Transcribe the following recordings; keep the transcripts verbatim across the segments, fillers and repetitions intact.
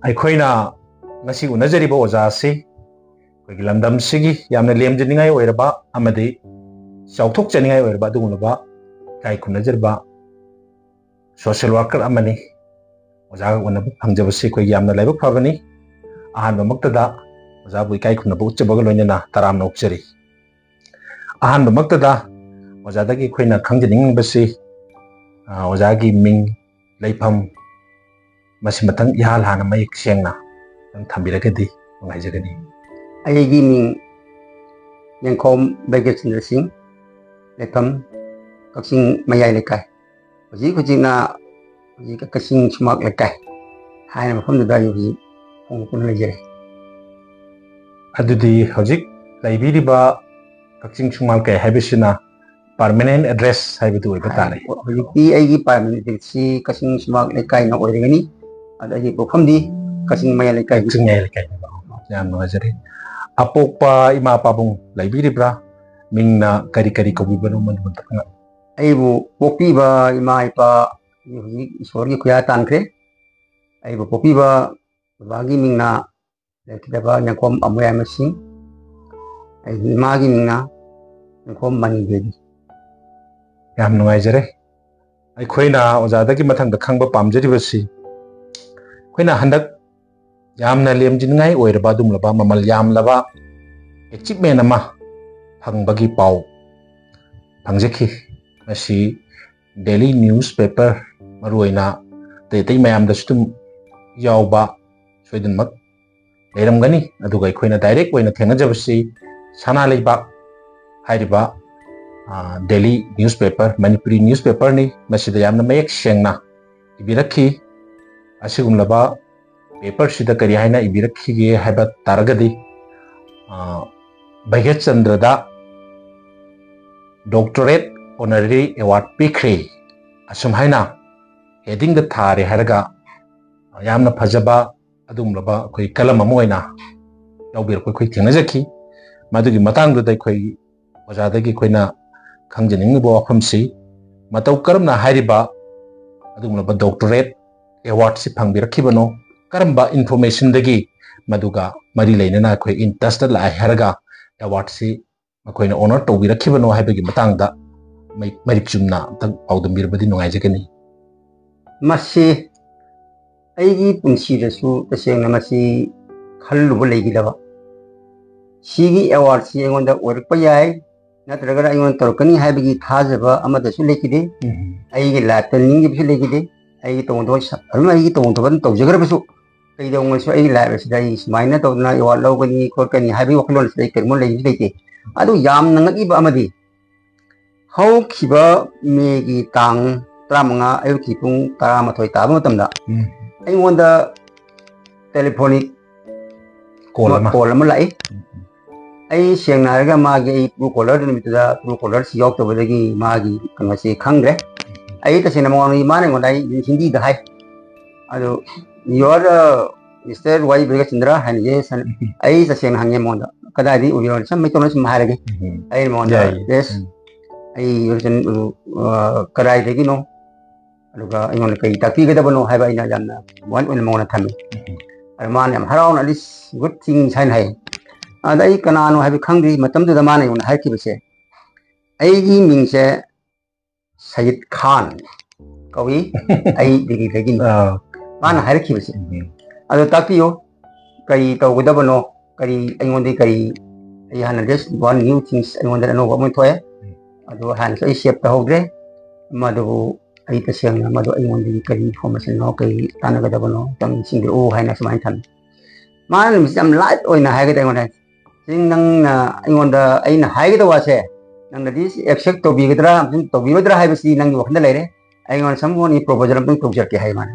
ꯑꯩꯈꯣꯏꯅ ꯉꯁꯤ ꯎꯅꯖꯔꯤꯕ ꯑꯣꯖꯥ ꯑꯁꯤ ꯑꯩꯈꯣꯏꯒꯤ ꯂꯝꯗꯝꯁꯤꯒꯤ ꯌꯥꯝꯅ ꯂꯦꯝꯖꯅꯤꯡꯉꯥꯏ ꯑꯣꯏꯔꯕ ꯑꯃꯗꯤ ꯆꯥꯎꯊꯣꯛꯆꯅꯤꯡꯉꯥꯏ ꯑꯣꯏꯔꯕ ꯑꯗꯨꯒꯨꯝꯂꯕ ꯏꯀꯥꯏ ꯈꯨꯝꯅꯖꯔꯕ ꯁꯣꯁꯤꯌꯦꯜ ꯋꯥꯔꯀꯔ ꯑꯃꯅꯤ꯫ ꯑꯣꯖꯥꯒ ꯎꯅꯕ ꯐꯪꯖꯕꯁꯤ ꯑꯩꯈꯣꯏꯒꯤ ꯌꯥꯝꯅ ꯂꯥꯏꯕꯛ ꯐꯕꯅꯤ꯫ ꯑꯍꯥꯟꯕꯃꯛꯇꯗ ꯑꯣꯖꯥꯕꯨ ꯏꯀꯥꯏ ꯈꯨꯝꯅꯕ ꯎꯠꯆꯕꯒ ꯂꯣꯏꯅꯅ ꯇꯔꯥꯝꯅ ꯑꯣꯛꯆꯔꯤ꯫ ꯑꯍꯥꯟꯕꯃꯛꯇꯗ ꯑꯣꯖꯥꯗꯒꯤ ꯑꯩꯈꯣꯏꯅ ꯈꯪꯖꯅꯤꯡꯕꯁꯤ, ꯑ, ꯑꯣꯖꯥꯒꯤ ꯃꯤꯡ, ꯂꯩꯐꯝ, ꯃꯁꯤ ꯃꯊꯪ ꯏꯍꯥꯟ ꯍꯥꯟꯅ ꯃꯌꯦꯛ ꯁꯦꯡꯅ ꯅꯪ ꯊꯝꯕꯤꯔꯒꯗꯤ ꯅꯨꯡꯉꯥꯏꯖꯒꯅꯤ꯫ ꯑꯩꯒꯤ ꯃꯤꯡ ꯌꯦꯡꯈꯣꯝ ꯕꯩꯒ꯭ꯌꯆꯟꯗ꯭ꯔ ꯁꯤꯡ, ꯂꯩꯐꯝ ꯀꯛꯆꯤꯡ ꯃꯌꯥꯏ ꯂꯩꯀꯥꯏ, ꯍꯧꯖꯤꯛ ꯍꯧꯖꯤꯛꯅ ꯍꯧꯖꯤꯛ ꯀꯛꯆꯤꯡ ꯁꯨꯃꯥꯛ ꯂꯩꯀꯥꯏ ꯍꯥꯏꯅ ꯃꯐꯝꯗꯨꯗ ꯑꯩ ꯍꯧꯖꯤꯛ ꯍꯣꯡꯗꯣꯛꯇꯨꯅ ꯂꯩꯖꯔꯦ꯫ ꯑꯗꯨꯗꯤ ꯍꯧꯖꯤꯛ ꯂꯩꯕꯤꯔꯤꯕ ꯀꯛꯆꯤꯡ ꯁꯨꯃꯥꯛ ꯂꯩꯀꯥꯏ ꯍꯥꯏꯕꯁꯤꯅ ꯄꯥꯔꯃꯅꯦꯟ ꯑꯦꯗ꯭ꯔꯦꯁ ꯍꯥꯏꯕꯗꯨ ꯑꯣꯏꯕ ꯇꯥꯔꯦ꯫ ꯍꯧꯖꯤꯛꯇꯤ ꯑꯩꯒꯤ ꯄꯥꯔꯃꯅꯦꯟ ꯑꯦꯗ꯭ꯔꯦꯁꯁꯤ ꯀꯛꯆꯤꯡ ꯁꯨꯃꯥꯛ ꯂꯩꯀꯥꯏꯅ ꯑꯣꯏꯔꯒꯅꯤ꯫ ꯑꯗꯣ ꯑꯩꯒꯤ ꯄꯣꯛꯐꯝꯗꯤ ꯀꯛꯆꯤꯡ ꯃꯌꯥꯏ ꯂꯩꯀꯥꯏ꯫ ꯀꯛꯆꯤꯡ ꯃꯌꯥꯏ ꯂꯩꯀꯥꯏ꯫ ꯌꯥꯝ ꯅꯨꯡꯉꯥꯏꯖꯔꯦ꯫ ꯑꯄꯣꯛꯄ ꯏꯃꯥ ꯄꯥꯕꯨꯡ ꯂꯩꯕꯤꯔꯤꯕ꯭ꯔꯥ? ꯃꯤꯡꯅ ꯀꯔꯤ ꯀꯔꯤ ꯀꯧꯕꯤꯕꯅꯣ? ꯃꯗꯨ ꯑꯃꯇꯪ꯫ ꯑꯩꯕꯨ ꯄꯣꯛꯄꯤꯕ ꯏꯃꯥ ꯏꯄꯥ ꯍꯧꯖꯤꯛ ꯏꯁꯣꯔꯒꯤ ꯈꯨꯌꯥ ꯇꯥꯟꯈ꯭ꯔꯦ꯫ ꯑꯩꯕꯨ ꯄꯣꯛꯄꯤꯕ ꯕꯕꯥꯒꯤ ꯃꯤꯡꯅ ꯂꯩꯈꯤꯗꯕ ꯌꯦꯡꯈꯣꯝ ꯑꯃꯣꯌꯥꯏꯃ ꯁꯤꯡ, ꯑꯩꯒꯤ ꯏꯃꯥꯒꯤ ꯃꯤꯡꯅ ꯌꯦꯡꯈꯣꯝ ꯃꯅꯤ ꯗꯦꯕꯤ꯫ ꯌꯥꯝ ꯅꯨꯡꯉꯥꯏꯖꯔꯦ꯫ ꯑꯩꯈꯣꯏꯅ ꯑꯣꯖꯥꯗꯒꯤ ꯃꯊꯪꯗ ꯈꯪꯕ ꯄꯥꯝꯖꯔꯤꯕꯁꯤ, ꯑꯩꯈꯣꯏꯅ ꯍꯟꯗꯛ ꯌꯥꯝꯅ ꯂꯦꯝꯖꯅꯤꯡꯉꯥꯏ ꯑꯣꯏꯔꯕ ꯑꯗꯨꯒꯨꯝꯂꯕ ꯃꯃꯜ ꯌꯥꯝꯂꯕ ꯑꯦꯆꯤꯞꯃꯦꯟ ꯑꯃ ꯐꯪꯕꯒꯤ ꯄꯥꯎ ꯐꯪꯖꯈꯤ꯫ ꯃꯁꯤ ꯗꯦꯂꯤ ꯅ꯭ꯌꯨꯁ ꯄꯦꯄꯔ, ꯃꯔꯨꯑꯣꯏꯅ ꯑꯇꯩ ꯑꯇꯩ ꯃꯌꯥꯝꯗꯁꯨ ꯑꯗꯨꯝ ꯌꯥꯎꯕ ꯁꯣꯏꯗꯅꯃꯛ ꯂꯩꯔꯝꯒꯅꯤ꯫ ꯑꯗꯨꯒ ꯑꯩꯈꯣꯏꯅ ꯗꯥꯏꯔꯦꯛ ꯑꯣꯏꯅ ꯊꯦꯡꯅꯖꯕꯁꯤ ꯁꯅꯥ ꯂꯩꯕꯥꯛ ꯍꯥꯏꯔꯤꯕ, ꯑ, daily news paper, Manipuri news ꯄꯦꯄꯔꯅꯤ꯫ ꯃꯁꯤꯗ ꯌꯥꯝꯅ ꯃꯌꯦꯛ ꯁꯦꯡꯅ ꯏꯕꯤꯔꯛꯈꯤ꯫ ꯑꯁꯤꯒꯨꯝꯂꯕ ꯄꯦꯄꯔꯁꯤꯗ ꯀꯔꯤ ꯍꯥꯏꯅ ꯏꯕꯤꯔꯛꯈꯤꯒꯦ ꯍꯥꯏꯕ ꯇꯥꯔꯒꯗꯤ, ꯑ, ꯕꯩꯒ꯭ꯌꯆꯟꯗ꯭ꯔꯗ ꯗꯣꯛꯇꯔꯦꯠ ꯑꯣꯅꯔꯦꯔꯤ ꯑꯦꯋꯥꯔꯗ ꯄꯤꯈ꯭ꯔꯦ, ꯑꯁꯨꯝ ꯍꯥꯏꯅ ꯍꯦꯗꯤꯡꯗ ꯊꯥꯔꯦ ꯍꯥꯏꯔꯒ ꯌꯥꯝꯅ ꯐꯖꯕ ꯑꯗꯨꯒꯨꯝꯂꯕ ꯑꯩꯈꯣꯏ ꯀꯂꯝ ꯑꯃ ꯑꯣꯏꯅ ꯌꯥꯎꯕꯤꯔꯛꯄ ꯑꯩꯈꯣꯏ ꯊꯦꯡꯅꯖꯈꯤ꯫ ꯃꯗꯨꯒꯤ ꯃꯇꯥꯡꯗꯨꯗ ꯑꯩꯈꯣꯏ ꯑꯣꯖꯥꯗꯒꯤ ꯑꯩꯈꯣꯏꯅ ꯈꯪꯖꯅꯤꯡꯂꯤꯕ ꯋꯥꯐꯝꯁꯤ, ꯃꯇꯧ ꯀꯔꯝꯅ ꯍꯥꯏꯔꯤꯕ ꯑꯗꯨꯒꯨꯝꯂꯕ ꯗꯣꯛꯇꯔꯦꯠ ꯑꯦꯋꯥꯔꯗꯁꯤ ꯐꯪꯕꯤꯔꯛꯈꯤꯕꯅꯣ? ꯀꯔꯝꯕ ꯏꯟꯐꯣꯔꯃꯦꯁꯟꯗꯒꯤ ꯃꯗꯨꯒ ꯃꯔꯤ ꯂꯩꯅꯅ ꯑꯩꯈꯣꯏ ꯏꯟ ꯇꯁꯇ ꯂꯥꯛꯑꯦ ꯍꯥꯏꯔꯒ ꯑꯦꯋꯥꯔꯗꯁꯤ ꯃꯈꯣꯏꯅ ꯑꯣꯅꯔ ꯇꯧꯕꯤꯔꯛꯈꯤꯕꯅꯣ ꯍꯥꯏꯕꯒꯤ ꯃꯇꯥꯡꯗ ꯃꯩ- ꯃꯔꯤꯛ ꯆꯨꯝꯅ ꯑꯝꯇꯪ ꯄꯥꯎꯗꯝꯕꯤꯔꯕꯗꯤ ꯅꯨꯡꯉꯥꯏꯖꯒꯅꯤ꯫ ꯃꯁꯤ ꯑꯩꯒꯤ ꯄꯨꯟꯁꯤꯗꯁꯨ ꯇꯁꯦꯡꯅ ꯃꯁꯤ ꯈꯜꯂꯨꯕ ꯂꯩꯈꯤꯗꯕ꯫ ꯁꯤꯒꯤ ꯑꯦꯋꯥꯔꯗꯁꯤ ꯑꯩꯉꯣꯟꯗ ꯑꯣꯏꯔꯛꯄ ꯌꯥꯏ, ꯅꯠꯇ꯭ꯔꯒꯅ ꯑꯩꯉꯣꯟꯗ ꯇꯧꯔꯛꯀꯅꯤ ꯍꯥꯏꯕꯒꯤ ꯊꯥꯖꯕ ꯑꯃꯗꯁꯨ ꯂꯩꯈꯤꯗꯦ꯫ ꯑꯩꯒꯤ ꯂꯥꯏꯐꯇ ꯅꯤꯡꯈꯤꯕꯁꯨ ꯂꯩꯈꯤꯗꯦ꯫ ꯑꯩꯒꯤ ꯇꯧꯐꯝ ꯊꯣꯛꯄ ꯁ- ꯑꯗꯨꯝ ꯑꯩꯒꯤ ꯇꯧꯐꯝ ꯊꯣꯛꯄ ꯑꯗꯨꯝ ꯇꯧꯖꯈ꯭ꯔꯕꯁꯨ, ꯀꯩꯗꯧꯉꯩꯁꯨ ꯑꯩꯒꯤ ꯂꯥꯏꯐ ꯑꯁꯤꯗ ꯑꯩ ꯁꯨꯃꯥꯏꯅ ꯇꯧꯗꯅ ꯑꯦꯋꯥꯔꯗ ꯂꯧꯒꯅꯤ ꯈꯣꯠꯀꯅꯤ ꯍꯥꯏꯕꯒꯤ ꯋꯥꯈꯜꯂꯣꯟ ꯑꯁꯤꯗ ꯑꯩ ꯀꯔꯤꯒꯨꯝꯕ ꯂꯩꯕꯁꯨ ꯂꯩꯇꯦ꯫ ꯑꯗꯨ ꯌꯥꯝꯅ ꯉꯛꯏꯕ ꯑꯃꯗꯤ, ꯍꯧꯈꯤꯕ ꯃꯦꯒꯤ ꯇꯥꯡ ꯇꯔꯥꯃꯉꯥ ꯑꯌꯨꯛꯀꯤ ꯄꯨꯡ ꯇꯔꯥꯃꯥꯊꯣꯏ ꯇꯥꯕ ꯃꯇꯝꯗ ꯑꯩꯉꯣꯟꯗ ꯇꯦꯂꯤꯐꯣꯅꯤꯛ ꯀꯣꯜ ꯑꯃ ꯀꯣꯜ ꯑꯃ ꯂꯥꯛꯏ꯫ ꯑꯩ ꯁꯦꯡꯅ ꯍꯥꯏꯔꯒ ꯃꯥꯒꯤ ꯑꯩ ꯇ꯭ꯔꯨ ꯀꯣꯂꯔ ꯅꯨꯃꯤꯠꯇꯨꯗ ꯇ꯭ꯔꯨ ꯀꯣꯂꯔꯁꯤ ꯌꯥꯎꯗꯕꯗꯒꯤ ꯃꯥꯒꯤ ꯀꯩꯅꯣꯁꯤ ꯈꯪꯗ꯭ꯔꯦ꯫ ꯑꯩ ꯇꯁꯦꯡꯅ ꯃꯉꯣꯟꯗ ꯃꯥꯅ ꯑꯩꯉꯣꯟꯗ ꯑꯩ ꯍꯤꯟꯗꯤꯗ ꯍꯥꯏ, ꯑꯗꯨ, "You are Mister Y ꯕꯤꯔꯦꯀꯆꯟꯗ꯭ꯔ?" ꯍꯥꯏꯅ, "Yes" ꯍꯥꯏꯅ꯫ ꯑꯩ ꯇꯁꯦꯡꯅ ꯍꯪꯉꯦ ꯃꯉꯣꯟꯗ, "ꯀꯗꯥꯏꯗꯒꯤ ꯑꯣꯏꯕꯤꯔꯕꯅꯣ?" ꯁꯨꯝ ꯃꯩꯇꯩꯂꯣꯟꯗ ꯁꯨꯝ ꯍꯥꯏꯔꯒꯦ꯫ ꯑꯩ ꯃꯉꯣꯟꯗ, ꯌꯥꯏꯌꯦ꯫ "Yes, ꯑꯩ ꯍꯧꯖꯤꯛ, ꯑ, ꯀꯗꯥꯏꯗꯒꯤꯅꯣ? ꯑꯗꯨꯒ ꯑꯩꯉꯣꯟꯗ ꯀꯔꯤ ꯇꯥꯛꯄꯤꯒꯗꯕꯅꯣ?" ꯍꯥꯏꯕ ꯑꯩꯅ ꯌꯥꯝꯅ ꯋꯥꯟ ꯑꯣꯏꯅ ꯃꯉꯣꯟꯗ ꯊꯝꯃꯤ꯫ ꯑꯗ ꯃꯥꯅ ꯌꯥꯝ ꯍꯔꯥꯎꯅ, "At least good things" ꯍꯥꯏꯅ ꯍꯥꯏ꯫ ꯑꯗ ꯑꯩ ꯀꯅꯥꯅꯣ ꯍꯥꯏꯕ ꯈꯪꯗ꯭ꯔꯤ꯫ ꯃꯇꯝꯗꯨꯗ ꯃꯥꯅ ꯑꯩꯉꯣꯟꯗ ꯍꯥꯏꯔꯛꯈꯤꯕꯁꯦ, "ꯑꯩꯒꯤ ꯃꯤꯡꯁꯦ ꯁꯌꯤꯗ ꯈꯥꯟ ꯀꯧꯏ, ꯑꯩ ꯗꯤꯜꯂꯤꯗꯒꯤꯅꯤ"꯫ ꯑꯥ, ꯃꯥꯅ ꯍꯥꯏꯔꯛꯈꯤꯕꯁꯦ꯫ "ꯑꯗꯣ ꯇꯥꯛꯄꯤꯌꯨ, ꯀꯔꯤ ꯇꯧꯒꯗꯕꯅꯣ, ꯀꯔꯤ ꯑꯩꯉꯣꯟꯗ ꯀꯔꯤ, ꯑꯩ ꯍꯥꯟꯅ just one new things ꯑꯩꯉꯣꯟꯗ ꯑꯅꯧꯕ ꯑꯃ ꯊꯣꯛꯑꯦ, ꯑꯗꯣ ꯍꯥꯟꯅꯁꯨ ꯑꯩ ꯁꯦꯞ ꯇꯧꯍꯧꯗ꯭ꯔꯦ, ꯃꯗꯨꯕꯨ ꯑꯩ ꯇꯁꯦꯡꯅ ꯃꯗꯨ ꯑꯩꯉꯣꯟꯗꯒꯤ ꯀꯔꯤ ꯏꯟꯐꯣꯔꯃꯦꯁꯟꯅꯣ, ꯀꯔꯤ ꯇꯥꯟꯅꯒꯗꯕꯅꯣ, ꯑꯝꯇꯪ ꯅꯤꯡꯁꯤꯡꯕꯤꯔꯛꯎ" ꯍꯥꯏꯅ ꯁꯨꯃꯥꯏꯅ ꯊꯝꯃꯤ꯫ ꯃꯥꯅ ꯅꯨꯃꯤꯠꯁꯦ ꯌꯥꯝ ꯂꯥꯏꯠ ꯑꯣꯏꯅ ꯍꯥꯏꯒꯗ꯭ꯔꯥ ꯑꯩꯉꯣꯟꯗ, "ꯁꯤ ꯅꯪꯅ ꯑꯩꯉꯣꯟꯗ ꯑꯩꯅ ꯍꯥꯏꯒꯗꯕ ꯋꯥꯁꯦ ꯅꯪꯅꯗꯤ ꯁꯤ ꯑꯦꯛꯁꯦꯞ ꯇꯧꯕꯤꯒꯗ꯭ꯔꯥ ꯑꯃꯁꯨꯡ ꯇꯧꯕꯤꯔꯣꯏꯗ꯭ꯔꯥ ꯍꯥꯏꯕꯁꯤ ꯅꯪꯒꯤ ꯋꯥꯈꯜꯗ ꯂꯩꯔꯦ, ꯑꯩꯉꯣꯟꯗ ꯁꯝꯒꯣꯟꯒꯤ ꯄ꯭ꯔꯣꯄꯣꯖꯦꯜ ꯑꯝꯇꯪ ꯇꯧꯖꯔꯛꯀꯦ" ꯍꯥꯏ ꯃꯥꯅ꯫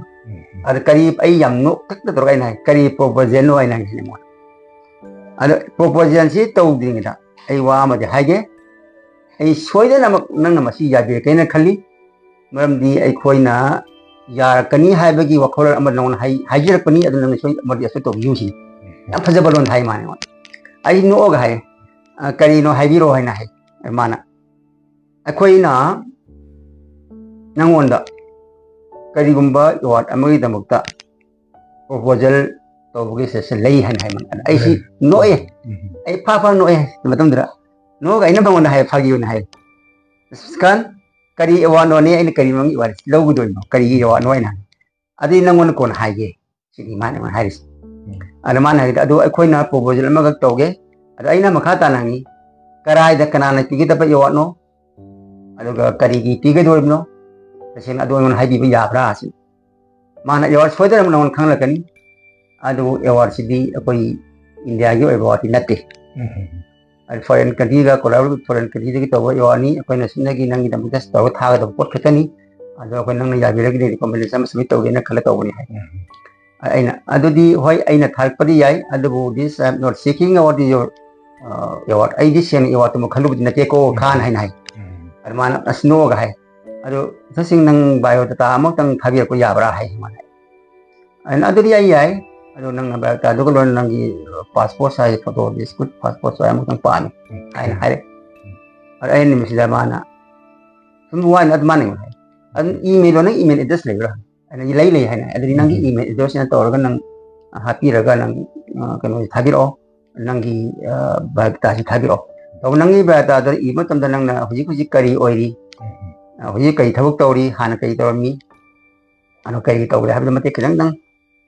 ꯑꯗ ꯀꯔꯤ, ꯑꯩ ꯌꯥꯝ ꯅꯣꯛꯇꯛꯇ ꯇꯧꯔꯒ ꯑꯩꯅ ꯍꯥꯏ, "ꯀꯔꯤ ꯄ꯭ꯔꯣꯄꯣꯖꯦꯜꯅꯣ?" ꯍꯥꯏꯅ ꯍꯥꯏꯅꯦ ꯃꯉꯣꯟꯗ꯫ ꯑꯗ ꯄ꯭ꯔꯣꯄꯣꯖꯦꯜꯁꯤ ꯇꯧꯗ꯭ꯔꯤꯉꯩꯗ ꯑꯩ ꯋꯥ ꯑꯃꯗꯤ ꯍꯥꯏꯒꯦ, ꯑꯩ ꯁꯣꯏꯗꯅꯃꯛ ꯅꯪꯅ ꯃꯁꯤ ꯌꯥꯕꯤꯔꯛꯀꯦꯅ ꯈꯜꯂꯤ, ꯃꯔꯝꯗꯤ ꯑꯩꯈꯣꯏꯅ ꯌꯥꯔꯛꯀꯅꯤ ꯍꯥꯏꯕꯒꯤ ꯋꯥꯈꯜꯂꯣꯟ ꯑꯃ ꯅꯉꯣꯟꯗ ꯍꯥꯏ-, ꯍꯥꯏꯖꯔꯛꯄꯅꯤ, ꯑꯗꯨ ꯅꯪꯅ ꯁꯣꯏ-, ꯃꯗꯨ ꯑꯦꯛꯁꯦꯞ ꯇꯧꯕꯤꯌꯨ ꯁꯤꯅꯤ꯫ ꯌꯥꯝ ꯐꯖꯕ ꯂꯣꯟꯗ ꯍꯥꯏ ꯃꯥꯅ ꯑꯩꯉꯣꯟꯗ꯫ ꯑꯩ ꯅꯣꯛꯑꯒ ꯍꯥꯏ, "ꯑ, ꯀꯔꯤꯅꯣ ꯍꯥꯏꯕꯤꯔꯣ" ꯍꯥꯏꯅ ꯍꯥꯏ꯫ ꯃꯥꯅ, "ꯑꯩꯈꯣꯏꯅ ꯅꯪꯉꯣꯟꯗ ꯀꯔꯤꯒꯨꯝꯕ ꯑꯦꯋꯥꯔꯗ ꯑꯃꯒꯤꯗꯃꯛꯇ ꯄ꯭ꯔꯣꯄꯣꯖꯦꯜ ꯇꯧꯕꯒꯤ ꯁꯦꯁꯟ ꯂꯩ ꯍꯥꯏꯅ ꯍꯥꯏ꯫ ꯑꯩꯁꯤ ꯅꯣꯛꯑꯦ꯫ ꯑꯩ ꯐꯥ ꯐꯥ ꯅꯣꯛꯑꯦ꯫ ꯃꯇꯝꯗꯨꯗ ꯅꯣꯛꯑꯒ ꯑꯩꯅ ꯃꯉꯣꯟꯗ ꯍꯥꯏ, ꯐꯥꯒꯤ ꯑꯣꯏꯅ ꯍꯥꯏ, "ꯁ꯭ꯔꯤꯀꯥꯟ, ꯀꯔꯤ ꯑꯦꯋꯥꯔꯗꯅꯣꯅꯦ? ꯑꯩꯅ ꯀꯔꯤ ꯃꯔꯝꯒꯤ ꯑꯦꯋꯥꯔꯗ ꯂꯧꯒꯗꯣꯏꯅꯣ? ꯀꯔꯤꯒꯤ ꯑꯦꯋꯥꯔꯗꯅꯣ?" ꯍꯥꯏꯅ ꯍꯥꯏ꯫ "ꯑꯗꯨꯗꯤ ꯅꯪꯉꯣꯟꯗ ꯀꯣꯟꯅ ꯍꯥꯏꯒꯦ," ꯁꯤꯅꯤ ꯃꯥꯅ ꯑꯩꯉꯣꯟꯗ ꯍꯥꯏꯔꯤꯁꯦ꯫ ꯑꯗ ꯃꯥꯅ ꯍꯥꯏꯕꯗ, "ꯑꯗꯨ ꯑꯩꯈꯣꯏꯅ ꯄ꯭ꯔꯣꯄꯣꯖꯦꯜ ꯑꯃꯈꯛ ꯇꯧꯒꯦ, ꯑꯗ ꯑꯩꯅ ꯃꯈꯥ ꯇꯥꯅ ꯍꯪꯉꯤ, ꯀꯔꯥꯏꯗ ꯀꯅꯥꯅ ꯄꯤꯒꯗꯕ ꯑꯦꯋꯥꯔꯗꯅꯣ? ꯑꯗꯨꯒ ꯀꯔꯤꯒꯤ ꯄꯤꯒꯗꯧꯔꯤꯕꯅꯣ? ꯇꯁꯦꯡꯅ ꯑꯗꯨ ꯑꯩꯉꯣꯟꯗ ꯍꯥꯏꯕꯤꯕ ꯌꯥꯕ꯭ꯔꯥ?" ꯁꯤ ꯃꯥꯅ ꯑꯦꯋꯥꯔꯗ ꯁꯣꯏꯗꯅ ꯅꯉꯣꯟꯗ ꯈꯪꯂꯛꯀꯅꯤ꯫ ꯑꯗꯨꯕꯨ ꯑꯦꯋꯥꯔꯗꯁꯤꯗꯤ ꯑꯩꯈꯣꯏ ꯏꯟꯗꯤꯌꯥꯒꯤ ꯑꯣꯏꯕ ꯑꯦꯋꯥꯔꯗꯇꯤ ꯅꯠꯇꯦ꯫ ꯑꯗꯨ ꯐꯣꯔꯦꯟ ꯀꯟꯇ꯭ꯔꯤꯒ ꯀꯣꯂꯥꯕꯣꯔꯦꯠ, ꯐꯣꯔꯦꯟ ꯀꯟꯇ꯭ꯔꯤꯗꯒꯤ ꯇꯧꯕ ꯑꯦꯋꯥꯔꯗꯅꯤ꯫ ꯑꯩꯈꯣꯏꯅ ꯁꯤꯗꯒꯤ ꯅꯪꯒꯤꯗꯃꯛꯇ ꯇꯧꯔꯒ ꯊꯥꯒꯗꯕ ꯄꯣꯠ ꯈꯛꯇꯅꯤ꯫ ꯑꯗꯣ ꯑꯩꯈꯣꯏ ꯅꯪꯅ ꯌꯥꯕꯤꯔꯒꯗꯤ ꯔꯤꯀꯣꯃꯦꯟꯗꯦꯁꯟ ꯑꯃ ꯁꯕꯃꯤꯠ ꯇꯧꯒꯦꯅ ꯈꯜꯂ ꯇꯧꯕꯅꯤ ꯍꯥꯏ꯫ ꯑꯩꯅ, "ꯑꯗꯨꯗꯤ ꯍꯣꯏ, ꯑꯩꯅ ꯊꯥꯔꯛꯄꯗꯤ ꯌꯥꯏ, ꯑꯗꯨꯕꯨ this I am not seeking award is your, uh, award." ꯑꯩꯗꯤ ꯁꯦꯡꯅ ꯑꯦꯋꯥꯔꯗꯇꯨꯃ ꯈꯜꯂꯨꯕꯗꯤ ꯅꯠꯇꯦꯀꯣ, ꯈꯥꯟ ꯍꯥꯏꯅ ꯍꯥꯏ꯫ ꯑꯗꯨ ꯃꯥꯅ ꯑꯁ ꯅꯣꯛꯑꯒ ꯍꯥꯏ, "ꯑꯗꯣ ꯁꯠꯁꯤꯡ, ꯅꯪ ꯕꯥꯏꯑꯣꯗꯥꯇꯥ ꯑꯃꯨꯛꯇꯪ ꯊꯥꯕꯤꯔꯛꯄ ꯌꯥꯕ꯭ꯔꯥ?" ꯍꯥꯏ ꯃꯥꯅ꯫ ꯑꯩꯅ, "ꯑꯗꯨꯗꯤ ꯑꯩ ꯌꯥꯏ, ꯑꯗꯣ ꯅꯪꯅ ꯕꯥꯏꯑꯣꯗꯥꯇꯥꯗꯨꯒ ꯂꯣꯏꯅ ꯅꯪꯒꯤ passport size photo, school passport size ꯑꯃꯨꯛꯇꯪ ꯄꯥꯝꯃꯤ," ꯍꯥꯏꯅ ꯍꯥꯏꯔꯦ꯫ ꯑꯗ ꯑꯩꯅ ꯅꯨꯃꯤꯠꯁꯤꯗ ꯃꯥꯅ ꯁꯨꯝ ꯋꯥꯅ ꯑꯗꯨ ꯃꯥꯅ ꯑꯩꯉꯣꯟꯗ ꯍꯥꯏ, "ꯑꯗꯨꯝ ꯏꯃꯦꯜꯗꯣ, ꯅꯪ ꯏꯃꯦꯜ ꯑꯦꯗ꯭ꯔꯦꯁ ꯂꯩꯕ꯭ꯔꯥ?" ꯑꯩꯅ, "ꯂꯩ, ꯂꯩ," ꯍꯥꯏꯅ꯫ "ꯑꯗꯨꯗꯤ ꯅꯪꯒꯤ ꯏꯃꯦꯜ ꯑꯦꯗ꯭ꯔꯦꯁꯁꯤꯅ ꯇꯧꯔꯒ ꯅꯪ, ꯑ, ꯍꯥꯞꯄꯤꯔꯒ ꯅꯪ, ꯑ, ꯀꯩꯅꯣꯁꯦ ꯊꯥꯕꯤꯔꯛꯑꯣ, ꯅꯪꯒꯤ, ꯑ, ꯕꯥꯏꯑꯣꯗꯥꯇꯥꯁꯤ ꯊꯥꯕꯤꯔꯛꯑꯣ꯫ ꯑꯗꯨꯒ ꯅꯪꯒꯤ ꯕꯥꯏꯑꯣꯗꯥꯇꯥꯗ ꯏꯕ ꯃꯇꯝꯗ ꯅꯪꯅ ꯍꯧꯖꯤꯛ ꯍꯧꯖꯤꯛ ꯀꯔꯤ ꯑꯣꯏꯔꯤ, ꯑ, ꯍꯧꯖꯤꯛ ꯀꯔꯤ ꯊꯕꯛ ꯇꯧꯔꯤ, ꯍꯥꯟꯅ ꯀꯔꯤ ꯇꯧꯔꯝꯃꯤ, ꯑꯗꯣ ꯀꯔꯤ ꯇꯧꯔꯦ ꯍꯥꯏꯕꯗꯨ ꯃꯇꯦꯛ ꯈꯤꯇꯪꯗꯪ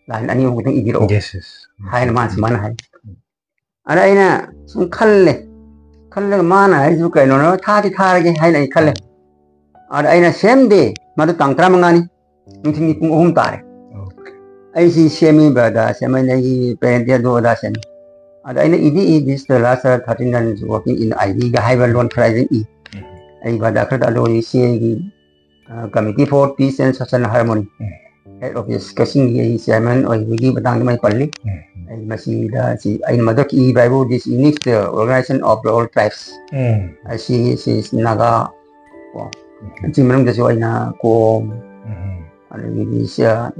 ꯂꯥꯏꯟ ꯑꯅꯤ ꯑꯍꯨꯝ ꯈꯛꯇꯪ ꯏꯕꯤꯔꯛꯑꯣ," ꯍꯥꯏꯅ ꯃꯥꯅ ꯁꯨꯃꯥꯏꯅ ꯍꯥꯏ꯫ ꯑꯗ ꯑꯩꯅ ꯁꯨꯝ ꯈꯜꯂꯦ, ꯈꯜꯂꯒ ꯃꯥꯅ ꯍꯥꯏꯔꯤꯁꯤꯕꯨ ꯀꯩꯅꯣꯅꯣ, ꯊꯥꯗꯤ ꯊꯥꯔꯒꯦ ꯍꯥꯏꯅ ꯑꯩ ꯈꯜꯂꯦ꯫ ꯑꯗ ꯑꯩꯅ ꯁꯦꯝꯗꯦ, ꯃꯗꯨ ꯇꯥꯡ ꯇꯔꯥꯃꯉꯥꯅꯤ, ꯅꯨꯡꯊꯤꯜꯒꯤ ꯄꯨꯡ ꯑꯍꯨꯝ ꯇꯥꯔꯦ꯫ ꯑꯩꯁꯤ ꯁꯦꯝꯃꯤ ꯕꯥꯏꯑꯣꯗꯥꯇꯥ ꯁꯦꯝꯃꯤ, ꯑꯩꯒꯤ ꯄꯦꯔꯦꯟꯇꯦꯜ ꯑꯗꯨ ꯑꯗꯥ ꯁꯦꯝꯃꯤ꯫ ꯑꯗ ꯑꯩꯅ ꯏꯗꯤ E, "This the last thirteen years working in I D" ꯒ ꯍꯥꯏꯕ ꯂꯣꯟ ꯈꯔ ꯑꯩ ꯏ꯫ ꯑꯩ ꯕꯥꯏꯑꯣꯗꯥꯇꯥ ꯈꯔꯗ ꯑꯗꯨ ꯏ, ꯁꯤ ꯑꯩꯒꯤ, ꯑ, Committee for Peace and Social Harmony, Head Office ꯀꯛꯆꯤꯡꯒꯤ ꯑꯩ ꯆꯤꯌꯔꯃꯦꯟ ꯑꯣꯏꯕꯒꯤ ꯃꯇꯥꯡꯗ ꯃꯥꯏ ꯄꯜꯂꯤ꯫ ꯑꯩ ꯃꯁꯤꯗ ꯁꯤ ꯑꯩꯅ ꯃꯗꯨ E ꯕꯥꯏꯕꯨ, "This unique the organization of the all tribes." ꯑꯁꯤ, ꯁꯤ ꯅꯥꯒꯥ ꯀꯣ, ꯁꯤ ꯃꯅꯨꯡꯗꯁꯨ ꯑꯩꯅ ꯀꯣꯝ, ꯑꯗꯒꯤꯗꯤ ꯁꯤ, ꯑ,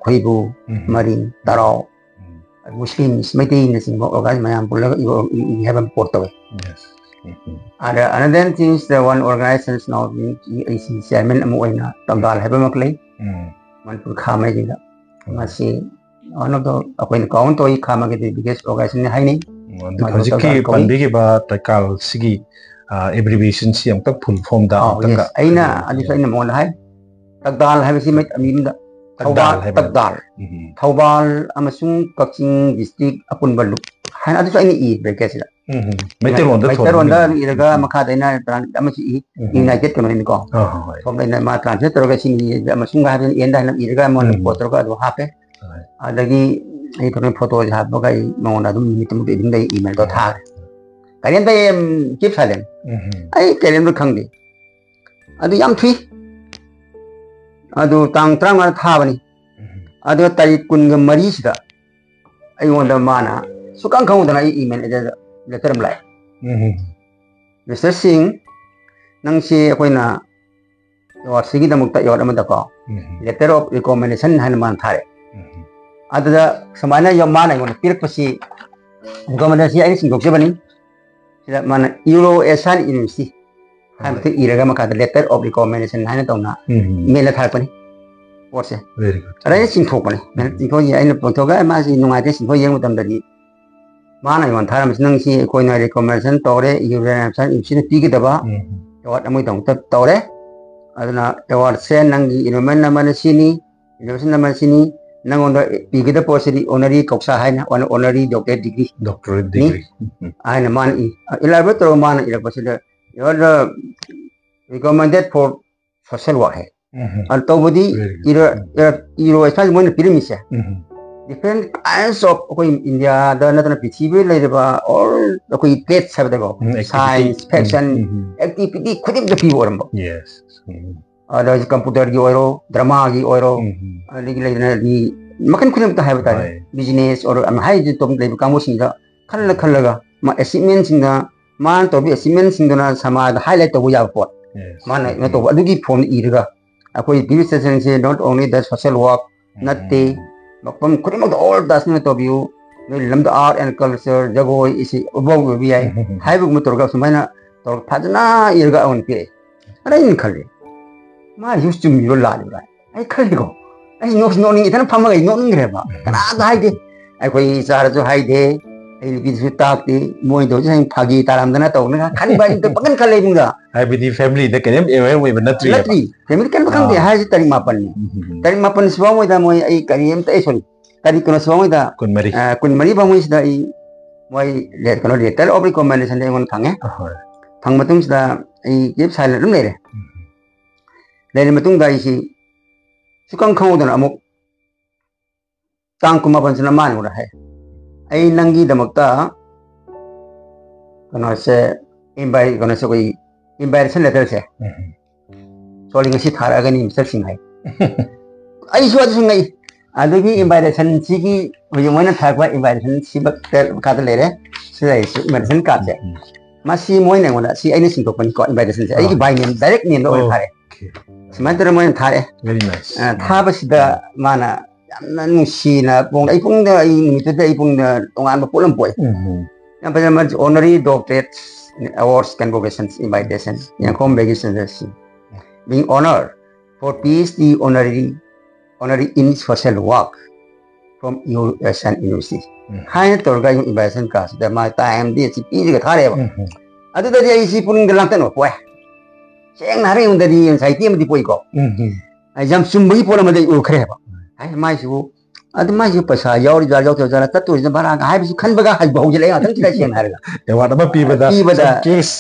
ꯈꯣꯏꯕꯨ, ꯃꯔꯤꯡ, ꯇꯔꯥꯎ, ꯃꯨꯁꯂꯤꯝ, ꯃꯩꯇꯩꯅꯆꯤꯡꯕ ꯑꯣꯔꯒꯥꯅꯥꯏꯖ ꯃꯌꯥꯝ ꯄꯨꯜꯂꯒ ꯏꯕ, ꯏ, ꯏ ꯍꯥꯏꯕ ꯑꯃ ꯄꯣꯠ ꯇꯧꯋꯦ꯫ ꯑꯗ another thing is the one organization now, ꯑꯩꯁꯤ ꯆꯤꯌꯔꯃꯦꯟ ꯑꯃ ꯑꯣꯏꯅ ꯇꯝꯕꯥꯜ ꯍꯥꯏꯕ ꯑꯃ ꯂꯩ, ꯃꯅꯤꯄꯨꯔ ꯈꯥ ꯃꯥꯏꯀꯩꯗ꯫ ꯃꯁꯤ ꯑꯅꯧꯕ ꯑꯩꯈꯣꯏꯅ ꯀꯥꯎꯟ ꯇꯧꯏ, ꯈꯥꯃꯒꯤꯗꯤ ꯕꯤꯒꯦꯁ ꯑꯣꯔꯒꯅꯥꯏꯖꯦꯁꯟꯅꯤ ꯍꯥꯏꯅꯩ꯫ ꯑꯗꯨ ꯍꯧꯖꯤꯛꯀꯤ ꯄꯟꯕꯤꯈꯤꯕ ꯇꯀꯥꯜꯁꯤꯒꯤ ꯑꯦꯕ꯭ꯔꯤꯕꯤꯌꯦꯁꯟꯁꯤ ꯑꯃꯨꯛꯇꯪ ꯐꯨꯜ ꯐꯣꯝꯗ ꯑꯃꯨꯛꯇꯪꯒ ꯑꯩꯅ ꯑꯗꯨꯁꯨ ꯑꯩꯅ ꯃꯉꯣꯟꯗ ꯍꯥꯏ, ꯇꯛꯗꯥꯜ ꯍꯥꯏꯕꯁꯤ ꯃꯤꯅ ꯊꯧꯕꯥꯜ ꯇꯛꯗꯥꯜ, ꯊꯧꯕꯥꯜ ꯑꯃꯁꯨꯡ ꯀꯛꯆꯤꯡ ꯗꯤꯁꯇ꯭ꯔꯤꯛ ꯑꯄꯨꯟꯕ ꯂꯨꯞ ꯍꯥꯏꯅ ꯑꯗꯨꯁꯨ ꯑꯩꯅ ꯏ ꯕ꯭ꯔꯦꯀꯦꯠꯁꯤꯗ꯫ ꯃꯩꯇꯩꯂꯣꯟꯗ ꯃꯩꯇꯩꯂꯣꯟꯗ ꯏꯔꯒ ꯃꯈꯥꯗ ꯑꯩꯅ ꯑꯃꯁꯨ ꯏ, ꯌꯨꯅꯥꯏꯇꯦꯠ ꯀꯩꯅꯣꯅꯤꯀꯣ꯫ ꯁꯣꯝꯗ ꯑꯩꯅ ꯃꯥ ꯇ꯭ꯔꯥꯟꯁꯂꯦꯠ ꯇꯧꯔꯒ ꯁꯤꯅꯤ ꯑꯃꯁꯨꯡ ꯍꯥꯏꯕꯗꯨꯅ ꯑꯦꯟꯗ ꯍꯥꯏꯅ ꯏꯔꯒ ꯑꯃꯨꯛ ꯄꯣꯠ ꯇꯧꯔꯒ ꯑꯗꯨ ꯍꯥꯞꯄꯦ꯫ ꯑꯗꯒꯤ ꯑꯩ ꯊꯣꯛꯂꯛꯏ ꯐꯣꯇꯣꯁꯦ ꯍꯥꯞꯄꯒ ꯑꯩ ꯃꯉꯣꯟꯗ ꯑꯗꯨꯝ ꯅꯨꯃꯤꯠ ꯇꯨꯃꯗꯤ ꯑꯗꯨꯝ ꯑꯩ ꯏꯃꯦꯜꯗꯣ ꯊꯥꯔꯦ꯫ ꯀꯔꯤꯝꯇ ꯀꯤꯞ ꯁꯥꯏꯂꯦꯟ꯫ ꯑꯩ ꯀꯔꯤꯝꯇ ꯈꯪꯗꯦ꯫ ꯑꯗꯨ ꯌꯥꯝ ꯊꯨꯏ꯫ ꯑꯗꯨ ꯇꯥꯡ ꯇꯔꯥꯃꯉꯥꯗ ꯊꯥꯕꯅꯤ꯫ ꯑꯗꯨꯒ ꯇꯥꯔꯤꯛ ꯀꯨꯟꯒ ꯃꯔꯤꯁꯤꯗ ꯑꯩꯉꯣꯟꯗ ꯃꯥꯅ ꯁꯨꯛꯈꯪ ꯈꯪꯍꯧꯗꯅ ꯑꯩ ꯏꯃꯦꯜ ꯑꯦꯗ꯭ꯔꯦꯁꯇ ꯂꯦꯇꯔ ꯑꯃ ꯂꯥꯛꯑꯦ꯫ "ꯃꯤꯁꯇꯔ ꯁꯤꯡ, ꯅꯪꯁꯤ ꯑꯩꯈꯣꯏꯅ ꯑꯦꯋꯥꯔꯗꯁꯤꯒꯤꯗꯃꯛꯇ ꯑꯦꯋꯥꯔꯗ ꯑꯃꯗꯀꯣ ꯂꯦꯇꯔ ꯑꯣꯐ ꯔꯤꯀꯣꯃꯦꯟꯗꯦꯁꯟ ꯍꯥꯏꯅ ꯃꯥꯅ ꯊꯥꯔꯦ꯫ ꯑꯗꯨꯗ ꯁꯨꯃꯥꯏꯅ ꯌ-, ꯃꯥꯅ ꯑꯩꯉꯣꯟꯗ ꯄꯤꯔꯛꯄꯁꯤ, ꯔꯤꯀꯣꯃꯦꯟꯗꯦꯁꯟꯁꯤ ꯑꯩꯅ ꯁꯤꯟꯗꯣꯛꯆꯕꯅꯤ꯫ ꯁꯤꯗ ꯃꯥꯅ ꯌꯨꯔꯣ ꯑꯦꯁꯤꯌꯥꯟ ꯌꯨꯅꯤꯚꯔꯁꯤꯇꯤ ꯍꯥꯏꯕꯗꯨ ꯏꯔꯒ ꯃꯈꯥꯗ ꯂꯦꯇꯔ ꯑꯣꯐ ꯔꯤꯀꯣꯃꯦꯟꯗꯦꯁꯟ ꯍꯥꯏꯅ ꯇꯧꯅ ꯃꯦꯜꯂ ꯊꯥꯔꯛꯄꯅꯤ ꯄꯣꯠꯁꯦ꯫ ꯑꯗ ꯑꯩꯅ ꯆꯤꯡꯊꯣꯛꯄꯅꯤ꯫ ꯃꯦꯜꯂ ꯆꯤꯡꯊꯣꯛꯑ ꯑꯩꯅ ꯄꯨꯊꯣꯛꯑꯒ ꯃꯥꯁꯤ ꯅꯨꯡꯉꯥꯏꯇꯦ, ꯆꯤꯡꯊꯣꯛ ꯌꯦꯡꯕ ꯃꯇꯝꯗꯗꯤ ꯃꯥꯅ ꯑꯩꯉꯣꯟꯗ ꯊꯥꯔꯝꯃꯤꯁꯤ, "ꯅꯪꯁꯤ ꯑꯩꯈꯣꯏꯅ ꯔꯤꯀꯣꯃꯦꯟꯗꯦꯁꯟ ꯇꯧꯔꯦ, ꯌꯨꯅꯤꯚꯔꯁꯤꯇꯤꯅ ꯄꯤꯒꯗꯕ ꯑꯦꯋꯥꯔꯗ ꯑꯃꯒꯤꯗꯃꯛꯇ ꯇꯧꯔꯦ꯫ ꯑꯗꯨꯅ ꯑꯦꯋꯥꯔꯗꯁꯦ ꯅꯪꯒꯤ ꯏꯅꯣꯃꯦꯟ ꯑꯃꯅ ꯁꯤꯅꯤ, ꯏꯅꯣꯃꯦꯟ ꯑꯃꯅ ꯁꯤꯅꯤ, ꯅꯪꯉꯣꯟꯗ ꯄꯤꯒꯗꯕ ꯄꯣꯠꯁꯤꯗꯤ ꯑꯣꯅꯔꯤ ꯀꯧꯁꯥ ꯍꯥꯏꯅ, ꯑꯣꯅꯔꯤ ꯗꯣꯛꯇꯔꯦꯠ ꯗꯤꯒ꯭ꯔꯤ ꯍꯥꯏꯅ ꯃꯥꯅ ꯏ-, ꯏꯂꯥꯕꯣꯔꯦꯠ ꯇꯧꯔꯒ ꯃꯥꯅ ꯏꯔꯛꯄꯁꯤꯗ, "You are the recommended for social work" ꯍꯥꯏ꯫ ꯑꯗꯨ ꯇꯧꯕꯗꯤ ꯏꯔꯣ-, ꯏꯔꯣ-, ꯏꯔꯣꯏ ꯁ꯭ꯋꯥꯏꯗ ꯃꯣꯏꯅ ꯄꯤꯔꯝꯃꯤꯁꯦ꯫ Different kinds of ꯑꯩꯈꯣꯏ ꯏꯟꯗꯤꯌꯥꯗ ꯅꯠꯇꯅ ꯄ꯭ꯔꯤꯊꯤꯕꯤꯗ ꯂꯩꯔꯤꯕ all ꯑꯩꯈꯣꯏꯒꯤ ꯇ꯭ꯔꯦꯠꯁ ꯍꯥꯏꯕꯗꯀꯣ, ꯁꯥꯏꯟꯁ, ꯐꯦꯛꯁꯟ, ꯑꯦꯛꯇꯤꯚꯤꯇꯤ ꯈꯨꯗꯤꯡꯃꯛꯇ ꯄꯤꯕ ꯑꯣꯏꯔꯝꯕ꯫ ꯑꯗ ꯀꯝꯄ꯭ꯌꯨꯇꯔꯒꯤ ꯑꯣꯏꯔꯣ, ꯗ꯭ꯔꯃꯥꯒꯤ ꯑꯣꯏꯔꯣ, ꯑꯗꯒꯤ ꯂꯩꯗꯅ ꯃꯤ ꯃꯈꯜ ꯈꯨꯗꯤꯡꯃꯛꯇ ꯍꯥꯏꯕ ꯇꯥꯔꯦ, ꯕꯤꯖꯤꯅꯦꯁ ꯑꯣꯏꯔꯣ, ꯍꯥꯏꯔꯤꯁꯦ ꯇꯣꯞ ꯂꯩꯕ ꯀꯥꯡꯕꯨꯁꯤꯡꯗ ꯈꯜꯂ ꯈꯜꯂꯒ ꯃꯥ ꯑꯦꯆꯤꯞꯃꯦꯟꯁꯤꯡꯗ ꯃꯥꯅ ꯇꯧꯕ ꯑꯦꯆꯤꯞꯃꯦꯟꯁꯤꯡꯗꯨꯅ ꯁꯃꯥꯖꯗ ꯍꯥꯏꯂꯥꯏꯠ ꯇꯧꯕ ꯌꯥꯕ ꯄꯣꯠ ꯃꯥꯅ ꯀꯩꯅꯣ ꯇꯧꯕ, ꯑꯗꯨꯒꯤ ꯐꯣꯝꯗ ꯏꯔꯒ ꯑꯩꯈꯣꯏ ꯄꯤꯔꯤꯕ ꯁꯦꯁꯟꯁꯦ not only the social work ꯅꯠꯇꯦ, ꯃꯐꯝ ꯈꯨꯗꯤꯡꯃꯛꯇ ꯑꯣꯜ ꯇꯥꯁꯅ ꯇꯧꯕꯤꯌꯨ, ꯅꯣꯏ ꯂꯝꯗ ꯑꯥꯔꯠ ꯑꯦꯟ ꯀꯜꯆꯔ, ꯖꯒꯣꯏ, ꯏꯁꯩ, ꯎꯕ ꯑꯣꯏꯕ ꯌꯥꯏ ꯍꯥꯏꯕꯒꯨꯝꯕ ꯇꯧꯔꯒ ꯁꯨꯃꯥꯏꯅ ꯇꯧꯔꯒ ꯐꯖꯅ ꯏꯔꯒ ꯑꯩꯉꯣꯟꯗ ꯄꯤꯔꯛꯑꯦ꯫ ꯑꯗ ꯑꯩꯅ ꯈꯜꯂꯤ, ꯃꯥ ꯍꯧꯖꯤꯛ ꯆꯨꯝꯃꯤꯕ꯭ꯔꯥ ꯂꯥꯜꯂꯤꯕ꯭ꯔꯥ? ꯑꯩ ꯈꯜꯂꯤꯀꯣ, ꯑꯩ ꯅꯣꯛꯁꯨ ꯅꯣꯛꯅꯤꯡ, ꯏꯊꯟ ꯐꯝꯃꯒ ꯑꯩ ꯅꯣꯛꯅꯤꯡꯈ꯭ꯔꯦꯕ꯫ ꯀꯅꯥꯗ ꯍꯥꯏꯗꯦ꯫ ꯑꯩꯈꯣꯏ ꯏꯆꯥꯗꯁꯨ ꯍꯥꯏꯗꯦ, ꯑꯩ ꯅꯨꯄꯤꯗꯁꯨ ꯇꯥꯛꯇꯦ꯫ ꯃꯣꯏꯗ ꯍꯧꯖꯤꯛ ꯍꯌꯦꯡ ꯐꯥꯒꯤ ꯇꯥꯔꯝꯗꯅ ꯇꯧꯅ ꯈꯟꯕ ꯍꯥꯏꯗꯤ ꯄꯥꯈꯟ ꯈꯜꯂꯦ ꯏꯃꯨꯡꯗ꯫ ꯍꯥꯏꯕꯗꯤ ꯐꯦꯃꯤꯂꯤꯗ ꯀꯔꯤꯝ ꯑꯦꯋꯦꯌꯔ ꯑꯣꯏꯕ ꯅꯠꯇ꯭ꯔꯤꯑꯕ꯫ ꯅꯠꯇ꯭ꯔꯤ, ꯐꯦꯃꯤꯂꯤ ꯀꯔꯤꯝ ꯈꯪꯗꯦ꯫ ꯑꯥ꯫ ꯍꯥꯏꯔꯤꯁꯦ ꯇꯥꯔꯤꯛ ꯃꯥꯄꯟꯅꯤ꯫ ꯎꯝ, ꯎꯝ, ꯎꯝ꯫ ꯇꯥꯔꯤꯛ ꯃꯥꯄꯟ ꯁꯤꯐꯥꯎꯉꯩꯗ ꯃꯣꯏ ꯑꯩ ꯀꯔꯤꯝꯇ, ꯑꯩ ꯁꯣꯔꯤ, ꯇꯥꯔꯤꯛ ꯀꯩꯅꯣ ꯁꯤꯐꯥꯎꯉꯩꯗ, ꯀꯨꯟꯃꯔꯤ꯫ ꯑ, ꯀꯨꯟꯃꯔꯤ ꯐꯥꯎꯉꯩꯁꯤꯗ ꯑꯩ ꯃꯣꯏ ꯂꯦ-, ꯀꯩꯅꯣ, letter of recommendation ꯑꯩꯉꯣꯟꯗ ꯐꯪꯉꯦ꯫ ꯑꯍꯣꯏ꯫ ꯐꯪ ꯃꯇꯨꯡꯁꯤꯗ ꯑꯩ keep silent ꯑꯗꯨꯝ ꯂꯩꯔꯦ꯫ ꯎꯝ꯫ ꯂꯩꯔ ꯃꯇꯨꯡꯗ ꯑꯩꯁꯤ ꯁꯨꯈꯪ ꯈꯪꯍꯧꯗꯅ ꯑꯃꯨꯛ ꯇꯥꯡ ꯀꯨꯟꯃꯥꯄꯟꯁꯤꯅ ꯃꯥꯅ ꯑꯩꯉꯣꯟꯗ ꯍꯥꯏ, "ꯑꯩ ꯅꯪꯒꯤꯗꯃꯛꯇ ꯀꯩꯅꯣꯁꯦ, invite-, ꯀꯩꯅꯣꯁꯦ, ꯑꯩꯈꯣꯏ invitation letter-ꯁꯦ ꯎꯝ꯫ ꯁꯣꯜꯂꯤ ꯉꯁꯤ ꯊꯥꯔꯛꯑꯒꯅꯤ, ꯃꯤꯁꯇꯔ ꯁꯤꯡ" ꯍꯥꯏ꯫ ꯑꯩꯁꯨ ꯑꯗꯨꯁꯨ ꯉꯛꯏ꯫ ꯑꯗꯨꯒꯤ invitation-ꯁꯤꯒꯤ ꯍꯧꯖꯤꯛ ꯃꯣꯏꯅ ꯊꯥꯔꯛꯄ invitation-ꯁꯤ ꯃꯈꯥꯗ ꯂꯩꯔꯦ꯫ ꯁꯤꯗ ꯑꯩꯁꯨ invitation card-ꯁꯦ꯫ ꯎꯝ꯫ ꯃꯁꯤ ꯃꯣꯏꯅ ꯑꯩꯉꯣꯟꯗ, ꯁꯤ ꯑꯩꯅ ꯁꯤꯟꯗꯣꯛꯄꯅꯤꯀꯣ, invitation-ꯁꯦ꯫ ꯑꯩꯒꯤ ꯑꯥ꯫ By name, direct name-ꯗ ꯑꯣꯏꯅ ꯑꯣ꯫ ꯊꯥꯔꯛꯑꯦ꯫ Okay꯫ ꯁꯨꯃꯥꯏꯅ ꯇꯧꯔꯒ ꯃꯣꯏꯅ ꯊꯥꯔꯛꯑꯦ꯫ Very nice꯫ ꯑ, ꯊꯥꯕꯁꯤꯗ ꯃꯥꯅ ꯌꯥꯝꯅ ꯅꯨꯡꯁꯤꯅ ꯄꯨꯡ, ꯑꯩ ꯄꯨꯡꯗ, ꯑꯩ ꯅꯨꯃꯤꯠꯇꯨꯗ ꯑꯩ ꯄꯨꯡꯗ ꯇꯣꯉꯥꯟꯕ ꯄꯣꯠ ꯑꯃ ꯄꯣꯛꯑꯦ꯫ ꯎꯝ꯫ ꯌꯥꯝ ꯐꯖꯅ, ꯃꯥꯁꯦ honorary doctorate, awards, convocations, invitation, Yankhom Vacation, being honored for PhD honorary, honorary in social work from U S N University ꯎꯝ꯫ ꯍꯥꯏꯅ ꯇꯧꯔꯒ ꯑꯩ invitation card-ꯁꯤꯗ ꯃꯥ time date-ꯁꯤ ꯄꯤꯔꯒ ꯊꯥꯔꯛꯑꯦꯕ꯫ ꯎꯝ꯫ ꯑꯗꯨꯗꯗꯤ ꯑꯩꯁꯤ ꯄꯨꯛꯅꯤꯡꯗ ꯂꯥꯡꯇꯛꯅꯕ ꯄꯣꯛꯑꯦ꯫ ꯁꯦꯡꯅ ꯍꯥꯏꯔ ꯑꯩꯉꯣꯟꯗꯗꯤ anxiety ꯑꯃꯗꯤ ꯄꯣꯛꯏꯀꯣ꯫ ꯎꯝ꯫ ꯑꯩ ꯌꯥꯝ ꯆꯨꯝꯕꯒꯤ ꯄꯣꯠ ꯑꯃꯗꯤ ꯑꯩ ꯎꯈ꯭ꯔꯦꯕ꯫ ꯍꯥꯏ, ꯃꯥꯏꯁꯤꯕꯨ, ꯑꯗꯨ ꯃꯥꯏꯁꯤꯕꯨ ꯄꯩꯁꯥ ꯌꯥꯎꯔꯤꯕ꯭ꯔꯥ ꯌꯥꯎꯗ꯭ꯔꯤꯕ꯭ꯔꯥ, ꯆꯠꯇꯣꯔꯤꯁꯤꯅ ꯚꯔꯥꯒ ꯍꯥꯏꯕꯁꯤ ꯈꯟꯕꯒ ꯍꯩꯕ ꯍꯧꯖꯤꯜꯂꯛꯑꯦ ꯉꯥꯛꯇꯪꯁꯤꯗ, ꯁꯦꯡꯅ ꯍꯥꯏꯔꯒ꯫ Award ꯑꯃ ꯄꯤꯕꯗ ꯄꯤꯕꯗ some case,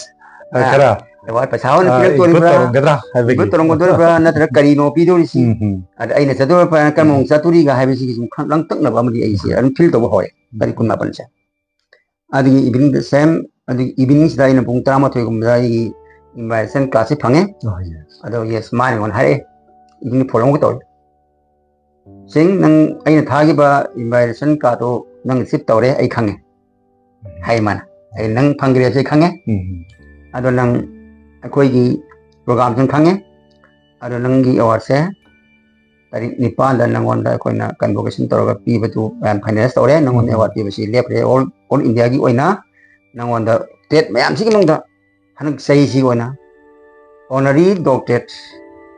ꯑ, ꯑ, ꯈꯔ award ꯄꯩꯁꯥ ꯑꯣꯏꯅ ꯑ, ꯄꯤꯔꯛꯇꯣꯔꯤꯕ꯭ꯔꯥ? Include ꯇꯧꯔꯝꯒꯗ꯭ꯔꯥ ꯍꯥꯏꯕꯒꯤ꯫ Include ꯇꯧꯔꯝꯒꯗꯣꯔꯤꯕ꯭ꯔꯥ? ꯅꯠꯇ꯭ꯔꯒ ꯀꯔꯤꯅꯣ ꯄꯤꯗꯣꯔꯤꯁꯤ? ꯎꯝ, ꯎꯝ꯫ ꯑꯗ ꯑꯩꯅ ꯆꯠꯇꯣꯔꯤꯕ꯭ꯔꯥ? ꯀꯔꯝꯕ ꯃꯑꯣꯡ ꯆꯠꯇꯣꯔꯤꯒ ꯍꯥꯏꯕꯁꯤꯒꯤ ꯁꯨꯝ ꯈꯪ-, ꯂꯥꯡꯇꯛꯅꯕ ꯑꯃꯗꯤ ꯑꯩꯁꯦ ꯑꯗꯨꯝ feel ꯇꯧꯕ ꯍꯧꯔꯦ, ꯇꯥꯔꯤꯛ ꯀꯨꯟꯃꯥꯄꯟꯁꯦ꯫ ꯑꯗꯨꯒꯤ evening, the same, ꯑꯗꯨꯒꯤ evening-ꯁꯤꯗ ꯑꯩꯅ ꯄꯨꯡ ꯇꯔꯥꯃꯥꯊꯣꯏꯒꯨꯝꯕꯗ ꯑꯩꯒꯤ invitation card-ꯁꯤ ꯐꯪꯉꯦ꯫ ꯑꯣ, yes꯫ ꯑꯗꯣ, yes, ꯃꯥꯅ ꯑꯩꯉꯣꯟꯗ ꯍꯥꯏꯔꯛꯑꯦ, evening phone ꯑꯃꯒ ꯇꯧꯔꯦ, "ꯁꯤꯡ, ꯅꯪ ꯑꯩꯅ ꯊꯥꯈꯤꯕ invitation card-ꯇꯣ ꯅꯪ receive ꯇꯧꯔꯦ, ꯑꯩ ꯈꯪꯉꯦ," ꯍꯥꯏ ꯃꯥꯅ꯫ "ꯑꯩ ꯅꯪ ꯐꯪꯈ꯭ꯔꯦ ꯍꯥꯏꯕꯁꯦ ꯑꯩ ꯈꯪꯉꯦ꯫ ꯎꯝ꯫ ꯑꯗꯣ ꯅꯪ ꯑꯩꯈꯣꯏꯒꯤ program-ꯁꯤꯡ ꯈꯪꯉꯦ꯫ ꯑꯗꯣ ꯅꯪꯒꯤ award-ꯁꯦ ꯇꯥꯔꯤꯛ ꯅꯤꯄꯥꯟꯗ ꯅꯪꯉꯣꯟꯗ ꯑꯩꯈꯣꯏꯅ convocation ꯇꯧꯔꯒ ꯄꯤꯕꯗꯨ ꯃꯌꯥꯝ finalize ꯇꯧꯔꯦ꯫ ꯅꯪꯉꯣꯟꯗ ꯎꯝ꯫ Award ꯄꯤꯕꯁꯤ ꯂꯦꯞꯈ꯭ꯔꯦ꯫ All, all India-ꯒꯤ ꯑꯣꯏꯅ ꯅꯪꯉꯣꯟꯗ TET ꯃꯌꯥꯝꯁꯤꯒꯤ ꯃꯅꯨꯡꯗ ꯍꯟꯗꯛ ꯆꯍꯤꯁꯤꯒꯤ ꯑꯣꯏꯅ honorary doctorate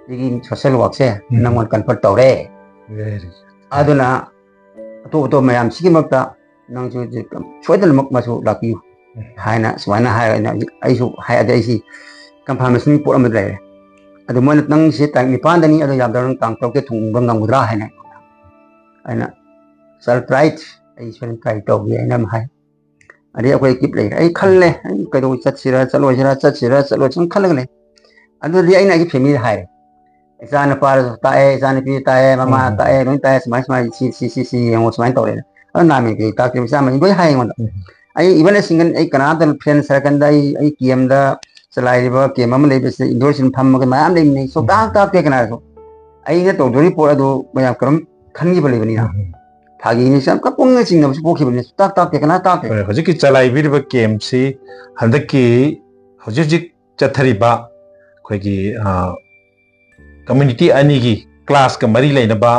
ꯁꯤꯒꯤ social work-ꯁꯦ ꯎꯝ꯫ ꯅꯪꯉꯣꯟꯗ confer ꯇꯧꯔꯦ꯫ Very good. ꯑꯗꯨꯅ ꯑꯇꯣꯞ ꯑꯇꯣꯞꯄ ꯃꯌꯥꯝꯁꯤꯒꯤ ꯃꯔꯛꯇ ꯅꯪꯁꯨ ꯁꯣꯏꯗꯅꯃꯛ ꯃꯁꯨ ꯂꯥꯛꯄꯤꯌꯨ ꯍꯥꯏꯅ ꯁꯨꯃꯥꯏꯅ ꯍꯥꯏꯔ ꯑꯩꯅ ꯍꯧꯖꯤꯛ ꯑꯩꯁꯨ ꯍꯥꯏ, ꯑꯗꯩ ꯑꯩꯁꯤ ꯀꯟꯐꯥꯔꯃꯦꯁꯟꯒꯤ ꯄꯣꯠ ꯑꯃ ꯂꯩꯔꯦ꯫ ꯑꯗꯨ ꯃꯣꯏꯅ ꯅꯪꯁꯦ ꯇꯥꯔꯤꯛ ꯅꯤꯄꯥꯟꯗꯅꯤ, ꯑꯗꯣ ꯌꯥꯝꯗ꯭ꯔꯕ ꯅꯪ ꯇꯥꯡ ꯇꯔꯨꯛꯇ ꯊꯨꯡꯕ ꯉꯝꯒꯗ꯭ꯔꯥ ꯍꯥꯏꯅ ꯑꯩꯅ, "Sir, try, ꯑꯩ ꯁꯣꯏꯗꯅ try ꯇꯧꯒꯦ" ꯍꯥꯏꯅ ꯑꯃ ꯍꯥꯏ꯫ ꯑꯗꯩ ꯑꯩꯈꯣꯏ ꯀꯤꯞ ꯂꯩꯔꯦ꯫ ꯑꯩ ꯈꯜꯂꯦ, ꯑꯩ ꯀꯩꯗꯧ ꯆꯠꯁꯤꯔꯥ, ꯆꯠꯂꯣꯏꯁꯤꯔꯥ, ꯆꯠꯁꯤꯔꯥ, ꯆꯠꯂꯣꯏꯁꯤꯔꯥ ꯈꯜꯂꯒ ꯂꯩ꯫ ꯑꯗꯨꯗꯤ ꯑꯩꯅ ꯑꯩꯒꯤ ꯐꯦꯃꯤꯂꯤꯗ ꯍꯥꯏꯔꯦ, "ꯏꯆꯥ ꯅꯨꯄꯥꯗꯁꯨ ꯇꯥꯛꯑꯦ, ꯏꯆꯥ ꯅꯨꯄꯤꯁꯨ ꯇꯥꯛꯑꯦ, ꯃꯃꯥ ꯎꯝ꯫ ꯇꯥꯛꯑꯦ, ꯂꯣꯏ ꯇꯥꯛꯑꯦ, ꯁꯨꯃꯥꯏ ꯁꯨꯃꯥꯏ ꯁꯤ, ꯁꯤ, ꯁꯤ, ꯁꯤ ꯌꯦꯡꯉꯣ, ꯁꯨꯃꯥꯏꯅ ꯇꯧꯔꯦ꯫ ꯑꯗꯣ ꯅꯥꯃꯤ ꯀꯩ ꯇꯥꯛꯇꯦ, ꯏꯆꯥ ꯑꯃꯅꯤ ꯂꯣꯏ ꯍꯥꯏ ꯑꯩꯉꯣꯟꯗ"꯫ ꯎꯝ꯫ ꯑꯩ even ꯑꯩ ꯁꯤꯡꯒꯜ, ꯑꯩ ꯀꯅꯥꯝꯇ ꯐ꯭ꯔꯦꯟ ꯁꯔꯀꯜꯗ ꯑꯩ, ꯑꯩ ꯀꯦꯝꯗ ꯆꯂꯥꯏꯔꯤꯕ ꯀꯦꯝ ꯑꯃ ꯂꯩꯕꯁꯤꯗ ꯏꯟꯗꯣꯔꯁꯤꯡ ꯐꯝꯃꯒ ꯃꯌꯥꯝ ꯂꯩꯃꯤꯟꯅꯩ꯫ ꯁꯨꯡꯇꯥꯛ ꯎꯝ꯫ ꯇꯥꯛꯇꯦ ꯀꯅꯥꯁꯨ꯫ ꯑꯩꯅ ꯇꯧꯗꯣꯔꯤꯕ ꯄꯣꯠ ꯑꯗꯨ ꯃꯌꯥꯝ ꯀꯔꯝ ꯈꯟꯈꯤꯕ ꯂꯩꯕꯅꯤꯅ꯫ ꯎꯝ꯫ ꯐꯥꯒꯤꯅꯤ, ꯌꯥꯝ ꯀꯞꯄꯨꯡꯅ ꯆꯤꯡꯅꯕꯁꯨ ꯄꯣꯛꯈꯤꯕꯅꯤ꯫ ꯁꯨꯡꯇꯥꯛ ꯇꯥꯛꯇꯦ, ꯀꯅꯥ ꯇꯥꯛꯇꯦ? ꯍꯣꯏ, ꯍꯧꯖꯤꯛꯀꯤ ꯆꯂꯥꯏꯕꯤꯔꯤꯕ ꯀꯦꯝꯁꯤ ꯍꯟꯗꯛꯀꯤ ꯍꯧꯖꯤꯛ ꯍꯧꯖꯤꯛ ꯆꯠꯊꯔꯤꯕ ꯑꯩꯈꯣꯏꯒꯤ, ꯑ, ꯀꯝꯃ꯭ꯌꯨꯅꯤꯇꯤ ꯑꯅꯤꯒꯤ ꯀ꯭ꯂꯥꯁꯀ ꯃꯔꯤ ꯂꯩꯅꯕ,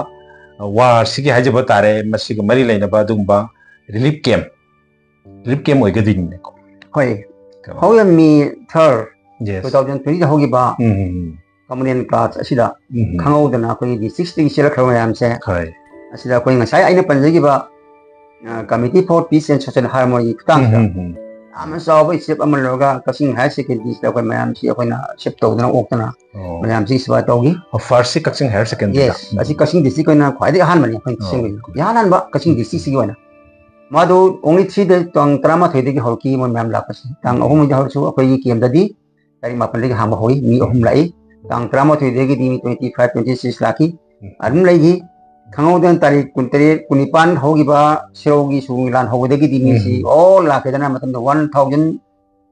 ꯑ, ꯋꯥꯔꯁꯤꯒꯤ ꯍꯥꯏꯖꯕ ꯇꯥꯔꯦ, ꯃꯁꯤꯒ ꯃꯔꯤ ꯂꯩꯅꯕ ꯑꯗꯨꯒꯨꯝꯕ ꯔꯤꯂꯤꯐ ꯀꯦꯝ, ꯔꯤꯂꯤꯐ ꯀꯦꯝ ꯑꯣꯏꯒꯗꯣꯏꯅꯤꯅꯦꯀꯣ꯫ ꯍꯣꯏ꯫ ꯀꯩꯅꯣ꯫ ꯍꯧꯔꯤꯕ ꯃꯦ ꯊꯥꯔꯠ, Yes. two thousand twenty ꯗ ꯍꯧꯈꯤꯕ ꯎꯝ, ꯎꯝ, ꯎꯝ꯫ ꯀꯃꯟ ꯀ꯭ꯂꯥꯁ ꯑꯁꯤꯗ ꯎꯝ, ꯎꯝ꯫ ꯈꯪꯍꯧꯗꯅ ꯑꯩꯈꯣꯏꯒꯤ ꯗꯤꯁꯇ꯭ꯔꯤꯛꯇꯒꯤ ꯆꯦꯜꯂꯛꯈ꯭ꯔꯕ ꯃꯌꯥꯝꯁꯦ ꯍꯣꯏ꯫ ꯑꯁꯤꯗ ꯑꯩꯈꯣꯏ ꯉꯁꯥꯏ ꯑꯩꯅ ꯄꯟꯖꯈꯤꯕ, ꯑ, Committee for Peace and Social Harmony ꯒꯤ ꯈꯨꯠꯊꯥꯡꯁꯤꯗ ꯎꯝ, ꯎꯝ, ꯎꯝ꯫ ꯌꯥꯝꯅ ꯆꯥꯎꯕ step ꯑꯃ ꯂꯧꯔꯒ ꯀꯛꯆꯤꯡ ꯍꯥꯌꯔ ꯁꯦꯀꯦꯟꯗꯔꯤꯁꯤꯗ ꯑꯩꯈꯣꯏ ꯃꯌꯥꯝꯁꯤ ꯑꯩꯈꯣꯏꯅ shift ꯇꯧꯗꯅ ꯑꯣꯛꯇꯅ ꯑꯣ꯫ ꯃꯌꯥꯝꯁꯤ ꯁꯦꯕꯥ ꯇꯧꯈꯤ꯫ ꯑꯣ, first ꯁꯤ ꯀꯛꯆꯤꯡ ꯍꯥꯌꯔ ꯁꯦꯀꯦꯟꯗꯔꯤꯗ? Yes, ꯎꯝ꯫ ꯑꯁꯤ ꯀꯛꯆꯤꯡ ꯗꯤꯁꯇ꯭ꯔꯤꯛꯀꯤ ꯑꯣꯏꯅ ꯈ꯭ꯋꯥꯏꯗꯒꯤ ꯑꯍꯥꯟꯕꯅꯤ ꯑꯩꯈꯣꯏꯅ ꯑꯣ, ꯁꯦꯝꯕꯁꯦ꯫ Okay. ꯏꯍꯥꯟ ꯍꯥꯟꯕ ꯀꯛꯆꯤꯡ ꯎꯝ, ꯗꯤꯁꯇ꯭ꯔꯤꯛꯁꯤꯒꯤ ꯑꯣꯏꯅ꯫ ꯃꯥꯗꯨ only three ꯗ, ꯇꯥꯡ ꯇꯔꯥꯃꯥꯊꯣꯏꯗꯒꯤ ꯍꯧꯔꯛꯈꯤ, ꯃꯣꯏ ꯃꯌꯥꯝ ꯂꯥꯛꯄꯁꯦ꯫ ꯇꯥꯡ ꯎꯝ꯫ ꯑꯍꯨꯝꯗꯒꯤ ꯍꯧꯔꯁꯨ ꯑꯩꯈꯣꯏꯒꯤ ꯀꯦꯝꯗꯗꯤ ꯇꯥꯔꯤꯛ ꯃꯥꯄꯟꯗꯒꯤ ꯍꯥꯡꯕ ꯍꯧꯏ, ꯃꯤ ꯑꯍꯨꯝ ꯂꯥꯛꯏ꯫ ꯇꯥꯡ ꯇꯔꯥꯃꯥꯊꯣꯏꯗꯒꯤꯗꯤ ꯃꯤ twenty five, twenty six ꯂꯥꯛꯈꯤ꯫ ꯎꯝ꯫ ꯑꯗꯨꯝ ꯂꯩꯈꯤ꯫ ꯈꯪꯍꯧꯗꯅ ꯇꯥꯔꯤꯛ ꯀꯨꯟꯇꯔꯦꯠ, ꯀꯨꯟꯅꯤꯄꯥꯟ ꯍꯧꯈꯤꯕ ꯁꯤꯔꯧꯒꯤ ꯁꯨꯒꯨꯅꯨꯒꯤ ꯂꯥꯟ ꯍꯧꯕꯗꯒꯤꯗꯤ ꯃꯤꯁꯤ ꯎꯝ꯫ All ꯂꯥꯛꯈꯤꯗꯅ ꯃꯇꯝꯗ one thousand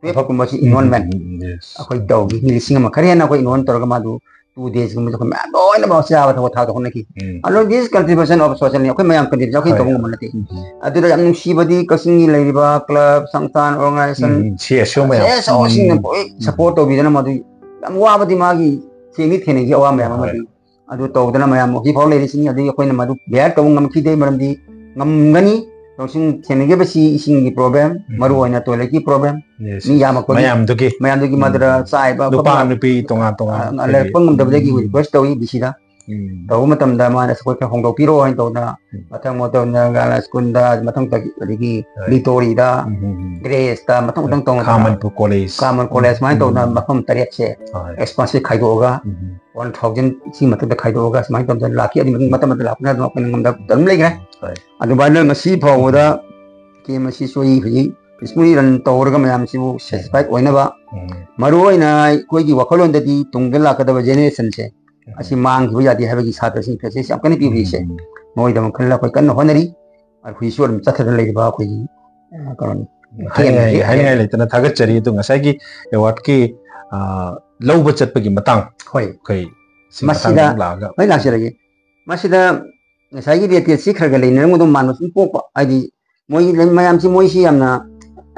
twelve ꯀꯨꯝꯕꯁꯤ ꯎꯝ, enrollment ꯎꯝ, ꯎꯝ, yes. ꯑꯩꯈꯣꯏ ꯇꯧꯈꯤ꯫ ꯃꯤ ꯂꯤꯁꯤꯡ ꯑꯃ ꯈꯔ ꯍꯦꯟꯅ ꯑꯩꯈꯣꯏ enroll ꯇꯧꯔꯒ ꯃꯥꯗꯨ two days ꯀꯨꯝꯕꯁꯤ ꯑꯩꯈꯣꯏ ꯃꯌꯥꯝ ꯂꯣꯏꯅꯃꯛ ꯆꯥꯕ ꯊꯛꯄ ꯊꯥꯗ ꯍꯣꯠꯅꯈꯤ꯫ ꯎꯝ꯫ ꯑꯗꯣ this contribution of social ꯅꯤ, ꯑꯩꯈꯣꯏ ꯃꯌꯥꯝ contribution ꯑꯩꯈꯣꯏ ꯍꯣꯏ꯫ ꯇꯧꯕ ꯉꯝꯕ ꯅꯠꯇꯦ꯫ ꯎꯝ, ꯎꯝ꯫ ꯑꯗꯨꯗ ꯌꯥꯝ ꯅꯨꯡꯁꯤꯕꯗꯤ ꯀꯛꯆꯤꯡꯒꯤ ꯂꯩꯔꯤꯕ club, ꯁꯪꯁꯊꯥꯟ, organization, ꯎꯝ, ꯎꯝ, C S O ꯃꯌꯥꯝ꯫ C S O ꯁꯤꯡꯅ ꯎꯝ, ꯂꯣꯏ ꯎꯝ꯫ Support ꯇꯧꯕꯤꯗꯅ ꯃꯗꯨ ꯌꯥꯝ ꯋꯥꯕꯗꯤ ꯃꯥꯒꯤ ꯊꯦꯡꯗꯤ ꯊꯦꯡꯅꯈꯤ ꯑꯋꯥ ꯃꯌꯥꯝ ꯍꯣꯏ꯫ ꯑꯃꯗꯤ꯫ ꯑꯗꯨ ꯇꯧꯗꯅ ꯃꯌꯥꯝ ꯍꯧꯖꯤꯛ ꯐꯥꯎ ꯂꯩꯔꯤꯁꯤꯅꯤ꯫ ꯑꯗꯒꯤ ꯑꯩꯈꯣꯏꯅ ꯃꯗꯨ bear ꯇꯧꯕ ꯉꯝꯈꯤꯗꯦ, ꯃꯔꯝꯗꯤ ꯉꯝꯒꯅꯤ꯫ ꯂꯧꯁꯤꯡ ꯊꯦꯡꯅꯈꯤꯕꯁꯤ ꯏꯁꯤꯡꯒꯤ problem, ꯎꯝ꯫ ꯃꯔꯨ ꯑꯣꯏꯅ toilet ꯀꯤ problem, Yes, ꯃꯤ yes. ꯌꯥꯝꯃꯛꯄꯒꯤ, ꯃꯌꯥꯝꯗꯨꯒꯤ꯫ ꯃꯌꯥꯝꯗꯨꯒꯤ ꯎꯝ꯫ ꯃꯗꯨꯗ ꯆꯥꯏꯕ ꯅꯨꯄꯥ ꯈꯣꯠꯄ, ꯅꯨꯄꯤ ꯇꯣꯉꯥꯟ ꯇꯣꯉꯥꯟ ꯑ, ꯑꯩꯈꯣꯏꯒꯤ ꯂꯩꯔꯛꯄ ꯉꯝꯗꯕꯗꯒꯤ ꯎꯝ꯫ Request ꯇꯧꯏ D C ꯗ꯫ ꯎꯝ꯫ ꯇꯧꯕ ꯃꯇꯝꯗ ꯃꯥꯅ ꯑꯩꯈꯣꯏ ꯈꯔ ꯍꯣꯡꯗꯣꯛꯄꯤꯔꯛꯑꯣ ꯍꯥꯏꯅ ꯇꯧꯗꯅ, ꯎꯝ꯫ ꯃꯊꯪ ꯃꯣꯇꯣꯟꯗ ꯒꯥꯔꯜꯁ ꯁ꯭ꯀꯨꯜꯗ, ꯃꯊꯪꯗꯒꯤ ꯑꯗꯒꯤ ꯍꯣꯏ꯫ ꯕꯤꯇꯣꯔꯤꯗ, ꯎꯝ, ꯎꯝ, ꯎꯝ꯫ ꯒ꯭ꯔꯦꯁꯇ, ꯃꯊꯪ ꯃꯊꯪ ꯇꯧꯅ ꯈꯥ ꯃꯅꯤꯄꯨꯔ ꯀꯣꯂꯦꯖ꯫ ꯈꯥ ꯃꯅꯤꯄꯨꯔ ꯀꯣꯂꯦꯖ ꯁꯨꯃꯥꯏꯅ ꯎꯝ꯫ ꯇꯧꯗꯅ ꯃꯐꯝ ꯇꯔꯦꯠꯁꯦ ꯍꯣꯏ꯫ ꯑꯦꯛꯁꯄꯥꯟꯁꯤꯞ ꯈꯥꯏꯗꯣꯛꯑꯒ ꯎꯝ꯫ ꯋꯥꯟ ꯊꯥꯎꯖꯟ ꯁꯤ ꯃꯊꯛꯇ ꯈꯥꯏꯗꯣꯛꯑꯒ ꯁꯨꯃꯥꯏꯅ ꯇꯧꯗꯅ ꯂꯥꯛꯈꯤ꯫ ꯑꯗꯨ ꯃꯇꯨꯡ ꯃꯇꯝ ꯃꯇꯝ ꯂꯥꯛꯄꯅ ꯑꯗꯨꯝ ꯑꯩꯈꯣꯏꯅ ꯉꯝꯗꯕ ꯑꯗꯨꯝ ꯂꯩꯈ꯭ꯔꯦ꯫ ꯍꯣꯏ꯫ ꯑꯗꯨꯃꯥꯏꯅ ꯉꯁꯤ ꯐꯥꯎꯕꯗ ꯀꯦ ꯑꯦꯝ ꯑꯦꯁ ꯁꯤ ꯁꯣꯏ ꯍꯧꯖꯤꯛ ꯄꯤꯁꯃꯨꯔꯤ ꯔꯟ ꯇꯧꯔꯒ ꯃꯌꯥꯝꯁꯤꯕꯨ ꯁꯦꯇꯤꯁꯐꯥꯏꯠ ꯑꯣꯏꯅꯕ, ꯎꯝ꯫ ꯃꯔꯨ ꯑꯣꯏꯅ ꯑꯩꯈꯣꯏꯒꯤ ꯋꯥꯈꯜꯂꯣꯟꯗꯗꯤ ꯇꯨꯡꯗ ꯂꯥꯛꯀꯗꯕ ꯖꯦꯅꯦꯔꯦꯁꯟꯁꯦ ꯎꯝ꯫ ꯑꯁꯤ ꯃꯥꯡꯈꯤꯕ ꯌꯥꯗꯦ ꯍꯥꯏꯕꯒꯤ ꯁꯥꯇ꯭ꯔꯁꯤꯡ ꯐꯦꯁꯤꯁ ꯌꯥꯝ ꯀꯟꯅ ꯄꯤꯕꯤꯔꯤꯁꯦ꯫ ꯎꯝ꯫ ꯃꯣꯏꯗꯃꯛ ꯈꯜꯂꯒ ꯑꯩꯈꯣꯏ ꯀꯟꯅ ꯍꯣꯠꯅꯔꯤ꯫ ꯑꯩꯈꯣꯏꯁꯨ ꯑꯗꯨꯝ ꯆꯠꯊꯗꯅ ꯂꯩꯔꯤꯕ ꯑꯩꯈꯣꯏꯒꯤ, ꯑ, ꯀꯩꯅꯣꯅꯤ꯫ ꯍꯥꯏꯅꯤꯡꯉꯥꯏ, ꯀꯦꯝ-, ꯍꯥꯏꯅꯤꯡꯉꯥꯏ ꯂꯩꯇꯅ ꯊꯥꯒꯠꯆꯔꯤ꯫ ꯑꯗꯨ ꯉꯁꯥꯏꯒꯤ ꯑꯦꯋꯥꯔꯗꯀꯤ, ꯑ, ꯂꯧꯕ ꯆꯠꯄꯒꯤ ꯃꯇꯥꯡ ꯍꯣꯏ꯫ ꯑꯩꯈꯣꯏ ꯁꯤ ꯃꯁꯤꯗ ꯃꯇꯥꯡꯗ ꯑꯃꯨꯛ ꯂꯥꯛꯑꯒ꯫ ꯍꯣꯏ, ꯂꯥꯛꯆꯔꯒꯦ꯫ ꯃꯁꯤꯗ ꯉꯁꯥꯏꯒꯤ ꯔꯦꯇꯦꯠꯁꯤ ꯈꯔ ꯈꯔ ꯂꯩꯅꯔꯝꯒꯗꯧ ꯃꯥꯟꯕ ꯁꯨꯝ ꯄꯣꯛꯄ꯫ ꯍꯥꯏꯗꯤ ꯃꯣꯏꯒꯤ ꯂꯩ-, ꯃꯌꯥꯝꯁꯤ ꯃꯣꯏꯁꯤ ꯌꯥꯝꯅ,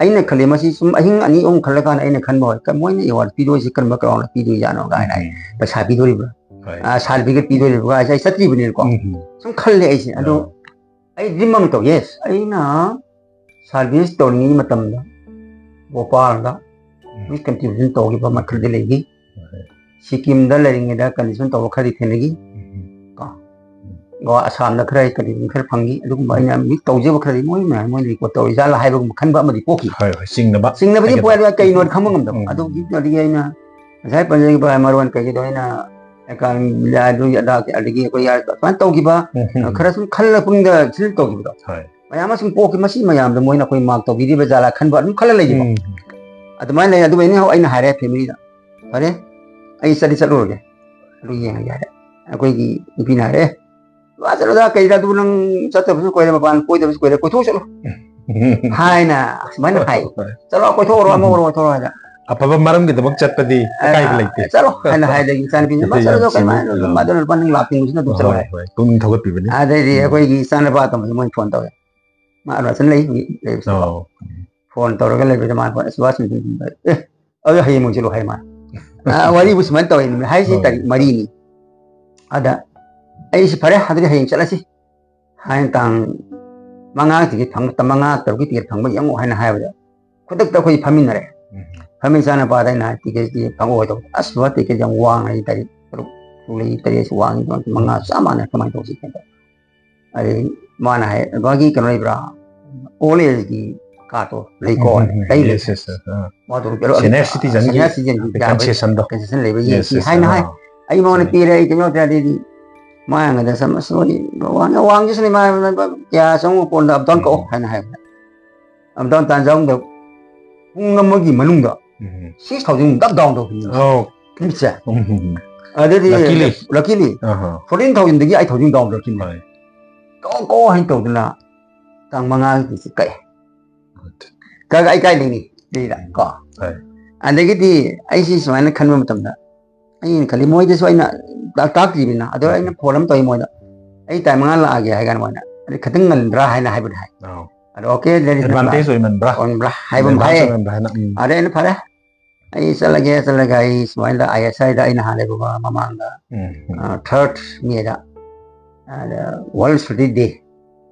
ꯑꯩꯅ ꯈꯜꯂꯤ ꯃꯁꯤ ꯁꯨꯝ ꯑꯍꯤꯡ ꯑꯅꯤ ꯑꯍꯨꯝ ꯈꯜꯂꯀꯥꯟꯗ ꯑꯩꯅ ꯈꯟꯕ ꯍꯣꯏ, ꯀ-, ꯃꯣꯏꯅ ꯑꯦꯋꯥꯔꯗ ꯄꯤꯗꯣꯏꯁꯤ ꯀꯔꯝꯕ ꯒ꯭ꯔꯥꯎꯟꯗ ꯄꯤꯗꯣꯏꯖꯥꯠꯅꯣ ꯀꯥꯏꯅ ꯎꯝ꯫ ꯄꯩꯁꯥ ꯄꯤꯗꯣꯔꯤꯕ꯭ꯔꯥ? ꯍꯣꯏ꯫ ꯑ, ꯁꯥꯔꯇꯤꯐꯤꯀꯦꯠ ꯄꯤꯗꯣꯔꯤꯕ꯭ꯔꯥ ꯍꯥꯏꯁꯦ ꯑꯩ ꯆꯠꯇ꯭ꯔꯤꯕꯅꯤꯅꯀꯣ꯫ ꯎꯝ꯫ ꯁꯨꯝ ꯈꯜꯂꯦ ꯑꯩꯁꯦ꯫ ꯑꯗꯣ ꯑ꯫ ꯑꯩ ꯗ꯭ꯔꯤꯝ ꯑꯃ ꯇꯧ, ꯌꯦꯁ, ꯑꯩꯅ ꯁꯥꯔꯚꯤꯁ ꯇꯧꯔꯤꯉꯩ ꯃꯇꯝꯗ ꯚꯣꯄꯥꯜꯗ ꯎꯝ꯫ ꯃꯤ ꯀꯟꯇ꯭ꯔꯤꯕ꯭ꯌꯨꯁꯟ ꯇꯧꯈꯤꯕ ꯃꯈꯜꯗꯤ ꯂꯩꯈꯤ꯫ ꯍꯣꯏ꯫ ꯁꯤꯛꯀꯤꯝꯗ ꯂꯩꯔꯤꯉꯩꯗ ꯀꯟꯇ꯭ꯔꯤꯕ꯭ꯌꯨꯁꯟ ꯇꯧꯕ ꯈꯔꯗꯤ ꯊꯦꯡꯅꯈꯤ꯫ ꯎꯝ꯫ ꯀꯣ꯫ ꯎꯝ꯫ ꯑꯣ, ꯑꯁꯥꯝꯗ ꯈꯔ ꯀꯟꯇ꯭ꯔꯤꯕ꯭ꯌꯨꯁꯟ ꯈꯔ ꯐꯪꯈꯤ꯫ ꯑꯗꯨꯒꯨꯝꯕ ꯑꯩꯅ ꯃꯤ ꯇꯧꯖꯕ ꯈꯔꯗꯤ ꯃꯣꯏ ꯃꯌꯥꯝ ꯃꯣꯏꯅ ꯔꯦꯀꯣꯔꯗ ꯇꯧꯔꯤꯖꯥꯠꯂ ꯍꯥꯏꯕꯒꯨꯝꯕ ꯈꯟꯕ ꯑꯃꯗꯤ ꯄꯣꯛꯈꯤ꯫ ꯍꯣꯏ, ꯍꯣꯏ, ꯆꯤꯡꯅꯕ꯫ ꯆꯤꯡꯅꯕꯗꯤ ꯍꯥꯏꯒꯗ꯭ꯔꯥ? ꯄꯣꯛꯑꯦ, ꯑꯗꯨ ꯀꯩꯅꯣꯗꯤ ꯈꯪꯕ ꯉꯝꯗꯕ꯫ ꯎꯝ꯫ ꯑꯗꯨꯒꯤ ꯑꯗꯒꯤ ꯑꯩꯅ ꯉꯁꯥꯏ ꯄꯟꯖꯈꯤꯕ ꯃꯔꯣꯟ ꯀꯩꯒꯤꯗꯣ ꯑꯩꯅ ꯑꯦꯀꯥꯗꯃꯤ ꯑꯗꯨꯒꯤ ꯑꯗꯥ ꯑꯗꯒꯤ ꯑꯩꯈꯣꯏ ꯁꯨꯃꯥꯏꯅ ꯇꯧꯈꯤꯕ, ꯎꯝ, ꯎꯝ, ꯎꯝ꯫ ꯈꯔ ꯁꯨꯝ ꯈꯜꯂ ꯄꯨꯛꯅꯤꯡꯗ ꯁꯨꯝ ꯇꯧꯈꯤꯕꯗꯣ꯫ ꯍꯣꯏ꯫ ꯃꯌꯥꯝ ꯑꯃ ꯁꯨꯝ ꯄꯣꯛꯈꯤ, ꯃꯁꯤ ꯃꯌꯥꯝꯗꯣ ꯃꯣꯏꯅ ꯑꯩꯈꯣꯏ ꯃꯥꯔꯛ ꯇꯧꯕꯤꯔꯤꯕ ꯖꯥꯠꯂꯥ ꯈꯟꯕ ꯑꯗꯨꯝ ꯈꯜꯂ ꯂꯩꯈꯤꯕ꯫ ꯎꯝ꯫ ꯑꯗꯨꯃꯥꯏꯅ ꯂꯩ꯫ ꯑꯗꯨꯕꯨ ꯑꯩꯅ, ꯑꯩꯅ ꯍꯥꯏꯔꯦ ꯐꯦꯃꯤꯂꯤꯗ, "ꯐꯔꯦ, ꯑꯩ ꯆꯠꯇꯤ ꯆꯠꯂꯨꯔꯒꯦ, ꯑꯗꯨ ꯌꯦꯡꯉꯒꯦ" ꯍꯥꯏꯔꯦ꯫ ꯑꯩꯈꯣꯏꯒꯤ ꯅꯨꯄꯤꯅ ꯍꯥꯏꯔꯦ, "ꯋꯥ ꯆꯠꯂꯣꯗ, ꯀꯩꯗ ꯑꯗꯨ ꯅꯪ ꯆꯠꯇꯕꯁꯨ ꯀꯨꯏꯔꯦ, ꯃꯄꯥꯟ ꯀꯣꯏꯗꯕꯁꯨ ꯀꯨꯏꯔꯦ, ꯀꯣꯏꯊꯣꯛꯎ ꯆꯠꯂꯣ" ꯍꯥꯏꯅ ꯑꯁꯨꯃꯥꯏꯅ ꯍꯥꯏ꯫ ꯍꯣꯏ꯫ "ꯆꯠꯂꯣ, ꯀꯣꯏꯊꯣꯛꯎꯔꯣ, ꯑꯃ ꯑꯣꯏꯔꯣ, ꯀꯣꯏꯊꯣꯛꯎꯔꯣ" ꯍꯥꯏꯅ꯫ ꯑꯐꯕ ꯃꯔꯝꯒꯤꯗꯃꯛ ꯆꯠꯄꯗꯤ ꯑꯀꯥꯏꯕ ꯑ, ꯂꯩꯇꯦ꯫ "ꯆꯠꯂꯣ" ꯍꯥꯏꯅ ꯍꯥꯏꯗꯒꯤ ꯏꯆꯥꯅꯨꯄꯤꯅ, "ꯃꯥ ꯌꯥꯝ ꯆꯠꯂꯣ, ꯆꯨꯝꯃꯤ꯫ ꯀꯩꯅꯣ, ꯑ꯫ ꯃꯗꯨꯅ ꯂꯨꯄꯥ ꯅꯪ ꯂꯥꯛ ꯇꯤꯡꯕꯁꯤꯅ ꯑꯗꯨꯝ ꯆꯠꯂꯣ" ꯍꯣꯏ, ꯍꯥꯏ꯫ ꯍꯣꯏ꯫ ꯄꯨꯛꯅꯤꯡ ꯊꯧꯒꯠꯄꯤꯕꯅꯤ꯫ ꯑꯗꯩꯗꯤ ꯎꯝ꯫ ꯑꯩꯈꯣꯏꯒꯤ ꯏꯆꯥꯅꯨꯄꯥ ꯑꯇꯣꯝꯕꯁꯦ ꯃꯣꯏ ꯐꯣꯟ ꯇꯧꯔꯦ꯫ ꯃꯥ ꯑꯔꯨꯅꯥꯆꯜ ꯂꯩ, ꯂꯩꯕꯁꯤꯗ꯫ ꯑꯧ꯫ ꯐꯣꯟ ꯇꯧꯔꯒ ꯂꯩꯕꯗ ꯃꯥ ꯐꯣꯟ, "ꯑꯁ, ꯋꯥꯁꯤꯡꯇꯟ ꯈꯨꯟꯗ, ꯑꯦ, ꯑꯗꯨ ꯍꯌꯦꯡ ꯑꯣꯏꯅ ꯆꯠꯂꯨ" ꯍꯥꯏ ꯃꯥ꯫ ꯑ, ꯋꯥꯔꯤꯕꯨ ꯁꯨꯃꯥꯏꯅ ꯇꯧꯋꯤ, ꯅꯨꯃꯤꯠ ꯍꯥꯏꯁꯤ ꯍꯣꯏ꯫ ꯇꯥꯔꯤꯛ ꯃꯔꯤꯅꯤ꯫ ꯑꯗ ꯑꯩꯁꯤ, "ꯐꯔꯦ, ꯑꯗꯨꯗꯤ ꯍꯌꯦꯡ ꯆꯠꯂꯁꯤ" ꯍꯥꯏꯅ ꯇꯥꯡ ꯃꯉꯥ ꯇꯤꯀꯦꯠ ꯐꯪ-, ꯃꯉꯥ, ꯇꯔꯨꯛꯀꯤ ꯇꯤꯀꯦꯠ ꯐꯪꯕ ꯌꯦꯡꯉꯨ ꯍꯥꯏꯅ ꯍꯥꯏꯕꯗ ꯈꯨꯗꯛꯇ ꯑꯩꯈꯣꯏ ꯐꯝꯃꯤꯟꯅꯔꯦ꯫ ꯎꯝ꯫ ꯐꯝꯃꯤꯟ ꯏꯆꯥꯅꯨꯄꯥꯗ ꯑꯩꯅ ꯍꯥꯏ, "ꯇꯤꯀꯦꯠꯁꯤ ꯐꯪꯉꯛꯑꯣ" ꯇꯧꯕ꯫ "ꯑꯁ, ꯕꯕꯥ, ꯇꯤꯀꯦꯠ ꯌꯥꯝ ꯋꯥꯡꯉꯦ, ꯇꯥꯔꯤꯛ ꯇꯔꯨꯛ"꯫ ꯂꯩ ꯇꯔꯦꯠꯁꯨ ꯋꯥꯡꯉꯤ, ꯃꯉꯥ ꯆꯞ ꯃꯥꯟꯅ ꯀꯃꯥꯏꯅ ꯇꯧꯁꯤ ꯀꯩꯅꯣ ꯇꯧ꯫ ꯑꯗꯩ ꯃꯥꯅ ꯍꯥꯏ, "ꯕꯥꯒꯤ ꯀꯩꯅꯣ ꯂꯩꯕ꯭ꯔꯥ? ꯑꯣꯜ ꯑꯦꯖꯀꯤ ꯀꯥꯔꯠꯇꯣ ꯂꯩꯀꯣ?" ꯎꯝ, ꯎꯝ, ꯎꯝ꯫ ꯂꯩ, ꯂꯩ꯫ Yes, yes, yes. ꯑꯥ꯫ ꯃꯥꯗꯣ ꯀꯩꯅꯣ, Senior citizen ꯒꯤ senior citizen ꯒꯤ concession ꯗꯣ꯫ Concession ꯂꯩꯕ ꯌꯦꯡꯁꯤ Yes, yes, ꯍꯥꯏꯅ ꯍꯥꯏ꯫ ꯑꯥ꯫ ꯑꯩ ꯃꯉꯣꯟꯗ ꯆꯨꯝꯃꯤ꯫ ꯄꯤꯔꯦ, ꯑꯩ ꯀꯩꯅꯣ ꯇꯧꯔꯦ, ꯑꯗꯩꯗꯤ ꯃꯥ ꯑꯩꯉꯣꯟꯗ ꯁꯝ ꯑꯁ ꯅꯣꯏ ꯋꯥꯡ-, ꯋꯥꯡꯖꯁꯅꯨ, ꯃꯥ ꯀꯌꯥ ꯆꯪꯉꯛꯄ ꯀꯣꯟꯗ ꯑꯞ ꯗꯥꯎꯟ ꯀꯛꯑꯣ ꯎꯝ꯫ ꯍꯥꯏꯅ ꯍꯥꯏꯕ꯫ ꯑꯞ ꯗꯥꯎꯟ ꯇꯥꯟꯖꯥꯎꯗ ꯄꯨꯡ ꯑꯃꯒꯤ ꯃꯅꯨꯡꯗ ꯎꯝ꯫ six thousand ꯗꯛ ꯗꯥꯎꯟ ꯇꯧꯈꯤꯕꯅꯤ꯫ ꯑꯣ꯫ ꯃꯤꯠꯁꯦ꯫ ꯎꯝ꯫ ꯑꯗꯨꯗꯤ Luckily. Luckily, ꯑꯍꯥ꯫ Fourteen thousand ꯗꯒꯤ eight thousand ꯗꯥꯎꯟ ꯇꯧꯔꯛꯈꯤꯕꯅꯤ꯫ ꯍꯣꯏ꯫ ꯀꯛꯑꯣ, ꯀꯛꯑꯣ ꯍꯥꯏꯅ ꯇꯧꯗꯅ ꯇꯥꯡ ꯃꯉꯥꯒꯤꯁꯤ ꯀꯛꯑꯦ꯫ Good. ꯀꯛꯑꯒ ꯑꯩ ꯀꯥꯏ ꯂꯩꯅꯤ? ꯁꯤꯗ ꯀꯣ꯫ ꯍꯣꯏ꯫ ꯑꯗꯒꯤꯗꯤ ꯑꯩꯁꯤ ꯁꯨꯃꯥꯏꯅ ꯈꯟꯕ ꯃꯇꯝꯗ ꯑꯩꯅ ꯈꯜꯂꯤ, ꯃꯣꯏꯗꯁꯨ ꯑꯩꯅ ꯇꯥꯛ-, ꯇꯥꯛꯇ꯭ꯔꯤꯕꯅꯤꯅ, ꯑꯗꯣ ꯎꯝ꯫ ꯑꯩꯅ ꯐꯣꯟ ꯑꯃ ꯇꯧꯏ ꯃꯣꯏꯗ, "ꯑꯩ ꯇꯥꯡ ꯃꯉꯥ ꯂꯥꯛꯑꯒꯦ" ꯍꯥꯏ ꯀꯥꯟꯗ ꯃꯣꯏꯅ, "ꯑꯗꯩ ꯈꯤꯇꯪ ꯉꯟꯗ꯭ꯔꯥ?" ꯍꯥꯏꯅ ꯍꯥꯏꯕꯗꯤ ꯍꯥꯏ꯫ ꯑꯧ꯫ ꯑꯗꯣ, "ꯑꯣꯀꯦ, ꯑꯗꯨꯗꯤ ꯑꯗꯨꯅ ꯑꯦꯗꯚꯥꯟꯇꯦꯖ ꯑꯣꯏꯃꯟꯕ꯭ꯔꯥ? ꯑꯣꯏꯃꯟꯕ꯭ꯔꯥ?" ꯍꯥꯏꯕ ꯑꯃ advance ꯍꯥꯏ꯫ ꯑꯣꯏꯃꯟꯕ꯭ꯔꯥ ꯍꯥꯏꯅ, ꯎꯝ꯫ ꯑꯗꯩ ꯑꯩꯅ, "ꯐꯔꯦ, ꯑꯩ ꯆꯠꯂꯒꯦ, ꯆꯠꯂꯒ ꯑꯩ ꯁꯨꯃꯥꯏꯅ ISI ꯗ ꯑꯩꯅ ꯍꯥꯟꯅ ꯂꯩꯔꯨꯕ ꯃꯃꯥꯡꯗ, ꯎꯝ, ꯎꯝ꯫ ꯑ, third May ꯗ, ꯑꯗ, World Study Day,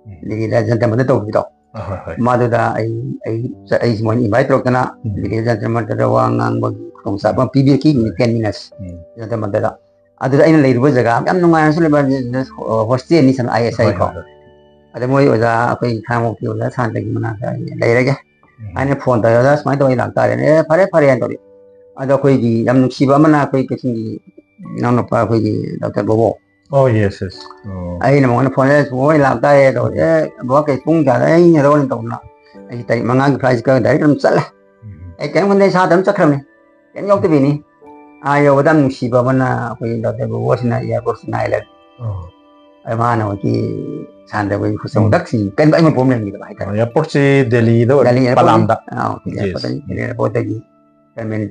ꯎꯝ꯫ ꯗꯤꯜꯂꯤꯗ ꯖꯟꯇꯔ ꯃꯟꯇꯔ ꯇꯧꯕꯤꯗꯣ, ꯑ, ꯍꯣꯏ, ꯍꯣꯏ꯫ ꯃꯗꯨꯗ ꯑꯩ, ꯑꯩ ꯆ-, ꯑꯩ ꯃꯣꯏꯅ invite ꯇꯧꯔꯛꯇꯅ ꯎꯝ꯫ ꯗꯤꯜꯂꯤꯗ ꯖꯟꯇꯔ ꯃꯟꯇꯔꯗ ꯋꯥ ꯉꯥꯡꯕꯒꯤ ꯈꯨꯗꯣꯡꯆꯥꯕ ꯑꯃ ꯄꯤꯕꯤꯔꯛꯈꯤ, ꯎꯝ꯫ Ten minutes ꯎꯝ꯫ ꯖꯟꯇꯔ ꯃꯟꯇꯔꯗ꯫ ꯑꯗꯨꯗ ꯑꯩꯅ ꯂꯩꯔꯨꯕ ꯖꯒꯥ ꯌꯥꯝ ꯅꯨꯡꯉꯥꯏꯅꯁꯨ ꯂꯩꯕ, ꯍꯣꯁꯇꯦꯜꯅꯤ ꯁꯪ ISI ꯍꯣꯏ, ꯀꯣ꯫ ꯍꯣꯏ, ꯍꯣꯏ꯫ ꯑꯗ ꯃꯣꯏ ꯑꯣꯖꯥ, ꯑꯩꯈꯣꯏ ꯈꯥꯉꯕꯣꯛꯀꯤ ꯑꯣꯖꯥ ꯁꯥꯟꯇꯒꯤ ꯃꯅꯥꯛꯇ ꯑꯩ ꯂꯩꯔꯒꯦ ꯎꯝ꯫ ꯍꯥꯏꯅ ꯐꯣꯟ ꯇꯧꯔꯦ, "ꯑꯣꯖꯥ, ꯁꯨꯃꯥꯏꯅ ꯇꯧꯔ ꯑꯩ ꯂꯥꯛꯇꯥꯔꯦꯅꯦ"꯫ "ꯑꯦ, ꯐꯔꯦ, ꯐꯔꯦ" ꯍꯥꯏꯅ ꯇꯧꯔꯤ꯫ ꯑꯗꯣ ꯑꯩꯈꯣꯏꯒꯤ ꯌꯥꯝ ꯅꯨꯡꯁꯤꯕ ꯑꯃꯅ ꯑꯩꯈꯣꯏ ꯀꯛꯆꯤꯡꯒꯤ ꯏꯅꯥꯎꯅꯨꯄꯥ ꯑꯩꯈꯣꯏꯒꯤ ꯗꯥꯛꯇꯔ ꯕꯣꯕꯣ꯫ ꯑꯣ, yes, yes. ꯑꯣ꯫ ꯑꯩꯅ ꯃꯉꯣꯟꯗ ꯐꯣꯟ ꯇꯧꯔꯦ, "ꯕꯣꯕꯣ, ꯑꯩ ꯂꯥꯛꯇꯥꯔꯦ" ꯇꯧꯔꯦ꯫ "ꯑꯦ, ꯕꯣꯕꯣ, ꯀꯩ ꯄꯨꯡ ꯀꯌꯥꯗ?" "ꯑꯩ ꯍꯦꯔꯣꯅ ꯇꯧꯗꯅ ꯑꯩ ꯇꯥꯔꯤꯛ ꯃꯉꯥꯒꯤ flight ꯀꯛꯑꯒ direct ꯑꯗꯨꯝ ꯆꯠꯂꯦ꯫ ꯎꯝ꯫ ꯑꯩ ꯀꯔꯤꯝ ꯈꯟꯗꯦ, ꯏꯁꯥꯗ ꯑꯗꯨꯝ ꯆꯠꯈ꯭ꯔꯕꯅꯤ꯫ ꯀꯩꯝ ꯌꯥꯎꯗꯕꯤꯅꯤ"꯫ ꯑꯥ ꯌꯧꯕꯗ ꯌꯥꯝ ꯅꯨꯡꯁꯤꯕ ꯑꯃꯅ ꯑꯩꯈꯣꯏꯒꯤ ꯗꯥꯛꯇꯔ ꯕꯣꯕꯣꯁꯤꯅ airport ꯁꯤ ꯉꯥꯏ ꯂꯩꯔꯦ꯫ ꯑꯣ꯫ ꯑꯗ ꯃꯥꯅ ꯍꯧꯖꯤꯛꯀꯤ ꯁꯥꯟꯅꯕꯒꯤ ꯈꯨꯆꯧ ꯎꯝ꯫ ꯗꯛꯁꯤ ꯀꯔꯤꯝ ꯑꯩꯉꯣꯟꯗ problem ꯂꯩꯈꯤꯗꯕ ꯍꯥꯏꯇꯥꯔꯦ꯫ ꯑꯣ, airport ꯁꯤ ꯗꯦꯜꯂꯤꯗ ꯑꯣꯏ-, ꯗꯦꯜꯂꯤ airport ꯄꯂꯥꯝꯗ꯫ ꯅꯤ꯫ ꯑꯥ, ꯗꯦꯜꯂꯤ Yes. airport ꯇꯒꯤ, ꯎꯝ꯫ Delhi airport ꯇꯒꯤ terminal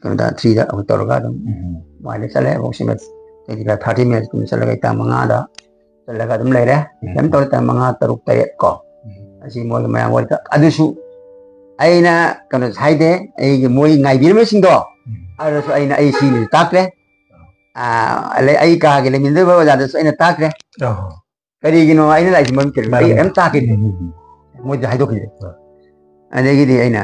ꯀꯩꯅꯣꯗ three ꯗ ꯑꯩꯈꯣꯏ ꯇꯧꯔꯒ ꯑꯗꯨꯝ ꯎꯝ꯫ ꯃꯥꯏꯗ ꯆꯠꯂꯦ꯫ ꯑꯃꯨꯛ ꯁꯤꯃ twenty five, thirty minutes ꯀꯨꯝꯕ ꯆꯠꯂꯒ ꯑꯩ ꯇꯥꯡ ꯃꯉꯥꯗ ꯆꯠꯂꯒ ꯑꯗꯨꯝ ꯂꯩꯔꯦ꯫ ꯎꯝ꯫ ꯀꯩꯝ ꯇꯧꯗꯦ, ꯇꯥꯡ ꯃꯉꯥ, ꯇꯔꯨꯛ, ꯇꯔꯦꯠ ꯀꯣ꯫ ꯎꯝ꯫ ꯑꯁꯤ ꯃꯣꯏꯒꯤ ꯃꯌꯥꯝ ꯑꯣꯏꯗ-, ꯑꯗꯨꯁꯨ ꯑꯩꯅ ꯀꯩꯅꯣꯁꯨ ꯍꯥꯏꯗꯦ, ꯑꯩꯒꯤ ꯃꯣꯏ ꯉꯥꯏꯕꯤꯔꯝꯕꯁꯤꯡꯗꯣ, ꯎꯝ꯫ ꯑꯗꯨꯁꯨ ꯑꯩꯅ ꯑꯩ ꯁꯤꯅꯤꯁꯨ ꯇꯥꯛꯇ꯭ꯔꯦ꯫ ꯑꯥ, ꯑꯗꯩ ꯑꯩ ꯀꯥꯒꯤ ꯂꯩꯃꯤꯟꯅꯔꯤꯕ ꯑꯣꯖꯥꯗꯁꯨ ꯑꯩꯅ ꯇꯥꯛꯈ꯭ꯔꯦ꯫ ꯑꯣ꯫ ꯀꯔꯤꯒꯤꯅꯣ ꯑꯩꯅ ꯂꯥꯛꯏꯁꯦ ꯃꯔꯝ ꯀꯔꯤꯅꯣ? ꯃꯔꯝ ꯑꯩ ꯀꯔꯤꯅꯣ? ꯀꯔꯤꯝ ꯇꯥꯛꯈꯤꯗꯦ꯫ ꯎꯝ, ꯎꯝ, ꯎꯝ꯫ ꯃꯣꯏꯗ ꯍꯥꯏꯗꯣꯛꯈꯤꯗꯦ꯫ ꯑꯥ꯫ ꯑꯗꯒꯤꯗꯤ ꯑꯩꯅ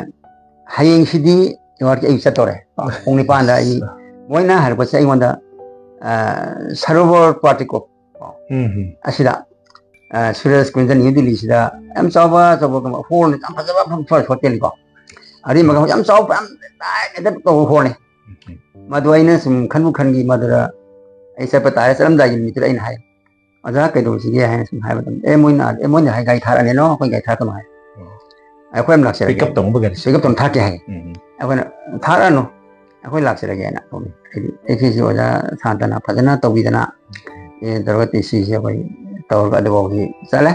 ꯍꯌꯦꯡꯁꯤꯗꯤ ꯑꯦꯋꯥꯔꯗꯀꯤ ꯑꯌꯨꯛ ꯆꯠꯇꯧꯔꯦ꯫ ꯄꯨꯡ ꯅꯤꯄꯥꯟꯗ ꯑꯩ, ꯑꯥ꯫ ꯃꯣꯏꯅ ꯍꯥꯏꯔꯛꯄꯁꯦ ꯑꯩꯉꯣꯟꯗ ꯑ, ꯁꯔꯣꯕꯔ ꯄꯥꯔꯇꯤꯀꯣ ꯎꯝ, ꯎꯝ꯫ ꯑꯁꯤꯗ, ꯑ, ꯁꯨꯔꯦꯁ ꯀ꯭ꯋꯤꯟꯇꯟ ꯅ꯭ꯌꯨ ꯗꯤꯜꯂꯤꯁꯤꯗ ꯌꯥꯝ ꯆꯥꯎꯕ, ꯑꯆꯧꯕ ꯍꯣꯜ ꯌꯥꯝ ꯐꯖꯕ ꯐ-, ꯐ-, ꯍꯣꯇꯦꯜꯅꯤꯀꯣ꯫ ꯑꯗꯨꯒꯤ ꯃꯈꯥ ꯌꯥꯝ ꯆꯥꯎꯕ, ꯌꯥꯝ ꯇꯥꯏꯠ ꯇꯧꯕ ꯍꯣꯜꯅꯤ꯫ ꯎꯝ꯫ ꯃꯗꯨ ꯑꯩꯅ ꯁꯨꯝ ꯈꯟꯕꯨ ꯈꯟꯈꯤ, ꯃꯗꯨꯗ ꯑꯩ ꯆꯠꯄ ꯇꯥꯔꯦ, ꯆꯠꯂꯝꯗꯥꯏꯒꯤ ꯅꯨꯃꯤꯠꯇꯨꯗ ꯑꯩꯅ ꯍꯥꯏ, "ꯑꯣꯖꯥ, ꯀꯩꯗꯧꯁꯤꯒꯦ?" ꯍꯥꯏꯅ ꯁꯨꯝ ꯍꯥꯏꯕ ꯃꯇꯝꯗ, "ꯑꯦ, ꯃꯣꯏꯅ, ꯑꯦ, ꯃꯣꯏꯅ ꯍꯥꯏ ꯒꯥꯔꯤ ꯊꯥꯔꯛꯑꯅꯤ, ꯅꯣ, ꯑꯩꯈꯣꯏ ꯒꯥꯔꯤ ꯊꯥꯔꯛꯀꯅꯨ" ꯍꯥꯏ꯫ ꯑꯣ꯫ "ꯑꯩꯈꯣꯏ ꯑꯃ ꯂꯥꯛꯆꯔꯒꯦ꯫ Pick up ꯇꯧꯅꯕ ꯒꯥꯔꯤꯁꯦ꯫ Pick up ꯇꯧꯅ ꯊꯥꯔꯛꯀꯦ" ꯍꯥꯏ꯫ ꯎꯝ꯫ ꯑꯩꯈꯣꯏꯅ, "ꯊꯥꯔꯛꯑꯅꯨ, ꯑꯩꯈꯣꯏ ꯂꯥꯛꯆꯔꯒꯦꯅ" ꯇꯧꯅꯤ꯫ ꯍꯥꯏꯗꯤ ꯑꯩꯈꯣꯏꯁꯤ ꯑꯣꯖꯥ ꯁꯥꯟꯇꯅ ꯐꯖꯅ ꯇꯧꯕꯤꯗꯅ, ꯑꯦ, ꯇꯧꯔꯒ ꯇꯦꯛꯁꯤꯁꯦ ꯑꯩꯈꯣꯏ ꯇꯧꯔꯒ ꯑꯗꯨꯐꯥꯎꯗꯤ ꯆꯠꯂꯦ꯫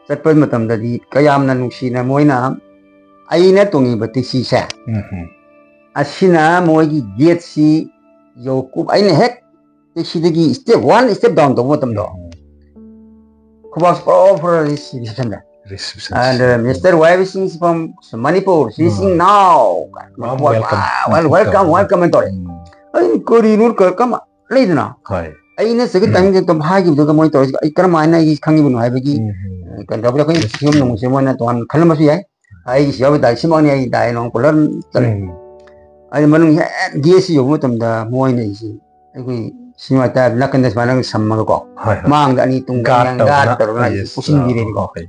ꯆꯠꯄ ꯃꯇꯝꯗꯗꯤ ꯀꯌꯥꯝꯅ ꯅꯨꯡꯁꯤꯅ ꯃꯣꯏꯅ ꯑꯩꯅ ꯇꯣꯡꯉꯤꯕ ꯇꯦꯛꯁꯤꯁꯦ, ꯎꯝ, ꯎꯝ꯫ ꯑꯁꯤꯅ ꯃꯣꯏꯒꯤ ꯒꯦꯠꯁꯤ ꯌꯧꯀꯨꯞ-, ꯑꯩꯅ ꯍꯦꯛ ꯇꯦꯛꯁꯤꯗꯒꯤ step one, step down ꯇꯧꯕ ꯃꯇꯝꯗꯣ, ꯎꯝ꯫ ꯈꯨꯕꯥꯛꯁꯤ ꯄꯣꯔꯣ ꯄꯣꯔꯣ receptionꯗ꯫ Reception꯫ And, uh, "Mister Y V Singh is from Manipur, reaching now." Warm welcome. Well, welcome, welcome ꯍꯥꯏꯅ ꯇꯧꯔꯦ꯫ ꯎꯝ꯫ ꯑꯩ ꯀꯔꯤꯅꯣ, ꯀ-, ꯀꯃ-, ꯂꯩꯗꯅ? ꯍꯣꯏ꯫ ꯑꯩꯅ ꯆꯠꯀꯤ ꯎꯝ꯫ Timingꯗ ꯑꯗꯨꯝ ꯍꯥꯏꯈꯤꯕꯗꯨꯒ ꯃꯣꯏ ꯇꯧꯔꯤꯁꯤ, ꯑꯩ ꯀꯔꯝ ꯍꯥꯏꯅ ꯑꯩ ꯈꯪꯉꯤꯕꯅꯣ ꯍꯥꯏꯕꯒꯤ, ꯎꯝ, ꯎꯝ꯫ ꯑ, ꯀꯩꯅꯣ ꯇꯧꯕꯗ ꯑꯩꯈꯣꯏꯅ Yes. ꯐꯤꯕꯝ ꯅꯨꯡꯁꯦ ꯃꯣꯏꯅ ꯇꯣꯉꯥꯟꯅ ꯈꯜꯂꯝꯕꯁꯨ ꯌꯥꯏ꯫ ꯑꯩꯒꯤꯁꯨ ꯌꯥꯎꯕ ꯇꯥꯏ, ꯁꯤꯃꯛꯅꯤ ꯑꯩ ꯇꯥꯏ, ꯅꯣꯡ ꯄꯨꯂꯞ ꯆꯠꯂꯦ꯫ ꯎꯝ꯫ ꯑꯩ ꯃꯅꯨꯡ ꯍꯦꯛ ꯒꯦꯠꯁꯤ ꯌꯧꯕ ꯃꯇꯝꯗ ꯃꯣꯏꯅ ꯑꯩꯁꯤ, ꯑꯩꯈꯣꯏ ꯁꯤꯅꯦꯃꯥ type ꯅꯥꯀꯟꯗ ꯁꯨꯃꯥꯏꯅ ꯁꯝꯃꯒꯀꯣ, ꯍꯣꯏ, ꯍꯣꯏ꯫ ꯃꯥꯡꯗ ꯑꯅꯤ ꯇꯨꯡꯗ guard ꯑꯅꯤ ꯇꯧꯗꯅ, guard ꯇꯧꯔꯒ ꯑꯩꯁꯦ yes, ꯄꯨꯁꯤꯟꯕꯤꯔꯦꯅꯦꯀꯣ꯫ ꯑꯥ, ꯍꯣꯏ꯫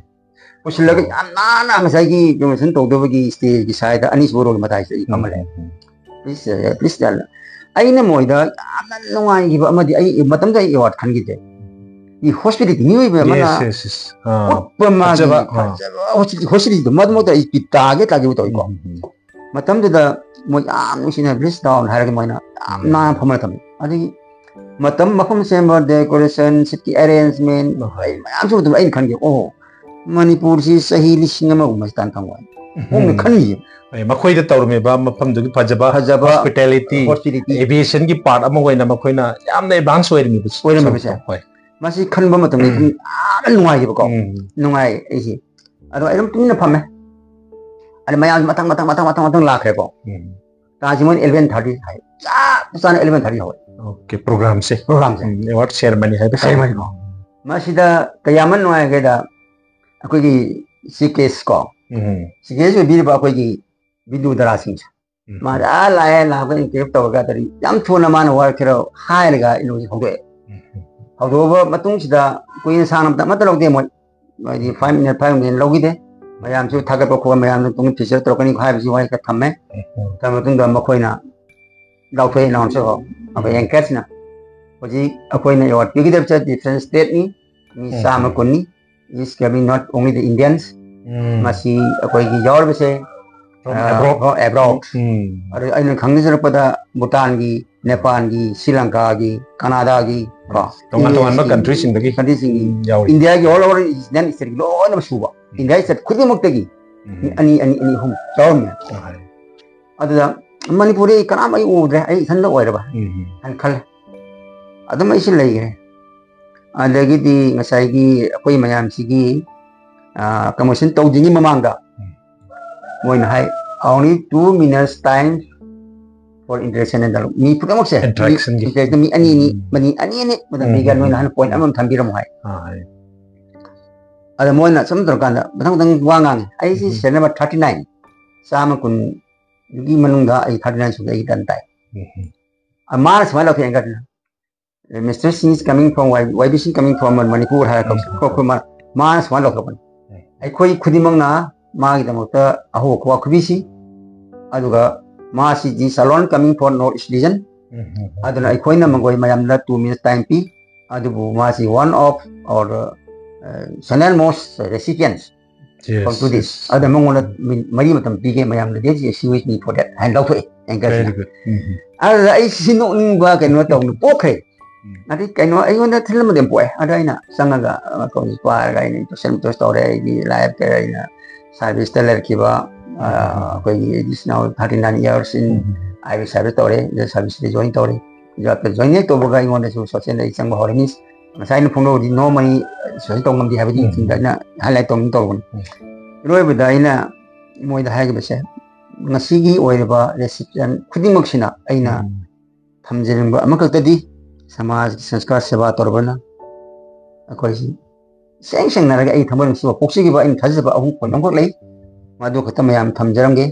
ꯄꯨꯁꯤꯜꯂꯒ ꯑꯣ꯫ ꯌꯥꯝ ꯅꯥꯟꯅ ꯉꯁꯥꯏꯒꯤ ꯀꯩꯅꯣꯁꯤꯅ ꯇꯧꯗꯕꯒꯤ stageꯀꯤ sideꯇ ꯑꯅꯤꯁꯨꯕ rowꯒꯤ ꯃꯇꯥꯏꯁꯤꯗ ꯑꯩ ꯐꯝꯍꯜꯂꯦ꯫ ꯎꯝ, ꯎꯝ, ꯎꯝ꯫ Please, uh, please, uh, ꯑꯩꯅ ꯃꯣꯏꯗ ꯌꯥꯝꯅ ꯅꯨꯡꯉꯥꯏꯈꯤꯕ ꯑꯃꯗꯤ ꯑꯩ ꯃꯇꯝꯗꯨꯗ ꯑꯩ award ꯈꯟꯈꯤꯗꯦ꯫ ꯃꯤ hospitality, ꯃꯤꯑꯣꯏꯕ ꯑꯃꯅ Yes, yes, yes. ꯑꯥ, ꯎꯠꯄ ꯃꯥꯒꯤ ꯐꯖꯕ, ꯑꯥ꯫ ꯐꯖꯕ hospitality, hospitalityꯗꯣ ꯃꯗꯨꯃꯛꯇ ꯑꯩ ꯄꯤ ꯇꯥꯒꯦ ꯇꯥꯒꯦꯕꯨ ꯇꯧꯏꯀꯣ꯫ ꯎꯝ, ꯎꯝ, ꯎꯝ꯫ ꯃꯇꯝꯗꯨꯗ ꯃꯣꯏ ꯌꯥꯝ ꯅꯨꯡꯁꯤꯅ "Please down" ꯍꯥꯏꯔꯒ ꯃꯣꯏꯅ ꯌꯥꯝ ꯎꯝ꯫ ꯅꯥꯟꯅ ꯐꯝꯃ ꯊꯝꯃꯤ꯫ ꯑꯗꯒꯤ ꯃꯇꯝ, ꯃꯐꯝ ꯁꯦꯝꯕ, decoration, seatꯀꯤ arrangement, ꯎꯝ꯫ ꯑꯩ ꯃꯌꯥꯝꯁꯨ ꯃꯇꯝꯗ ꯑꯩꯅ ꯈꯟꯈꯤ, "ꯑꯣ, ꯃꯅꯤꯄꯨꯔꯁꯤ ꯆꯍꯤ ꯂꯤꯁꯤꯡ ꯑꯃꯒꯨꯝꯕ ꯆꯥꯡ ꯊꯝꯃꯣꯏ" ꯎꯝ꯫ ꯍꯣꯡꯅ ꯈꯜꯂꯤꯌꯦ꯫ ꯑꯦ, ꯃꯈꯣꯏꯗ ꯇꯧꯔꯝꯃꯤꯕ ꯃꯐꯝꯗꯨꯒꯤ ꯐꯖꯕ ꯐꯖꯕ hospitality, hospitality꯫ Aviationꯒꯤ part ꯑꯃ ꯑꯣꯏꯅ ꯃꯈꯣꯏꯅ ꯌꯥꯝꯅ advance ꯑꯣꯏꯔꯝꯃꯤꯕꯁꯦ꯫ ꯑꯣꯏꯔꯝꯃꯤꯕꯁꯦ꯫ ꯍꯣꯏ꯫ ꯃꯁꯤ ꯈꯟꯕ ꯃꯇꯝꯗ ꯎꯝ꯫ ꯑꯩ ꯌꯥꯝꯅ ꯅꯨꯡꯉꯥꯏꯈꯤꯕꯀꯣ꯫ ꯎꯝ꯫ ꯅꯨꯡꯉꯥꯏ ꯑꯩꯁꯦ꯫ ꯑꯗꯣ ꯑꯩ ꯑꯗꯨꯝ ꯇꯨꯃꯤꯟꯅ ꯐꯝꯃꯦ꯫ ꯑꯗ ꯃꯌꯥꯝꯁꯦ ꯃꯊꯪ, ꯃꯊꯪ, ꯃꯊꯪ, ꯃꯊꯪ, ꯃꯊꯪ ꯂꯥꯛꯈ꯭ꯔꯦꯀꯣ꯫ ꯎꯝ꯫ ꯇꯥꯁꯤ ꯃꯣꯏꯅ eleven thirty ꯍꯥꯏ꯫ ꯆꯞ ꯆꯥꯅ eleven thirty ꯍꯧꯋꯦ꯫ Okay, programꯁꯦ꯫ Programꯁꯦ꯫ ꯎꯝ, award ceremony ꯍꯥꯏꯕ ceremony ꯀꯣ꯫ ꯃꯁꯤꯗ ꯀꯌꯥꯃꯟ ꯅꯨꯡꯉꯥꯏꯒꯦꯗ, ꯑꯩꯈꯣꯏꯒꯤ chief guest ꯀꯣ꯫ ꯎꯝ꯫ Chief guest ꯑꯣꯏꯕꯤꯔꯤꯕ ꯑꯩꯈꯣꯏꯒꯤ ꯕꯤꯟꯗꯨ ꯗꯔꯥ ꯁꯤꯡꯁꯦ꯫ ꯃꯥꯗꯤ ꯑꯥ ꯂꯥꯛꯑꯦ, ꯂꯥꯛꯄ interview ꯇꯧꯔꯒ ꯇꯧꯔꯤ꯫ ꯌꯥꯝ ꯊꯨꯅ ꯃꯥꯅ ꯋꯥꯔꯛꯈꯤꯔꯣ ꯍꯥꯏꯔꯒ ꯑꯩꯅ ꯍꯧꯖꯤꯛ ꯍꯧꯗꯣꯛꯑꯦ꯫ ꯍꯧꯗꯣꯛꯑꯕ ꯃꯇꯨꯡꯁꯤꯗ ꯀꯨꯏꯅ ꯁꯥꯡꯅ ꯃꯇꯝ ꯑꯃꯠꯇ ꯂꯧꯗꯦ ꯃꯣꯏ꯫ ꯃꯣꯏꯗꯤ five minute, five minute ꯂꯧꯈꯤꯗꯦ꯫ ꯃꯌꯥꯝꯁꯨ ꯊꯥꯒꯠꯄ ꯈꯣꯠꯄ, ꯃꯌꯥꯝꯅ ꯇꯨꯡ feature ꯇꯧꯔꯛꯀꯅꯤ ꯍꯥꯏꯕꯁꯤ ꯋꯥꯍꯩ ꯈꯔ ꯊꯝꯃꯦ꯫ ꯊꯝꯃ ꯃꯇꯨꯡꯗ ꯃꯈꯣꯏꯅ ꯂꯥꯎꯊꯣꯛꯑꯦ, announcer ꯍꯣ, ꯑꯩꯈꯣꯏ anchorꯁꯤꯅ꯫ ꯍꯧꯖꯤꯛ ꯑꯩꯈꯣꯏꯅ award ꯄꯤꯒꯗꯕꯁꯦ different stateꯅꯤ, ꯃꯤ ꯆꯥꯝꯃ ꯀꯨꯟꯅꯤ꯫ Is coming not only the Indians, ꯃꯁꯤ ꯑꯩꯈꯣꯏꯒꯤ ꯌꯥꯎꯔꯤꯕꯁꯦ, From ꯑ, abroad. ꯑꯣ, abroad. ꯑꯗꯨ ꯑꯩꯅ ꯈꯪꯖꯔꯛꯄꯗ ꯚꯨꯇꯥꯟꯒꯤ, ꯅꯦꯄꯥꯜꯒꯤ, ꯁ꯭ꯔꯤ ꯂꯪꯀꯥꯒꯤ, ꯀꯅꯥꯗꯥꯒꯤ, ꯀꯣ, ꯇꯣꯉꯥꯟ ꯇꯣꯉꯥꯟꯕ ꯌꯨ ꯑꯦꯁ ꯀꯤ, countryꯁꯤꯡꯗꯒꯤ꯫ Countryꯁꯤꯡꯒꯤ, ꯎꯝ, ꯌꯥꯎꯔꯤ꯫ ꯏꯟꯗꯤꯌꯥꯒꯤ all over Indian stateꯀꯤ ꯂꯣꯏꯅꯃꯛ ꯁꯨꯕ, ꯎꯝ, ꯏꯟꯗꯤꯌꯥꯒꯤ state ꯈꯨꯗꯤꯡꯃꯛꯇꯒꯤ ꯎꯝ, ꯃꯤ ꯑꯅꯤ, ꯑꯅꯤ, ꯑꯅꯤ, ꯑꯍꯨꯝ ꯌꯥꯎꯔꯝꯃꯦ꯫ ꯑꯗꯨꯗ ꯃꯅꯤꯄꯨꯔꯗ ꯑꯩ ꯀꯅꯥꯝ ꯑꯩ ꯎꯗ꯭ꯔꯦ, ꯑꯩ ꯏꯊꯟꯗ ꯑꯣꯏꯔꯕ ꯎꯝ, ꯍꯥꯏꯅ ꯈꯜꯂꯦ꯫ ꯑꯗꯨꯝ ꯑꯩꯁꯦ ꯂꯩꯈ꯭ꯔꯦ꯫ ꯑꯗꯒꯤꯗꯤ ꯉꯁꯥꯏꯒꯤ ꯑꯩꯈꯣꯏ ꯃꯌꯥꯝꯁꯤꯒꯤ, ꯑ, commotion ꯇꯧꯗ꯭ꯔꯤꯉꯩ ꯃꯃꯥꯡꯗ ꯎꯝ꯫ ꯃꯣꯏꯅ ꯍꯥꯏ, "Only two minutes time for interaction and dialogue." ꯃꯤ ꯈꯨꯗꯤꯡꯃꯛꯁꯦ, ꯃꯤ interactionꯒꯤ꯫ Interaction ꯃꯤ ꯑꯅꯤ ꯑꯅꯤ, ꯎꯝ꯫ ꯃꯅꯤ ꯑꯅꯤ ꯑꯅꯤ, ꯃꯇꯝ ꯎꯝ, ꯄꯤꯒꯦ, ꯎꯝ, ꯅꯣꯏꯅ ꯎꯝ꯫ ꯍꯥꯟꯅ point ꯑꯃ ꯊꯝꯕꯤꯔꯝꯃꯣ ꯍꯥꯏ꯫ ꯑꯥ, ꯍꯥꯏ꯫ ꯑꯗ ꯃꯣꯏꯅ ꯁꯨꯝ ꯇꯧꯔꯀꯥꯟꯗ ꯃꯊꯪ ꯃꯊꯪ ꯋꯥ ꯉꯥꯡꯉꯦ꯫ ꯑꯩꯁꯤ ꯎꯝ꯫ Serial number thirty nine, ꯆꯥꯝꯃ ꯀꯨꯟꯒꯤ ꯃꯅꯨꯡꯗ ꯑꯩ thirty nine ꯁꯨꯗ ꯑꯩ done ꯇꯥꯏ꯫ ꯎꯝ꯫ ꯑ, ꯃꯥꯅ ꯁꯨꯃꯥꯏꯅ ꯂꯧꯊꯣꯛꯑꯦ ꯑꯪꯀꯜꯗꯨꯅ, "Mister Singh is coming from Y-, Y B C coming from Manipur" ꯍꯥꯏꯔꯒ ꯎꯝ꯫ ꯈꯣ-, ꯈꯣ-, ꯃꯥ-, ꯃꯥꯅ ꯁꯨꯃꯥꯏꯅ ꯂꯧꯊꯣꯛꯄꯅꯤ꯫ ꯎꯝ꯫ ꯑꯩꯈꯣꯏ ꯈꯨꯗꯤꯡꯃꯛꯅ ꯃꯥꯒꯤꯗꯃꯛꯇ ꯑꯍꯧꯕ ꯈꯨꯕꯥꯛ ꯈꯨꯕꯤꯁꯤ, ꯑꯗꯨꯒ ꯃꯥꯁꯤ "This alone coming for North East region", ꯎꯝ, ꯎꯝ, ꯎꯝ꯫ ꯑꯗꯨꯅ ꯑꯩꯈꯣꯏꯅ ꯃꯈꯣꯏ ꯃꯌꯥꯝꯗ two minutes time ꯄꯤ, ꯑꯗꯨꯕꯨ ꯃꯥꯁꯤ one of our, uh, senior most recipients Yes, from to this. Yes. ꯑꯗ ꯃꯉꯣꯟꯗ ꯎꯝ꯫ ꯃꯤꯅꯤꯠ ꯃꯔꯤ ꯃꯇꯝ ꯄꯤꯒꯦ ꯃꯌꯥꯝꯗ, "This is a serious need for that" ꯍꯥꯏꯅ ꯂꯧꯊꯣꯛꯑꯦ anchorꯁꯤꯅ꯫ Very good. ꯎꯝ, ꯎꯝ꯫ ꯑꯗꯨꯗ ꯑꯩ ꯁꯤ ꯅꯣꯛꯅꯤꯡꯕ ꯀꯩꯅꯣ ꯇꯧꯅ ꯄꯣꯛꯈ꯭ꯔꯦ꯫ ꯎꯝ꯫ ꯑꯗꯩ ꯀꯩꯅꯣ ꯑꯩꯉꯣꯟꯗ ꯊꯤꯜ ꯑꯃꯗꯤ ꯑꯃ ꯄꯣꯛꯑꯦ꯫ ꯑꯗ ꯑꯩꯅ ꯆꯪꯉꯒ, ꯑ, ꯀꯩꯅꯣꯁꯦ ꯄꯥꯔꯒ ꯑꯩꯅ introduction introduce ꯇꯧꯔꯦ꯫ ꯑꯩꯒꯤ life ꯀꯩ ꯑꯩꯅ serviceꯇ ꯂꯩꯔꯛꯈꯤꯕ, ꯑ, ꯎꯝ, ꯎꯝ, ꯎꯝ꯫ ꯑꯩꯈꯣꯏꯒꯤ this now thirty nine years in um, um, um. I B service ꯇꯧꯔꯦ꯫ ꯑꯗ serviceꯇ join ꯇꯧꯔꯦ꯫ Join ꯍꯦꯛ ꯇꯧꯕꯒ ꯑꯩꯉꯣꯟꯗꯁꯨ socialꯗ ꯑꯩ ꯆꯪꯕ ꯍꯧꯔꯦ꯫ Means ꯉꯁꯥꯏ ꯑꯩꯅ ꯐꯣꯡꯗꯣꯛꯑꯕꯗꯤ no money social ꯇꯧ ꯉꯝꯗꯦ ꯍꯥꯏꯕꯗꯤ ꯎꯝ, ꯎꯝ꯫ ꯁꯤꯗ ꯑꯩꯅ highlight ꯇꯧꯅꯤꯡ ꯇꯧꯔꯨꯕꯅꯤ꯫ ꯎꯝ꯫ ꯏꯔꯣꯏꯕꯗ ꯑꯩꯅ ꯃꯣꯏꯗ ꯍꯥꯏꯈꯤꯕꯁꯦ, ꯉꯁꯤꯒꯤ ꯑꯣꯏꯔꯤꯕ recipient ꯈꯨꯗꯤꯡꯃꯛꯁꯤꯅ ꯑꯩꯅ ꯎꯝ꯫ ꯊꯝꯖꯅꯤꯡꯕ ꯑꯃꯈꯛꯇꯗꯤ ꯁꯃꯥꯖꯒꯤ ꯁꯪꯁꯀꯥꯔ ꯁꯦꯕꯥ ꯇꯧꯔꯕꯅ ꯑꯩꯈꯣꯏꯁꯤ ꯁꯦꯡ ꯁꯦꯡꯅꯔꯒ ꯑꯩ ꯊꯃꯣꯏ ꯅꯨꯡꯁꯤꯕ ꯄꯣꯛꯆꯈꯤꯕ ꯑꯩꯅ ꯊꯥꯖꯖꯕ ꯑꯍꯨꯝ point ꯑꯃꯈꯛ ꯂꯩ, ꯃꯗꯨ ꯈꯛꯇ ꯃꯌꯥꯝ ꯊꯝꯖꯔꯝꯒꯦ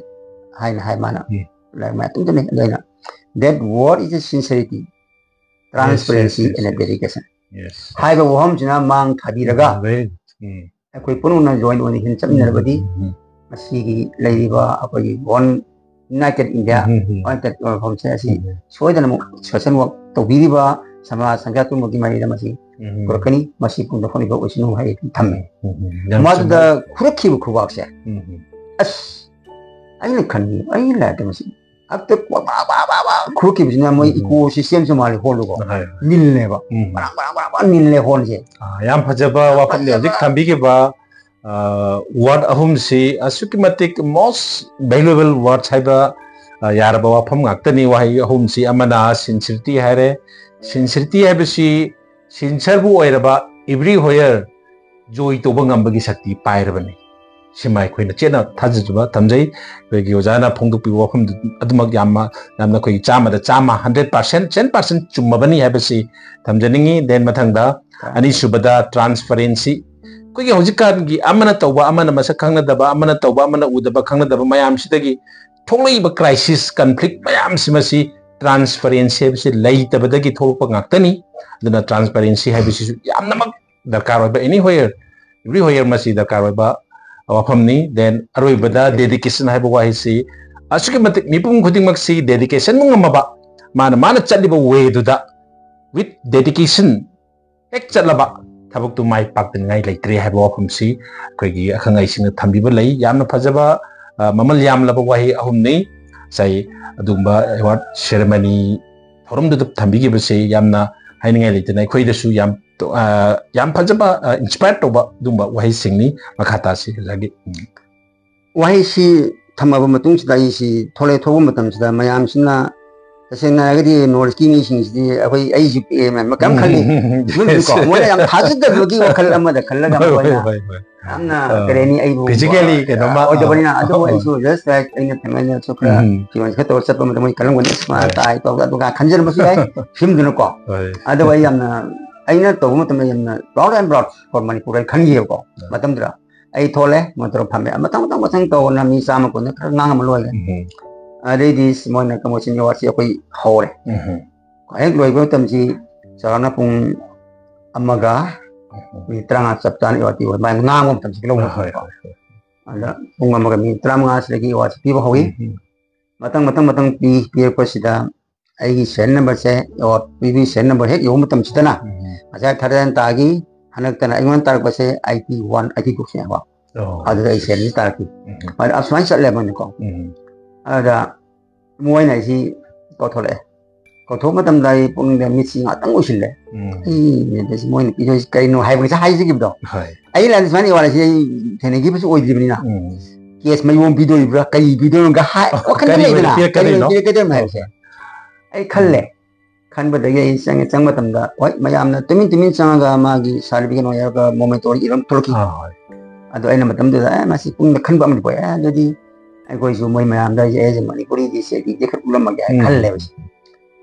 ꯍꯥꯏꯅ ꯍꯥꯏ ꯃꯥꯅ꯫ ꯎꯝ꯫ ꯂꯥꯏꯔꯤꯛ ꯃꯌꯥꯝ ꯇꯝꯖꯅꯩ꯫ ꯑꯗꯣ ꯑꯩꯅ, "That word is a sincerity, transparency Yes, yes, and a yes. dedication" Yes. ꯍꯥꯏꯕ ꯋꯥꯐꯝꯁꯤꯅ ꯃꯥꯡ ꯊꯥꯕꯤꯔꯒ Very good. ꯎꯝ. ꯑꯩꯈꯣꯏ ꯄꯨꯝꯅꯃꯛꯅ join ꯑꯣꯏꯅ ꯍꯦꯟꯅ ꯆꯠꯃꯤꯟꯅꯔꯕꯗꯤ ꯎꯝ. ꯃꯁꯤꯒꯤ ꯂꯩꯔꯤꯕ ꯑꯩꯈꯣꯏꯒꯤ One United India, ꯎꯝ, ꯎꯝ, ꯎꯝ. United ꯃꯐꯝꯁꯦ ꯑꯁꯤ ꯎꯝ. ꯁꯣꯏꯗꯅꯃꯛ social work ꯇꯧꯕꯤꯔꯤꯕ ꯁꯃꯥꯖ ꯁꯪꯁꯥꯔ ꯄꯨꯝꯕꯒꯤ ꯃꯥꯏꯀꯩꯗ ꯃꯁꯤ ꯎꯝ. ꯄꯨꯔꯛꯀꯅꯤ, ꯃꯁꯤ ꯄꯨꯝꯅ ꯍꯣꯠꯅꯕ ꯑꯣꯏꯁꯅꯨ ꯍꯥꯏ ꯊꯝꯃꯦ꯫ ꯎꯝ, ꯎꯝ. ꯌꯥꯝ ꯃꯗꯨꯗ ꯆꯨꯝꯕ. ꯈꯨꯔꯛꯈꯤꯕ ꯈꯨꯕꯥꯛꯁꯦ, ꯎꯝ, ꯎꯝ. ꯑꯁ, ꯑꯩꯅ ꯈꯟꯕ, ꯑꯩꯒꯤ ꯂꯥꯏꯐꯇ ꯃꯁꯤ ꯍꯦꯛꯇ ꯕꯥ, ꯕꯥ, ꯕꯥ, ꯕꯥ, ꯕꯥ ꯈꯨꯔꯛꯈꯤꯕꯁꯤꯅ ꯃꯣꯏ ꯎꯝ. Ecosystemꯁꯨ ꯃꯥꯜꯂꯤ ꯍꯣꯜꯗꯨꯀꯣ꯫ ꯍꯣꯏ. ꯅꯤꯜꯂꯦꯕ꯫ ꯎꯝ. ꯕꯥ, ꯕꯥ, ꯕꯥ, ꯕꯥ ꯅꯤꯜꯂꯦ ꯍꯣꯜꯁꯦ꯫ ꯑꯥ, ꯌꯥꯝ ꯐꯖꯕ ꯋꯥꯐꯝꯅꯤ ꯍꯧꯖꯤꯛ ꯊꯝꯕꯤꯈꯤꯕ, ꯑꯥ, word ꯑꯍꯨꯝꯁꯤ ꯑꯁꯨꯛꯀꯤ ꯃꯇꯤꯛ most valuable words ꯍꯥꯏꯕ, ꯑꯥ, ꯌꯥꯔꯕ ꯋꯥꯐꯝ ꯉꯥꯛꯇꯅꯤ꯫ ꯋꯥꯍꯩ ꯑꯍꯨꯝꯁꯤ, ꯑꯃꯅ sincerity ꯍꯥꯏꯔꯦ꯫ Sincerity ꯍꯥꯏꯕꯁꯤ sincereꯕꯨ ꯑꯣꯏꯔꯕ every whoever joy ꯇꯧꯕ ꯉꯝꯕꯒꯤ ꯁꯛꯇꯤ ꯄꯥꯏꯔꯕꯅꯤ꯫ ꯁꯤꯃ ꯑꯩꯈꯣꯏꯅ ꯆꯦꯠꯅ ꯊꯥꯖꯖꯕ ꯊꯝꯖꯩ꯫ ꯑꯩꯈꯣꯏꯒꯤ ꯑꯣꯖꯥꯅ ꯐꯣꯡꯗꯣꯛꯄꯤꯕ ꯋꯥꯐꯝꯗꯨ ꯑꯗꯨꯃꯛ ꯌꯥꯝꯅ, ꯌꯥꯝꯅ ꯑꯩꯈꯣꯏꯒꯤ ꯆꯥꯝꯃꯗ ꯆꯥꯝꯃ, hundred percent, ten percent ꯆꯨꯝꯃꯕꯅꯤ ꯍꯥꯏꯕꯁꯤ ꯊꯝꯖꯅꯤꯡꯉꯤ꯫ Then ꯃꯊꯪꯗ ꯑꯅꯤꯁꯨꯕꯗ transparency꯫ ꯑꯩꯈꯣꯏꯒꯤ ꯍꯧꯖꯤꯛꯀꯥꯟꯒꯤ ꯑꯃꯅ ꯇꯧꯕ, ꯑꯃꯅ ꯃꯁꯛ ꯈꯪꯅꯗꯕ, ꯑꯃꯅ ꯇꯧꯕ, ꯑꯃꯅ ꯎꯗꯕ, ꯈꯪꯅꯗꯕ ꯃꯌꯥꯝꯁꯤꯗꯒꯤ ꯊꯣꯛꯂꯛꯏꯕ crisis, conflict ꯃꯌꯥꯝꯁꯤ ꯃꯁꯤ transparency ꯍꯥꯏꯕꯁꯤ ꯂꯩꯇꯕꯗꯒꯤ ꯊꯣꯛꯂꯛꯄ ꯉꯥꯛꯇꯅꯤ꯫ ꯑꯗꯨꯅ transparency ꯍꯥꯏꯕꯁꯤꯁꯨ ꯌꯥꯝꯅꯃꯛ ꯗꯔꯀꯥꯔ ꯑꯣꯏꯕ, anywhere, everywhere ꯃꯁꯤ ꯗꯔꯀꯥꯔ ꯑꯣꯏꯕ ꯋꯥꯐꯝꯅꯤ꯫ Then ꯑꯔꯣꯏꯕꯗ dedication ꯍꯥꯏꯕ ꯋꯥꯍꯩꯁꯤ ꯑꯁꯨꯛꯀꯤ ꯃꯇꯤꯛ ꯃꯤꯄꯨꯝ ꯈꯨꯗꯤꯡꯃꯛꯁꯤ dedication ꯉꯝꯃꯕ, ꯃꯥꯅ, ꯃꯥꯅ ꯆꯠꯂꯤꯕ wayꯗꯨꯗ with dedication ꯍꯦꯛ ꯆꯠꯂꯕ ꯊꯕꯛꯇꯨ ꯃꯥꯏ ꯄꯥꯛꯇꯅꯤꯡꯉꯥꯏ ꯂꯩꯇ꯭ꯔꯦ ꯍꯥꯏꯕ ꯋꯥꯐꯝꯁꯤ ꯑꯩꯈꯣꯏꯒꯤ ꯑꯈꯪ ꯑꯍꯩꯁꯤꯡꯅ ꯊꯝꯕꯤꯕ ꯂꯩ꯫ ꯌꯥꯝꯅ ꯐꯖꯕ, ꯑ, ꯃꯃꯜ ꯌꯥꯝꯂꯕ ꯋꯥꯍꯩ ꯑꯍꯨꯝꯅꯤ꯫ ꯉꯁꯥꯏ ꯑꯗꯨꯒꯨꯝꯕ award ceremony ꯊꯧꯔꯝꯗꯨꯗ ꯊꯝꯕꯤꯈꯤꯕꯁꯤ ꯌꯥꯝꯅ ꯍꯥꯏꯅꯤꯡꯉꯥꯏ ꯂꯩꯇꯅ ꯑꯩꯈꯣꯏꯗꯁꯨ ꯌꯥꯝ, ꯑ, ꯌꯥꯝ ꯐꯖꯕ, ꯑ, inspire ꯇꯧꯕ ꯑꯗꯨꯒꯨꯝꯕ ꯋꯥꯍꯩꯁꯤꯡꯅꯤ꯫ ꯃꯈꯥ ꯇꯥꯁꯤ ꯑꯣꯖꯥꯒꯤ꯫ ꯎꯝ꯫ ꯋꯥꯍꯩꯁꯤ ꯊꯝꯃꯕ ꯃꯇꯨꯡꯁꯤꯗ ꯑꯩꯁꯤ ꯊꯣꯛꯂꯛꯑꯦ, ꯊꯣꯛꯄ ꯃꯇꯝꯁꯤꯗ ꯃꯌꯥꯝꯁꯤꯅ, ꯇꯁꯦꯡꯅ ꯍꯥꯏꯔꯒꯗꯤ North Eastꯀꯤ ꯃꯤꯁꯤꯡꯁꯤꯗꯤ ꯑꯩꯈꯣꯏ, ꯑꯩꯁꯤ ꯄꯤꯛꯑꯦ ꯃꯌꯥꯝ ꯀꯔꯝ ꯈꯜꯂꯤ? ꯃꯣꯏꯁꯨꯀꯣ, ꯃꯣꯏꯅ ꯌꯥꯝ ꯊꯥꯖꯗꯕꯒꯤ ꯋꯥꯈꯜ ꯑꯃꯗ ꯈꯜꯂꯒ ꯍꯣꯏ, ꯍꯣꯏ, ꯃꯈꯣꯏꯅ ꯍꯣꯏ, ꯍꯣꯏ. ꯌꯥꯝꯅ ꯑ, ꯀꯔꯤ ꯍꯥꯏꯅꯤ, ꯑꯩꯕꯨ physically ꯀꯩꯅꯣꯝꯃ, ꯑꯣꯏꯗꯕꯅꯤꯅ꯫ ꯑ, ꯑꯗꯨꯕꯨ ꯑ, ꯑꯩꯁꯨ just like ꯑꯩꯅ ꯊꯥꯏꯅ ꯆꯠꯈ꯭ꯔ ꯎꯝ. ꯐꯤꯔꯣꯟ ꯈꯔ ꯇꯧꯔ ꯆꯠꯄ ꯃꯇꯝꯗ ꯃꯣꯏ ꯀꯜꯂꯝꯒꯅꯤ, "ꯑꯁ, ꯃꯥ ꯍꯣꯏ. ꯇꯥꯏ" ꯇꯧꯔꯒ ꯑꯗꯨꯒ ꯈꯟꯖꯔꯝꯕꯁꯨ ꯌꯥꯏ꯫ ꯍꯣꯏ. ꯑꯗꯨꯕꯨ ꯑꯩ ꯌꯥꯝꯅ, ꯑꯩꯅ ꯇꯧꯕ ꯃꯇꯝꯗ ꯌꯥꯝꯅ proud and proud for Manipur ꯍꯥꯏꯅ ꯈꯟꯈꯤꯕꯀꯣ꯫ ꯍꯣꯏ. ꯃꯇꯝꯗꯨꯗ ꯑꯩ ꯊꯣꯛꯂꯦ, ꯃꯣꯇꯣꯔ ꯐꯝꯃꯦ, ꯃꯊꯪ ꯃꯊꯪ ꯃꯊꯪ ꯇꯧꯗꯅ ꯃꯤ ꯆꯥꯝꯃ ꯀꯨꯟꯗ ꯈꯔ ꯉꯥꯡꯉꯝꯃ ꯂꯣꯏꯔꯦ꯫ ꯎꯝ. ꯑꯗꯩꯗꯤ ꯃꯣꯏꯅ ꯀꯝꯄꯣꯖꯤꯁꯟ ꯑꯦꯋꯥꯔꯗꯁꯤ ꯑꯩꯈꯣꯏ ꯍꯧꯔꯦ꯫ ꯎꯝ꯫ ꯍꯦꯛ ꯂꯣꯏꯕ ꯃꯇꯝꯁꯤ ꯆꯥꯎꯔꯥꯛꯅ ꯄꯨꯡ ꯑꯃꯒ ꯎꯝ꯫ ꯃꯤꯅꯤꯠ ꯇꯔꯥꯃꯉꯥ ꯆꯞ ꯆꯥꯅ ꯑꯦꯋꯥꯔꯗ ꯄꯤꯕ, ꯃꯥꯏ ꯉꯥꯡꯕ ꯃꯇꯝꯁꯤ ꯂꯧꯕ꯫ ꯍꯣꯏ, ꯍꯣꯏ, ꯍꯣꯏ꯫ ꯑꯗ ꯄꯨꯡ ꯑꯃꯒ ꯃꯤꯅꯤꯠ ꯇꯔꯥꯃꯉꯥꯁꯤꯗꯒꯤ ꯑꯦꯋꯥꯔꯗꯁꯤ ꯄꯤꯕ ꯍꯧꯏ꯫ ꯎꯝ, ꯎꯝ꯫ ꯃꯊꯪ, ꯃꯊꯪ, ꯃꯊꯪ ꯄꯤ-, ꯄꯤꯔꯛꯄꯁꯤꯗ ꯑꯩꯒꯤ ꯁꯦꯔꯤꯌꯦꯜ ꯅꯝꯕꯔꯁꯦ, ꯑꯦꯋꯥꯔꯗ ꯄꯤꯕꯤ ꯁꯦꯔꯤꯌꯦꯜ ꯅꯝꯕꯔ ꯍꯦꯛ ꯌꯧꯕ ꯃꯇꯝꯁꯤꯗꯅ, ꯎꯝ꯫ ꯉꯁꯥꯏ ꯊꯥꯔꯇꯤ ꯅꯥꯏꯟ ꯇꯥꯈꯤ, ꯍꯟꯗꯛꯇꯅ ꯑꯩꯉꯣꯟꯗ ꯇꯥꯔꯛꯄꯁꯦ ꯑꯥꯏꯇꯤ ꯋꯥꯟ, ꯑꯥꯏꯇꯤ ꯇꯨ ꯁꯤꯅꯦꯕ꯫ ꯑꯣ꯫ ꯑꯗꯨꯗ ꯑꯩ ꯁꯦꯔꯤꯌꯦꯜꯁꯤ ꯇꯥꯔꯛꯈꯤ꯫ ꯎꯝ꯫ ꯑꯗ ꯑꯁꯨꯃꯥꯏꯅ ꯆꯠꯂꯦꯕꯅꯤꯀꯣ꯫ ꯎꯝ꯫ ꯑꯗꯨꯗ ꯃꯣꯏꯅ ꯑꯩꯁꯤ ꯀꯧꯊꯣꯔꯛꯑꯦ꯫ ꯀꯧꯊꯣꯛꯄ ꯃꯇꯝꯗ ꯑꯩ ꯄꯨꯛꯅꯤꯡꯗ ꯃꯤꯠꯁꯤ ꯉꯥꯛꯇꯪ ꯎꯏꯁꯤꯜꯂꯦ꯫ ꯎꯝ꯫ ꯑꯩ ꯃꯣꯏꯅ ꯄꯤꯗꯣꯏꯁꯤ ꯀꯩꯅꯣ ꯍꯥꯏꯕ ꯉꯁꯥꯏ ꯍꯥꯏꯖꯈꯤꯕꯗꯣ꯫ ꯍꯣꯏ꯫ ꯑꯩ ꯂꯥꯟ ꯁꯨꯃꯥꯏꯅ ꯑꯦꯋꯥꯔꯗꯁꯤ ꯑꯩ ꯊꯦꯡꯅꯈꯤꯕꯁꯨ ꯑꯣꯏꯗ꯭ꯔꯤꯕꯅꯤꯅ꯫ ꯎꯝ꯫ ꯀꯦꯁ ꯃꯌꯣꯝ ꯄꯤꯗꯣꯔꯤꯕ꯭ꯔꯥ, ꯀꯔꯤ ꯄꯤꯗꯣꯏꯅꯣꯒ ꯍꯥꯏ-, ꯑꯣ, ꯋꯥꯈꯜꯗ ꯀꯔꯤ ꯑꯣꯏꯅ ꯂꯩꯗꯅ, ꯄꯤꯔꯛꯀꯗꯣꯏꯅꯣ? ꯀꯔꯤ ꯑꯣꯏꯅ ꯄꯤꯔꯛꯀꯗꯣꯏꯅꯣ ꯍꯥꯏꯕꯁꯦ꯫ ꯑꯣ꯫ ꯑꯩ ꯈꯜꯂꯦ꯫ ꯎꯝ꯫ ꯈꯟꯕꯗꯒꯤ ꯑꯩ ꯆꯪꯉꯦ꯫ ꯆꯪꯕ ꯃꯇꯝꯗ, ꯍꯣꯏ, ꯃꯌꯥꯝꯅ ꯇꯨꯃꯤꯟ ꯇꯨꯃꯤꯟ ꯆꯪꯉꯒ ꯃꯥꯒꯤ ꯁꯥꯔꯇꯤꯐꯤꯀꯦꯠ ꯑꯣꯏꯔꯒ ꯃꯣꯃꯦꯟꯇꯣ ꯏꯔꯝ ꯊꯣꯛꯂꯛꯈꯤ꯫ ꯑꯥ, ꯍꯣꯏ꯫ ꯑꯗꯣ ꯑꯩꯅ ꯃꯇꯝꯗꯨꯗ, "ꯑꯦ, ꯃꯁꯤ ꯄꯨꯛꯅꯤꯡꯗ ꯈꯟꯕ ꯑꯃꯗꯤ ꯄꯣꯛꯑꯦ꯫ ꯑꯦ, ꯑꯗꯨꯗꯤ ꯑꯩꯈꯣꯏꯁꯨ ꯃꯣꯏ ꯃꯌꯥꯝꯗ ꯑꯩꯁꯦ, ꯑꯩꯁꯦ ꯃꯅꯤꯄꯨꯔꯤꯒꯤ ꯁꯦ ꯗꯤ ꯈꯔ ꯎꯠꯂꯝꯃꯒꯦ" ꯍꯥꯏꯅ ꯎꯝ꯫ ꯈꯜꯂꯦꯕ꯫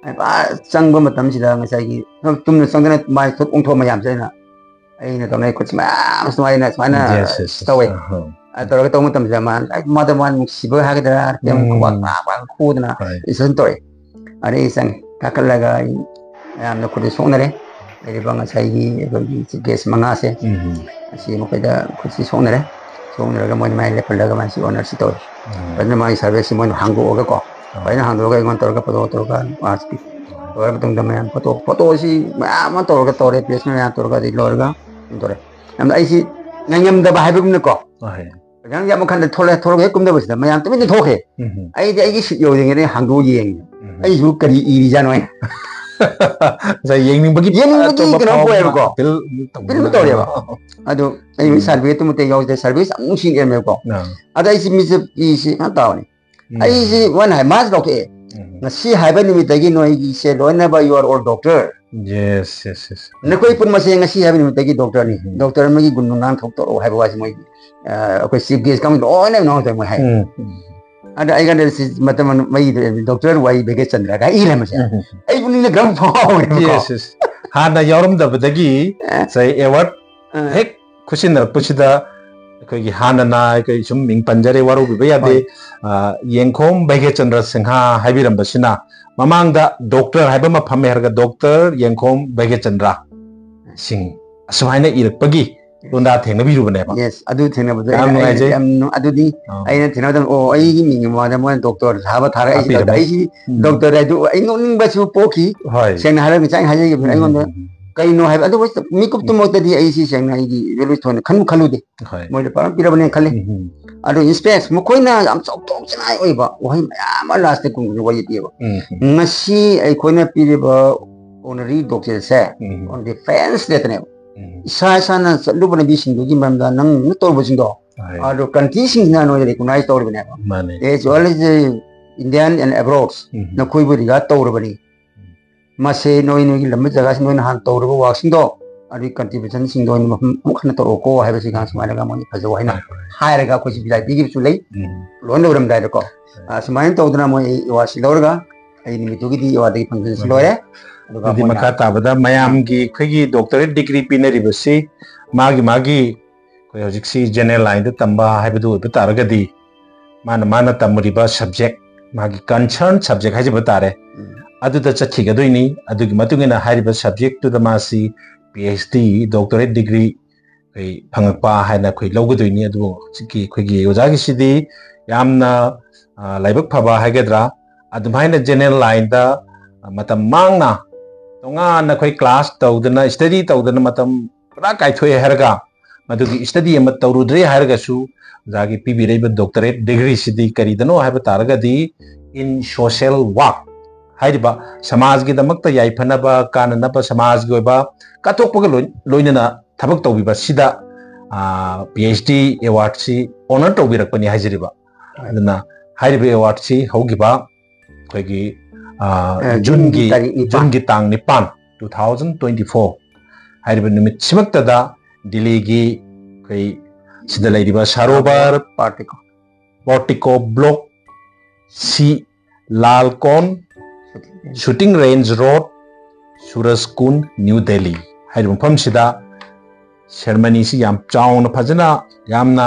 ꯑꯩ ꯄꯨꯔꯥ ꯆꯪꯕ ꯃꯇꯝꯁꯤꯗ ꯉꯁꯥꯏꯒꯤ ꯆꯨꯝꯅ ꯆꯪꯗꯅ ꯃꯥꯏ ꯊꯣꯛ ꯑꯣꯟꯊꯣꯛꯑ ꯃꯌꯥꯝꯁꯦ ꯑꯩꯅ, ꯑꯩꯅ ꯇꯧꯅ ꯑꯩ ꯈꯨꯠꯁꯤ ꯃꯌꯥꯝ ꯁꯨꯃꯥꯏꯅ, ꯁꯨꯃꯥꯏꯅ ꯌꯦꯁ, ꯌꯦꯁ, ꯌꯦꯁ꯫ ꯇꯧꯋꯦ꯫ ꯑꯍꯥ꯫ ꯑ, ꯇꯧꯔꯒ ꯇꯧꯕ ꯃꯇꯝꯁꯤꯗ ꯃꯥ, ꯑꯩ, ꯃꯥꯗꯣ ꯃꯥ ꯅꯨꯡꯁꯤꯕ ꯍꯥꯏꯒꯗ꯭ꯔꯥ, ꯀꯩꯝ ꯎꯝ꯫ ꯈꯨꯕꯥꯛ ꯄꯥꯛ ꯄꯥꯛ ꯈꯨꯗꯅ ꯍꯣꯏ꯫ ꯏꯁꯟ ꯇꯧꯔꯛꯑꯦ꯫ ꯑꯗꯩ ꯑꯩ ꯆꯪꯉꯦ꯫ ꯀꯥꯈꯠꯂꯒ ꯑꯩ ꯃꯌꯥꯝꯅ ꯈꯨꯠꯁꯤ ꯁꯣꯛꯅꯔꯦ꯫ ꯂꯩꯔꯤꯕ ꯉꯁꯥꯏꯒꯤ ꯑꯩꯈꯣꯏꯒꯤ ꯆꯤꯐ ꯒꯦꯁ ꯃꯉꯥꯁꯦ, ꯎꯝ꯫ ꯑꯁꯤ ꯃꯈꯣꯏꯗ ꯈꯨꯠꯁꯤ ꯁꯣꯛꯅꯔꯦ꯫ ꯁꯣꯛꯅꯔꯒ ꯃꯣꯏꯅ ꯃꯥꯏ ꯂꯦꯞꯍꯜꯂꯒ ꯃꯥꯏꯁꯤ ꯑꯣꯅꯔꯁꯤ ꯇꯧꯔꯦ꯫ ꯎꯝ꯫ ꯐꯖꯅ ꯃꯥꯒꯤ ꯁꯥꯔꯚꯤꯁꯁꯤ ꯃꯣꯏꯅ ꯍꯥꯡꯗꯣꯛꯑꯒꯀꯣ, ꯎꯝ꯫ ꯐꯖꯅ ꯍꯥꯡꯗꯣꯛꯑꯒ ꯑꯩꯉꯣꯟꯗ ꯇꯧꯔꯒ ꯐꯣꯇꯣ ꯇꯧꯔꯒ ꯃꯥꯁꯤ ꯂꯣꯏꯔ ꯃꯇꯨꯡꯗ ꯃꯌꯥꯝ ꯐꯣꯇꯣ, ꯐꯣꯇꯣꯁꯤ ꯃꯌꯥꯝ ꯑꯃ ꯇꯧꯔꯒ ꯇꯧꯔꯦ, ꯄ꯭ꯔꯦꯁ ꯃꯌꯥꯝ ꯇꯧꯔꯒ ꯑꯗꯩ ꯂꯣꯏꯔꯒ ꯑꯗꯨꯝ ꯇꯧꯔꯦ꯫ ꯌꯥꯝꯅ ꯑꯩꯁꯤ ꯉꯥꯏꯉꯝꯗꯕ ꯍꯥꯏꯕꯒꯨꯝꯅꯀꯣ꯫ ꯍꯣꯏ꯫ ꯑꯦꯛꯖꯥꯝꯒꯤ ꯑꯃꯨꯛ ꯈꯟꯗ ꯊꯣꯛꯂꯛꯑꯦ, ꯊꯣꯛꯂꯛꯑꯦ, ꯍꯦꯛ ꯀꯨꯝꯗꯕꯁꯤꯗ ꯃꯌꯥꯝ ꯇꯨꯃꯤꯟꯅ ꯊꯣꯛꯈ꯭ꯔꯦ꯫ ꯎꯝ꯫ ꯑꯩꯗꯤ ꯑꯩꯒꯤ ꯁꯤꯠ ꯌꯧꯗ꯭ꯔꯤꯉꯩꯗ ꯍꯥꯡꯗꯣꯛꯑ ꯌꯦꯡꯉꯦ꯫ ꯎꯝ꯫ ꯑꯩꯁꯤꯕꯨ ꯀꯔꯤ ꯏꯔꯤꯖꯥꯠꯅꯣ ꯍꯥꯏꯅ꯫ ꯉꯁꯥꯏ ꯌꯦꯡꯅꯤꯡꯕꯒꯤ ꯌꯦꯡꯅꯤꯡꯕꯒꯤ ꯑꯇꯣꯞꯄ ꯀꯩꯅꯣꯝ ꯐꯥꯎꯕ ꯄꯣꯛꯑꯦꯕꯀꯣ꯫ ꯑꯄꯤꯜ ꯇꯧꯕ꯫ ꯑꯄꯤꯜ ꯑꯃ ꯇꯧꯔꯦꯕ꯫ ꯑꯗꯣ ꯑꯩ ꯎꯝ꯫ ꯁꯥꯔꯇꯤꯐꯤꯀꯦꯠꯇꯨꯃ ꯇꯦꯛ ꯌꯥꯎꯗꯦ, ꯁꯥꯔꯚꯤꯁ ꯑꯃꯨꯛ ꯁꯤꯡꯑꯦꯃꯦꯕꯀꯣ꯫ ꯑꯥ꯫ ꯑꯗ ꯑꯩꯁꯤ ꯃꯤꯠꯁꯦ ꯄꯤꯁꯤ ꯌꯥꯝ ꯇꯥꯎꯅꯤ꯫ ꯎꯝ꯫ ꯑꯩꯁꯤ ꯋꯥꯅ ꯍꯥꯏ, ꯃꯥꯁꯤ ꯂꯧꯊꯣꯛꯑꯦ꯫ ꯎꯝ꯫ "ꯉꯁꯤ ꯍꯥꯏꯕ ꯅꯨꯃꯤꯠꯇꯒꯤ ꯅꯣꯏꯒꯤꯁꯦ ꯂꯣꯏꯅꯕ you are all doctor꯫ Yes, yes, yes꯫ ꯅꯈꯣꯏ ꯄꯨꯝꯕꯁꯦ ꯉꯁꯤ ꯍꯥꯏꯕ ꯅꯨꯃꯤꯠꯇꯒꯤ ꯗꯣꯛꯇꯔꯅꯤ꯫ ꯎꯝ꯫ ꯗꯣꯛꯇꯔ ꯑꯃꯒꯤ ꯒꯨꯟ ꯅꯨꯡꯉꯥꯡ ꯊꯣꯛꯇꯣꯔꯛꯑꯣ" ꯍꯥꯏꯕ ꯋꯥꯁꯦ ꯃꯣꯏ, ꯑ, ꯑꯩꯈꯣꯏ ꯆꯤꯐ ꯒꯦꯁ ꯀꯥꯡꯕꯨ ꯂꯣꯏꯅ ꯅꯨꯡꯉꯥꯡ ꯊꯣꯛꯑꯦ ꯃꯣꯏ ꯍꯥꯏ꯫ ꯎꯝ꯫ ꯑꯗ ꯑꯩꯉꯣꯟꯗ ꯁꯤ ꯃꯇꯝ ꯃꯩꯗ ꯗꯣꯛꯇꯔ ꯋꯥꯏ ꯚꯦꯒꯦꯁ ꯆꯟꯗ꯭ꯔꯒ ꯏꯔꯦ ꯃꯁꯦ꯫ ꯎꯝ꯫ ꯑꯩ ꯄꯨꯛꯅꯤꯡꯗ ꯀꯔꯝ ꯐꯥꯎꯔꯦꯕꯀꯣ꯫ Yes, yes꯫ ꯍꯥꯟꯅ ꯌꯥꯎꯔꯝꯗꯕꯗꯒꯤ ꯑ꯫ ꯉꯁꯥꯏ ꯑꯦꯋꯥꯔꯗ ꯑ꯫ ꯍꯦꯛ ꯈꯨꯠꯁꯤꯟꯅꯔꯛꯄꯁꯤꯗ ꯑꯩꯈꯣꯏꯒꯤ ꯍꯥꯟꯅꯅ ꯑꯩꯈꯣꯏ ꯁꯨꯝ ꯃꯤꯡ ꯄꯟꯖꯔꯦ, ꯋꯥꯔꯧꯕꯤꯕ ꯌꯥꯗꯦ꯫ ꯍꯣꯏ꯫ ꯑ, ꯌꯦꯡꯈꯣꯝ ꯚꯩꯒ꯭ꯌꯆꯟꯗ꯭ꯔ ꯁꯤꯡꯍ ꯍꯥꯏꯕꯤꯔꯝꯕꯁꯤꯅ ꯃꯃꯥꯡꯗ ꯗꯣꯛꯇꯔ ꯍꯥꯏꯕ ꯑꯃ ꯐꯝꯃꯦ ꯍꯥꯏꯔꯒ ꯗꯣꯛꯇꯔ ꯌꯦꯡꯈꯣꯝ ꯚꯩꯒ꯭ꯌꯆꯟꯗ꯭ꯔ ꯁꯤꯡ ꯑꯁꯨꯃꯥꯏꯅ ꯏꯔꯛꯄꯒꯤ ꯂꯣꯟꯗꯥ ꯊꯦꯡꯅꯕꯤꯔꯨꯕꯅꯦꯕ꯫ ꯌꯦꯁ, ꯑꯗꯨ ꯊꯦꯡꯅꯕꯗ ꯌꯥꯝ ꯑꯩ- ꯅꯨꯡꯉꯥꯏꯖꯩ꯫ ꯌꯥꯝ ꯅꯨꯡ- ꯑꯗꯨꯗꯤ ꯑꯥ꯫ ꯑꯩꯅ ꯊꯦꯡꯅꯕꯗ, ꯑꯣ, ꯑꯩꯒꯤ ꯃꯤꯡꯒꯤ ꯃꯃꯥꯡꯗ ꯃꯣꯏꯅ ꯗꯣꯛꯇꯔ ꯊꯥꯕ ꯊꯥꯔꯒ ꯑꯩꯁꯤ ꯍꯥꯞꯄꯤꯔꯝꯃꯦ꯫ ꯗꯣꯛꯇꯔ, ꯑꯩꯁꯤ ꯎꯝ꯫ ꯗꯣꯛꯇꯔ ꯍꯥꯏꯗꯨ ꯑꯩ ꯅꯣꯛꯅꯤꯡꯕꯁꯨ ꯄꯣꯛꯈꯤ꯫ ꯍꯣꯏ꯫ ꯁꯦꯡꯅ ꯍꯥꯏꯔꯒ ꯉꯁꯥꯏ ꯍꯥꯏꯖꯈꯤꯕꯅꯤ, ꯎꯝ, ꯑꯩꯉꯣꯟꯗ ꯎꯝ, ꯎꯝ. ꯀꯩꯅꯣ ꯍꯥꯏꯕ, ꯑꯗꯨꯕꯨ ꯃꯤꯀꯨꯞꯇꯨꯃꯛꯇꯗꯤ ꯑꯩꯁꯤ ꯁꯦꯡꯅ ꯑꯩꯒꯤ ꯏꯚꯦꯂꯨꯑꯦꯠ ꯊꯣꯏꯅ ꯈꯟꯕꯨ ꯈꯜꯂꯨꯗꯦ꯫ ꯍꯣꯏ. ꯃꯣꯏꯗ ꯄꯥꯔꯝ ꯄꯤꯔꯕꯅꯦꯅ ꯈꯜꯂꯤ꯫ ꯎꯝ, ꯎꯝ. ꯑꯗꯨ ꯏꯟꯁꯄꯦꯛꯁ ꯃꯈꯣꯏꯅ ꯌꯥꯝ ꯆꯥꯎꯊꯣꯛꯆꯅꯤꯡꯉꯥꯏ ꯑꯣꯏꯕ ꯋꯥꯍꯩ ꯃꯌꯥꯝ ꯑꯃ ꯂꯥꯁꯇ ꯀꯨꯝꯕ ꯋꯥꯔꯤ ꯄꯤꯌꯦꯕ꯫ ꯎꯝ, ꯎꯝ. ꯉꯁꯤ ꯑꯩꯈꯣꯏꯅ ꯄꯤꯔꯤꯕ ꯑꯣꯅꯔꯤ ꯗꯣꯛꯇꯔꯦꯠꯁꯦ ꯎꯝ. ꯑꯣꯟ ꯗꯤꯐꯦꯟꯁ ꯗꯦꯠꯇꯅꯦꯕ꯫ ꯎꯝ. ꯏꯁꯥ ꯏꯁꯥꯅ ꯆꯠꯂꯨꯕ ꯂꯝꯕꯤꯁꯤꯡꯗꯨꯒꯤ ꯃꯔꯝꯗ ꯅꯪꯅ ꯇꯧꯔꯨꯕꯁꯤꯡꯗꯣ, ꯍꯣꯏ. ꯑꯗꯣ ꯀꯟꯇ꯭ꯔꯤꯁꯤꯡꯁꯤꯅ ꯅꯣꯏꯗ ꯔꯤꯀꯣꯛꯅꯥꯏꯁ ꯇꯧꯔꯤꯕꯅꯦꯕ꯫ ꯃꯥꯅꯦ. As well as the Indian and abroad, ꯎꯝ. ꯅꯈꯣꯏꯕꯨ ꯔꯤꯒꯥꯔꯗ ꯇꯧꯔꯕꯅꯤ꯫ ꯃꯁꯦ ꯅꯣꯏ ꯅꯣꯏꯒꯤ ꯂꯝꯕꯤ ꯖꯒꯥꯁꯤ ꯅꯣꯏꯅ ꯍꯥꯟꯅ ꯇꯧꯔꯨꯕ ꯋꯥꯛꯁꯤꯡꯗꯣ, ꯑꯗꯨꯒꯤ ꯀꯟꯇ꯭ꯔꯤꯕ꯭ꯌꯨꯁꯟꯁꯤꯡꯗꯣ ꯑꯣꯏꯅ ꯃꯐꯝ ꯑꯃꯨꯛ ꯍꯟꯅ ꯇꯧꯔꯛꯑꯣꯀꯣ ꯍꯥꯏꯕꯁꯤꯒ ꯁꯨꯃꯥꯏꯅꯒ ꯃꯣꯏꯅ ꯐꯖꯕ ꯍꯥꯏꯅ ꯍꯣꯏ, ꯍꯣꯏ. ꯍꯥꯏꯔꯒ ꯑꯩꯈꯣꯏꯁꯤ ꯕꯤꯗꯥꯏ ꯄꯤꯈꯤꯕꯁꯨ ꯂꯩ꯫ ꯎꯝ. ꯂꯣꯏ ꯂꯣꯏꯔꯝꯗꯥꯏꯗꯀꯣ꯫ ꯑ, ꯁꯨꯃꯥꯏꯅ ꯇꯧꯗꯅ ꯃꯣꯏ ꯑꯩ ꯑꯦꯋꯥꯔꯗꯁꯤ ꯂꯧꯔꯒ ꯑꯩ ꯅꯨꯃꯤꯠꯇꯨꯒꯤꯗꯤ ꯑꯦꯋꯥꯔꯗꯒꯤ ꯐꯪꯁꯟꯁꯤ ꯍꯣꯏ. ꯂꯣꯏꯔꯦ꯫ ꯑꯗꯨꯒ ꯑꯗꯨꯗꯤ ꯃꯣꯏꯅ ꯃꯈꯥ ꯇꯥꯕꯗ ꯃꯌꯥꯝꯒꯤ ꯑꯩꯈꯣꯏꯒꯤ ꯗꯣꯛꯇꯔꯦꯠ ꯗꯤꯒ꯭ꯔꯤ ꯄꯤꯅꯔꯤꯕꯁꯤ ꯃꯥꯒꯤ ꯃꯥꯒꯤ ꯑꯩꯈꯣꯏ ꯍꯧꯖꯤꯛꯁꯤ ꯖꯦꯅꯔꯦꯜ ꯂꯥꯏꯟꯗ ꯇꯝꯕ ꯍꯥꯏꯕꯗꯨ ꯑꯣꯏꯕ ꯇꯥꯔꯒꯗꯤ ꯃꯥꯅ ꯃꯥꯅ ꯇꯝꯃꯨꯔꯤꯕ ꯁꯕꯖꯦꯛ, ꯃꯥꯒꯤ ꯀꯟꯁꯔꯟ ꯁꯕꯖꯦꯛ ꯍꯥꯏꯖꯕ ꯇꯥꯔꯦ, ꯎꯝ. ꯑꯗꯨꯗ ꯆꯠꯈꯤꯒꯗꯣꯏꯅꯤ꯫ ꯑꯗꯨꯒꯤ ꯃꯇꯨꯡ ꯏꯟꯅ ꯍꯥꯏꯔꯤꯕ ꯁꯕꯖꯦꯛꯇꯨꯗ ꯃꯥꯁꯤ P H D, doctorate degree ꯑꯩꯈꯣꯏ ꯐꯪꯉꯛꯄ ꯍꯥꯏꯅ ꯑꯩꯈꯣꯏ ꯂꯧꯒꯗꯣꯏꯅꯤ꯫ ꯑꯗꯨꯕꯨ ꯍꯧꯖꯤꯛꯀꯤ ꯑꯩꯈꯣꯏꯒꯤ ꯑꯣꯖꯥꯒꯤꯁꯤꯗꯤ ꯌꯥꯝꯅ, ꯑ, ꯂꯥꯏꯕꯛ ꯐꯕ ꯍꯥꯏꯒꯗ꯭ꯔꯥ, ꯑꯗꯨꯃꯥꯏꯅ ꯖꯦꯅꯔꯦꯜ ꯂꯥꯏꯟꯗ, ꯑ, ꯃꯇꯝ ꯃꯥꯡꯅ ꯇꯣꯉꯥꯟꯅ ꯑꯩꯈꯣꯏ ꯀ꯭ꯂꯥꯁ ꯇꯧꯗꯅ, ꯁ꯭ꯇꯗꯤ ꯇꯧꯗꯅ ꯃꯇꯝ ꯄꯨꯔꯥ ꯀꯥꯏꯊꯣꯛꯑꯦ ꯍꯥꯏꯔꯒ, ꯃꯗꯨꯒꯤ ꯁ꯭ꯇꯗꯤ ꯑꯃ ꯇꯧꯔꯨꯗ꯭ꯔꯦ ꯍꯥꯏꯔꯒꯁꯨ, ꯑꯣꯖꯥꯒꯤ ꯄꯤꯕꯤꯔꯛꯏꯕ ꯗꯣꯛꯇꯔꯦꯠ ꯗꯤꯒ꯭ꯔꯤꯁꯤꯗꯤ ꯀꯔꯤꯗꯅꯣ ꯍꯥꯏꯕ ꯇꯥꯔꯒꯗꯤ, in social work ꯍꯥꯏꯔꯤꯕ ꯁꯃꯥꯖꯒꯤꯗꯃꯛꯇ ꯌꯥꯏꯐꯅꯕ, ꯀꯥꯟꯅꯅꯕ, ꯁꯃꯥꯖꯒꯤ ꯑꯣꯏꯕ ꯀꯠꯊꯣꯛꯄꯒ ꯂꯣꯏ-, ꯂꯣꯏꯅꯅ ꯊꯕꯛ ꯇꯧꯕꯤꯕꯁꯤꯗ, ꯑ, ꯄꯤ ꯑꯩꯆ ꯗꯤ ꯑꯦꯋꯥꯔꯗꯁꯤ ꯑꯣꯅꯔ ꯇꯧꯕꯤꯔꯛꯄꯅꯤ ꯍꯥꯏꯖꯔꯤꯕ꯫ ꯑꯗꯨꯅ ꯍꯥꯏꯔꯤꯕ ꯑꯦꯋꯥꯔꯗꯁꯤ ꯍꯧꯈꯤꯕ ꯑꯩꯈꯣꯏꯒꯤ, ꯑ, ꯑ, ꯖꯨꯟꯒꯤ, ꯖꯨꯟꯒꯤ ꯇꯥꯔꯤꯛ ꯅꯤꯄꯥꯟ. ꯖꯨꯟꯒꯤ ꯇꯥꯡ ꯅꯤꯄꯥꯟ, two thousand twenty four ꯍꯥꯏꯔꯤꯕ ꯅꯨꯃꯤꯠꯁꯤꯃꯛꯇꯗ ꯗꯤꯜꯂꯤꯒꯤ ꯑꯩꯈꯣꯏ ꯁꯤꯗ ꯂꯩꯔꯤꯕ ꯁꯔꯣꯕꯔ ꯄꯥꯔꯇꯤꯀꯣ. ꯄꯣꯔꯇꯤꯀꯣ ꯕ꯭ꯂꯣꯛ ꯁꯤ, ꯂꯥꯜ ꯀꯣꯟ, ꯁꯨꯇꯤꯡ ꯔꯦꯟꯖ ꯔꯣꯗ, ꯁꯨꯔꯖ ꯀꯨꯟ, ꯅ꯭ꯌꯨ ꯗꯦꯜꯂꯤ ꯍꯥꯏꯔꯤꯕ ꯃꯐꯝꯁꯤꯗ ꯁꯦꯔꯃꯅꯤꯁꯤ ꯌꯥꯝ ꯆꯥꯎꯅ, ꯐꯖꯅ, ꯌꯥꯝꯅ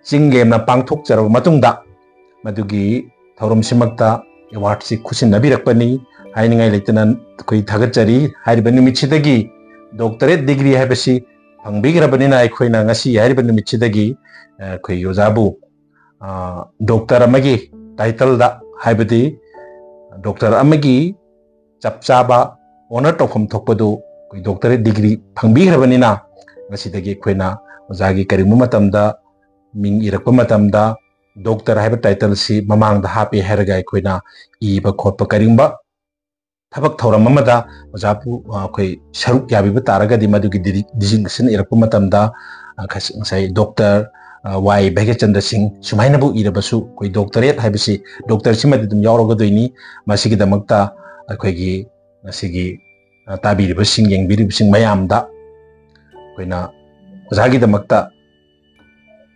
ꯆꯤꯡ ꯂꯦꯝꯅ ꯄꯥꯡꯊꯣꯛꯆꯔꯕ ꯃꯇꯨꯡꯗ, ꯃꯗꯨꯒꯤ ꯊꯧꯔꯝꯁꯤꯃꯛꯇ ꯑꯦꯋꯥꯔꯗꯁꯤ ꯈꯨꯠꯁꯤꯟꯅꯕꯤꯔꯛꯄꯅꯤ꯫ ꯍꯥꯏꯅꯤꯡꯉꯥꯏ ꯂꯩꯇꯅ ꯑꯩꯈꯣꯏ ꯊꯥꯒꯠꯆꯔꯤ꯫ ꯍꯥꯏꯔꯤꯕ ꯅꯨꯃꯤꯠꯁꯤꯗꯒꯤ ꯗꯣꯛꯇꯔꯦꯠ ꯗꯤꯒ꯭ꯔꯤ ꯍꯥꯏꯕꯁꯤ ꯐꯪꯕꯤꯈ꯭ꯔꯕꯅꯤꯅ, ꯑꯩꯈꯣꯏꯅ ꯉꯁꯤ ꯍꯥꯏꯔꯤꯕ ꯅꯨꯃꯤꯠꯁꯤꯗꯒꯤ, ꯑ, ꯑꯩꯈꯣꯏ ꯑꯣꯖꯥꯕꯨ, ꯑ, ꯗꯣꯛꯇꯔ ꯑꯃꯒꯤ ꯇꯥꯏꯇꯜꯗ, ꯍꯥꯏꯕꯗꯤ ꯗꯣꯛꯇꯔ ꯑꯃꯒꯤ ꯆꯞ ꯆꯥꯕ ꯑꯣꯅꯔ ꯇꯧꯐꯝ ꯊꯣꯛꯄꯗꯨ ꯑꯩꯈꯣꯏ ꯗꯣꯛꯇꯔꯦꯠ ꯗꯤꯒ꯭ꯔꯤ ꯐꯪꯕꯤꯈ꯭ꯔꯕꯅꯤꯅ, ꯉꯁꯤꯗꯒꯤ ꯑꯩꯈꯣꯏꯅ ꯑꯣꯖꯥꯒꯤ ꯀꯔꯤꯒꯨꯝꯕ ꯃꯇꯝꯗ ꯃꯤꯡ ꯏꯔꯛꯄ ꯃꯇꯝꯗ ꯗꯣꯛꯇꯔ ꯍꯥꯏꯕ ꯇꯥꯏꯇꯜꯁꯤ ꯃꯃꯥꯡꯗ ꯍꯥꯞꯄꯦ ꯍꯥꯏꯔꯒ ꯑꯩꯈꯣꯏꯅ ꯏꯕ ꯈꯣꯠꯄ ꯀꯔꯤꯒꯨꯝꯕ ꯊꯕꯛ ꯊꯧꯔꯝ ꯑꯃꯗ ꯑꯣꯖꯥꯕꯨ, ꯑ, ꯑꯩꯈꯣꯏ ꯁꯔꯨꯛ ꯌꯥꯕꯤꯕ ꯇꯥꯔꯒꯗꯤ, ꯃꯗꯨꯒꯤ ꯗꯤꯖꯤꯒꯅꯦꯁꯟ ꯏꯔꯛꯄ ꯃꯇꯝꯗ, ꯑ, ꯉꯁꯥꯏ ꯗꯣꯛꯇꯔ, ꯑ, ꯋꯥꯏ ꯚꯩꯒ꯭ꯌꯆꯟꯗ꯭ꯔ ꯁꯤꯡ ꯁꯨꯃꯥꯏꯅꯕꯨ ꯏꯔꯕꯁꯨ, ꯑꯩꯈꯣꯏ ꯗꯣꯛꯇꯔꯦꯠ ꯍꯥꯏꯕꯁꯤ ꯗꯣꯛꯇꯔꯁꯤꯃꯗꯤ ꯑꯗꯨꯝ ꯌꯥꯎꯔꯒꯗꯣꯏꯅꯤ꯫ ꯃꯁꯤꯒꯤꯗꯃꯛꯇ ꯑꯩꯈꯣꯏꯒꯤ ꯉꯁꯤꯒꯤ, ꯑ, ꯇꯥꯕꯤꯔꯤꯕꯁꯤꯡ, ꯌꯦꯡꯕꯤꯔꯤꯕꯁꯤꯡ ꯃꯌꯥꯝꯗ ꯑꯩꯈꯣꯏꯅ ꯑꯣꯖꯥꯒꯤꯗꯃꯛꯇ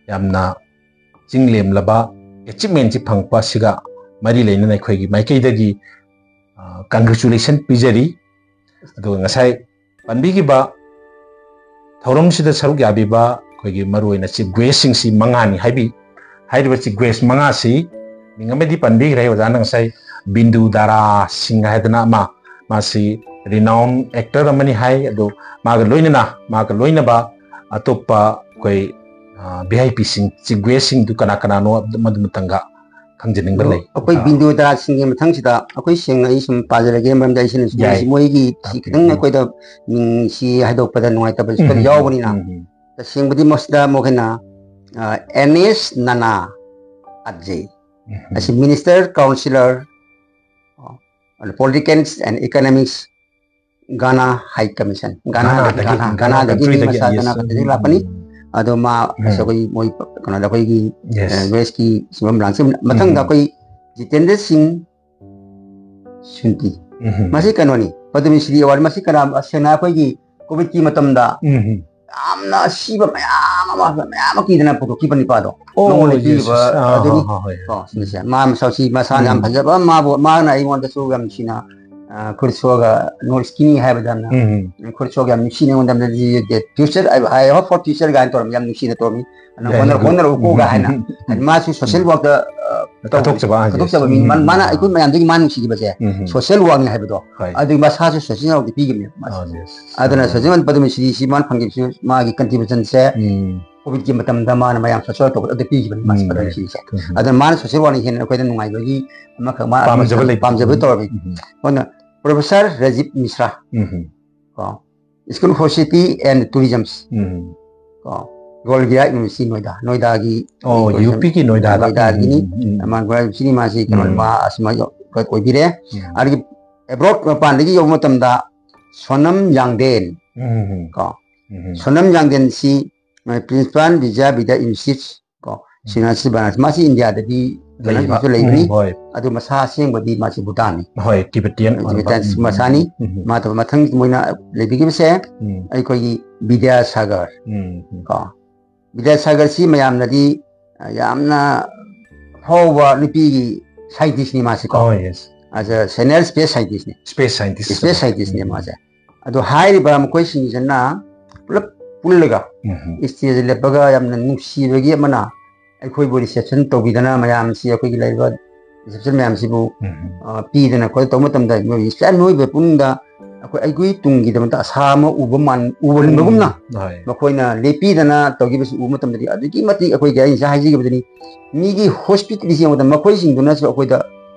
ꯌꯥꯝꯅ ꯆꯤꯡꯂꯦꯝꯂꯕ ꯑꯦꯆꯤꯞꯃꯦꯟꯁꯤ ꯐꯪꯉꯛꯄ ꯑꯁꯤꯒ ꯃꯔꯤ ꯂꯩꯅꯅ ꯑꯩꯈꯣꯏꯒꯤ ꯃꯥꯏꯀꯩꯗꯒꯤ, ꯑ, ꯀꯪꯒ꯭ꯔꯦꯆꯨꯂꯦꯁꯟ ꯄꯤꯖꯔꯤ꯫ ꯑꯗꯨꯒ ꯉꯁꯥꯏ ꯄꯟꯕꯤꯈꯤꯕ ꯊꯧꯔꯝꯁꯤꯗ ꯁꯔꯨꯛ ꯌꯥꯕꯤꯕ ꯑꯩꯈꯣꯏꯒꯤ ꯃꯔꯨꯑꯣꯏꯅ ꯆꯤꯐ ꯒꯦꯁꯁꯤꯡꯁꯤ ꯃꯉꯥꯅꯤ ꯍꯥꯏꯕꯤ꯫ ꯍꯥꯏꯔꯤꯕ ꯆꯤꯐ ꯒꯦꯁ ꯃꯉꯥꯁꯤ ꯃꯤꯡ ꯑꯃꯗꯤ ꯄꯟꯕꯤꯈ꯭ꯔꯦ ꯑꯣꯖꯥꯅ ꯉꯁꯥꯏ, ꯕꯤꯟꯗꯨ ꯗꯥꯔꯥ ꯁꯤꯡ ꯍꯥꯏꯗꯅ ꯑꯃ, ꯃꯥꯁꯤ ꯔꯤꯅꯥꯎꯟ ꯑꯦꯛꯇꯔ ꯑꯃꯅꯤ ꯍꯥꯏ꯫ ꯑꯗꯨ ꯃꯥꯒ ꯂꯣꯏꯅꯅ, ꯃꯥꯒ ꯂꯣꯏꯅꯕ ꯑꯇꯣꯞꯄ ꯑꯩꯈꯣꯏ, ꯑ, ꯚꯤ ꯑꯥꯏ ꯄꯤꯁꯤꯡ, ꯆꯤꯐ ꯒꯦꯁꯁꯤꯡꯗꯨ ꯀꯅꯥ ꯀꯅꯥꯅꯣ, ꯃꯗꯨ ꯃꯇꯪꯒ ꯈꯪꯖꯅꯤꯡꯕ ꯑꯗꯣ ꯂꯩ꯫ ꯑꯩꯈꯣꯏ ꯑꯥ꯫ ꯕꯤꯟꯗꯨ ꯗꯥꯔꯥ ꯁꯤꯡꯒꯤ ꯃꯊꯪꯁꯤꯗ ꯑꯩꯈꯣꯏ ꯁꯦꯡꯅ ꯑꯩ ꯁꯨꯝ ꯄꯥꯖꯔꯒꯦ, ꯃꯔꯝꯗꯤ ꯑꯩꯁꯤꯅ ꯌꯥꯏ꯫ ꯃꯣꯏꯒꯤ ꯁꯤ ꯈꯤꯇꯪ ꯎꯝ꯫ ꯑꯩꯈꯣꯏꯗ ꯃꯤꯡꯁꯤ ꯍꯥꯏꯗꯣꯛꯄꯗ ꯅꯨꯡꯉꯥꯏꯇꯕꯁꯨ ꯎꯝ, ꯈꯔ ꯎꯝ, ꯌꯥꯎꯕꯅꯤꯅ, ꯎꯝ, ꯎꯝ꯫ ꯇꯁꯦꯡꯕꯗꯤ ꯃꯁꯤꯗ ꯑꯃꯨꯛ ꯍꯦꯟꯅ, ꯑ, ꯑꯦꯅꯦꯁ ꯅꯅꯥ ꯑꯠꯖꯦ꯫ ꯎꯝ꯫ ꯑꯁꯤ Minister, Councillor, ꯑ, Politics and Economics, Ghana High Commission, ꯘꯅꯥꯗꯒꯤ, ꯘꯅꯥ, ꯘꯅꯥ ꯘꯅꯥꯗꯒꯤ ꯃꯤ countryꯗꯒꯤ, ꯃꯆꯥ yes꯫ ꯘꯅꯥ countryꯗꯒꯤ ꯎꯝ, ꯂꯥꯛꯄꯅꯤ꯫ ꯎꯝ꯫ ꯑꯗꯣ ꯃꯥ ꯎꯝ꯫ ꯑꯁ ꯑꯩꯈꯣꯏ ꯃꯣꯏ ꯀꯩꯅꯣꯗ ꯑꯩꯈꯣꯏꯒꯤ, Yes꯫ ꯑ, ꯋꯦꯁꯀꯤ ꯁꯤꯟꯐꯝ ꯂꯥꯡꯁꯤꯟ ꯃꯊꯪꯗ ꯎꯝ꯫ ꯑꯩꯈꯣꯏ ꯖꯤꯇꯦꯟꯗ꯭ꯔ ꯁꯤꯡ ꯁꯨꯟꯇꯤ꯫ ꯎꯝ꯫ ꯃꯁꯤ ꯀꯩꯅꯣꯅꯤ, ꯄꯗꯃ ꯁ꯭ꯔꯤ ꯑꯦꯋꯥꯔꯗ꯫ ꯃꯁꯤ ꯀꯅꯥ, ꯁꯦꯡꯅ ꯑꯩꯈꯣꯏꯒꯤ ꯀꯣꯚꯤꯗꯀꯤ ꯃꯇꯝꯗ ꯎꯝ꯫ ꯌꯥꯝꯅ ꯑꯁꯤꯕ ꯃꯌꯥꯝ ꯑꯃ, ꯃꯌꯥꯝ ꯑꯃ ꯀꯤꯗꯅ ꯄꯨꯊꯣꯛꯈꯤꯕ ꯅꯤꯄꯥꯗꯣ꯫ ꯑꯣ, ꯅꯣꯡꯃꯗ yes, ꯄꯤꯔꯤꯕ yes꯫ ꯑꯥ, ꯑꯗꯨꯅꯤ꯫ ꯍꯣꯏ, ꯍꯣꯏ, ꯍꯣꯏ꯫ ꯀꯣ, ꯁꯤꯅꯤꯁꯦ꯫ ꯃꯥ ꯃꯁꯛꯁꯤ ꯃꯁꯥꯅ ꯌꯥꯝ ꯎꯝ꯫ ꯐꯖꯕ, ꯃꯥꯕꯨ, ꯃꯥꯅ ꯑꯩꯉꯣꯟꯗꯁꯨ ꯌꯥꯝ ꯅꯨꯡꯁꯤꯅ ꯑ, ꯈꯨꯔꯁꯣꯒ ꯅꯣꯔ ꯁ꯭ꯀꯤꯅꯤ ꯍꯥꯏꯕꯗ ꯌꯥꯝꯅ, ꯎꯝ. ꯈꯨꯔꯁꯣꯒ ꯌꯥꯝ ꯅꯨꯡꯁꯤꯅ ꯑꯩꯉꯣꯟꯗ "Future, I, I hope for future" ꯀꯥꯏꯅ ꯇꯧꯔꯝꯃꯤ, ꯌꯥꯝ ꯅꯨꯡꯁꯤꯅ ꯇꯧꯔꯝꯃꯤ꯫ ꯑꯗꯨꯅ ꯌꯥꯏ, "ꯍꯣꯠꯅꯔ-, ꯌꯥꯏ. ꯍꯣꯠꯅꯔꯛꯎꯀꯣꯒ" ꯍꯥꯏꯅ꯫ ꯍꯥꯏꯗꯤ ꯃꯥꯁꯨ ꯁꯣꯁꯤꯌꯦꯜ ꯋꯥꯔꯛꯇ, ꯑ, ꯇꯧ-, ꯀꯠꯊꯣꯛꯆꯕ ꯍꯥꯏꯁꯦ. ꯀꯠꯊꯣꯛꯆꯕ ꯃꯤ, ꯎꯝ. ꯃꯥꯅ, ꯃꯥꯅ ꯑꯩꯈꯣꯏ ꯃꯌꯥꯝꯗꯒꯤ ꯃꯥꯅ ꯅꯨꯡꯁꯤꯈꯤꯕꯁꯦ ꯎꯝ. ꯁꯣꯁꯤꯌꯦꯜ ꯋꯥꯔꯛꯅꯤ ꯍꯥꯏꯕꯗꯣ, ꯍꯣꯏ. ꯑꯗꯨꯒꯤ ꯃꯁꯥꯁꯨ ꯁꯣꯁꯤꯌꯦꯜ ꯋꯥꯔꯛꯇ ꯄꯤꯈꯤꯕꯅꯦ ꯃꯥꯁꯦ꯫ ꯑꯥ, yes. ꯑꯗꯨꯅ ꯑꯥ. ꯁꯣꯁꯤꯌꯦꯜ ꯋꯥꯔꯛ ꯄꯗꯃ ꯁ꯭ꯔꯤꯁꯤ ꯃꯥꯅ ꯐꯪꯈꯤꯕꯁꯤ ꯃꯥꯒꯤ ꯀꯟꯇ꯭ꯔꯤꯕ꯭ꯌꯨꯁꯟꯁꯦ ꯎꯝ. ꯀꯣꯚꯤꯗꯀꯤ ꯃꯇꯝꯗ ꯃꯥꯅ ꯃꯌꯥꯝ ꯁꯣꯁꯤꯌꯦꯜ ꯋꯥꯔꯛ ꯇꯧꯕ ꯑꯗꯨ ꯄꯤꯈꯤꯕꯅꯤ ꯃꯥꯁꯦ ꯎꯝ. ꯄꯗꯃ ꯁ꯭ꯔꯤꯁꯦ꯫ ꯎꯝ. ꯑꯗꯨꯅ ꯃꯥꯅ ꯁꯣꯁꯤꯌꯦꯜ ꯋꯥꯔꯛꯅ ꯍꯦꯟꯅ ꯑꯩꯈꯣꯏꯗ ꯅꯨꯡꯉꯥꯏꯕꯒꯤ ꯑꯃꯈꯛ ꯃꯥ ꯄꯥꯝꯖꯕ ꯂꯩꯕ. ꯄꯥꯝꯖꯕ ꯇꯧꯔꯝꯃꯤ꯫ ꯎꯝ. ꯑꯗꯨꯅ ꯄ꯭ꯔꯣꯐꯦꯁꯔ ꯔꯥꯖꯤꯕ ꯃꯤꯁ꯭ꯔꯥ, ꯎꯝ. ꯀꯣ, School of Society and Tourism, ꯎꯝ. ꯀꯣ, Gold Giriya University, ꯅꯣꯏꯗꯥ, ꯅꯣꯏꯗꯥꯒꯤ ꯑꯣ, tourism, ꯌꯨ ꯄꯤꯒꯤ ꯅꯣꯏꯗꯥꯗ. ꯅꯣꯏꯗꯥꯗꯒꯤꯅꯤ꯫ ꯎꯝ, ꯎꯝ, ꯎꯝ. ꯃꯥ ꯒꯣꯜ ꯒꯤꯔꯤꯌꯥ ꯌꯨꯅꯤꯚꯔꯁꯤꯇꯤ ꯀꯩꯅꯣ, ꯎꯝ. ꯃꯥ ꯑꯁꯨꯃꯥꯏꯅ ꯑꯣꯏꯕꯤꯔꯦ꯫ ꯎꯝ. ꯑꯗꯒꯤ ꯑꯦꯕ꯭ꯔꯣꯗ ꯃꯄꯥꯟꯗꯒꯤ ꯌꯧꯕ ꯃꯇꯝꯗ ꯁꯣꯅꯝ ꯌꯥꯡꯗꯦꯟ, ꯎꯝ. ꯀꯣ, ꯎꯝ. ꯁꯣꯅꯝ ꯌꯥꯡꯗꯦꯟꯁꯤ, ꯑ, ꯄ꯭ꯔꯤꯟꯁꯤꯄꯥꯜ ꯕꯤꯖꯌ ꯕꯤꯗ꯭ꯌꯥ ꯏꯟꯁꯇꯤꯇ꯭ꯌꯨꯠ, ꯀꯣ, ꯎꯝ. ꯁꯤꯅꯥꯁꯤ ꯕꯅꯥꯔꯁ, ꯃꯥꯁꯤ ꯏꯟꯗꯤꯌꯥꯗꯗꯤ ꯂꯩꯕ. ꯀꯩꯅꯣꯁꯨ ꯂꯩꯕꯅꯤ꯫ ꯎꯝ, ꯍꯣꯏ. ꯑꯗꯨ ꯃꯁꯥ ꯑꯁꯦꯡꯕꯗꯤ ꯃꯥꯁꯤ ꯚꯨꯇꯥꯟꯅꯤ꯫ ꯍꯣꯏ, ꯇꯤꯕꯦꯇꯤꯌꯟ ꯎꯝ, ꯑꯣꯏꯕ. ꯇꯤꯕꯦꯇꯤꯌꯟ ꯎꯝ. ꯃꯁꯥꯅꯤ꯫ ꯎꯝ. ꯃꯥ ꯇꯧꯕ ꯃꯊꯪ ꯃꯣꯏꯅ ꯂꯩꯕꯤꯈꯤꯕꯁꯦ ꯎꯝ. ꯑꯩꯈꯣꯏꯒꯤ ꯕꯤꯗ꯭ꯌꯥꯁꯥꯒꯔ, ꯎꯝ. ꯀꯣ, ꯕꯤꯗ꯭ꯌꯥꯁꯥꯒꯔꯁꯤ ꯃꯌꯥꯝꯅꯗꯤ, ꯑ, ꯌꯥꯝꯅ ꯐꯥꯎꯕ ꯅꯨꯄꯤꯒꯤ ꯁꯥꯏꯟꯇꯤꯁꯅꯤ ꯃꯥꯁꯤꯀꯣ꯫ Oh, yes. ꯑꯗ ꯁꯦꯅꯤꯌꯔ ꯁ꯭ꯄꯦꯁ ꯁꯥꯏꯟꯇꯤꯁꯅꯤ꯫ Space scientist. ꯁ꯭ꯄꯦꯁ ꯁꯥꯏꯟꯇꯤꯁꯅꯦ ꯃꯥꯁꯦ꯫ ꯑꯗꯣ ꯍꯥꯏꯔꯤꯕ ꯃꯈꯣꯏꯁꯤꯡꯁꯤꯅ ꯄꯨꯂꯞ ꯄꯨꯜꯂꯒ ꯎꯝ. ꯁ꯭ꯇꯦꯖꯇ ꯂꯦꯞꯄꯒ ꯌꯥꯝꯅ ꯅꯨꯡꯁꯤꯕꯒꯤ ꯑꯃꯅ ꯑꯩꯈꯣꯏꯕꯨ ꯔꯤꯁꯦꯞꯁꯟ ꯇꯧꯕꯤꯗꯅ, ꯃꯌꯥꯝꯁꯤ, ꯑꯩꯈꯣꯏꯒꯤ ꯂꯩꯔꯤꯕ ꯔꯤꯁꯦꯞꯁꯟ ꯃꯌꯥꯝꯁꯤꯕꯨ, ꯎꯝ. ꯑ, ꯄꯤꯗꯅ ꯈꯣꯠꯇꯅ ꯇꯧꯕ ꯃꯇꯝꯗ ꯃꯤꯑꯣꯏ ꯃꯤꯑꯣꯏꯕ ꯄꯨꯝꯅꯃꯛꯇ ꯑꯩꯈꯣꯏ, ꯑꯩꯈꯣꯏ ꯇꯨꯡꯒꯤꯗꯃꯛꯇ ꯑꯁꯥ ꯑꯃ ꯎꯕ ꯃꯥꯟ-, ꯎꯕꯒꯨꯝꯅ ꯍꯣꯏ. ꯃꯈꯣꯏꯅ ꯂꯦꯞꯄꯤꯗꯅ ꯇꯧꯈꯤꯕꯁꯤ ꯎꯕ ꯃꯇꯝꯗꯗꯤ, ꯑꯗꯨꯛꯀꯤ ꯃꯇꯤꯛ ꯑꯩꯈꯣꯏꯒꯤ, ꯑꯩ ꯉꯁꯥꯏ ꯍꯥꯏꯖꯈꯤꯕꯗꯨꯅꯤ, ꯃꯤꯒꯤ ꯍꯣꯁꯄꯤꯇꯦꯂꯤꯇꯤ ꯌꯦꯡꯕꯗ ꯃꯈꯣꯏꯁꯤꯡꯗꯨꯅꯁꯨ ꯑꯩꯈꯣꯏꯗ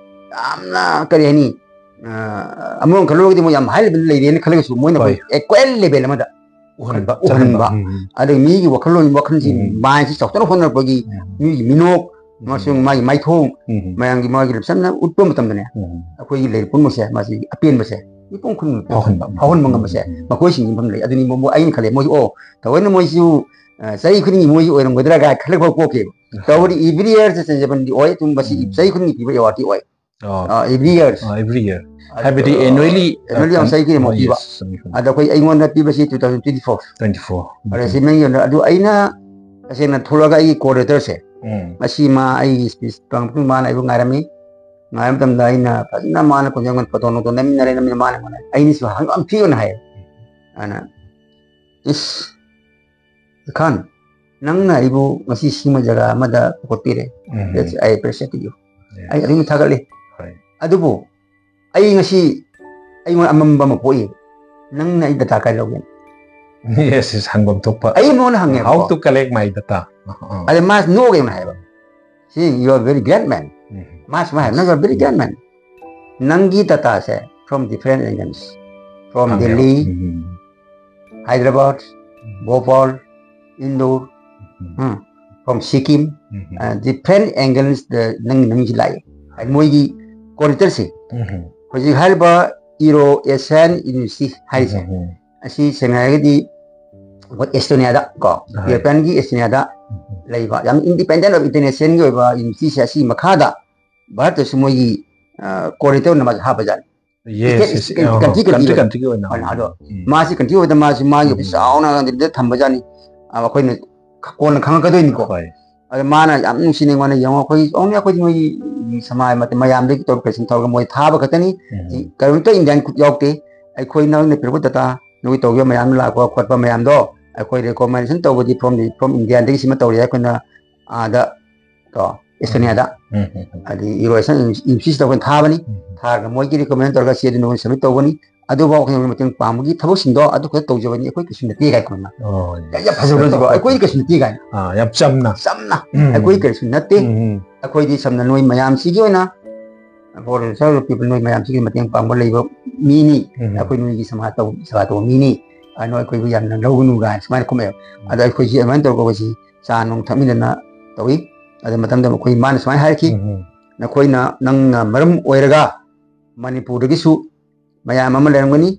ꯌꯥꯝꯅ, ꯀꯔꯤ ꯍꯥꯏꯅꯤ, ꯑ, ꯑꯃꯔꯣꯝ ꯈꯜꯂꯨꯔꯒꯗꯤ ꯃꯣꯏ ꯌꯥꯝ ꯍꯥꯏ ꯂꯦꯚꯦꯜꯗ ꯂꯩꯔꯦꯅ ꯈꯜꯂꯒꯁꯨ ꯃꯣꯏꯅ ꯍꯣꯏ. ꯑꯩꯈꯣꯏ ꯏꯀ꯭ꯋꯦꯜ ꯂꯦꯚꯦꯜ ꯑꯃꯗ ꯎꯍꯟꯕ, ꯎꯍꯟꯕ. ꯎꯝ. ꯑꯗꯒꯤ ꯃꯤꯒꯤ ꯋꯥꯈꯜꯂꯣꯟ, ꯋꯥꯈꯜꯁꯤ, ꯎꯝ. ꯃꯥꯏꯟꯁꯤ ꯆꯥꯎꯊꯣꯛꯅ ꯍꯣꯠꯅꯔꯛꯄꯒꯤ ꯎꯝ. ꯃꯤꯒꯤ ꯃꯤꯅꯣꯛ ꯎꯝ. ꯑꯃꯁꯨꯡ ꯃꯥꯒꯤ ꯃꯥꯏꯊꯣꯡ, ꯎꯝ. ꯃꯌꯥꯝꯒꯤ ꯃꯥꯒꯤ ꯂꯝꯆꯝꯅ ꯎꯠꯄ ꯃꯇꯝꯗꯅꯦ, ꯎꯝ. ꯑꯩꯈꯣꯏꯒꯤ ꯂꯩꯔꯤꯕ ꯄꯨꯝꯅꯃꯛꯁꯦ ꯃꯥꯁꯤ ꯑꯄꯦꯟꯕꯁꯦ ꯃꯤꯄꯨꯝ ꯈꯨꯗꯤꯡꯃꯛꯇ ꯐꯥꯎꯍꯟꯕ. ꯐꯥꯎꯍꯟꯕ ꯉꯝꯕꯁꯦ ꯎꯝ. ꯃꯈꯣꯏꯁꯤꯡꯁꯤ ꯃꯐꯝ ꯂꯩ꯫ ꯑꯗꯨꯅꯤ ꯃꯣꯏ, ꯑꯩꯅ ꯈꯜꯂꯦ, ꯃꯣꯏꯁꯨ, "ꯑꯣ, ꯊꯑꯣꯏꯅ ꯃꯣꯏꯁꯨ, ꯑ, ꯆꯍꯤ ꯈꯨꯗꯤꯡꯒꯤ ꯃꯣꯏꯁꯨ ꯑꯣꯏꯔꯝꯒꯗ꯭ꯔꯥ?" ꯀꯥꯏ ꯈꯜꯂꯛꯄ ꯄꯣꯛꯈꯤꯕ꯫ ꯇꯧꯕꯗꯤ every year ꯁꯦ ꯆꯦꯟꯖꯕꯗꯤ ꯑꯣꯏ, ꯑꯗꯨꯝ ꯃꯁꯤ ꯎꯝ. ꯆꯍꯤ ꯈꯨꯗꯤꯡꯒꯤ ꯄꯤꯕ ꯑꯦꯋꯥꯔꯗꯇꯤ ꯑꯣꯏ꯫ ꯑꯣ. ꯑ, every year. ꯑ, every year. ꯑꯗꯣ ꯍꯥꯏꯕꯗꯤ annually, annually ꯌꯥꯝ ꯆꯍꯤ ꯈꯨꯗꯤꯡꯃꯛ ꯑ, ꯄꯤꯕ꯫ yes, ꯆꯍꯤ ꯈꯨꯗꯤꯡ. ꯑꯗꯣ ꯑꯩꯈꯣꯏ, ꯑꯩꯉꯣꯟꯗ ꯄꯤꯕꯁꯤ two thousand twenty-four. Twenty four. ꯑꯗ ꯁꯤ ꯃꯦꯡ ꯌꯣꯟꯗ-, ꯑꯗꯨ ꯑꯩꯅ ꯇꯁꯦꯡꯅ ꯊꯣꯛꯂꯛꯑꯒ ꯑꯩꯒꯤ ꯀꯣꯑꯣꯔꯗꯤꯅꯦꯇꯔꯁꯦ, ꯎꯝ. ꯃꯁꯤ ꯃꯥ ꯑꯩꯒꯤ ꯁ꯭ꯄꯤꯆ ꯇꯧꯔ ꯃꯇꯨꯡ ꯃꯥꯅ ꯑꯩꯕꯨ ꯉꯥꯏꯔꯝꯃꯤ꯫ ꯉꯥꯏꯕ ꯃꯇꯝꯗ ꯑꯩꯅ ꯐꯖꯅ ꯃꯥꯅ ꯀꯣꯟꯖꯦꯡ ꯐꯣꯇꯣ ꯅꯨꯡꯇꯣ ꯅꯝꯃꯤꯟꯅꯔꯦ, ꯅꯝꯃꯤꯟꯅ ꯃꯥꯅ ꯑꯩꯉꯣꯟꯗ, ꯑꯩꯅꯁꯨ ꯍꯪ ꯌꯥꯝ ꯊꯤꯅ ꯍꯥꯏꯌꯦ꯫ ꯑꯗꯨꯅ, "ꯏꯁ, ꯈꯥꯟ, ꯅꯪꯅ ꯑꯩꯕꯨ ꯉꯁꯤ ꯁꯤꯒꯨꯝꯕ ꯖꯒꯥ ꯑꯃꯗ ꯄꯨꯈꯠꯄꯤꯔꯦ꯫ ꯎꯝ꯫ That's, I appreciate you." Yes. ꯑꯩ ꯑꯗꯨꯝ ꯊꯥꯒꯠꯂꯤ꯫ ꯍꯣꯏ. ꯑꯗꯨꯕꯨ ꯑꯩ ꯉꯁꯤ ꯑꯩꯉꯣꯟꯗ ꯑꯃꯝꯕ ꯑꯃ ꯄꯣꯛꯏ꯫ ꯅꯪꯅ ꯑꯩ ꯗꯇꯥ ꯀꯥꯏ ꯂꯧꯒꯦ? Yes, yes, ꯍꯪꯐꯝ ꯊꯣꯛꯄ. ꯑꯩ ꯃꯉꯣꯟꯗ ꯍꯪꯉꯦꯕꯀꯣ꯫ How to collect my data? ꯑ, ꯑ. ꯑꯗ ꯃꯥ ꯅꯣꯛꯑꯒ ꯑꯩꯉꯣꯟꯗ ꯍꯥꯏꯕ, "See, you are very great man." ꯎꯝ. ꯃꯥ ꯁꯨꯃꯥꯏꯅ ꯍꯥꯏꯕ, "You are very great man." ꯅꯪꯒꯤ ꯗꯇꯥꯁꯦ from different angles, from ꯍꯪꯉꯦꯕ. Delhi, um. Hyderabad, Bhopal, Indore, um. Um, from Sikkim, um. uh, different angles ꯗ ꯅꯪ ꯅꯪꯁꯤ ꯂꯥꯛꯑꯦ꯫ ꯍꯥꯏꯗꯤ ꯃꯣꯏꯒꯤ ꯀꯣꯔꯤꯗꯣꯔꯁꯦ, ꯎꯝ. ꯍꯧꯖꯤꯛ ꯍꯥꯏꯔꯤꯕ Euro Asian University ꯍꯥꯏꯔꯤꯁꯦ, ꯎꯝ. ꯑꯁꯤ ꯁꯦꯡꯅ ꯍꯥꯏꯔꯒꯗꯤ ꯑꯩꯈꯣꯏ ꯑꯦꯁꯇꯣꯅꯤꯌꯥꯗ ꯀꯣ, ꯍꯣꯏ. ꯌꯨꯔꯣꯄꯤꯌꯟꯒꯤ ꯑꯦꯁꯇꯣꯅꯤꯌꯥꯗ ꯎꯝ. ꯂꯩꯕ, ꯌꯥꯝ ꯏꯟꯗꯤꯄꯦꯟꯗꯦꯟ ꯑꯣꯐ ꯏꯟꯇꯔꯅꯦꯁꯅꯦꯜꯒꯤ ꯑꯣꯏꯕ ꯌꯨꯅꯤꯚꯔꯁꯤꯇꯤꯁꯦ, ꯑꯁꯤꯒꯤ ꯃꯈꯥꯗ ꯚꯥꯔꯠꯇꯁꯨ ꯃꯣꯏꯒꯤ ꯀꯣꯔꯤꯗꯣꯔꯅ ꯃꯥꯁꯦ ꯍꯥꯞꯄꯖꯥꯠꯅꯤ꯫ Yes, Ticket yes, country, ꯑ, country, country, country. Country ꯒꯤ ꯑꯣꯏꯅ. ꯍꯣꯏ, ꯑꯗꯣ ꯎꯝ. ꯃꯥꯁꯤ ꯀꯟꯇ꯭ꯔꯤ ꯑꯣꯏꯗ ꯃꯥꯁꯤ ꯃꯥꯒꯤ ꯎꯝ. ꯑꯣꯐꯤꯁ ꯆꯥꯎꯅ ꯑꯗꯨꯗ ꯊꯝꯕꯖꯥꯠꯅꯤ꯫ ꯑ, ꯑꯩꯈꯣꯏꯅ ꯀꯣꯟꯅ ꯈꯪꯉꯛꯀꯗꯣꯏꯅꯤꯀꯣ꯫ ꯍꯣꯏ. ꯑꯗ ꯃꯥꯅ ꯌꯥꯝ ꯅꯨꯡꯁꯤꯅ ꯑꯩꯉꯣꯟꯗ, "ꯌꯦꯡꯉꯣ, ꯑꯩꯈꯣꯏ only ꯑꯩꯈꯣꯏꯗꯤ ꯅꯣꯏꯒꯤ ꯁꯃꯥꯖ ꯃꯇꯦꯡ ꯃꯌꯥꯝꯗꯒꯤ ꯇꯧꯔꯛꯄꯁꯤꯡ ꯇꯧꯔꯒ ꯃꯣꯏ ꯊꯥꯕ ꯈꯛꯇꯅꯤ꯫ ꯎꯝ. ꯁꯤ ꯀꯔꯤꯝꯇ ꯏꯟꯗꯤꯌꯥꯟ ꯈꯨꯠ ꯌꯥꯎꯗꯦ꯫ ꯑꯩꯈꯣꯏ ꯅꯣꯏꯅ ꯄꯤꯔꯛꯄ ꯗꯇꯥ, ꯅꯣꯏ ꯇꯧꯈꯤꯕ ꯃꯌꯥꯝ ꯂꯥꯛꯄ ꯈꯣꯠꯄ ꯃꯌꯥꯝꯗꯣ ꯑꯩꯈꯣꯏ ꯔꯤꯀꯣꯃꯦꯟꯗꯦꯁꯟ ꯇꯧꯕꯗꯤ from the, from ꯏꯟꯗꯤꯌꯥꯗꯒꯤ ꯁꯤꯃ ꯇꯧꯔꯦ ꯑꯩꯈꯣꯏꯅ ꯑꯥꯗ ꯀꯣ, ꯑꯦꯁꯇꯣꯅꯤꯌꯥꯗ, ꯎꯝ, ꯎꯝ, ꯎꯝ. ꯍꯥꯏꯗꯤ ꯏꯔꯣꯏꯁꯟ ꯏꯟꯁꯇꯤꯇ꯭ꯌꯨꯠꯇ ꯑꯩꯈꯣꯏꯅ ꯊꯥꯕꯅꯤ꯫ ꯎꯝ. ꯊꯥꯔꯒ ꯃꯣꯏꯒꯤ ꯔꯤꯀꯃꯦꯟ ꯇꯧꯔꯒ ꯆꯦꯗꯨ ꯅꯉꯣꯟꯗ ꯁꯕꯃꯤꯠ ꯇꯧꯒꯅꯤ꯫ ꯑꯗꯨꯐꯥꯎ ꯑꯩꯈꯣꯏꯅ ꯃꯇꯦꯡ ꯄꯥꯡꯕꯒꯤ ꯊꯕꯛꯁꯤꯡꯗꯣ ꯑꯗꯨ ꯈꯛꯇ ꯇꯧꯖꯕꯅꯤ, ꯑꯩꯈꯣꯏ ꯀꯩꯁꯨ ꯅꯠꯇꯦ" ꯀꯥꯏꯅ ꯑꯩꯈꯣꯏꯅ꯫ ꯑꯣ, ꯌꯥꯝ, ꯌꯥꯝ ꯐꯖꯕ ꯅꯠꯇ꯭ꯔꯣ? "ꯑꯩꯈꯣꯏ ꯀꯩꯁꯨ ꯅꯠꯇꯦ" ꯀꯥꯏꯅ꯫ ꯑꯥ, ꯌꯥꯝ ꯆꯝꯅ. ꯆꯝꯅ, ꯎꯝ. "ꯑꯩꯈꯣꯏ ꯀꯩꯁꯨ ꯅꯠꯇꯦ꯫ ꯎꯝ, ꯎꯝ. ꯑꯩꯈꯣꯏꯗꯤ ꯁꯝꯅ ꯅꯣꯏ ꯃꯌꯥꯝꯁꯤꯒꯤ ꯑꯣꯏꯅ, for the service of people, ꯅꯣꯏ ꯃꯌꯥꯝꯁꯤꯒꯤ ꯃꯇꯦꯡ ꯄꯥꯡꯕ ꯂꯩꯕ ꯃꯤꯅꯤ꯫ ꯎꯝ. ꯑꯩꯈꯣꯏ ꯅꯣꯏꯒꯤ ꯁꯃꯥꯖ ꯇꯧ-, ꯁꯦꯕꯥ ꯇꯧꯕ ꯃꯤꯅꯤ꯫ ꯑꯗꯨꯅ ꯑꯩꯈꯣꯏꯕꯨ ꯌꯥꯝꯅ ꯂꯧꯒꯅꯨ" ꯀꯥꯏꯅ ꯁꯨꯃꯥꯏꯅ ꯈꯨꯝꯃꯛꯑꯦꯕ꯫ ꯑꯗ ꯑꯩꯈꯣꯏꯁꯤ ꯑꯗꯨꯃꯥꯏꯅ ꯇꯧꯔꯒ ꯑꯩꯈꯣꯏꯁꯤ ꯆꯥ ꯅꯨꯡ ꯊꯛꯃꯤꯟꯅꯗꯅ ꯇꯧꯏ꯫ ꯑꯗ ꯃꯇꯝꯗ ꯑꯩꯈꯣꯏ ꯃꯥꯅ ꯁꯨꯃꯥꯏꯅ ꯍꯥꯏꯔꯛꯈꯤ, ꯎꯝ. "ꯅꯈꯣꯏꯅ, ꯅꯪꯅ ꯃꯔꯝ ꯑꯣꯏꯔꯒ ꯃꯅꯤꯄꯨꯔꯗꯒꯤꯁꯨ ꯃꯌꯥꯝ ꯑꯃ ꯂꯩꯔꯝꯒꯅꯤ,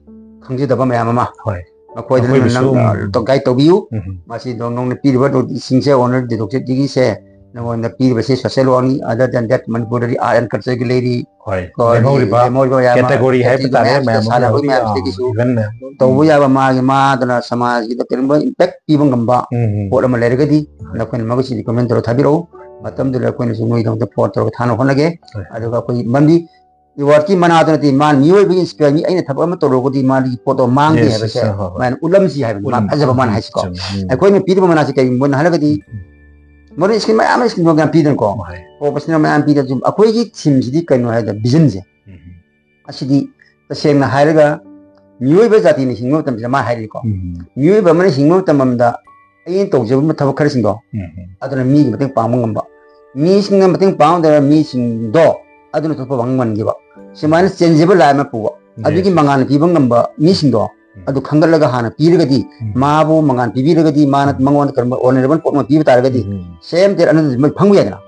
ꯈꯪꯖꯗꯕ ꯃꯌꯥꯝ ꯑꯃ꯫ ꯍꯣꯏ. ꯃꯈꯣꯏꯗ ꯑꯩꯈꯣꯏꯕꯨꯁꯨ, ꯅꯪꯅ ꯎꯝ. ꯒꯥꯏꯗ ꯇꯧꯕꯤꯌꯨ꯫ ꯎꯝ. ꯃꯁꯤꯗꯣ ꯅꯪꯅ ꯄꯤꯔꯤꯕ ꯅꯣꯇꯤꯁꯁꯤꯡꯁꯦ ꯑꯣꯅꯔ ꯗꯤꯗꯣꯛꯇꯦꯠꯀꯤꯁꯦ ꯅꯉꯣꯟꯗ ꯄꯤꯔꯤꯕꯁꯦ social workꯅꯤ꯫ Other than that, ꯃꯅꯤꯄꯨꯔꯗꯗꯤ art and cultureꯒꯤ ꯂꯩꯔꯤ, ꯍꯣꯏ. ꯀꯣ, ꯂꯦꯝꯍꯧꯔꯤꯕ ꯂꯦꯝꯍꯧꯔꯤꯕ ꯃꯌꯥꯝ ꯑꯃ, category ꯍꯥꯏꯕ category ꯇꯥꯔꯦ, ꯃꯌꯥꯝꯁꯤꯗ, ꯃꯌꯥꯝ ꯑꯃ ꯁꯥꯟꯅꯔꯣꯏ ꯌꯥꯎꯔꯤ, ꯃꯌꯥꯝꯁꯤꯗꯒꯤꯁꯨ event ꯃꯌꯥꯝ ꯑꯃ. ꯇꯧꯕ ꯌꯥꯕ, ꯃꯥꯒꯤ, ꯃꯥꯗꯨꯅ ꯁꯃꯥꯖꯒꯤꯗ ꯀꯔꯤꯒꯨꯝꯕ impact ꯄꯤꯕ ꯉꯝꯕ ꯎꯝ, ꯎꯝ. ꯄꯣꯠ ꯑꯃ ꯂꯩꯔꯒꯗꯤ ꯍꯣꯏ. ꯅꯈꯣꯏꯅ ꯃꯈꯣꯏꯁꯤ recommend ꯇꯧꯔ ꯊꯥꯕꯤꯔꯛꯎ꯫ ꯃꯇꯝꯗꯨꯗ ꯑꯩꯈꯣꯏꯅꯁꯨ ꯅꯣꯏꯒꯤꯗꯃꯛꯇ ꯐꯣꯟ ꯇꯧꯔꯒ ꯊꯥꯅ ꯍꯣꯠꯅꯒꯦ꯫ ꯍꯣꯏ꯫ ꯑꯗꯨꯒ ꯑꯩꯈꯣꯏ ꯃꯔꯝꯗꯤ ꯔꯤꯋꯥꯔꯗꯀꯤ ꯃꯅꯥꯗꯨ ꯅꯠꯇꯦ, ꯃꯥꯅ ꯃꯤꯑꯣꯏꯕꯒꯤ ꯏꯟꯁꯄꯤꯔꯦꯁꯟ, ꯃꯤ ꯑꯩꯅ ꯊꯕꯛ ꯑꯃ ꯇꯧꯔꯨꯔꯒꯗꯤ ꯃꯥꯒꯤ ꯄꯣꯠꯇꯣ ꯃꯥꯡꯗꯦ ꯍꯥꯏꯕꯁꯦ ꯃꯥꯅ ꯎꯠꯂꯝꯁꯤ ꯍꯥꯏꯕꯅꯤ, ꯃꯥ ꯐꯖꯕ ꯃꯥꯅ ꯍꯥꯏꯁꯤꯀꯣ꯫ ꯑꯩꯈꯣꯏꯅ ꯄꯤꯔꯤꯕ ꯃꯅꯥꯁꯤ ꯀꯔꯤꯒꯨꯝꯕꯅ ꯍꯥꯏꯔꯒꯗꯤ, ꯃꯔꯨ ꯁ꯭ꯀꯤꯝ ꯃꯌꯥꯝ ꯑꯃ ꯁ꯭ꯀꯤꯝ ꯌꯥꯝ ꯄꯤꯗꯅꯀꯣ, ꯄ꯭ꯔꯣꯐꯦꯁꯅꯦꯜ ꯃꯌꯥꯝ ꯄꯤꯗꯅꯁꯨ ꯑꯩꯈꯣꯏꯒꯤ ꯊꯤꯝꯁꯤꯗꯤ ꯀꯩꯅꯣ ꯍꯥꯏꯗ ꯚꯤꯖꯟꯁꯦ꯫ ꯑꯁꯤꯗꯤ ꯇꯁꯦꯡꯅ ꯍꯥꯏꯔꯒ ꯃꯤꯑꯣꯏꯕ ꯖꯥꯇꯤꯅ ꯍꯤꯡꯕ ꯃꯇꯝꯁꯤꯗ ꯃꯥ ꯍꯥꯏꯔꯤꯀꯣ, ꯃꯤꯑꯣꯏꯕ ꯑꯃꯅ ꯍꯤꯡꯕ ꯃꯇꯝ ꯑꯃꯗ ꯑꯩꯅ ꯇꯧꯖꯕ ꯊꯕꯛ ꯈꯔꯁꯤꯡꯗꯣ, ꯑꯗꯨꯅ ꯃꯤꯒꯤ ꯃꯇꯦꯡ ꯄꯥꯡꯕ ꯉꯝꯕ, ꯃꯤꯁꯤꯡꯅ ꯃꯇꯦꯡ ꯄꯥꯡꯗꯅ ꯃꯤꯁꯤꯡꯗꯣ ꯑꯗꯨꯅ ꯊꯣꯛꯄ ꯐꯪ ꯉꯝꯈꯤꯕ, ꯁꯨꯃꯥꯏꯅ ꯆꯦꯟꯖꯤꯕꯜ ꯂꯥꯏ ꯑꯃ ꯄꯨꯕ, ꯑꯗꯨꯒꯤ ꯃꯉꯥꯜ ꯄꯤꯕ ꯉꯝꯕ ꯃꯤꯁꯤꯡꯗꯣ ꯑꯗꯨ ꯈꯟꯒꯠꯂꯒ ꯍꯥꯟꯅ ꯄꯤꯔꯒꯗꯤ, ꯃꯥꯕꯨ ꯃꯉꯥꯜ ꯄꯤꯕꯤꯔꯒꯗꯤ, ꯃꯥꯅ ꯃꯉꯣꯟꯗ ꯀꯔꯝꯕ ꯑꯣꯅꯔꯦꯕꯜ ꯄꯣꯠ ꯑꯃ ꯄꯤꯕ ꯇꯥꯔꯒꯗꯤ, ꯁꯦꯝ ꯗꯦꯠ ꯑꯅꯟꯗ ꯃꯣꯏ ꯐꯪꯕ ꯌꯥꯏꯗꯅ꯫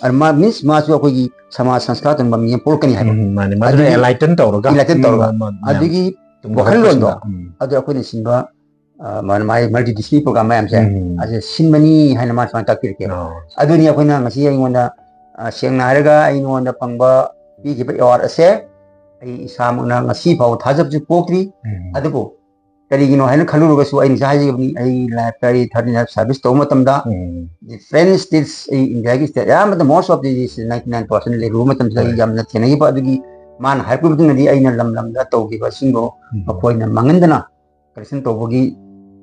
ꯑꯗꯨ ꯃꯥ ꯃꯤꯟꯁ ꯃꯥꯁꯨ ꯑꯩꯈꯣꯏꯒꯤ ꯁꯃꯥꯖ ꯁꯪꯁꯀꯥꯔ ꯇꯧꯅꯕ ꯃꯤ ꯑꯃ ꯄꯣꯛꯂꯛꯀꯅꯤ ꯍꯥꯏꯕ꯫ ꯎꯝ, ꯃꯥꯅꯦ꯫ ꯃꯗꯨꯅ ꯑꯗꯨꯒꯤ enlighten ꯇꯧꯔꯒ, enlighten ꯇꯧꯔꯒ, ꯃ-, ꯃ-, ꯃꯌꯥꯝ ꯑꯗꯨꯒꯤ ꯇꯨꯡ ꯋꯥꯈꯜꯂꯣꯟꯗꯣ ꯍꯧꯔꯛꯄꯁꯤꯡꯗ, ꯎꯝ꯫ ꯑꯗꯨ ꯑꯩꯈꯣꯏꯅ ꯁꯤꯟꯕ, ꯑ, ꯃꯥ-, ꯃꯥꯒꯤ multidisciplinary program ꯃꯌꯥꯝꯁꯦ, ꯎꯝ꯫ ꯑꯁꯦ ꯁꯤꯟꯕꯅꯤ ꯍꯥꯏꯅ ꯃꯥ ꯁꯨꯃꯥꯏꯅ ꯇꯥꯛꯄꯤꯔꯛꯀꯦꯕ꯫ ꯑꯣ꯫ ꯑꯗꯨꯅꯤ ꯑꯩꯈꯣꯏꯅ ꯉꯁꯤ ꯑꯩꯉꯣꯟꯗ, ꯑ, ꯁꯦꯡꯅ ꯍꯥꯏꯔꯒ ꯑꯩꯉꯣꯟꯗ ꯐꯪꯕ, ꯄꯤꯈꯤꯕ award ꯑꯁꯦ ꯑꯩ ꯏꯁꯥꯃꯛꯅ ꯉꯁꯤ ꯐꯥꯎꯕ ꯊꯥꯖꯕꯁꯨ ꯄꯣꯛꯇ꯭ꯔꯤ꯫ ꯎꯝ꯫ ꯑꯗꯨꯕꯨ ꯀꯔꯤꯒꯤꯅꯣ ꯍꯥꯏꯅ ꯈꯜꯂꯨꯔꯒꯁꯨ ꯑꯩ ꯉꯁꯥꯏ ꯍꯥꯏꯖꯈꯤꯕꯅꯤ, ꯑꯩ ꯂꯥꯏꯐꯇ ꯑꯩ thirty years service ꯇꯧꯕ ꯃꯇꯝꯗ, ꯎꯝ꯫ Different states, ꯑꯩ ꯏꯟꯗꯤꯌꯥꯒꯤ state ꯑꯌꯥꯝꯕꯗ, most of the ninety nine percent ꯂꯩꯔꯨꯕ ꯃꯇꯝꯗ ꯑꯩ ꯍꯣꯏ꯫ ꯌꯥꯝꯅ ꯊꯦꯡꯅꯈꯤꯕ꯫ ꯑꯗꯨꯒꯤ ꯃꯥꯅ ꯍꯥꯏꯔꯛꯄꯒꯤ ꯃꯇꯨꯡꯗꯗꯤ ꯑꯩꯅ ꯂꯝ ꯂꯝꯗ ꯇꯧꯈꯤꯕꯁꯤꯡꯗꯣ ꯎꯝ꯫ ꯃꯈꯣꯏꯅ ꯃꯥꯡꯍꯟꯗꯅ collection ꯇꯧꯕꯒꯤ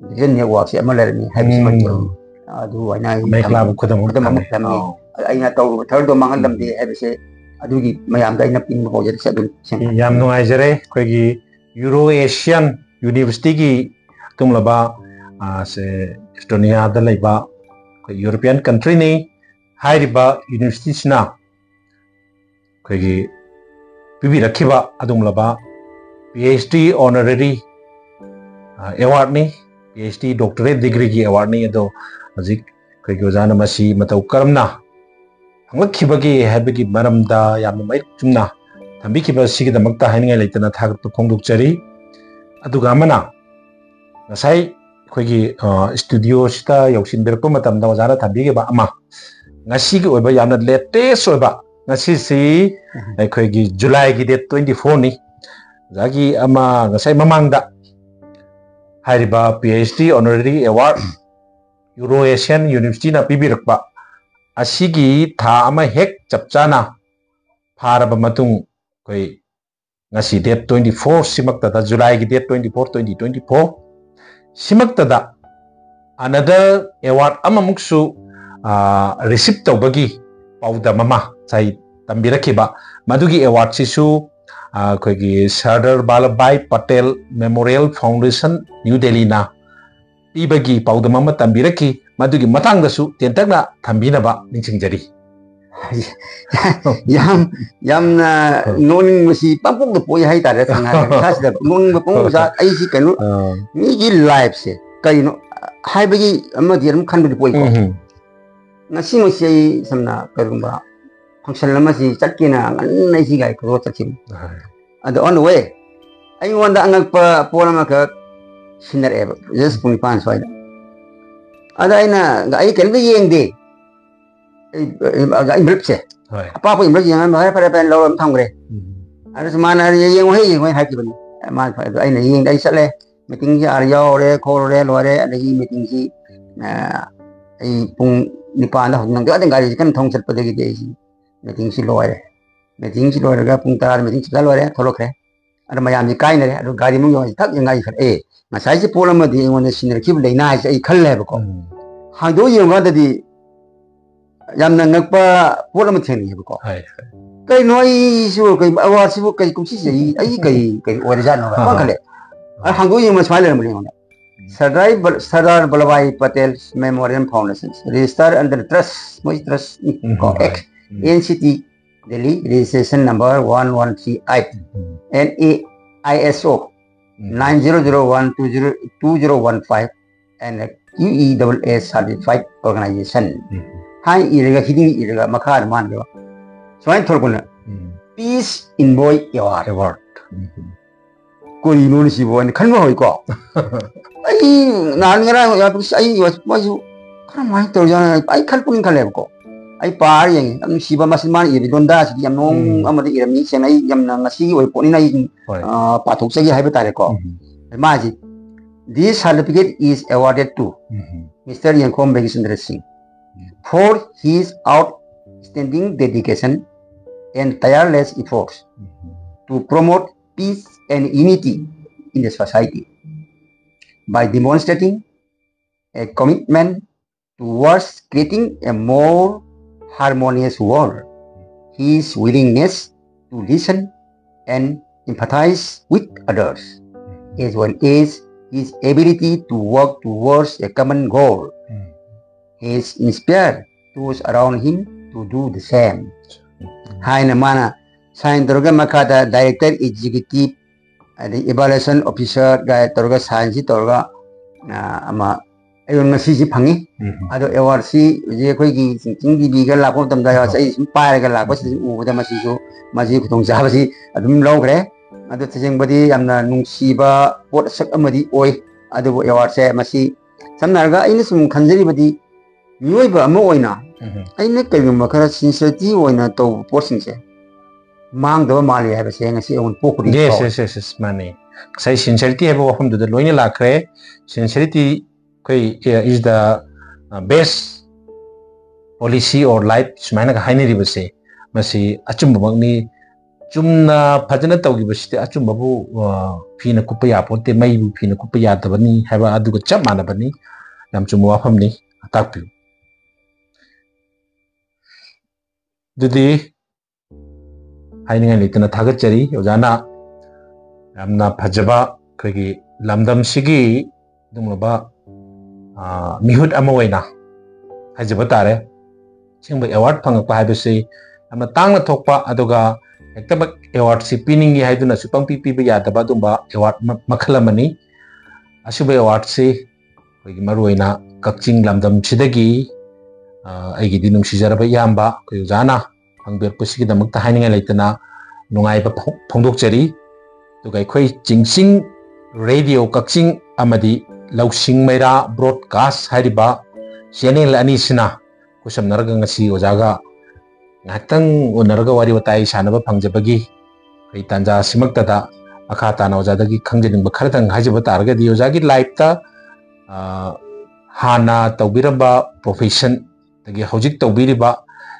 digital networkꯁꯦ ꯑꯃ ꯂꯩꯔꯝꯃꯤ ꯍꯥꯏꯕꯁꯤꯃ ꯎꯝ꯫ ꯑꯗꯨ ꯑꯩꯅ ꯑꯩ ꯃꯍꯩ ꯈꯨꯂꯥꯕ ꯊꯝ-, ꯈꯨꯗꯝ ꯑꯃ ꯈꯨꯗꯝ ꯑꯃ ꯊꯝꯃꯤ꯫ ꯊꯝꯃꯤ꯫ ꯑꯥꯎ꯫ ꯑꯩꯅ ꯇꯧꯔꯨꯕ ꯊꯕꯛꯇꯣ ꯃꯥꯡꯍꯜꯂꯝꯗꯦ ꯎꯝ꯫ ꯍꯥꯏꯕꯁꯦ ꯑꯗꯨꯒꯤ ꯃꯌꯥꯝꯗ ꯑꯩꯅ ꯄꯤꯅꯤꯡꯕ ꯄꯥꯎꯖꯦꯜꯁꯦ ꯑꯗꯨꯝ ꯁꯦꯡꯅ ꯌꯥꯝ ꯅꯨꯡꯉꯥꯏꯖꯔꯦ꯫ ꯑꯩꯈꯣꯏꯒꯤ Euro Asian Universityꯒꯤ ꯑꯗꯨꯒꯨꯝꯂꯕ, ꯑ, ꯁꯦ, Estoniaꯗ ꯂꯩꯕ ꯑꯩꯈꯣꯏ European countryꯅꯤ꯫ ꯍꯥꯏꯔꯤꯕ universityꯁꯤꯅ ꯑꯩꯈꯣꯏꯒꯤ ꯄꯤꯕꯤꯔꯛꯈꯤꯕ ꯑꯗꯨꯒꯨꯝꯂꯕ PhD honorary, ꯑ, awardꯅꯤ, PhD doctorate degreeꯒꯤ awardꯅꯤ꯫ ꯑꯗꯣ ꯍꯧꯖꯤꯛ ꯑꯩꯈꯣꯏꯒꯤ ꯑꯣꯖꯥꯅ ꯃꯁꯤ ꯃꯇꯧ ꯀꯔꯝꯅ ꯐꯪꯂꯛꯈꯤꯕꯒꯦ ꯍꯥꯏꯕꯒꯤ ꯃꯔꯝꯗ ꯌꯥꯝꯅ ꯃꯌꯦꯛ ꯆꯨꯝꯅ ꯊꯝꯕꯤꯈꯤꯕ ꯑꯁꯤꯒꯤꯗꯃꯛꯇ ꯍꯥꯏꯅꯤꯡꯉꯥꯏ ꯂꯩꯇꯅ ꯊꯥꯒꯠꯄ ꯐꯣꯡꯗꯣꯛꯆꯔꯤ꯫ ꯑꯗꯨꯒ ꯑꯃꯅ ꯉꯁꯥꯏ ꯑꯩꯈꯣꯏꯒꯤ, ꯑ, studioꯁꯤꯗ ꯌꯧꯁꯤꯟꯕꯤꯔꯛꯄ ꯃꯇꯝꯗ ꯑꯣꯖꯥꯅ ꯊꯝꯕꯤꯈꯤꯕ ꯑꯃ, ꯉꯁꯤꯒꯤ ꯑꯣꯏꯕ ꯌꯥꯝꯅ latest ꯑꯣꯏꯕ, ꯉꯁꯤꯁꯤ ꯎꯝ꯫ ꯑꯩꯈꯣꯏꯒꯤ Julyꯒꯤ date twenty fourꯅꯤ꯫ ꯑꯣꯖꯥꯒꯤ ꯑꯃ ꯉꯁꯥꯏ ꯃꯃꯥꯡꯗ ꯍꯥꯏꯔꯤꯕ PhD honorary award Euro Asian Universityꯅ ꯄꯤꯕꯤꯔꯛꯄ ꯑꯁꯤꯒꯤ ꯊꯥ ꯑꯃ ꯍꯦꯛ ꯆꯞ ꯆꯥꯅ ꯐꯥꯔꯕ ꯃꯇꯨꯡ, ꯑꯩꯈꯣꯏ ꯉꯁꯤ date twenty four ꯁꯤꯃꯛꯇꯗ, ꯖꯨꯂꯥꯏꯒꯤ date twenty four, twenty twenty four ꯁꯤꯃꯛꯇꯗ another award ꯑꯃꯃꯨꯛꯁꯨ receive ꯇꯧꯕꯒꯤ ꯄꯥꯎꯗꯝ ꯑꯃ ꯉꯁꯥꯏ ꯇꯝꯕꯤꯔꯛꯈꯤꯕ꯫ ꯃꯗꯨꯒꯤ awardꯁꯤꯁꯨ ꯑꯩꯈꯣꯏꯒꯤ ꯁꯔꯗꯥꯔ ꯚꯜꯂꯚ ꯚꯥꯏ ꯄꯇꯦꯜ ꯃꯦꯃꯣꯔꯤꯌꯦꯜ ꯐꯥꯎꯟꯗꯦꯁꯟ, ꯅ꯭ꯌꯨ ꯗꯦꯜꯂꯤꯅ ꯄꯤꯕꯒꯤ ꯄꯥꯎꯗꯝ ꯑꯃ ꯇꯝꯕꯤꯔꯛꯈꯤ꯫ ꯃꯗꯨꯒꯤ ꯃꯇꯥꯡꯗꯁꯨ ꯇꯦꯟꯇꯛꯅ ꯊꯝꯕꯤꯅꯕ ꯅꯤꯡꯁꯤꯡꯖꯔꯤ꯫ ꯌꯥꯝ ꯌꯥꯝꯅ ꯅꯣꯛꯅꯤꯡꯕꯁꯤ ꯄꯪꯄꯣꯛꯇ ꯄꯣꯛꯏ ꯍꯥꯏꯇꯥꯔꯦ꯫ ꯁꯉꯥꯏ ꯃꯈꯥꯁꯤꯗ ꯅꯣꯛꯅꯤꯡꯕ ꯄꯪꯄꯣꯛ ꯆꯥ-, ꯑꯩꯁꯤ ꯀꯩꯅꯣ, ꯃꯤꯒꯤ ꯂꯥꯏꯐꯁꯦ ꯀꯩꯅꯣ ꯍꯥꯏꯕꯒꯤ ꯑꯃꯗꯤ ꯑꯗꯨꯝ ꯈꯟꯕꯗꯤ ꯄꯣꯛꯏꯀꯣ꯫ ꯉꯁꯤꯃꯛꯁꯤ ꯑꯩ ꯁꯝꯅ ꯀꯔꯤꯒꯨꯝꯕ ꯐꯪꯁꯟ ꯑꯃꯁꯤ ꯆꯠꯀꯦꯅ ꯉꯟꯅ ꯑꯩꯁꯤ ꯒꯥꯔꯤ ꯊꯧꯗꯣꯛꯑ ꯆꯠꯈꯤꯕꯅꯤ꯫ ꯑꯗꯣ on the way ꯑꯩꯉꯣꯟꯗ ꯑꯉꯛꯄ ꯄꯣꯠ ꯑꯃꯈꯛ ꯁꯤꯟꯅꯔꯛꯑꯦꯕ, just ꯄꯨꯡ ꯅꯤꯄꯥꯟ ꯁ꯭ꯋꯥꯏꯗ꯫ ꯑꯗ ꯑꯩꯅ, ꯑꯩ ꯀꯔꯤꯝꯇ ꯌꯦꯡꯗꯦ, ꯑꯩ envelopeꯁꯦ, ꯑꯄꯥꯛꯄ envelope ꯌꯦꯡꯉꯒ ꯐꯔꯦ ꯐꯔꯦ ꯐꯔꯦ ꯂꯧꯔ ꯑꯗꯨꯝ ꯊꯝꯈ꯭ꯔꯦ꯫ ꯑꯗꯨꯁꯨ ꯃꯥꯅ ꯌꯦꯡꯉꯣ ꯍꯦ, ꯌꯦꯡꯉꯣ ꯍꯦ ꯍꯥꯏꯈꯤꯕꯅꯤ꯫ ꯃꯥꯅ ꯐꯔꯦ, ꯑꯗꯣ ꯑꯩꯅ ꯌꯦꯡꯗꯦ, ꯑꯩ ꯆꯠꯂꯦ꯫ ꯃꯤꯇꯤꯡꯁꯦ ꯑꯥꯗ ꯌꯥꯎꯔꯦ ꯈꯣꯠꯂꯨꯔꯦ ꯂꯣꯏꯔꯦ꯫ ꯑꯗꯒꯤ ꯃꯤꯇꯤꯡꯁꯤ ꯑꯩ ꯄꯨꯡ ꯅꯤꯄꯥꯟꯗ ꯍꯧꯖꯤꯛ ꯅꯪꯗꯤ ꯑꯗꯨꯝ ꯒꯥꯔꯤꯁꯤ ꯀꯟꯅ ꯊꯧꯅ ꯆꯠꯄꯗꯒꯤꯗꯤ ꯑꯩꯁꯤ ꯃꯤꯇꯤꯡꯁꯤ ꯂꯣꯏꯔꯦ꯫ ꯃꯤꯇꯤꯡꯁꯤ ꯂꯣꯏꯔꯒ ꯄꯨꯡ ꯇꯔꯥꯗ ꯃꯤꯇꯤꯡ ꯆꯠꯂ ꯂꯣꯏꯔꯦ, ꯊꯣꯛꯂꯛꯈ꯭ꯔꯦ꯫ ꯑꯗꯣ ꯃꯌꯥꯝꯁꯤ ꯀꯥꯏꯅꯔꯦ꯫ ꯑꯗꯣ ꯒꯥꯔꯤ ꯃꯅꯨꯡ ꯌꯧꯔꯒ ꯊꯛ ꯌꯦꯡꯉꯥꯏ ꯈꯔ, ꯑꯦ, ꯉꯁꯥꯏꯁꯦ ꯄꯣꯠ ꯑꯃꯗꯤ ꯑꯩꯉꯣꯟꯗ ꯁꯤꯟꯅꯔꯛꯈꯤꯕ ꯂꯩꯅꯥ ꯍꯥꯏꯁꯦ ꯑꯩ ꯈꯜꯂꯦ ꯍꯥꯏꯕꯀꯣ꯫ ꯍꯥꯡꯗꯣꯛ ꯌꯦꯡꯉꯀꯥꯟꯗꯗꯤ ꯌꯥꯝꯅ ꯉꯛꯄ ꯄꯣꯠ ꯑꯃ ꯊꯦꯡꯅꯩꯌꯦꯕꯀꯣ꯫ ꯀꯩꯅꯣ ꯑꯩꯁꯨ ꯀꯩ awardꯁꯤꯕꯨ ꯀꯩ ꯀꯨꯝꯁꯤꯁꯦ ꯑꯩ, ꯑꯩ ꯀꯩ, ꯀꯩ ꯑꯣꯏꯔꯖꯥꯠꯅꯣ ꯈꯜꯂꯦ꯫ ꯑꯗꯣ ꯍꯥꯡꯗꯣꯛ ꯌꯦꯡꯕ ꯁꯨꯃꯥꯏꯅ ꯂꯩꯔꯝꯕꯅꯦ ꯑꯩꯉꯣꯟꯗ꯫ ꯁꯔꯗꯥꯔ ꯕꯜ-, ꯁꯔꯗꯥꯔ ꯚꯜꯂꯚ ꯚꯥꯏ Patel memorial foundation, register under trust, ꯃꯣꯏ trust ꯅꯤ ꯀꯣ, Act, N C T, Delhi, registration number one one three eight, N A I S O, nine zero zero one two zero, two zero one five, and U E double A certified organization ꯍꯥꯏ ꯏꯔꯒ, ꯍꯤꯗꯤꯡ ꯏꯔꯒ ꯃꯈꯥꯗ ꯃꯥꯅ ꯁꯨꯃꯥꯏꯅ ꯊꯣꯛꯂꯛꯄꯅ, Peace Envoy Award꯫ Award꯫ ꯀꯔꯤꯅꯣꯅꯦ ꯁꯤꯕꯨ ꯍꯥꯏꯅ ꯈꯟꯕ ꯍꯧꯏꯀꯣ꯫ ꯑꯩ ꯅꯍꯥꯟ ꯉꯔꯥꯡ ꯌꯥꯄꯤꯁ ꯑꯩ ꯃꯣꯏꯁꯨ ꯀꯔꯝꯍꯥꯏꯅ ꯇꯧꯔꯤꯖꯥꯠꯅꯣ ꯑꯩ ꯈꯜ ꯄꯨꯛꯅꯤꯡ ꯈꯜꯂꯦꯕꯀꯣ꯫ ꯑꯩ ꯄꯥꯔ ꯌꯦꯡꯉꯤ, ꯌꯥꯝ ꯅꯨꯡꯁꯤꯕ, ꯃꯁꯤ ꯃꯥꯅ ꯏꯔꯤ ꯂꯣꯟꯗꯥꯁꯤꯗꯤ ꯌꯥꯝ ꯃꯑꯣꯡ ꯑꯃꯗ ꯏꯔꯝꯃꯤ꯫ ꯁꯦꯡꯅ ꯑꯩ ꯌꯥꯝꯅ ꯉꯁꯤꯒꯤ ꯑꯣꯏꯕ ꯄꯣꯠꯅꯤꯅ ꯑꯩ ꯄꯥꯊꯣꯛꯆꯒꯦ ꯍꯥꯏꯕ ꯇꯥꯔꯦꯀꯣ꯫ ꯃꯥꯁꯤ, "This certificate is awarded to Mister ꯌꯦꯡꯈꯣꯝ ꯚꯦꯡꯀꯤꯆꯟꯗ꯭ꯔ ꯁꯤꯡ, for his outstanding dedication and tireless efforts to promote peace and unity in the society by demonstrating a commitment towards creating a more harmonious world. His willingness to listen and empathize with others, as well as his ability to work towards a common goal, has inspired those around him to do the same. ꯍꯥꯏꯅ ꯃꯥꯅ sign ꯇꯧꯔꯒ ꯃꯈꯥꯗ director, executive, ꯑꯗꯩ evaluation officer ꯒꯥꯏ ꯇꯧꯔꯒ signꯁꯤ ꯇꯧꯔꯒ ꯑꯃ ꯑꯩꯉꯣꯟꯗ ꯉꯁꯤꯁꯤ ꯐꯪꯉꯤ꯫ ꯑꯗꯣ awardꯁꯤ ꯍꯧꯖꯤꯛ ꯑꯩꯈꯣꯏꯒꯤ ꯆꯤꯡꯆꯤꯡ ꯇꯤꯚꯤꯒ ꯂꯥꯛꯄ ꯃꯇꯝꯗ ꯑꯩ ꯁꯨꯝ ꯄꯥꯏꯔꯒ ꯂꯥꯛꯄꯁꯤꯗ ꯎꯕꯗ ꯃꯁꯤꯁꯨ, ꯃꯁꯤꯒꯤ ꯈꯨꯗꯣꯡꯆꯥꯕꯁꯤ ꯑꯗꯨꯝ ꯂꯧꯈ꯭ꯔꯦ꯫ ꯑꯗꯣ ꯇꯁꯦꯡꯕꯗꯤ ꯌꯥꯝꯅ ꯅꯨꯡꯁꯤꯕ ꯄꯣꯠꯁꯛ ꯑꯃꯗꯤ ꯑꯣꯏ꯫ ꯑꯗꯨꯕꯨ awardꯁꯦ ꯃꯁꯤ ꯁꯝꯅ ꯍꯥꯏꯔꯒ ꯑꯩꯅ ꯁꯨꯝ ꯈꯟꯖꯔꯤꯕꯗꯤ ꯃꯤꯑꯣꯏꯕ ꯑꯃ ꯑꯣꯏꯅ ꯑꯩꯅ ꯀꯔꯤꯒꯨꯝꯕ ꯈꯔ sincerity ꯑꯣꯏꯅ ꯇꯧꯕ ꯄꯣꯠꯁꯤꯡꯁꯦ ꯃꯥꯡꯗꯕ ꯃꯥꯜꯂꯤ ꯍꯥꯏꯕꯁꯦ ꯉꯁꯤ ꯑꯩꯉꯣꯟꯗ ꯄꯣꯛꯄꯗꯤ ꯌꯦꯁ ꯐꯥꯎꯋꯦ꯫ Yes, yes, yes, yes, ꯃꯥꯅꯤ꯫ ꯉꯁꯥꯏ sincerity ꯍꯥꯏꯕ ꯋꯥꯐꯝꯗꯨꯗ ꯂꯣꯏꯅ ꯂꯥꯛꯈ꯭ꯔꯦ꯫ Sincerity ꯑꯩꯈꯣꯏ is the best policy or life ꯁꯨꯃꯥꯏꯅꯒ ꯍꯥꯏꯅꯔꯤꯕꯁꯦ, ꯃꯁꯤ ꯑꯆꯨꯝꯕꯃꯛꯅꯤ꯫ ꯆꯨꯝꯅ ꯐꯖꯅ ꯇꯧꯈꯤꯕꯁꯤꯗꯤ ꯑꯆꯨꯝꯕꯕꯨ ꯐꯤꯅ ꯀꯨꯞꯄ ꯌꯥꯄꯣꯠꯇꯦ, ꯃꯩꯕꯨ ꯐꯤꯅ ꯀꯨꯞꯄ ꯌꯥꯗꯕꯅꯤ ꯍꯥꯏꯕ ꯑꯗꯨꯒ ꯆꯞ ꯃꯥꯟꯅꯕꯅꯤ꯫ ꯌꯥꯝ ꯆꯨꯝꯕ ꯋꯥꯐꯝꯅꯤ꯫ ꯇꯥꯛꯄꯤꯌꯨ꯫ ꯑꯗꯨꯗꯤ ꯍꯥꯏꯅꯤꯡꯉꯥꯏ ꯂꯩꯇꯅ ꯊꯥꯒꯠꯆꯔꯤ ꯑꯣꯖꯥꯅ꯫ ꯌꯥꯝꯅ ꯐꯖꯕ ꯑꯩꯈꯣꯏꯒꯤ ꯂꯝꯗꯝꯁꯤꯒꯤ ꯑꯗꯨꯒꯨꯝꯂꯕ ꯃꯤꯍꯨꯠ ꯑꯃ ꯑꯣꯏꯅ ꯍꯥꯏꯖꯕ ꯇꯥꯔꯦ꯫ ꯑꯁꯦꯡꯕ award ꯐꯪꯉꯛꯄ ꯍꯥꯏꯕꯁꯤ ꯌꯥꯝꯅ ꯇꯥꯡꯅ ꯊꯣꯛꯄ, ꯑꯗꯨꯒ ꯍꯦꯛꯇꯃꯛ awardꯁꯤ ꯄꯤꯅꯤꯡꯏ ꯍꯥꯏꯗꯨꯅꯁꯨ ꯄꯪꯄꯤ ꯄꯤꯕ ꯌꯥꯗꯕ ꯑꯗꯨꯒꯨꯝꯕ award ꯃꯈꯜ ꯑꯃꯅꯤ꯫ ꯑꯁꯤꯒꯨꯝꯕ awardꯁꯤ ꯑꯩꯈꯣꯏꯒꯤ ꯃꯔꯨꯑꯣꯏꯅ ꯀꯛꯆꯤꯡ ꯂꯝꯗꯝꯁꯤꯗꯒꯤ ꯑꯩꯒꯤꯗꯤ ꯅꯨꯡꯁꯤꯖꯔꯕ ꯏꯌꯥꯝꯕ ꯑꯩꯈꯣꯏ ꯑꯣꯖꯥꯅ ꯐꯪꯕꯤꯔꯛꯄꯁꯤꯒꯤꯗꯃꯛꯇ ꯍꯥꯏꯅꯤꯡꯉꯥꯏ ꯂꯩꯇꯅ ꯅꯨꯡꯉꯥꯏꯕ ꯐꯣꯡꯗꯣꯛꯆꯔꯤ꯫ ꯑꯗꯨꯒ ꯑꯩꯈꯣꯏ ꯆꯤꯡꯆꯤꯡ ꯔꯦꯗꯤꯑꯣ ꯀꯛꯆꯤꯡ ꯑꯃꯗꯤ ꯂꯧꯁꯤꯡ ꯃꯩꯔꯥ broadcast ꯍꯥꯏꯔꯤꯕ channel ꯑꯅꯤꯁꯤꯅ ꯈꯨꯠꯁꯝꯅꯔꯒ ꯉꯁꯤ ꯑꯣꯖꯥꯒ ꯉꯥꯏꯍꯥꯛꯇꯪ ꯎꯅꯔꯒ ꯋꯥꯔꯤ ꯋꯥꯇꯥꯏ ꯁꯥꯟꯅꯕ ꯐꯪꯖꯕꯒꯤ ꯑꯩ ꯇꯥꯟꯖꯥ ꯑꯁꯤꯃꯛꯇꯗ ꯃꯈꯥ ꯇꯥꯅ ꯑꯣꯖꯥꯗꯒꯤ ꯈꯪꯖꯅꯤꯡꯕ ꯈꯔꯇꯪ ꯍꯥꯏꯖꯕ ꯇꯥꯔꯒꯗꯤ, ꯑꯣꯖꯥꯒꯤ lifeꯇ ꯍꯥꯟꯅ ꯇꯧꯕꯤꯔꯝꯕ profession ꯑꯗꯒꯤ ꯍꯧꯖꯤꯛ ꯇꯧꯕꯤꯔꯤꯕ,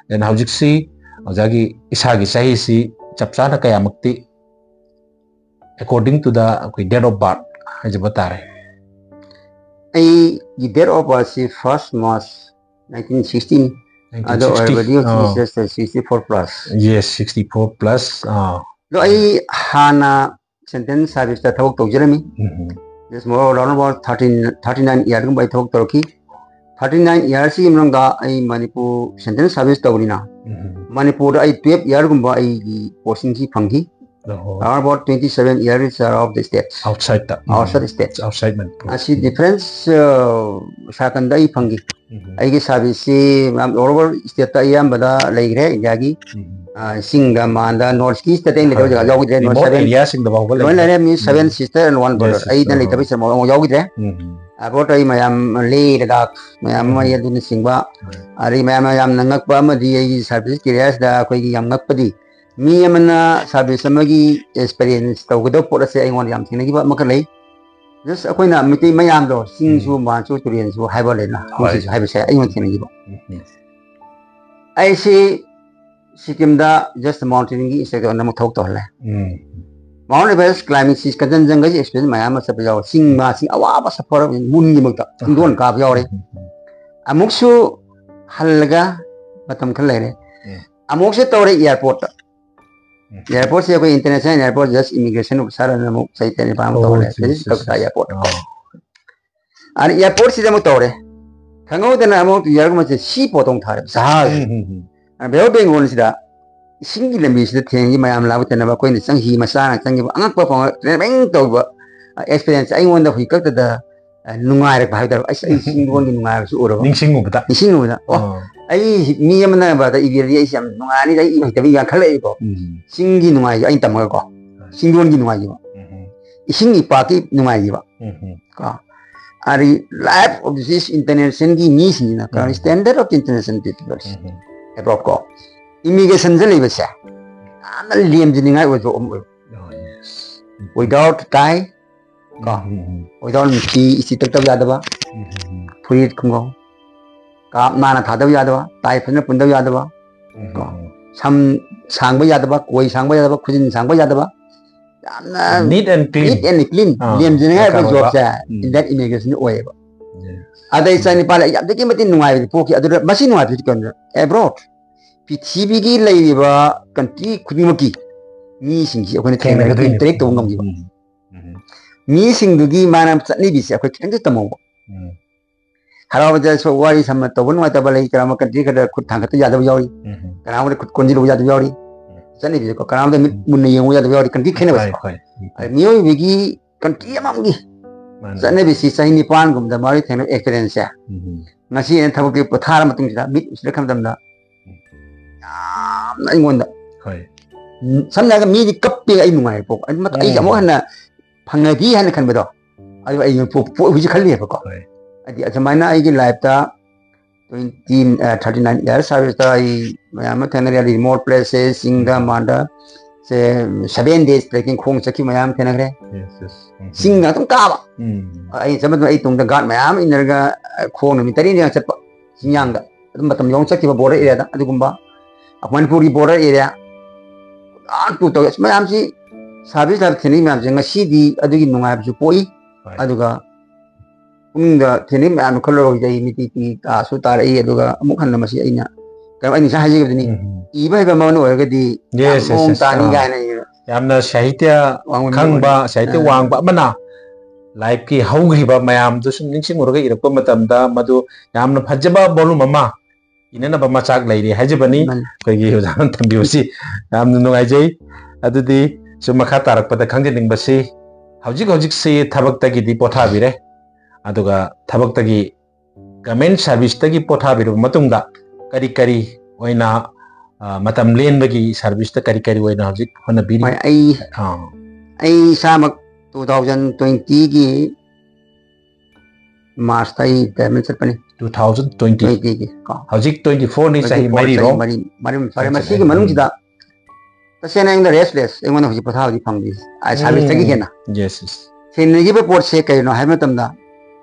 then ꯍꯧꯖꯤꯛꯁꯤ ꯑꯣꯖꯥꯒꯤ ꯏꯁꯥꯒꯤ ꯆꯍꯤꯁꯤ ꯆꯞ ꯆꯥꯅ ꯀꯌꯥꯃꯨꯛꯇꯤ, according to the ꯑꯩꯈꯣꯏ date of birth ꯍꯥꯏꯖꯕ ꯇꯥꯔꯦ? ꯑꯩꯒꯤ date of birth ꯁꯤ first March nineteen sixty ꯅꯤ꯫ ꯑꯗꯨ ꯑꯣꯏꯔꯕꯗꯤ ꯑꯥ. ꯍꯧꯖꯤꯛ sixty four plus. Yes, sixty four plus. ꯑꯥ. ꯑꯗꯣ ꯑꯩ ꯍꯥꯟꯅ central service ꯇ ꯊꯕꯛ ꯇꯧꯖꯔꯝꯃꯤ꯫ ꯎꯝ. Just more around about thirteen, thirty nine year ꯒꯨꯝꯕ ꯑꯩ ꯊꯕꯛ ꯇꯧꯔꯛꯈꯤ꯫ Thirty nine year ꯁꯤꯒꯤ ꯃꯅꯨꯡꯗ ꯑꯩ ꯃꯅꯤꯄꯨꯔ central service ꯇꯧꯕꯅꯤꯅ ꯎꯝ. ꯃꯅꯤꯄꯨꯔꯗ ꯑꯩ twelve year ꯒꯨꯝꯕ ꯑꯩꯒꯤ posting ꯁꯤ ꯐꯪꯈꯤ꯫ ꯑꯣꯍꯣ. Around about twenty seven years are of the states. Outside ꯇ. Outside the states. Outside Manipur. ꯑꯁꯤ difference ꯁꯥꯀꯟꯗ ꯑꯩ ꯐꯪꯈꯤ꯫ ꯎꯝ. ꯑꯩꯒꯤ service ꯁꯤ all over state ꯇ ꯑꯌꯥꯝꯕꯗ ꯂꯩꯈ꯭ꯔꯦ ꯏꯟꯗꯤꯌꯥꯒꯤ꯫ ꯎꯝ. ꯑ, ꯆꯤꯡꯗ, ꯃꯥꯟꯗ, north east ꯇ ꯑꯩꯅ ꯂꯩꯇꯕ ꯖꯒꯥ ꯌꯥꯎꯈꯤꯗ꯭ꯔꯦ꯫ North Remote seven area ꯁꯤꯡꯗ ꯐꯥꯎꯕ ꯂꯣꯏ ꯂꯩ. ꯂꯩꯔꯦ꯫ ꯃꯤ seven Yes, sister and one brother. Yes, ꯑꯩꯅ sister. ꯂꯩꯇꯕ ꯁꯤꯗ ꯑꯃꯨꯛ ꯌꯥꯎꯈꯤꯗ꯭ꯔꯦ꯫ ꯎꯝ. About ꯑꯩ ꯃꯌꯥꯝ ꯂꯦ ꯂꯗꯥꯛ ꯃꯌꯥꯝ ꯑꯃ ꯎꯝ. ꯑꯗꯨꯅꯆꯤꯡꯕ ꯎꯝ. ꯑꯗꯩ ꯃꯌꯥꯝꯅ ꯌꯥꯝꯅ ꯉꯛꯄ ꯑꯃꯗꯤ ꯑꯩꯒꯤ service career ꯁꯤꯗ ꯑꯩꯈꯣꯏꯒꯤ ꯌꯥꯝ ꯉꯛꯄꯗꯤ ꯃꯤ ꯑꯃꯅ service ꯑꯃꯒꯤ experience ꯇꯧꯒꯗꯕ ꯄꯣꯠ ꯑꯁꯦ ꯑꯩꯉꯣꯟꯗ ꯌꯥꯝ ꯊꯦꯡꯅꯈꯤꯕ ꯑꯃꯈꯛ ꯂꯩ꯫ Just ꯑꯩꯈꯣꯏꯅ ꯃꯩꯇꯩ ꯃꯌꯥꯝꯗꯣ ꯆꯤꯡꯁꯨ ꯎꯝ. ꯃꯥꯟꯁꯨ ꯇꯨꯔꯦꯜꯁꯨ ꯍꯥꯏꯕ ꯂꯩꯅ ꯍꯣꯏ. ꯁꯤꯁꯨ ꯍꯥꯏꯕꯁꯦ ꯑꯩꯉꯣꯟꯗ ꯊꯦꯡꯅꯈꯤꯕ꯫ ꯎꯝ. ꯑꯩꯁꯤ ꯁꯤꯀꯤꯝꯗ just mountain ꯒꯤ instructor ꯑꯣꯏꯅ ꯑꯃꯨꯛ ꯊꯕꯛ ꯇꯧꯍꯜꯂꯦ꯫ ꯎꯝ. Mount Everest climbing ꯁꯤ ꯀꯟꯆꯟꯖꯪꯒꯁꯤ experience ꯃꯌꯥꯝ ꯑꯃ ꯆꯠꯄ ꯌꯥꯎꯔꯦ꯫ ꯆꯤꯡ ꯃꯥꯁꯤ ꯑꯋꯥꯕ suffer ꯍꯤꯡꯒꯣꯜ ꯀꯥꯕ ꯌꯥꯎꯔꯦ꯫ ꯑꯃꯨꯛꯁꯨ ꯍꯜꯂꯒ ꯃꯇꯝ ꯈꯔ ꯂꯩꯔꯦ꯫ ꯎꯝ. ꯑꯃꯨꯛꯁꯨ ꯇꯧꯔꯦ airport ꯇ꯫ ꯎꯝ. Airport ꯁꯦ ꯑꯩꯈꯣꯏ international airport, just immigration officer ꯑꯅ ꯑꯃꯨꯛ ꯆꯍꯤ ꯇꯔꯦꯠ ꯅꯤꯄꯥꯜ ꯑꯃ ꯑꯣ, ꯇꯧꯔꯦ꯫ Jesus. Calcutta airport ꯇ꯫ ꯑꯣ. ꯑꯗ airport ꯁꯤꯗ ꯑꯃꯨꯛ ꯇꯧꯔꯦ꯫ ꯈꯪꯍꯧꯗꯅ ꯑꯃꯨꯛ ꯌꯥꯔꯒꯨꯝꯕꯁꯦ ꯁꯤ ꯄꯣꯠꯇꯣ ꯑꯃꯨꯛ ꯊꯥꯔꯦ꯫ ꯖꯍꯥꯖ꯫ ꯎꯝ, ꯎꯝ, ꯎꯝ. ꯑ, Bay of Bengal ꯁꯤꯗ ꯏꯁꯤꯡꯒꯤ ꯂꯝꯕꯤꯁꯤꯗ ꯊꯦꯡꯒꯤ ꯃꯌꯥꯝ ꯂꯥꯛꯄ ꯇꯤꯟꯅꯕ ꯑꯩꯈꯣꯏꯅ ꯆꯪ-, ꯍꯤ ꯃꯆꯥꯅ ꯆꯪꯈꯤꯕ ꯑꯉꯛꯄ ꯐꯪꯉ-, ꯇ꯭ꯔꯦꯃꯤꯡ ꯇꯧꯕ, ꯑ, experience ꯑꯩꯉꯣꯟꯗ ꯍꯧꯖꯤꯛ ꯈꯛꯇꯗ, ꯑ, ꯅꯨꯡꯉꯥꯏꯔꯛꯄ ꯍꯥꯏꯕ ꯇꯥꯔꯦ꯫ ꯑꯩꯁ, ꯑꯩ ꯆꯤꯡꯗꯣꯟꯒꯤ ꯅꯨꯡꯉꯥꯏꯕꯁꯨ ꯎꯔꯕ꯫ ꯅꯤꯡꯁꯤꯡꯉꯨꯕꯗ. ꯅꯤꯡꯁꯤꯡꯉꯨꯕꯗ, ꯑꯣ, ꯑꯥ. ꯑꯩ ꯃꯤ ꯑꯃꯅ ꯕꯥꯗ ꯏꯕꯤꯔꯗꯤ ꯑꯩꯁꯦ ꯌꯥꯝ ꯅꯨꯡꯉꯥꯏꯔꯅꯤꯗ, ꯑꯩ ꯏꯕ ꯍꯩꯇꯕ ꯌꯥꯝ ꯈꯜꯂꯛꯑꯦꯀꯣ꯫ ꯎꯝ. ꯆꯤꯡꯒꯤ ꯅꯨꯡꯉꯥꯏꯕ ꯑꯩꯅ ꯇꯝꯃꯒꯀꯣ꯫ ꯆꯤꯡꯗꯣꯟꯒꯤ ꯅꯨꯡꯉꯥꯏꯈꯤꯕ꯫ ꯎꯝ. ꯏꯁꯤꯡ ꯏꯄꯥꯛꯀꯤ ꯅꯨꯡꯉꯥꯏꯈꯤꯕ꯫ ꯎꯝ. ꯀꯣ꯫ ꯑꯗꯒꯤ life of this international ꯒꯤ ꯃꯤꯁꯤꯡꯁꯤꯅ ꯀꯩꯅꯣ, ꯎꯝ. Standard of international people ꯎꯝ. ꯑꯦꯕ꯭ꯔꯣꯞ ꯀꯣ, ꯏꯃꯤꯒ꯭ꯔꯦꯁꯟꯗ ꯂꯩꯕꯁꯦ ꯌꯥꯝꯅ ꯂꯦꯝꯖꯅꯤꯡꯉꯥꯏ ꯑꯣꯏꯕ ꯑꯃ ꯑꯣꯏꯕ꯫ Oh, yes. Without tie ꯀꯣ, ꯎꯝ. without ꯐꯤ ꯏꯁꯇꯤ ꯇꯛꯇꯕ ꯌꯥꯗꯕ, ꯎꯝ. ꯐꯨꯔꯤꯠ ꯈꯣꯡꯒ꯭ꯔꯥꯎ, ꯁꯥꯞ ꯅꯥꯟꯅ ꯊꯥꯗꯕ ꯌꯥꯗꯕ, ꯇꯥꯏ ꯐꯖꯅ ꯄꯨꯟꯗꯕ ꯌꯥꯗꯕ, ꯎꯝ, ꯀꯣ꯫ ꯎꯝ. ꯁꯝ ꯁꯥꯡꯕ ꯌꯥꯗꯕ, ꯀꯣꯏ ꯁꯥꯡꯕ ꯌꯥꯗꯕ, ꯈꯨꯖꯤꯟ ꯁꯥꯡꯕ ꯌꯥꯗꯕ, ꯌꯥꯝꯅ Neat and clean. Neat and clean, ꯑꯥ, ꯂꯦꯝꯖꯅꯤꯡꯉꯥꯏ ꯑꯣꯏꯕ ꯗꯔꯀꯥꯔ ꯑꯣꯏꯕ. ꯖꯣꯕꯁꯦ ꯎꯝ. ꯏꯟꯗꯤꯌꯥꯟ ꯏꯃꯤꯒ꯭ꯔꯦꯁꯟ ꯑꯣꯏꯌꯦꯕ꯫ Yes. ꯑꯗ ꯏꯆꯥ ꯅꯤꯄꯥꯗ ꯑꯩ ꯌꯥꯝꯗꯒꯤ ꯃꯇꯤꯛ ꯅꯨꯡꯉꯥꯏꯕꯗꯤ ꯄꯣꯛꯈꯤ꯫ ꯑꯗꯨꯗ ꯃꯁꯤ ꯅꯨꯡꯉꯥꯏꯕꯁꯤ ꯀꯩꯅꯣ, ꯑꯦꯕ꯭ꯔꯣꯗ, ꯄ꯭ꯔꯤꯊꯤꯕꯤꯒꯤ ꯂꯩꯔꯤꯕ ꯀꯟꯇ꯭ꯔꯤ ꯈꯨꯗꯤꯡꯃꯛꯀꯤ ꯃꯤꯁꯤꯡꯁꯤ ꯑꯩꯈꯣꯏꯅ ꯊꯦꯡꯅꯔꯒ ꯊꯦꯡꯅꯒꯗꯣꯏꯅꯤ. ꯏꯟꯇꯔꯦꯛ ꯇꯧꯕ ꯉꯝꯈꯤꯕ꯫ ꯎꯝ. ꯎꯝ. ꯃꯤꯁꯤꯡꯗꯨꯒꯤ ꯃꯥꯅ ꯆꯠꯅꯕꯤꯁꯦ ꯑꯩꯈꯣꯏ ꯈꯤꯇꯪꯁꯨ ꯇꯝꯍꯧꯕ꯫ ꯎꯝ. ꯍꯔꯥꯎꯕꯗ ꯋꯥꯔꯤ ꯁꯝꯅ ꯇꯧꯕ ꯅꯨꯡꯉꯥꯏꯇꯕ ꯂꯩ, ꯀꯔꯝꯕ ꯀꯟꯇ꯭ꯔꯤ ꯈꯔꯗ ꯈꯨꯠ ꯊꯥꯡꯒꯠꯇ ꯌꯥꯗꯕ ꯌꯥꯎꯔꯤ, ꯎꯝ. ꯀꯅꯥꯒꯨꯝꯕꯗ ꯈꯨꯠ ꯀꯣꯟꯁꯤꯜꯂꯨꯕ ꯌꯥꯗꯕ ꯌꯥꯎꯔꯤ꯫ ꯆꯠꯅꯕꯤꯁꯦꯀꯣ, ꯀꯅꯥꯒꯨꯝꯕꯗ ꯃꯤꯠ ꯃꯨꯟꯅ ꯌꯦꯡꯉꯨ ꯌꯥꯗꯕ ꯌꯥꯎꯔꯤ, ꯀꯟꯇ꯭ꯔꯤ ꯈꯦꯠꯅꯕꯁꯦ꯫ ꯍꯣꯏ, ꯍꯣꯏ. ꯑꯗ ꯃꯤꯑꯣꯏꯕꯒꯤ ꯀꯟꯇ꯭ꯔꯤ ꯑꯃꯃꯝꯒꯤ ꯃꯥꯅꯦ. ꯆꯠꯅꯕꯤꯁꯤ ꯆꯍꯤ ꯅꯤꯄꯥꯟꯒꯨꯝꯕꯗ ꯃꯔꯤ ꯊꯦꯡꯅꯕ ꯑꯦꯛꯁꯄꯤꯔꯤꯌꯦꯟꯁꯁꯦ ꯎꯝ. ꯉꯁꯤ ꯑꯩꯅ ꯊꯕꯛꯀꯤ ꯄꯣꯊꯥꯔ ꯃꯇꯨꯡꯁꯤꯗ ꯃꯤꯠ ꯎꯁꯤꯜꯂ ꯈꯟꯕ ꯃꯇꯝꯗ ꯌꯥꯝꯅ ꯑꯩꯉꯣꯟꯗ ꯍꯣꯏ. ꯁꯝꯅ ꯍꯥꯏꯔꯒ ꯃꯤꯗꯤ ꯀꯞꯄꯦ, ꯑꯩ ꯅꯨꯡꯉꯥꯏꯔꯦ ꯄꯣꯛ ꯑꯩ ꯃꯊꯪ ꯑꯩꯁꯦ ꯑꯃꯨꯛ ꯍꯟꯅ ꯐꯪꯉꯗꯤ ꯍꯥꯏꯅ ꯈꯟꯕꯗꯣ, ꯑꯗꯨ ꯑꯩ ꯄꯣꯛ ꯄꯣꯛ ꯍꯧꯖꯤꯛ ꯈꯜꯂꯤꯕꯀꯣ꯫ ꯍꯣꯏ. ꯍꯥꯏꯗꯤ ꯑꯗꯨꯃꯥꯏꯅ ꯑꯩꯒꯤ ꯂꯥꯏꯐꯇ ꯇ꯭ꯋꯦꯟꯇꯤ ꯊꯥꯔꯇꯤ ꯅꯥꯏꯟ ꯏꯌꯥꯔ ꯁꯥꯔꯚꯤꯁꯇ ꯑꯩ ꯃꯌꯥꯝ ꯑꯃ ꯊꯦꯡꯅꯔꯦ꯫ ꯔꯤꯃꯣꯠ ꯄ꯭ꯂꯦꯁꯦꯁ, ꯆꯤꯡꯗ ꯃꯥꯟꯗ ꯁꯦ, ꯁꯚꯦꯟ ꯗꯦꯖ ꯇ꯭ꯔꯦꯀꯤꯡ ꯈꯣꯡ ꯆꯠꯈꯤꯕ ꯃꯌꯥꯝ ꯑꯃ ꯊꯦꯡꯅꯈ꯭ꯔꯦ꯫ Yes, yes. ꯎꯝ. ꯆꯤꯡꯗ ꯑꯗꯨꯝ ꯀꯥꯕ꯫ ꯎꯝ. ꯑꯩ ꯆꯠꯄ ꯃꯇꯝꯗ ꯑꯩ ꯇꯨꯡꯗ ꯒꯥꯔꯗ ꯃꯌꯥꯝ ꯑꯃ ꯏꯟꯅꯔꯒ ꯈꯣꯡ ꯅꯨꯃꯤꯠ ꯇꯔꯦꯠꯅꯤ ꯆꯠꯄ ꯆꯤꯡꯌꯥꯡꯗ꯫ ꯑꯗꯨꯝ ꯃꯇꯝ ꯌꯧꯅ ꯆꯠꯈꯤꯕ ꯕꯣꯔꯗꯔ ꯑꯦꯔꯤꯌꯥꯗ ꯑꯗꯨꯒꯨꯝꯕ, ꯃꯅꯤꯄꯨꯔꯒꯤ ꯕꯣꯔꯗꯔ ꯑꯦꯔꯤꯌꯥ ꯑꯥ ꯇꯨ ꯇꯧꯋꯦ꯫ ꯑꯁ, ꯃꯌꯥꯝꯁꯤ ꯁꯥꯔꯚꯤꯁ ꯂꯥꯏꯐ ꯊꯦꯡꯅꯩ ꯃꯌꯥꯝꯁꯦ ꯉꯁꯤꯗꯤ ꯑꯗꯨꯒꯤ ꯅꯨꯡꯉꯥꯏꯕꯁꯨ ꯄꯣꯛꯏ꯫ ꯍꯣꯏ. ꯑꯗꯨꯒ ꯄꯨꯛꯅꯤꯡꯗ ꯊꯦꯡꯅꯩ ꯃꯌꯥꯝꯗꯣ ꯈꯜꯂꯨꯔꯒ ꯍꯧꯖꯤꯛ ꯑꯩ ꯃꯤꯇꯤ ꯇꯤ ꯇꯥꯁꯨ ꯇꯥꯔꯛꯏ꯫ ꯑꯗꯨꯒ ꯑꯃꯨꯛ ꯍꯟꯅ ꯃꯁꯤ ꯑꯩꯅ ꯀꯩꯅꯣ ꯑꯩ ꯉꯁꯥꯏ ꯍꯥꯏꯖꯈꯤꯕꯗꯨꯅꯤ, ꯎꯝ. ꯏꯕ ꯍꯩꯕ ꯑꯃꯅ ꯑꯣꯏꯔꯒꯗꯤ ꯌꯥꯝ Yes, yes, ꯃꯑꯣꯡ yes. ꯇꯥꯅꯤ ꯑꯥ. ꯀꯥꯏꯅ ꯑꯩꯅ ꯌꯥꯝꯅ ꯁꯥꯍꯤꯇ꯭ꯌ ꯋꯥꯡꯕ ꯈꯪꯕ, ꯃꯤꯑꯣꯏ-, ꯁꯥꯍꯤꯇ꯭ꯌ ꯑꯥ. ꯋꯥꯡꯕ ꯑꯃꯅ ꯂꯥꯏꯐꯀꯤ ꯍꯧꯈ꯭ꯔꯤꯕ ꯃꯌꯥꯝꯗꯨ ꯁꯨꯝ ꯅꯤꯡꯁꯤꯡꯉꯨꯔꯒ ꯏꯔꯛꯄ ꯃꯇꯝꯗ ꯃꯗꯨ ꯌꯥꯝꯅ ꯐꯖꯕ ꯚꯣꯂꯨꯝ ꯑꯃ ꯏꯅꯅꯕ ꯃꯆꯥꯛ ꯂꯩꯔꯦ ꯍꯥꯏꯖꯕꯅꯤ꯫ ꯃꯥꯅꯤ. ꯑꯩꯈꯣꯏꯒꯤ ꯑꯣꯖꯥꯅ ꯊꯝꯕꯤꯕꯁꯤ ꯌꯥꯝꯅ ꯅꯨꯡꯉꯥꯏꯖꯩ꯫ ꯑꯗꯨꯗꯤ ꯁꯨꯝ ꯃꯈꯥ ꯇꯥꯔꯛꯄꯗ ꯈꯪꯖꯅꯤꯡꯕꯁꯤ, ꯍꯧꯖꯤꯛ ꯍꯧꯖꯤꯛꯁꯤ ꯊꯕꯛꯇꯒꯤꯗꯤ ꯄꯣꯊꯥꯕꯤꯔꯦ, ꯑꯗꯨꯒ ꯊꯕꯛꯇꯒꯤ, ꯒꯚꯔꯟꯃꯦꯟ ꯁꯥꯔꯚꯤꯁꯇꯒꯤ ꯄꯣꯊꯥꯕꯤꯔꯕ ꯃꯇꯨꯡꯗ ꯀꯔꯤ ꯀꯔꯤ ꯑꯣꯏꯅ, ꯑ, ꯃꯇꯝ ꯂꯦꯟꯕꯒꯤ ꯁꯥꯔꯚꯤꯁꯇ ꯀꯔꯤ ꯀꯔꯤ ꯑꯣꯏꯅ ꯍꯧꯖꯤꯛ ꯍꯣꯠꯅꯕꯤꯔꯤ? ꯍꯣꯏ, ꯑꯩ ꯑꯥ. ꯑꯩ ꯏꯁꯥꯃꯛ ꯇꯨ ꯊꯥꯎꯖꯟ ꯇ꯭ꯋꯦꯟꯇꯤꯒꯤ ꯃꯥꯔꯁꯇ ꯑꯩ ꯔꯤꯇꯥꯌꯔꯃꯦꯟ ꯆꯠꯄꯅꯤ꯫ Two thousand twenty. ꯇ꯭ꯋꯦꯟꯇꯤꯒꯤ ꯀꯣ. ꯍꯧꯖꯤꯛ ꯇ꯭ꯋꯦꯟꯇꯤ ꯐꯣꯔꯅꯤ, ꯆꯍꯤ ꯇ꯭ꯋꯦꯟꯇꯤ ꯐꯣꯔ, ꯃꯔꯤꯔꯣ? ꯆꯍꯤ ꯃꯔꯤ, ꯃꯔꯤ ꯐꯔꯦ꯫ ꯆꯍꯤ ꯃꯁꯤꯒꯤ ꯃꯔꯤ. ꯃꯅꯨꯡꯁꯤꯗ ꯇꯁꯦꯡꯅ ꯑꯩꯉꯣꯟꯗ ꯔꯦꯁꯂꯦꯁ, ꯑꯩꯉꯣꯟꯗ ꯍꯧꯖꯤꯛ ꯄꯣꯊꯥꯕꯗꯤ ꯐꯪꯗꯦ꯫ ꯑꯩ ꯁꯥꯔꯚꯤꯁꯇꯒꯤ ꯍꯦꯟꯅ Yes, yes. ꯊꯦꯡꯅꯈꯤꯕ ꯄꯣꯠꯁꯦ ꯀꯩꯅꯣ ꯍꯥꯏꯕ ꯃꯇꯝꯗ,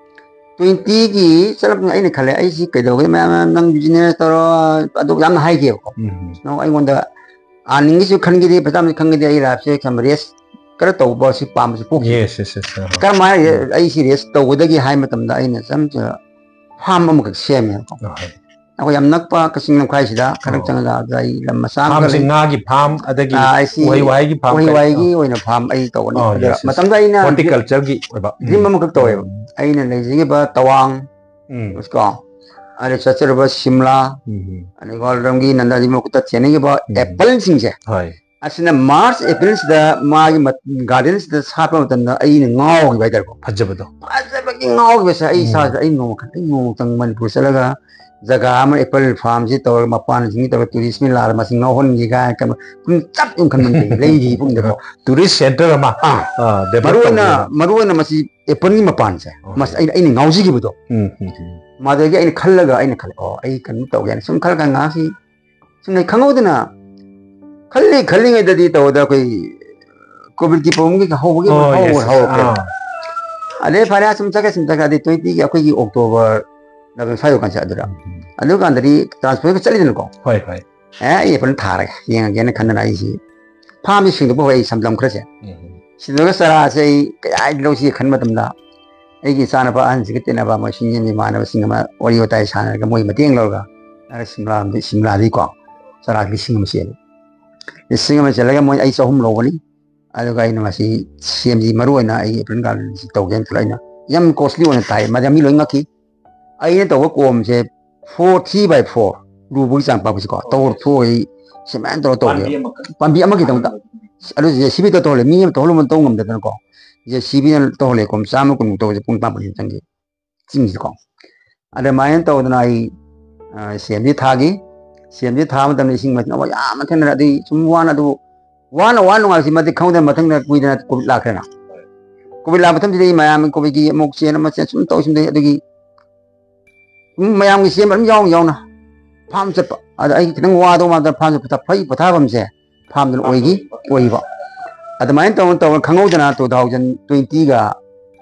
ꯇ꯭ꯋꯦꯟꯇꯤꯒꯤ ꯆꯠꯂꯛꯄꯗ ꯑꯩꯅ ꯈꯜꯂꯦ, "ꯑꯩꯁꯤ ꯀꯩꯗꯧꯒꯦ? ꯃꯌꯥꯝ, ꯃꯌꯥꯝ ꯅꯪ ꯕꯤꯖꯤꯅꯦꯁ ꯇꯧꯔꯣ," ꯑꯗꯨ ꯌꯥꯝꯅ ꯍꯥꯏꯈꯤꯕꯀꯣ꯫ ꯎꯝ. ꯅꯪ ꯑꯩꯉꯣꯟꯗ ꯑꯥꯔꯅꯤꯡꯒꯤꯁꯨ ꯈꯟꯈꯤꯗꯦ, ꯄꯩꯁꯥ ꯑꯃꯁꯨ ꯈꯟꯈꯤꯗꯦ, ꯑꯩ ꯂꯥꯏꯐꯁꯦ ꯈꯟꯕ ꯔꯦꯁ ꯈꯔ ꯇꯧꯕ ꯁꯤ ꯄꯥꯝꯕꯁꯨ ꯄꯣꯛꯈꯤ꯫ Yes, yes, yes, sir. ꯀꯔꯝꯍꯥꯏꯅ ꯑꯩꯁꯤ ꯔꯦꯁ ꯇꯧꯒꯗꯒꯦ ꯍꯥꯏ ꯃꯇꯝꯗ ꯑꯩꯅ ꯆꯝ ꯐꯥꯝ ꯑꯃꯈꯛ ꯁꯦꯝꯃꯦꯕꯀꯣ꯫ ꯑꯍꯣꯏ. ꯑꯩꯈꯣꯏ ꯌꯥꯝ ꯅꯛꯄ ꯀꯛꯆꯤꯡ ꯂꯝꯈꯥꯏꯁꯤꯗ ꯈꯔ ꯑꯣ. ꯆꯪꯉꯒ ꯑꯗꯨꯗ ꯑꯩ ꯂꯝ ꯃꯆꯥ ꯑꯃꯈꯛ ꯐꯥꯝꯁꯦ ꯂꯩ꯫ ꯉꯥꯒꯤ ꯐꯥꯝ ꯑꯗꯒꯤ ꯑꯥ, ꯑꯩꯁꯤ ꯎꯍꯩ ꯋꯥꯍꯩꯒꯤ ꯐꯥꯝ ꯎꯍꯩ ꯀꯔꯤ- ꯋꯥꯍꯩꯒꯤ ꯑꯥ. ꯑꯣꯏꯅ ꯐꯥꯝ ꯑꯩ ꯇꯧꯕꯅꯤ꯫ ꯑꯣ, ꯑꯗꯨꯗ yes, yes. ꯃꯇꯝꯗ ꯑꯩꯅ Horticultureꯒꯤ ꯑꯣꯏꯕ. ꯗ꯭ꯔꯤꯝ ꯑꯃꯈꯛ ꯇꯧꯋꯦꯕ꯫ ꯑꯩꯅ ꯂꯩꯖꯈꯤꯕ ꯇꯋꯥꯡ, ꯎꯝ. ꯀꯣ, ꯑꯗ ꯆꯠꯆꯔꯨꯕ ꯁꯤꯝꯂꯥ, ꯎꯝ. ꯑꯗꯩ ꯒꯣꯜꯗꯝꯒꯤ ꯅꯟꯗꯥꯖꯤ ꯃꯀꯨꯠꯇ ꯊꯦꯡꯅꯈꯤꯕ ꯎꯝ. ꯑꯦꯄꯜꯁꯤꯡꯁꯦ, ꯍꯣꯏ. ꯑꯁꯤꯅ ꯃꯥꯔꯆ ꯑꯦꯄ꯭ꯔꯤꯜꯁꯤꯗ ꯃꯥꯒꯤ ꯃ-, ꯒꯥꯔꯗꯦꯟꯁꯤꯗ ꯁꯥꯠꯄ ꯃꯇꯝꯗ ꯑꯩꯅ ꯉꯥꯎꯈꯤꯕ ꯍꯥꯏꯇꯥꯔꯦꯀꯣ꯫ ꯐꯖꯕꯗꯣ. ꯐꯖꯕꯒꯤ ꯉꯥꯎꯈꯤꯕꯁꯦ ꯑꯩ ꯎꯝ. ꯏꯁꯥꯁꯦ, ꯑꯩ ꯅꯣꯡꯃ ꯈꯛ-, ꯑꯩ ꯅꯣꯡꯃꯇꯪ ꯃꯅꯤꯄꯨꯔ ꯆꯠꯂꯒ ꯖꯒꯥ ꯑꯃ ꯑꯦꯄꯜ ꯐꯥꯔꯝꯁꯤ ꯇꯧꯔꯒ ꯃꯄꯥꯟꯁꯤꯡꯁꯤ ꯇꯧꯔꯒ ꯇꯨꯔꯤꯁ ꯃꯤ ꯂꯥꯛꯑꯒ ꯃꯁꯤ ꯉꯥꯎꯍꯟꯒꯦ ꯀꯥꯏꯅ ꯈꯟꯕ ꯄꯨꯡ ꯆꯞ ꯌꯨꯝ ꯈꯟꯕ ꯂꯩꯔꯤ ꯄꯨꯡꯗꯀꯣ꯫ Tourist centre ꯑꯃ ꯑꯥ. ꯑꯥ, develop ꯃꯔꯨ ꯑꯣꯏꯅ ꯇꯧꯕ. ꯃꯔꯨ ꯑꯣꯏꯅ ꯃꯁꯤ ꯑꯦꯄꯜꯒꯤ ꯃꯄꯥꯟꯁꯦ, ꯑꯣ. ꯃꯁꯤ ꯑꯩꯅ, ꯑꯩꯅ ꯉꯥꯎꯖꯈꯤꯕꯗꯣ꯫ ꯎꯝ, ꯎꯝ, ꯎꯝ. ꯃꯗꯨꯗꯒꯤ ꯑꯩꯅ ꯈꯜꯂꯒ ꯑꯩꯅ ꯈꯜꯂꯦ, "ꯑꯣ, ꯑꯩ ꯀꯩꯅꯣ ꯇꯧꯒꯦꯅ" ꯁꯨꯝ ꯈꯜꯂꯒ ꯉꯥꯏꯍꯥꯛꯁꯤ ꯁꯨꯝ ꯂꯩ ꯈꯪꯍꯧꯗꯅ ꯈꯜꯂꯤ ꯈꯜꯂꯤꯉꯩꯗꯗꯤ ꯇꯧꯕꯗ ꯑꯩꯈꯣꯏ ꯀꯣꯚꯤꯗꯀꯤ ꯄ꯭ꯔꯣꯕ꯭ꯂꯦꯝꯒꯤ ꯍꯧꯕꯒꯤ ꯑꯣ, yes, yes. ꯍꯧꯔꯛꯈ꯭ꯔꯦꯕ꯫ ꯑꯥ. ꯑꯗꯩ ꯐꯔꯦ, ꯁꯨꯝ ꯆꯠꯀꯦ ꯁꯨꯝ ꯆꯠꯀꯦ, ꯑꯗꯩ ꯇ꯭ꯋꯦꯟꯇꯤꯒꯤ ꯑꯩꯈꯣꯏꯒꯤ ꯑꯣꯛꯇꯣꯕꯔ ꯅꯕꯦꯝꯕꯔ ꯁ꯭ꯋꯥꯏ ꯌꯧꯀꯥꯟꯁꯦ ꯑꯗꯨꯗ ꯎꯝ. ꯑꯗꯨꯀꯥꯟꯗꯗꯤ ꯇ꯭ꯔꯥꯟꯁꯐꯔꯒ ꯆꯠꯂꯤꯗꯅꯀꯣ꯫ ꯍꯣꯏ, ꯍꯣꯏ. ꯑꯦ, ꯑꯩ ꯑꯦꯄꯜ ꯊꯥꯔꯒꯦ, ꯌꯦꯡꯉꯒꯦꯅ ꯈꯟꯗꯅ ꯑꯩꯁꯤ ꯐꯥꯝꯁꯤ ꯁꯦꯡꯗꯣꯛꯄ ꯍꯧꯔꯛꯑꯦ, ꯑꯩ ꯁꯝꯂꯝ ꯈꯔꯁꯦ꯫ ꯎꯝ. ꯁꯤꯗꯒ ꯆꯔꯥꯁꯦ ꯑꯩ ꯀꯌꯥ ꯂꯧꯁꯤꯒꯦ ꯈꯟꯕ ꯃꯇꯝꯗ ꯑꯩꯒꯤ ꯏꯆꯥꯅꯨꯄꯥ ꯑꯍꯟꯁꯤꯒ ꯇꯤꯟꯅꯕ ꯃꯣꯏ ꯁꯤꯡꯖꯃꯩ ꯏꯃꯥꯟꯅꯕꯁꯤꯡ ꯑꯃ ꯋꯥꯔꯤ ꯋꯥꯇꯥꯏ ꯁꯥꯟꯅꯔꯒ ꯃꯣꯏ ꯃꯇꯦꯡ ꯂꯧꯔꯒ ꯑꯩꯅ ꯁꯤꯝꯂꯥ, ꯁꯤꯝꯂꯥꯗꯒꯤꯀꯣ ꯆꯔꯥ ꯂꯤꯁꯤꯡ ꯑꯃ ꯆꯦꯜꯂꯤ꯫ ꯂꯤꯁꯤꯡ ꯑꯃ ꯆꯦꯜꯂꯒ ꯃꯣꯏ ꯑꯩ ꯆꯍꯨꯝ ꯂꯧꯕꯅꯤ꯫ ꯑꯗꯨꯒ ꯑꯩꯅ ꯃꯁꯤ ꯁꯦꯝꯁꯤ ꯃꯔꯨ ꯑꯣꯏꯅ ꯑꯩꯒꯤ ꯑꯦꯄꯜ ꯒꯥꯔꯗꯦꯟꯁꯤ ꯇꯧꯒꯦꯅ ꯈꯜꯂ ꯑꯩꯅ ꯌꯥꯝ costly ꯑꯣꯏꯅ ꯇꯥꯏ, ꯃꯗꯤ ꯃꯤ ꯂꯣꯏ ꯉꯛꯈꯤ꯫ ꯑꯩꯅ ꯇꯧꯕ ꯀꯣꯝꯁꯦ four, three by four ꯂꯨꯕꯒꯤ ꯆꯥꯡ ꯄꯥꯛꯄꯁꯤꯀꯣ꯫ ꯇꯧꯔ ꯊꯣꯛꯑ ꯑꯩ ꯁꯨꯃꯥꯏꯅ ꯇꯧꯔ ꯇꯧꯒꯦ꯫ ꯄꯥꯝꯕꯤ ꯑꯃꯈꯛ ꯄꯥꯝꯕꯤ ꯑꯃꯒꯤꯗꯃꯛꯇ꯫ ꯑꯗꯨ ꯖꯦ ꯁꯤ ꯕꯤꯗ ꯇꯧꯍꯜꯂꯦ꯫ ꯃꯤ ꯑꯃ ꯇꯧꯍꯜꯂꯨꯕ ꯇꯧ ꯉꯝꯗꯗꯅꯀꯣ꯫ ꯖꯦ ꯁꯤ ꯕꯤꯅ ꯇꯧꯍꯜꯂꯦ꯫ ꯀꯣꯝ ꯆꯥꯝꯃ ꯀꯨꯟꯃꯨꯛ ꯇꯧꯕꯁꯦ ꯄꯨꯡ ꯄꯥꯡ ꯄꯥꯡ ꯆꯪꯈꯤ꯫ ꯆꯤꯡꯁꯤꯗꯀꯣ꯫ ꯑꯗꯨꯃꯥꯏꯅ ꯇꯧꯗꯅ ꯑꯩ, ꯑ, ꯁꯦꯝꯁꯤ ꯊꯥꯈꯤ꯫ ꯁꯦꯝꯁꯤ ꯊꯥꯕ ꯃꯇꯝꯗ ꯏꯁꯤꯡ ꯃꯥꯏꯁꯤꯡ ꯑꯋꯥ ꯌꯥꯝꯅ ꯊꯦꯡꯅꯔꯦ꯫ ꯑꯗꯨꯒꯤ ꯁꯨꯝ ꯋꯥꯅ ꯑꯗꯨꯕꯨ ꯋꯥꯅ ꯋꯥꯅ ꯅꯨꯡꯉꯥꯏꯕꯁꯤ ꯃꯇꯤꯛ ꯈꯪꯍꯧꯗꯅ ꯃꯊꯪꯗ ꯀꯨꯏꯗꯅ ꯀꯣꯚꯤꯗ ꯂꯥꯛꯈ꯭ꯔꯦꯅ꯫ ꯀꯣꯚꯤꯗ ꯂꯥꯛꯄ ꯃꯇꯝꯁꯤꯗ ꯑꯩ ꯃꯌꯥꯝꯒꯤ ꯀꯣꯚꯤꯗꯀꯤ ꯑꯃꯨꯛ ꯆꯦꯟ ꯑꯃ ꯆꯦꯟ ꯁꯨꯝ ꯇꯧ ꯁꯨꯝ ꯇꯧ ꯑꯗꯨꯒꯤ ꯁꯨꯝ ꯃꯌꯥꯝꯒꯤ ꯆꯦꯟꯕ ꯑꯗꯨꯝ ꯌꯥꯎꯅ ꯌꯥꯎꯅ ꯐꯥꯝ ꯆꯠꯄ꯫ ꯑꯗ ꯑꯩ ꯈꯤꯇꯪ ꯋꯥꯗꯧ ꯃꯥꯟꯗꯅ ꯐꯥꯝ ꯆꯠꯄ ꯐꯩ ꯄꯣꯊꯥꯐꯝꯁꯦ ꯐꯥꯝꯗꯨꯅ ꯑꯣꯏꯈꯤ, ꯑꯣꯏꯕ꯫ ꯑꯗꯨꯃꯥꯏꯅ ꯇꯧꯅ ꯇꯧꯅ ꯈꯪꯍꯧꯗꯅ two thousand twentyꯒ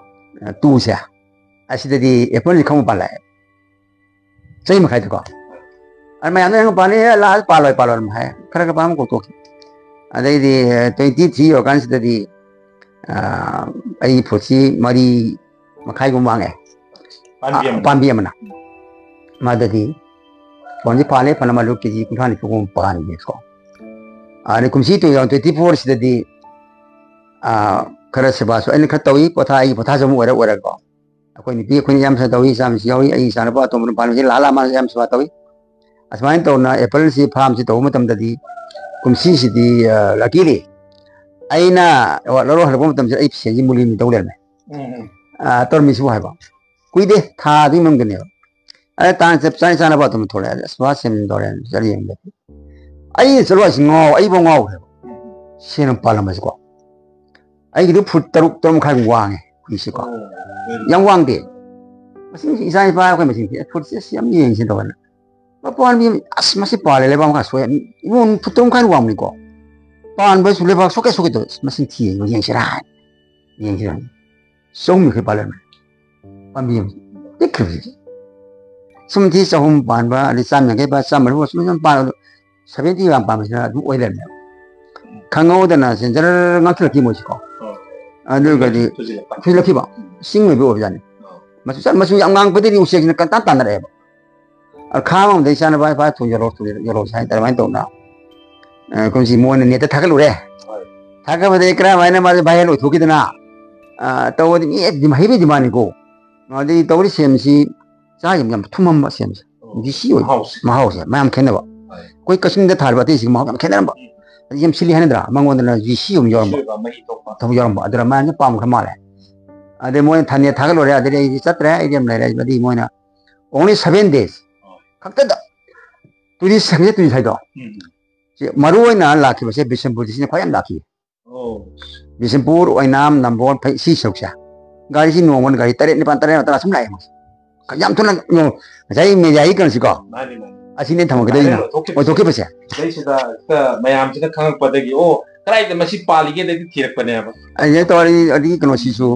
twoꯁꯦ ꯑꯁꯤꯗꯗꯤ ꯑꯦꯄꯜꯁꯤ ꯈꯪꯕ ꯄꯥꯜꯂꯛꯑꯦ꯫ ꯆꯍꯤ ꯃꯈꯥꯏꯗꯀꯣ꯫ ꯑꯗ ꯃꯌꯥꯝꯅ ꯅꯪ ꯄꯥꯜꯂꯦ, ꯑꯦ, ꯂꯥꯛꯑ ꯄꯥꯜꯂꯣꯏ, ꯄꯥꯜꯂꯣꯏ ꯑꯗꯨꯝ ꯍꯥꯏ꯫ ꯈꯔ ꯈꯔ ꯄꯥꯝ ꯀꯣꯛꯊꯣꯛꯈꯤ꯫ ꯑꯗꯩꯗꯤ ꯇ꯭ꯋꯦꯟꯇꯤ ꯊ꯭ꯔꯤ ꯌꯧꯔꯀꯥꯟꯁꯤꯗꯗꯤ, ꯑ, ꯑꯩ ꯐꯨꯠꯁꯤ ꯃꯔꯤ ꯃꯈꯥꯏꯒꯨꯝꯕ ꯋꯥꯡꯉꯦ꯫ ꯄꯥꯝꯕꯤ ꯑ, ꯑꯃꯅ? ꯄꯥꯝꯕꯤ ꯑꯃꯅ꯫ ꯃꯥꯗꯗꯤ ꯐꯣꯟꯁꯤ ꯄꯥꯜꯂꯦ, ꯐꯅ ꯃꯥꯜꯂꯨ ꯀꯦ ꯖꯤ ꯀꯨꯟꯊ꯭ꯔꯥ ꯅꯤꯐꯨꯒꯨꯝꯕ ꯄꯥꯟꯕꯅꯦꯀꯣ꯫ ꯑꯗꯩ ꯀꯨꯝꯁꯤ ꯇꯨ ꯊꯥꯎꯖꯟ ꯇ꯭ꯋꯦꯟꯇꯤ ꯐꯣꯔꯁꯤꯗꯗꯤ, ꯑ, ꯈꯔ ꯁꯦꯕꯥꯁꯨ ꯑꯩꯅ ꯈꯔ ꯇꯧꯏ, ꯄꯣꯊꯥ, ꯑꯩꯒꯤ ꯄꯣꯊꯥꯁꯨ ꯑꯃꯨꯛ ꯑꯣꯏꯔ ꯑꯣꯏꯔꯒꯀꯣ꯫ ꯑꯩꯈꯣꯏ ꯅꯨꯄꯤ ꯑꯩꯈꯣꯏꯅ ꯌꯥꯝ ꯁꯦꯕꯥ ꯇꯧꯏ, ꯏꯆꯥ ꯃꯁꯨ ꯌꯥꯎꯏ, ꯑꯩ ꯏꯆꯥꯅꯨꯄꯥ ꯑꯇꯣꯝꯕ ꯅꯨꯄꯥ ꯅꯨꯄꯤ ꯂꯥ ꯂꯥ ꯃꯥꯅ ꯌꯥꯝ ꯁꯦꯕꯥ ꯇꯧꯏ꯫ ꯑꯁꯨꯃꯥꯏꯅ ꯇꯧꯅ ꯑꯦꯄꯜꯁꯤ ꯐꯥꯔꯝꯁꯤ ꯇꯧꯕ ꯃꯇꯝꯗꯗꯤ ꯀꯨꯝꯁꯤꯁꯤꯗꯤ, ꯑ, ꯂꯛꯀꯤꯂꯤ ꯑꯩꯅ ꯑꯦꯋꯥꯔꯗ ꯂꯧꯔ ꯍꯜꯂꯛꯄ ꯃꯇꯝꯁꯤꯗ ꯑꯩ ꯁꯦꯟꯁꯤ ꯃꯨꯂꯤ ꯃꯨꯂꯤ ꯇꯧ ꯂꯩꯔꯝꯃꯦ꯫ ꯎꯝ, ꯎꯝ꯫ ꯑ, ꯇꯧꯔꯝꯃꯤꯁꯤꯕꯨ ꯍꯥꯏꯕ꯫ ꯀꯨꯏꯗꯦ, ꯊꯥ ꯑꯗꯨꯒꯤ ꯃꯅꯨꯡꯗꯅꯦꯕ꯫ ꯑꯗ ꯇꯥꯟ ꯆꯞ ꯆꯥꯅ ꯆꯥꯅꯕ ꯑꯗꯨꯝ ꯊꯣꯛꯂꯛꯑꯦ꯫ ꯑꯁ, ꯐꯥꯔꯁ ꯁꯦꯝ ꯇꯧꯔꯦ, ꯆꯠꯂ ꯌꯦꯡꯕꯗ꯫ ꯑꯩꯅ ꯆꯠꯂꯨ ꯍꯥꯏꯁꯤ ꯉꯥꯎ-, ꯑꯩꯕꯨ ꯉꯥꯎꯈ꯭ꯔꯦꯕ꯫ ꯁꯦꯟ ꯑꯃ ꯄꯥꯜꯂꯝꯕꯁꯤꯀꯣ꯫ ꯑꯩꯒꯤꯗꯨ ꯐꯨꯠ ꯇꯔꯨꯛ, ꯇꯔꯨꯛ ꯃꯈꯥꯏꯃꯨꯛ ꯋꯥꯡꯉꯦ, ꯍꯨꯏꯁꯤꯀꯣ꯫ ꯑꯣ, ꯌꯥꯝ ꯋꯥꯡꯗꯦ꯫ ꯃꯁꯤꯡ ꯏꯆꯥ ꯏꯄꯥ ꯑꯩꯈꯣꯏ ꯃꯁꯤꯡ ꯊꯤ-, ꯐꯨꯠꯁꯦ ꯑꯁꯤ ꯌꯥꯝ ꯌꯦꯡꯁꯤ ꯇꯧꯕꯅ꯫ ꯃꯄꯥꯟꯕꯤ ꯑꯃ, "ꯑꯁ, ꯃꯁꯤ ꯄꯥꯜꯂꯦ, ꯂꯩꯕꯥꯛ ꯃꯈꯥ ꯁꯣꯛꯑꯦ꯫ ꯏꯕꯨꯡ, ꯐꯨꯠ ꯇꯔꯨꯛ ꯃꯈꯥꯏ ꯋꯥꯡꯕꯅꯤꯀꯣ꯫ ꯄꯥꯟꯕꯁꯨ ꯂꯩꯕꯥꯛ ꯁꯣꯛꯀꯦ ꯁꯣꯛꯀꯦ ꯇꯧꯋꯦ꯫ ꯑꯁ, ꯃꯁꯤꯡ ꯊꯤ ꯌꯦꯡꯉꯨ, ꯌꯦꯡꯁꯤꯔꯥ ꯍꯥꯏꯅ ꯌꯦꯡꯁꯤꯔꯥ ꯍꯥꯏꯅ꯫ ꯆꯍꯨꯝ ꯌꯥꯡꯈꯩ ꯄꯥꯜꯂꯝꯃꯦ꯫ ꯄꯥꯝꯕꯤ ꯑꯃ ꯄꯤꯛꯈ꯭ꯔꯤꯕꯁꯤ꯫ ꯁꯨꯝ ꯊꯤ ꯆꯍꯨꯝ ꯄꯥꯟꯕ, ꯑꯗꯩ ꯆꯥꯝ ꯌꯥꯡꯈꯩ ꯄꯥꯟ, ꯆꯥꯝ ꯃꯔꯤꯐꯨ ꯁꯨꯝ ꯁꯨꯝ ꯄꯥꯟ, ꯑꯗꯨ ꯁꯚꯦꯟꯇꯤ ꯌꯥꯝ ꯄꯥꯟꯕꯁꯤꯅ ꯑꯗꯨꯝ ꯑꯣꯏ ꯂꯩꯔꯝꯃꯦꯕ꯫ ꯈꯪꯍꯧꯗꯅ ꯁꯦ ꯖꯔ ꯉꯥꯛꯊꯣꯛꯂꯛꯈꯤ ꯃꯣꯏꯁꯤꯀꯣ꯫ ꯑꯣ꯫ ꯑꯗꯨꯒꯗꯤ ꯊꯨꯖꯤꯜꯂꯛꯄ꯫ ꯊꯨꯖꯤꯜꯂꯛꯈꯤꯕ꯫ ꯆꯤꯡ ꯑꯣꯏꯕ ꯑꯣꯏꯕꯖꯥꯠꯅꯤ꯫ ꯑꯣ꯫ ꯃꯆꯨ ꯆꯞ-, ꯃꯆꯨ ꯌꯥꯝ ꯉꯥꯡꯉꯛꯄꯗꯒꯤꯗꯤ ꯎꯆꯦꯛꯁꯤꯅ ꯀꯟꯇꯥꯟ ꯇꯥꯟꯅꯔꯛꯑꯦꯕ꯫ ꯑꯗ ꯈꯥ ꯑꯃꯗ ꯏꯆꯥꯅꯨꯄꯥ, "ꯏꯄꯥ, ꯊꯨ ꯌꯧꯔꯛꯑꯣ, ꯊꯨ ꯌꯧꯔꯛꯑꯣ" ꯍꯥꯏꯅ ꯑꯗꯨꯃꯥꯏꯅ ꯇꯧꯅ, ꯑ, ꯀꯨꯝꯁꯤ ꯃꯣꯏꯅ ꯅꯦꯠꯇ ꯊꯥꯒꯠꯂꯨꯔꯦ꯫ ꯍꯣꯏ꯫ ꯊꯥꯒꯠꯄꯗꯒꯤ ꯀꯔꯝꯍꯥꯏꯅ ꯃꯥꯁꯦ viral ꯑꯣꯏꯊꯣꯛꯈꯤꯗꯅ, ꯑ, ꯇꯧꯕꯗꯤ ꯃꯤ ꯍꯦꯛ ꯗꯤꯃꯥ-, ꯍꯩꯕꯩ demandꯅꯤꯀꯣ꯫ ꯑꯗꯩ ꯇꯧꯔꯤ ꯁꯦꯝꯁꯤ ꯆꯥ ꯌꯥꯝ, ꯌꯥꯝ ꯊꯨꯝꯃꯝꯕ ꯁꯦꯝꯁꯦ꯫ ꯑꯣ, ꯗꯤ ꯁꯤ ꯑꯣꯏꯕ꯫ ꯃꯍꯥꯎꯁꯦ꯫ ꯃꯍꯥꯎꯁꯦ ꯃꯌꯥꯝ ꯈꯦꯠꯅꯕ꯫ ꯍꯣꯏ꯫ ꯑꯩꯈꯣꯏ ꯀꯛꯆꯤꯡꯗ ꯊꯥꯔꯤꯕ ꯑꯇꯩꯁꯤꯒ ꯃꯍꯥꯎ ꯌꯥꯝ ꯈꯦꯠꯅꯔꯝꯕ꯫ ꯎꯝ꯫ ꯑꯗꯩ ꯌꯥꯝ ꯁꯤꯜꯂꯤ ꯍꯥꯏꯅꯗ꯭ꯔꯥ? ꯃꯉꯣꯟꯗꯅ ꯗꯤ ꯁꯤ ꯑꯣꯏꯕ ꯌꯥꯎꯔꯝꯕ꯫ ꯗꯤ ꯁꯤ ꯑꯣꯏꯕ ꯃꯍꯤ ꯊꯣꯛꯄ꯫ ꯊꯣꯛꯄ ꯌꯥꯎꯔꯝꯕ꯫ ꯑꯗꯨꯅ ꯃꯥꯅ ꯄꯥꯝꯈ꯭ꯔ ꯃꯥꯜꯂꯦ꯫ ꯑꯗꯩ ꯃꯣꯏꯅ ꯊꯥꯅꯦꯠ ꯊꯥꯒꯠꯂꯨꯔꯦ꯫ ꯑꯗꯩꯗꯤ ꯑꯩꯗꯤ ꯆꯠꯇ꯭ꯔꯦ꯫ ꯑꯩꯗꯤ ꯌꯥꯝ ꯂꯩꯔꯦ꯫ ꯑꯗꯩ ꯃꯣꯏꯅ only seven days ꯍꯣꯏ꯫ ꯈꯛꯇꯗ tourist ꯁꯪꯉꯦ tourist ꯍꯥꯏꯗꯣ꯫ ꯎꯝ꯫ ꯁꯤ ꯃꯔꯨ ꯑꯣꯏꯅ ꯂꯥꯛꯈꯤꯕꯁꯦ ꯕꯤꯁꯦꯝꯄꯨꯔꯗ ꯁꯤꯅ ꯈ꯭ꯋꯥꯏ ꯌꯥꯝ ꯂꯥꯛꯈꯤ꯫ ꯑꯣ꯫ ꯕꯤꯁꯦꯝꯄꯨꯔ, ꯑꯣꯏꯅꯥꯝ, ꯅꯝꯕꯣꯜ, ꯐꯩ-, ꯁꯤ ꯁꯔꯨꯛꯁꯦ꯫ ꯒꯥꯔꯤꯁꯤ ꯅꯣꯡꯃꯗ ꯒꯥꯔꯤ ꯇꯔꯦꯠ, ꯅꯤꯄꯥꯜ, ꯇꯔꯦꯠ, ꯇꯔꯥ ꯁꯨꯝ ꯂꯥꯛꯑꯦ ꯃꯣꯏꯁꯦ꯫ ꯌꯥꯝ ꯊꯨꯅ, ꯌꯦꯡꯉꯣ, ꯉꯁꯥꯏ mediaꯒꯤ ꯀꯩꯅꯣꯁꯤꯀꯣ꯫ ꯃꯥꯅꯤ, ꯃꯥꯅꯤ꯫ ꯑꯁꯤꯅꯦ ꯊꯝꯃꯛꯀꯗꯣꯏꯁꯤꯅ꯫ Viral ꯑꯣꯏꯊꯣꯛꯈꯤꯕꯁꯦ꯫ ꯑꯣꯏꯊꯣꯛꯈꯤꯕꯁꯦ꯫ ꯁꯤꯗꯩꯁꯤꯗ ꯍꯦꯛꯇ ꯃꯌꯥꯝꯁꯤꯅ ꯈꯪꯉꯛꯄꯗꯒꯤ, "ꯑꯣ, ꯀꯗꯥꯏꯗ ꯃꯁꯤ ꯄꯥꯜꯂꯤꯒꯦꯗꯒꯤ ꯊꯤꯔꯛꯄꯅꯦꯕ꯫ ꯑꯗꯨꯗꯩ ꯇꯧꯔꯗꯤ, ꯑꯗꯒꯤ ꯀꯩꯅꯣꯁꯤꯁꯨ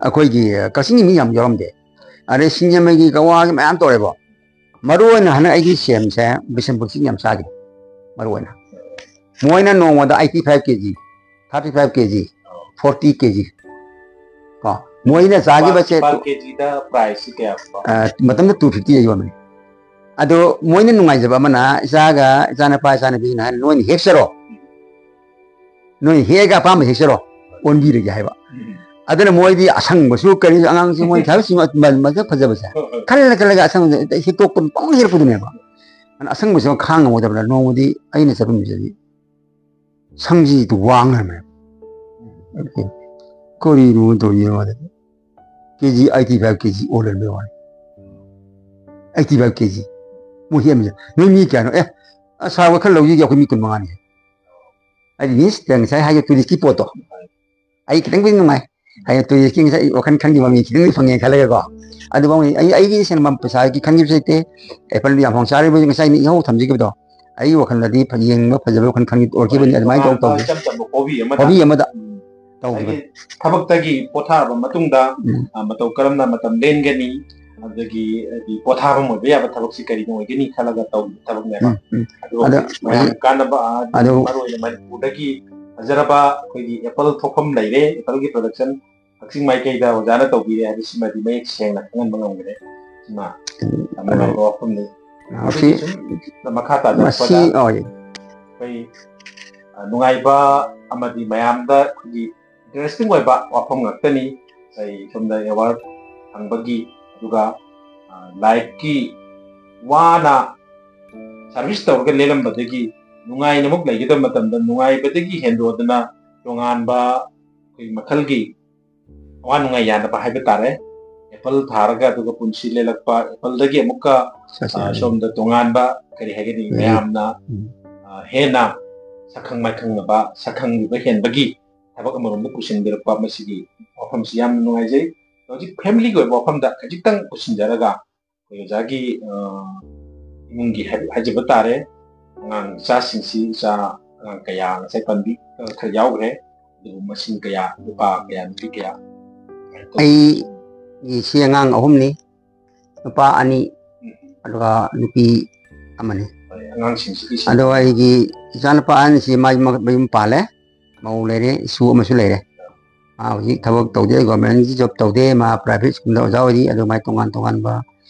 ꯑꯩꯈꯣꯏꯒꯤ ꯀꯛꯆꯤꯡꯒꯤ ꯃꯤ ꯌꯥꯝ ꯌꯥꯎꯔꯝꯗꯦ꯫ ꯑꯗꯩ ꯁꯤꯡꯖꯃꯩꯒꯤ ꯒꯋꯥꯒꯤ ꯃꯌꯥꯝ ꯇꯧꯔꯦꯕꯣ꯫ ꯃꯔꯨ ꯑꯣꯏꯅ ꯍꯟꯗꯛ ꯑꯩꯒꯤ ꯁꯦꯝꯁꯦ ꯕꯤꯁꯦꯝꯄꯨꯔ ꯆꯤꯡ ꯌꯥꯝ ꯆꯥꯈꯤ꯫ ꯃꯔꯨ ꯑꯣꯏꯅ ꯃꯣꯏꯅ ꯅꯣꯡꯃꯗ eighty five K G, thirty five K G, forty K G, ꯀꯣ, ꯃꯣꯏꯅ ꯆꯥꯈꯤꯕꯁꯦ꯫ Per KGꯗ priceꯁꯤ ꯀꯌꯥ? ꯑ, ꯃꯇꯝꯗ two fiftyꯗ ꯌꯣꯟꯕꯅꯤ꯫ ꯑꯗꯣ ꯃꯣꯏꯅ ꯅꯨꯡꯉꯥꯏꯖꯕ ꯑꯃꯅ, ꯏꯆꯥꯒ ꯏꯆꯥꯅꯨꯄꯥ ꯏꯆꯥꯅꯨꯄꯤꯁꯤꯅ ꯍꯥꯏ, "ꯅꯣꯏꯅ ꯍꯦꯛꯆꯔꯣ, ꯅꯣꯏꯅ ꯍꯦꯛꯑꯒ ꯑꯄꯥꯝꯕ ꯍꯦꯛꯆꯔꯣ, ꯑꯣꯟꯕꯤꯔꯒꯦ" ꯍꯥꯏꯕ꯫ ꯑꯗꯨꯅ ꯃꯣꯏꯗꯤ ꯑꯁꯪꯕꯁꯨ ꯀꯔꯤ, ꯑꯉꯥꯡꯁꯤꯡ ꯃꯣꯏ ꯊꯥꯕꯁꯤꯡ ꯃꯁꯛ ꯐꯖꯕꯁꯦ ꯈꯜꯂ ꯈꯜꯂꯒ ꯑꯁꯪꯕꯁꯦ ꯍꯦꯛꯇ ꯍꯦꯛꯇꯣꯛꯄ ꯄꯪꯍꯦꯛ ꯍꯦꯛꯄꯗꯨꯅꯦꯕ꯫ ꯑꯗꯨꯅ ꯑꯁꯪꯕꯁꯤꯃ ꯈꯥꯡ ꯉꯝꯃꯣꯏꯗꯕꯅ ꯅꯣꯡꯃꯗꯤ ꯑꯩꯅ ꯆꯠꯄ ꯅꯨꯃꯤꯠꯇꯗꯤ ꯁꯪꯖꯤꯗꯨ ꯋꯥꯡ ꯂꯩꯔꯝꯃꯦ꯫ ꯀꯔꯤꯅꯣ ꯇꯧꯔꯤ ꯌꯦꯡꯉꯣ꯫ KG eighty five KG ꯑꯣꯜ ꯂꯩꯔꯝꯕꯩ ꯋꯥꯅꯤ꯫ Eighty five KG꯫ ꯃꯣꯏ ꯍꯦꯛꯑꯝꯃꯤꯁꯦ꯫ "ꯅꯣꯏ ꯃꯤ ꯀꯌꯥꯅꯣ?" "ꯑꯦ, ꯑ, ꯁꯥꯔ ꯍꯣꯏ ꯈꯔ ꯂꯧꯖꯒꯦ, ꯑꯩꯈꯣꯏ ꯃꯤ ꯀꯨꯟ ꯃꯉꯥꯅꯤ"꯫ ꯑꯩꯗꯤ ꯃꯤꯁ ꯉꯁꯥꯏ ꯍꯥꯏꯒꯦ ꯇꯨꯔꯤꯁꯀꯤ ꯄꯣꯠꯇꯣ꯫ ꯑꯩ ꯈꯤꯇꯪꯕꯨꯗꯤ ꯅꯨꯡꯉꯥꯏ꯫ ꯍꯥꯏꯗꯤ ꯇꯨꯔꯤꯁꯀꯤ ꯉꯁꯥꯏ ꯋꯥꯈꯜ ꯈꯟꯈꯤꯕ ꯃꯤ ꯈꯤꯇꯪꯗꯤ ꯐꯪꯉꯦ ꯈꯜꯂꯒꯀꯣ꯫ ꯑꯗꯨꯐꯥꯎ ꯑꯩ, ꯑꯩꯒꯤ ꯁꯦꯟꯐꯝ ꯄꯩꯁꯥꯒꯤ ꯈꯟꯈꯤꯕꯁꯨ ꯂꯩꯇꯦ꯫ ꯑꯦꯄꯜꯗꯨ ꯌꯥꯝ ꯍꯥꯎꯅ ꯆꯥꯔꯤꯕ ꯉꯁꯥꯏ ꯏꯍꯧ ꯊꯝꯖꯈꯤꯕꯗꯣ꯫ ꯑꯩꯒꯤ ꯋꯥꯈꯜꯗꯗꯤ ꯐ-, ꯌꯦꯡꯕ ꯐꯖꯕ ꯋꯥꯈꯜ ꯈꯟꯈꯤ-, ꯑꯣꯏꯔꯛꯈꯤꯕꯅꯤ꯫ ꯑꯗꯨꯃꯥꯏꯅ ꯇꯧ ꯇꯧꯗꯦ꯫ ꯏꯆꯝ ꯆꯝꯕ ꯍꯣꯕꯤ ꯑꯃꯗ꯫ ꯍꯣꯕꯤ ꯑꯃꯗ ꯎꯝ꯫ ꯇꯧꯈꯤꯕꯅꯤ꯫ ꯉꯁꯥꯏꯒꯤ ꯊꯕꯛꯇꯒꯤ ꯄꯣꯊꯥꯔꯕ ꯃꯇꯨꯡꯗ, ꯎꯝ꯫ ꯑ, ꯃꯇꯧ ꯀꯔꯝꯅ ꯃꯇꯝ ꯂꯦꯟꯒꯅꯤ, ꯑꯗꯒꯤ ꯍꯥꯏꯗꯤ ꯄꯣꯊꯥꯐꯝ ꯑꯣꯏꯕ ꯌꯥꯕ ꯊꯕꯛꯁꯤ ꯀꯔꯤꯅ ꯑꯣꯏꯒꯅꯤ ꯈꯜꯂꯒ ꯇꯧꯈꯤꯕ ꯊꯕꯛꯅꯦꯕ꯫ ꯎꯝ, ꯎꯝ꯫ ꯑꯗꯣ ꯑꯗꯣ ꯍꯧꯖꯤꯛ ꯃꯌꯥꯝ ꯍꯧꯖꯤꯛ ꯀꯥꯟꯅꯕ, ꯑ, ꯑꯗꯣ ꯃꯔꯨ ꯑꯣꯏꯅ ꯃꯅꯤꯄꯨꯔꯗꯒꯤ ꯐꯖꯔꯕ ꯑꯩꯈꯣꯏꯒꯤ ꯑꯦꯄꯜ ꯊꯣꯛꯐꯝ ꯂꯩꯔꯦ, ꯑꯦꯄꯜꯒꯤ production ꯀꯛꯆꯤꯡ ꯃꯥꯏꯀꯩꯗ ꯑꯣꯖꯥꯅ ꯇꯧꯕꯤꯔꯦ ꯍꯥꯏꯕꯁꯤꯃꯗꯤ ꯃꯌꯦꯛ ꯁꯦꯡꯅ ꯈꯪꯍꯟꯕ ꯉꯝꯒꯅꯤ꯫ ꯁꯤꯃ ꯌꯥꯝ ꯅꯨꯡꯉꯥꯏꯕ ꯋꯥꯐꯝꯅꯤ꯫ ꯃꯁꯤ, ꯑꯗꯨꯒꯤ ꯁꯨꯝ ꯃꯈꯥ ꯇꯥꯖꯔꯛꯄꯗ ꯃꯁꯤ, ꯍꯣꯏ꯫ ꯑꯩꯈꯣꯏ, ꯑ, ꯅꯨꯡꯉꯥꯏꯕ ꯑꯃꯗꯤ ꯃꯌꯥꯝꯗ ꯑꯩꯈꯣꯏꯒꯤ interesting ꯑꯣꯏꯕ ꯋꯥꯐꯝ ꯉꯥꯛꯇꯅꯤ꯫ ꯑꯩ ꯁꯣꯝꯗ award ꯐꯪꯕꯒꯤ, ꯑꯗꯨꯒ, ꯑ, ꯂꯥꯏꯔꯤꯛꯀꯤ ꯋꯥꯅ service ꯇꯧꯔꯒ ꯂꯦꯜꯂꯝꯕꯗꯒꯤ ꯅꯨꯡꯉꯥꯏꯅ ꯑꯃꯨꯛ ꯂꯩꯒꯗꯕ ꯃꯇꯝꯗ ꯅꯨꯡꯉꯥꯏꯕꯗꯒꯤ ꯍꯦꯟꯗꯣꯛꯇꯅ ꯇꯣꯉꯥꯟꯕ ꯑꯩꯈꯣꯏ ꯃꯈꯜꯒꯤ ꯑꯋꯥ ꯅꯨꯡꯉꯥꯏ ꯌꯥꯅꯕ ꯍꯥꯏꯕ ꯇꯥꯔꯦ꯫ ꯑꯦꯄꯜ ꯊꯥꯔꯒ ꯑꯗꯨꯒ ꯄꯨꯟꯁꯤ ꯂꯦꯜꯂꯛꯄ, ꯑꯦꯄꯜꯗꯒꯤ ꯑꯃꯨꯛꯀ, ꯆꯠꯁꯦ ꯑ, ꯍꯥꯏꯕꯅꯤ꯫ ꯁꯣꯝꯗ ꯇꯣꯉꯥꯟꯕ ꯀꯔꯤ ꯍꯥꯏꯒꯅꯤ, ꯎꯝ꯫ ꯃꯌꯥꯝꯅ, ꯎꯝ꯫ ꯑ, ꯍꯦꯟꯅ ꯁꯛꯈꯪ ꯃꯥꯏꯈꯪꯅꯕ, ꯁꯛꯈꯪꯕ ꯍꯦꯟꯕꯒꯤ ꯊꯕꯛ ꯑꯃꯔꯣꯝꯗ ꯄꯨꯁꯤꯟꯕꯤꯔꯛꯄ, ꯃꯁꯤꯒꯤ ꯋꯥꯐꯝꯁꯤ ꯌꯥꯝꯅ ꯅꯨꯡꯉꯥꯏꯖꯩ꯫ ꯍꯧꯖꯤꯛ familyꯒꯤ ꯑꯣꯏꯕ ꯋꯥꯐꯝꯗ ꯈꯖꯤꯛꯇꯪ ꯄꯨꯁꯤꯟꯖꯔꯒ, ꯑꯩꯈꯣꯏ ꯑꯣꯖꯥꯒꯤ, ꯑ, ꯏꯃꯨꯡꯒꯤ ꯍꯥꯏ-, ꯍꯥꯏꯖꯕ ꯇꯥꯔꯦ, ꯑꯉꯥꯡ ꯏꯆꯥꯁꯤꯡꯁꯤ, ꯏꯆꯥ ꯑꯉꯥꯡ ꯀꯌꯥ ꯉꯁꯥꯏ ꯄꯟꯕꯤ, ꯑ, ꯈꯔ ꯌꯥꯎꯈ꯭ꯔꯦ, ꯑꯗꯨꯕꯨ ꯃꯁꯤꯡ ꯀꯌꯥ, ꯅꯨꯄꯥ ꯀꯌꯥ, ꯅꯨꯄꯤ ꯀꯌꯥ? ꯑꯩ ꯏꯆꯥꯒꯤ ꯑꯉꯥꯡ ꯑꯍꯨꯝꯅꯤ, ꯅꯨꯄꯥ ꯑꯅꯤ, ꯑꯗꯨꯒ ꯅꯨꯄꯤ ꯑꯃꯅꯤ꯫ ꯑꯉꯥꯡꯁꯤꯡꯁꯤꯒꯤ ꯑꯗꯣ ꯑꯩꯒꯤ ꯏꯆꯥꯅꯨꯄꯥ ꯑꯍꯟꯁꯤ ꯃꯥꯏ ꯃ- ꯃꯌꯨꯝ ꯄꯥꯜꯂꯦ, ꯃꯧ ꯂꯩꯔꯦ, ꯏꯁꯨ ꯑꯃꯁꯨ ꯂꯩꯔꯦ꯫ ꯃꯥ ꯍꯧꯖꯤꯛ ꯊꯕꯛ ꯇꯧꯗꯦ, ꯒꯣꯔꯃꯦꯟꯒꯤ ꯖꯣꯕ ꯇꯧꯗꯦ, ꯃꯥ ꯄ꯭ꯔꯥꯏꯚꯦꯠ ꯁ꯭ꯀꯨꯜꯗ ꯑꯣꯖꯥ ꯑꯣꯏꯔꯤ꯫ ꯑꯗꯨ ꯃꯥꯏ ꯇꯣꯉꯥꯟ ꯇꯣꯉꯥꯟꯕ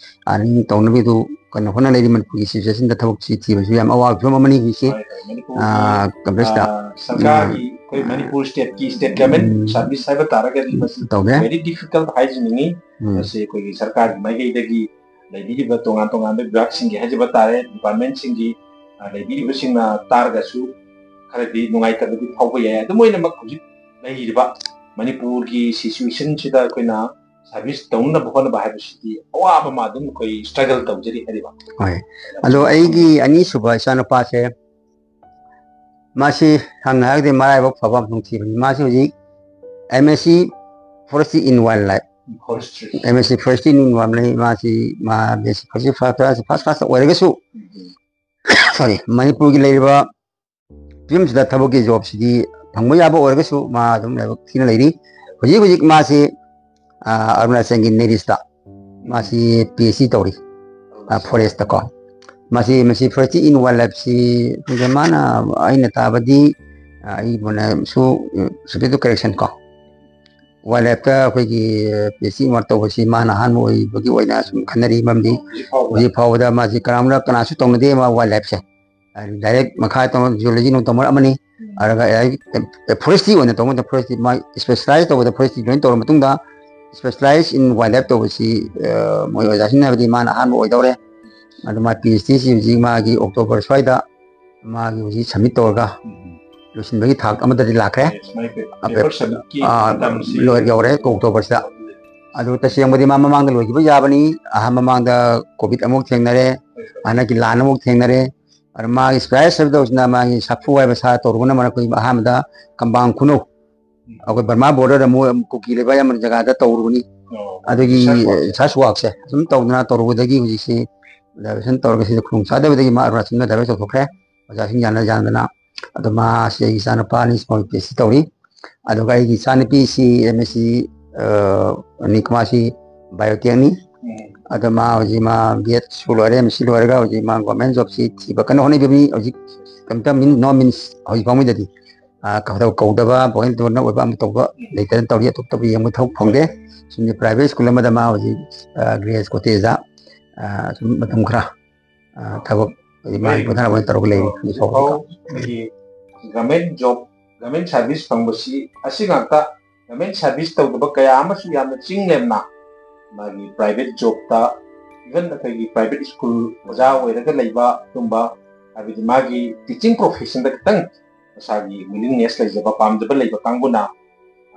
ꯑꯥꯔꯅꯤꯡ ꯇꯧꯅꯕꯒꯤꯗꯨ ꯀꯟꯅ ꯍꯣꯠꯅ ꯂꯩꯔꯤ꯫ ꯃꯅꯤꯄꯨꯔꯒꯤ ꯁꯤꯆꯨꯋꯦꯁꯟꯗ ꯊꯕꯛꯁꯤ ꯊꯤꯕꯁꯨ ꯌꯥꯝ ꯑꯋꯥꯕ ꯐꯤꯕꯝ ꯑꯃꯅꯤ ꯍꯧꯖꯤꯛꯁꯤ꯫ ꯍꯣꯏ, ꯍꯣꯏ, ꯃꯅꯤꯄꯨꯔꯒꯤ, ꯑꯥ, ꯀꯝꯄ꯭ꯂꯦꯛꯁꯇ꯫ ꯑꯥ, ꯁꯔꯀꯥꯔꯒꯤ, ꯑꯩꯈꯣꯏ ꯃꯅꯤꯄꯨꯔ ꯁ꯭ꯇꯦꯠꯀꯤ, ꯁ꯭ꯇꯦꯠ ꯒꯚꯔꯟꯃꯦꯟ ꯎꯝ꯫ ꯁꯥꯔꯚꯤꯁ ꯍꯥꯏꯕ ꯇꯥꯔꯒꯗꯤ ꯃꯁꯤ ꯇꯧꯗꯦ꯫ ꯚꯦꯔꯤ ꯗꯤꯐꯤꯀꯜꯠ ꯍꯥꯏꯖꯅꯤꯡꯉꯤ꯫ ꯎꯝ꯫ ꯃꯁꯤ ꯑꯩꯈꯣꯏꯒꯤ ꯁꯔꯀꯥꯔꯒꯤ ꯃꯥꯏꯀꯩꯗꯒꯤ ꯂꯩꯕꯤꯔꯤꯕ ꯇꯣꯉꯥꯟ ꯇꯣꯉꯥꯟꯕ ꯕꯤꯚꯥꯒꯁꯤꯡꯒꯤ ꯍꯥꯏꯖꯕ ꯇꯥꯔꯦ, ꯗꯤꯄꯥꯔꯠꯃꯦꯟꯁꯤꯡꯒꯤ, ꯑ, ꯂꯩꯕꯤꯔꯤꯕꯁꯤꯡꯅ ꯇꯥꯔꯒꯁꯨ ꯈꯔꯗꯤ ꯅꯨꯡꯉꯥꯏꯇꯕꯗꯤ ꯐꯥꯎꯕ ꯌꯥꯏ꯫ ꯑꯗꯨꯝ ꯑꯣꯏꯅꯃꯛ ꯍꯧꯖꯤꯛ ꯂꯩꯔꯤꯕ ꯃꯅꯤꯄꯨꯔꯒꯤ ꯁꯤꯆꯨꯋꯦꯁꯟꯁꯤꯗ ꯑꯩꯈꯣꯏꯅ ꯁꯥꯔꯚꯤꯁ ꯇꯧꯅꯕ ꯍꯣꯠꯅꯕ ꯍꯥꯏꯕꯁꯤꯗꯤ ꯑꯋꯥꯕ ꯑꯃ ꯑꯗꯨꯝ ꯑꯩꯈꯣꯏ ꯁ꯭ꯇ꯭ꯔꯒꯜ ꯇꯧꯖꯔꯤ ꯍꯥꯏꯔꯤꯕ꯫ ꯍꯣꯏ꯫ ꯑꯗꯣ ꯑꯩꯒꯤ ꯑꯅꯤꯁꯨꯕ ꯏꯆꯥꯅꯨꯄꯥꯁꯦ, ꯃꯥꯁꯤ ꯁꯝꯅ ꯍꯥꯏꯔꯒꯗꯤ ꯃꯔꯥꯏꯕꯛ ꯐꯕ ꯑꯃꯁꯨꯡ ꯊꯤꯕꯅꯤ꯫ ꯃꯥꯁꯤ ꯍꯧꯖꯤꯛ M S C Forestry in Wildlife, forestry. M S C Forestry in Wildlife, ꯃꯥꯁꯤ ꯃꯥ B S C Forestry first class, first class ꯑꯣꯏꯔꯒꯁꯨ, sorry, ꯃꯅꯤꯄꯨꯔꯒꯤ ꯂꯩꯔꯤꯕ ꯐꯤꯕꯝꯁꯤꯗ ꯊꯕꯛꯀꯤ ꯖꯣꯕꯁꯤꯗꯤ ꯐꯪꯕ ꯌꯥꯕ ꯑꯣꯏꯔꯒꯁꯨ ꯃꯥ ꯑꯗꯨꯝ ꯂꯥꯏꯕꯛ ꯊꯤꯅ ꯂꯩꯔꯤ꯫ ꯍꯧꯖꯤꯛ ꯍꯧꯖꯤꯛ ꯃꯥꯁꯤ, ꯑ, ꯑꯔꯨꯅꯥꯆꯜꯒꯤ ꯅꯦꯔꯤꯁꯇ ꯃꯥꯁꯤ P H D ꯇꯧꯔꯤ, ꯑ, ꯐꯣꯔꯦꯁꯇꯀꯣ꯫ ꯃꯁꯤ, ꯃꯁꯤ Forestry in Wildlifeꯁꯤ ꯑꯩꯈꯣꯏꯒꯤ ꯃꯥꯅ, ꯑꯩꯅ ꯇꯥꯕꯗꯤ, ꯑ, ꯑꯩꯕꯨꯅꯁꯨ, ꯎ, subject to correction ꯀꯣ, ꯋꯥꯏꯜ ꯂꯥꯏꯐꯇ ꯑꯩꯈꯣꯏꯒꯤ P H D ꯇꯧꯕꯁꯤ ꯃꯥꯅ ꯑꯍꯥꯟꯕ ꯑꯣꯏꯕꯒꯤ ꯑꯣꯏꯅ ꯁꯨꯝ ꯈꯟꯅꯔꯤ꯫ ꯃꯔꯝꯗꯤ ꯍꯧꯖꯤꯛ ꯐꯥꯎꯕꯗ꯫ ꯍꯧꯖꯤꯛ ꯐꯥꯎꯕꯗ ꯃꯥꯁꯤ ꯀꯅꯥꯝꯅ, ꯀꯅꯥꯁꯨ ꯇꯧꯅꯗꯦ ꯃꯥ ꯋꯥꯏꯜ ꯂꯥꯏꯐꯁꯦ꯫ ꯗꯥꯏꯔꯦꯛ ꯃꯈꯥ ꯇꯧꯅ ꯖꯨꯂꯣꯖꯤ ꯅꯨꯡ ꯇꯝꯕ ꯑꯃꯅꯤ꯫ ꯑꯗꯨꯒ ꯐꯣꯔꯦꯁꯇ꯭ꯔꯤ ꯑꯣꯏꯅ ꯇꯧꯕ ꯃꯇꯝꯗ ꯐꯣꯔꯦꯁꯇ꯭ꯔꯤ ꯃꯥ ꯏꯁꯄꯦꯁꯦꯂꯥꯏꯁ ꯇꯧꯕꯗ ꯐꯣꯔꯦꯁꯇ꯭ꯔꯤ ꯂꯣꯏꯅ ꯇꯧꯔ ꯃꯇꯨꯡꯗ, specialize in wildlife ꯇꯧꯕꯁꯤ, ꯑ, ꯃꯣꯏ ꯑꯣꯖꯥꯁꯤꯡꯅ ꯍꯥꯏꯕꯗꯤ ꯃꯥꯅ ꯑꯍꯥꯟꯕ ꯑꯣꯏꯗꯧꯔꯦ꯫ ꯑꯗꯨ ꯃꯥ P H Dꯁꯤ ꯍꯧꯖꯤꯛ ꯃꯥꯒꯤ ꯑꯣꯛꯇꯣꯕꯔ ꯁ꯭ꯋꯥꯏꯗ ꯃꯥꯒꯤ ꯍꯧꯖꯤꯛ ꯁꯕꯃꯤꯠ ꯇꯧꯔꯒ ꯂꯣꯏꯁꯤꯟꯕꯒꯤ ꯊꯥꯛ ꯑꯃꯗꯗꯤ ꯂꯥꯛꯈ꯭ꯔꯦ꯫ ꯃꯥꯒꯤ ꯄꯦ-, ꯄꯦꯄꯔ ꯁꯕꯃꯤꯠꯀꯤ ꯑꯥ, ꯃꯇꯝꯁꯤ ꯂꯣꯏ ꯌꯧꯔꯦ ꯑꯣꯛꯇꯣꯕꯔꯁꯤꯗ꯫ ꯑꯗꯨ ꯇꯁꯦꯡꯕꯗꯤ ꯃꯥ ꯃꯃꯥꯡꯗ ꯂꯣꯏꯈꯤꯕ ꯌꯥꯕꯅꯤ꯫ ꯑꯍꯥꯟ ꯃꯃꯥꯡꯗ ꯀꯣꯚꯤꯗ ꯑꯃꯨꯛ ꯊꯦꯡꯅꯔꯦ, ꯍꯟꯗꯛꯀꯤ ꯂꯥꯟ ꯑꯃꯨꯛ ꯊꯦꯡꯅꯔꯦ꯫ ꯑꯗꯨ ꯃꯥꯒꯤ ꯏꯁꯄꯦꯁꯦꯂꯥꯏꯁ ꯍꯥꯏꯕ ꯇꯧꯕꯁꯤꯅ ꯃꯥꯒꯤ ꯁꯥꯐꯨ ꯍꯥꯏꯕ ꯁꯥ ꯇꯧꯔꯨꯕꯅ ꯃꯔꯝ ꯑꯩꯈꯣꯏ ꯑꯍꯥꯟꯕꯗ ꯀꯝꯕꯥꯡ ꯈꯨꯅꯧ, ꯑꯩꯈꯣꯏ ꯕꯔꯃꯥ ꯕꯣꯔꯗꯔꯗ ꯑꯃꯨꯛ ꯀꯨꯀꯤ ꯂꯩꯕ ꯌꯥꯝꯕ ꯖꯒꯥꯗ ꯇꯧꯔꯨꯕꯅꯤ꯫ ꯑꯣ, ꯑꯗꯨꯒꯤ research work ꯁꯦ꯫ ꯔꯤꯁꯔꯁ ꯋꯥꯔꯛꯁꯦ ꯑꯗꯨꯝ ꯇꯧꯗꯅ ꯇꯧꯔꯨꯕꯗꯒꯤ ꯍꯧꯖꯤꯛꯁꯤ ꯗꯥꯏꯚꯔꯁꯟ ꯇꯧꯔꯒ ꯁꯤꯗ ꯈꯨꯗꯣꯡ ꯆꯥꯗꯕꯗꯒꯤ ꯃꯥ ꯑꯔꯨꯅꯥꯆꯜꯗ ꯗꯥꯏꯚꯔ ꯇꯧꯊꯣꯛꯈ꯭ꯔꯦ꯫ ꯑꯣꯖꯥꯁꯤꯡ ꯌꯥꯅ ꯌꯥꯅꯗꯅ꯫ ꯑꯗꯣ ꯃꯥꯁꯤ ꯑꯩꯒꯤ ꯏꯆꯥꯅꯨꯄꯥ ꯑꯅꯤꯁꯤꯃ P H D ꯇꯧꯔꯤ꯫ ꯑꯗꯨꯒ ꯑꯩꯒꯤ ꯏꯆꯥꯅꯨꯄꯤꯁꯤ M S C, ꯑ, ꯅꯤꯀꯃꯥꯁꯤ ꯕꯥꯏꯑꯣꯇꯦꯛꯅꯤ꯫ ꯑꯗꯣ ꯃꯥ ꯍꯧꯖꯤꯛ ꯃꯥ ꯕꯤ ꯑꯦꯗꯁꯨ ꯂꯣꯏꯔꯦ, ꯑꯦꯝ ꯑꯦꯁ ꯁꯤ ꯂꯣꯏꯔꯒ ꯍꯧꯖꯤꯛ ꯃꯥ ꯒꯣꯔꯃꯦꯟ ꯖꯣꯕꯁꯤ ꯊꯤꯕ ꯀꯟꯅ ꯍꯣꯠꯅꯕꯅꯤ꯫ ꯍꯧꯖꯤꯛ ꯀꯝꯇ ꯃꯤꯟ ꯅꯣ ꯃꯤꯟꯁ ꯍꯧꯖꯤꯛ ꯐꯥꯎꯉꯩꯗꯗꯤ, ꯑ, ꯀꯧꯗꯕ, ꯀꯧꯗꯕ ꯄꯣꯏꯟ ꯇꯧꯅ ꯑꯣꯏꯕ ꯑꯃ ꯇꯧꯕ ꯂꯩꯇꯅ ꯇꯧꯔꯤ꯫ ꯑꯇꯣꯞ ꯑꯇꯣꯞꯄ ꯌꯦꯡꯕ ꯊꯕꯛ ꯐꯪꯗꯦ꯫ ꯁꯨꯝꯗꯤ ꯄ꯭ꯔꯥꯏꯚꯦꯠ ꯁ꯭ꯀꯨꯜ ꯑꯃꯗ ꯃꯥ ꯍꯧꯖꯤꯛ, ꯑ, ꯒ꯭ꯔꯦꯁ ꯀꯣꯇꯦꯖꯇ, ꯑ, ꯁꯨꯝ ꯃꯇꯝ ꯈꯔ, ꯑ, ꯊꯕꯛ ꯍꯥꯏꯗꯤ ꯃꯥꯒꯤ ꯄꯣꯊꯥꯅꯕ ꯑꯣꯏꯅ ꯇꯧꯔꯒ ꯂꯩꯔꯤ꯫ ꯍꯧꯖꯤꯛ ꯐꯥꯎꯕꯗꯤ꯫ ꯍꯧꯖꯤꯛ ꯐꯥꯎ ꯑꯩꯈꯣꯏꯒꯤ ꯒꯚꯔꯟꯃꯦꯟ ꯖꯣꯕ, ꯒꯚꯔꯟꯃꯦꯟ ꯁꯥꯔꯚꯤꯁ ꯐꯪꯕꯁꯤ ꯑꯁꯤ ꯉꯥꯛꯇ, ꯒꯚꯔꯟꯃꯦꯟ ꯁꯥꯔꯚꯤꯁ ꯇꯧꯗꯕ ꯀꯌꯥ ꯑꯃꯁꯨ ꯌꯥꯝꯅ ꯆꯤꯡ ꯂꯦꯝꯅ ꯃꯥꯒꯤ ꯄ꯭ꯔꯥꯏꯚꯦꯠ ꯖꯣꯕꯇ, ꯏꯚꯟ ꯑꯩꯈꯣꯏꯒꯤ ꯄ꯭ꯔꯥꯏꯚꯦꯠ ꯁ꯭ꯀꯨꯜ ꯑꯣꯖꯥ ꯑꯣꯏꯔꯒ ꯂꯩꯕ ꯑꯗꯨꯝꯕ, ꯍꯥꯏꯕꯗꯤ ꯃꯥꯒꯤ ꯇꯤꯆꯤꯡ ꯄ꯭ꯔꯣꯐꯦꯁꯟꯗ ꯈꯤꯇꯪ ꯃꯁꯥꯒꯤ ꯋꯤꯂꯤꯡꯅꯦꯁ ꯂꯩꯖꯕ, ꯄꯥꯝꯖꯕ ꯂꯩꯕ ꯀꯥꯡꯕꯨꯅ,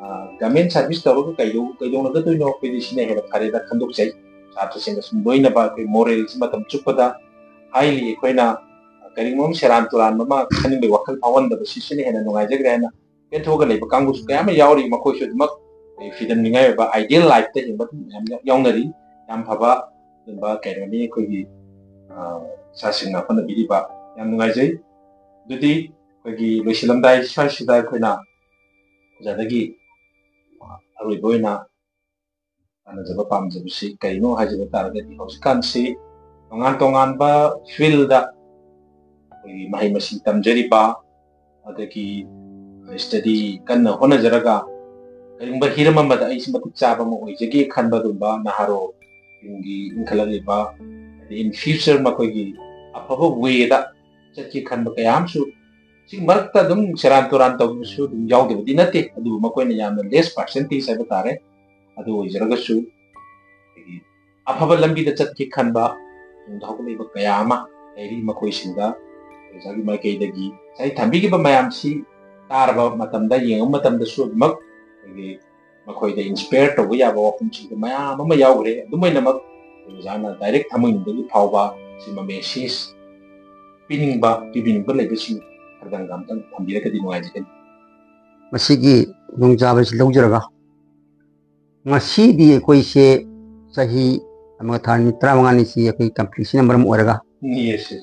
ꯑ, ꯒꯚꯔꯟꯃꯦꯟ ꯁꯥꯔꯚꯤꯁ ꯇꯧꯔꯒ ꯀꯩꯗꯧ-, ꯀꯩꯗꯧꯅꯒꯗꯣꯏꯅꯣ? ꯑꯩꯈꯣꯏꯗꯤ ꯁꯤꯅ ꯍꯦꯟꯅ ꯐꯔꯦꯅ ꯈꯟꯗꯣꯛꯆꯩ꯫ ꯁꯥꯇ꯭ꯔꯁꯤꯡꯒ ꯁꯨꯝ ꯂꯣꯏꯅꯕ ꯑꯩꯈꯣꯏ ꯃꯣꯔꯦꯜꯁꯤ ꯃꯇꯝ ꯆꯨꯞꯄꯗ ꯍꯥꯏꯂꯤ ꯑꯩꯈꯣꯏꯅ ꯀꯔꯤꯒꯨꯝꯕ ꯑꯃ ꯁꯦꯔꯥꯟ ꯇꯨꯔꯥꯟꯕ ꯑꯃ ꯈꯟꯅꯤꯡꯕꯒꯤ ꯋꯥꯈꯜ ꯐꯥꯎꯍꯟꯗꯕ, ꯁꯤꯁꯤꯅ ꯍꯦꯟꯅ ꯅꯨꯡꯉꯥꯏꯖꯈ꯭ꯔꯦ ꯍꯥꯏꯅ ꯄꯦꯟꯊꯣꯛꯑꯒ ꯂꯩꯕ ꯀꯥꯡꯕꯨꯁꯨ ꯀꯌꯥ ꯑꯃ ꯌꯥꯎꯔꯤ꯫ ꯃꯈꯣꯏꯁꯨ ꯑꯗꯨꯃꯛ ꯑꯩꯈꯣꯏ ꯐ꯭ꯔꯤꯗꯝ ꯅꯤꯡꯉꯥꯏ ꯑꯣꯏꯕ ꯑꯥꯏꯗꯤꯌꯦꯜ ꯂꯥꯏꯐꯇ ꯍꯤꯡꯕ ꯑꯗꯨꯝ ꯃꯌꯥꯝ ꯌꯥꯎ-, ꯌꯥꯎꯅꯔꯤ꯫ ꯌꯥꯝ ꯐꯕ ꯑꯗꯨꯝꯕ ꯀꯩꯅꯣꯅꯤ ꯑꯩꯈꯣꯏꯒꯤ, ꯑ, ꯏꯆꯥꯁꯤꯡꯅ ꯍꯣꯠꯅꯕꯤꯔꯤꯕ꯫ ꯌꯥꯝ ꯅꯨꯡꯉꯥꯏꯖꯩ꯫ ꯑꯗꯨꯗꯤ ꯑꯩꯈꯣꯏꯒꯤ ꯂꯣꯏꯁꯤꯜꯂꯝꯗꯥꯏ ꯁ꯭ꯋꯥꯏꯁꯤꯗ ꯑꯩꯈꯣꯏꯅ ꯑꯣꯖꯥꯗꯒꯤ ꯑꯔꯣꯏꯕ ꯑꯣꯏꯅ ꯇꯥꯟꯅꯖꯕ ꯄꯥꯝꯖꯕꯁꯤ ꯀꯔꯤꯅꯣ ꯍꯥꯏꯖꯕ ꯇꯥꯔꯒꯗꯤ, ꯍꯧꯖꯤꯛꯀꯥꯟꯁꯤ ꯇꯣꯉꯥꯟ ꯇꯣꯉꯥꯟꯕ ꯐꯤꯜꯗ ꯑꯩꯈꯣꯏꯒꯤ ꯃꯍꯩ ꯃꯁꯤꯡ ꯇꯝꯖꯔꯤꯕ, ꯑꯗꯒꯤ ꯁ꯭ꯇꯗꯤ ꯀꯟꯅ ꯍꯣꯠꯅꯖꯔꯒ ꯀꯔꯤꯒꯨꯝꯕ ꯍꯤꯔꯝ ꯑꯃꯗ ꯑꯩꯁꯤ ꯃꯇꯤꯛ ꯆꯥꯕ ꯑꯃ ꯑꯣꯏꯖꯒꯦ ꯈꯟꯕ ꯑꯗꯨꯒꯨꯝꯕ ꯅꯍꯥꯔꯣꯜꯁꯤꯡꯒꯤ ꯏꯟꯈꯠꯂꯛꯂꯤꯕ, ꯍꯥꯏꯗꯤ in future ꯃꯈꯣꯏꯒꯤ ꯑꯐꯕ ꯋꯦꯗ ꯆꯠꯀꯦ ꯈꯟꯕ ꯀꯌꯥ ꯑꯃꯁꯨ ꯁꯤꯒꯤ ꯃꯔꯛꯇ ꯑꯗꯨꯝ ꯁꯦꯔꯥꯟ ꯇꯨꯔꯥꯟ ꯇꯧꯕꯁꯨ ꯑꯗꯨꯝ ꯌꯥꯎꯗꯕꯗꯤ ꯅꯠꯇꯦ, ꯑꯗꯨꯕꯨ ꯃꯈꯣꯏꯅ ꯌꯥꯝꯅ ꯂꯦꯁ ꯄꯥꯔꯁꯦꯟꯇꯦꯖ ꯍꯥꯏꯕ ꯇꯥꯔꯦ꯫ ꯑꯗꯨ ꯑꯣꯏꯖꯔꯒꯁꯨ ꯑꯩꯈꯣꯏꯒꯤ ꯑꯐꯕ ꯂꯝꯕꯤꯗ ꯆꯠꯀꯦ ꯈꯟꯕ ꯇꯨꯡꯗ ꯍꯧꯒꯠꯂꯛꯏꯕ ꯀꯌꯥ ꯑꯃ ꯂꯩꯔꯤ꯫ ꯃꯈꯣꯏꯁꯤꯡꯗ ꯑꯣꯖꯥꯒꯤ ꯃꯥꯏꯀꯩꯗꯒꯤ ꯉꯁꯥꯏ ꯊꯝꯕꯤꯈꯤꯕ ꯃꯌꯥꯝꯁꯤ ꯇꯥꯔꯕ ꯃꯇꯝꯗ, ꯌꯦꯡꯕ ꯃꯇꯝꯗꯁꯨ ꯑꯗꯨꯃꯛ ꯑꯩꯈꯣꯏꯒꯤ ꯃꯈꯣꯏꯗ ꯏꯟꯁꯄꯌꯔ ꯇꯧꯕ ꯌꯥꯕ ꯋꯥꯐꯝꯁꯤꯡꯗ ꯃꯌꯥꯝ ꯑꯃ ꯌꯥꯎꯈ꯭ꯔꯦ꯫ ꯑꯗꯨꯝ ꯑꯣꯏꯅꯃꯛ ꯑꯣꯖꯥꯅ ꯗꯥꯏꯔꯦꯛ ꯊꯃꯣꯏꯅꯨꯡꯗꯒꯤ ꯐꯥꯎꯕ ꯁꯤꯃ ꯃꯦꯁꯦꯖ ꯄꯤꯅꯤꯡꯕ, ꯄꯤꯕꯤꯅꯤꯡꯕ ꯂꯩꯕꯁꯤꯡ ꯈꯔꯗꯪꯒ ꯑꯝꯇꯪ ꯊꯝꯕꯤꯔꯒꯗꯤ ꯅꯨꯡꯉꯥꯏꯖꯒꯅꯤ꯫ ꯃꯁꯤꯒꯤ ꯈꯨꯗꯣꯡꯆꯥꯕꯁꯤ ꯂꯧꯖꯔꯒ ꯉꯁꯤꯗꯤ ꯑꯩꯈꯣꯏꯁꯦ ꯆꯍꯤ ꯑꯃꯒ ꯊꯥ ꯅꯤꯅꯤ ꯇꯔꯥꯃꯉꯥꯅꯤꯁꯤ ꯑꯩꯈꯣꯏ ꯀꯟꯐ꯭ꯂꯤꯛꯁꯤꯅ ꯃꯔꯝ ꯑꯣꯏꯔꯒ ꯌꯦꯁ, ꯌꯦꯁ꯫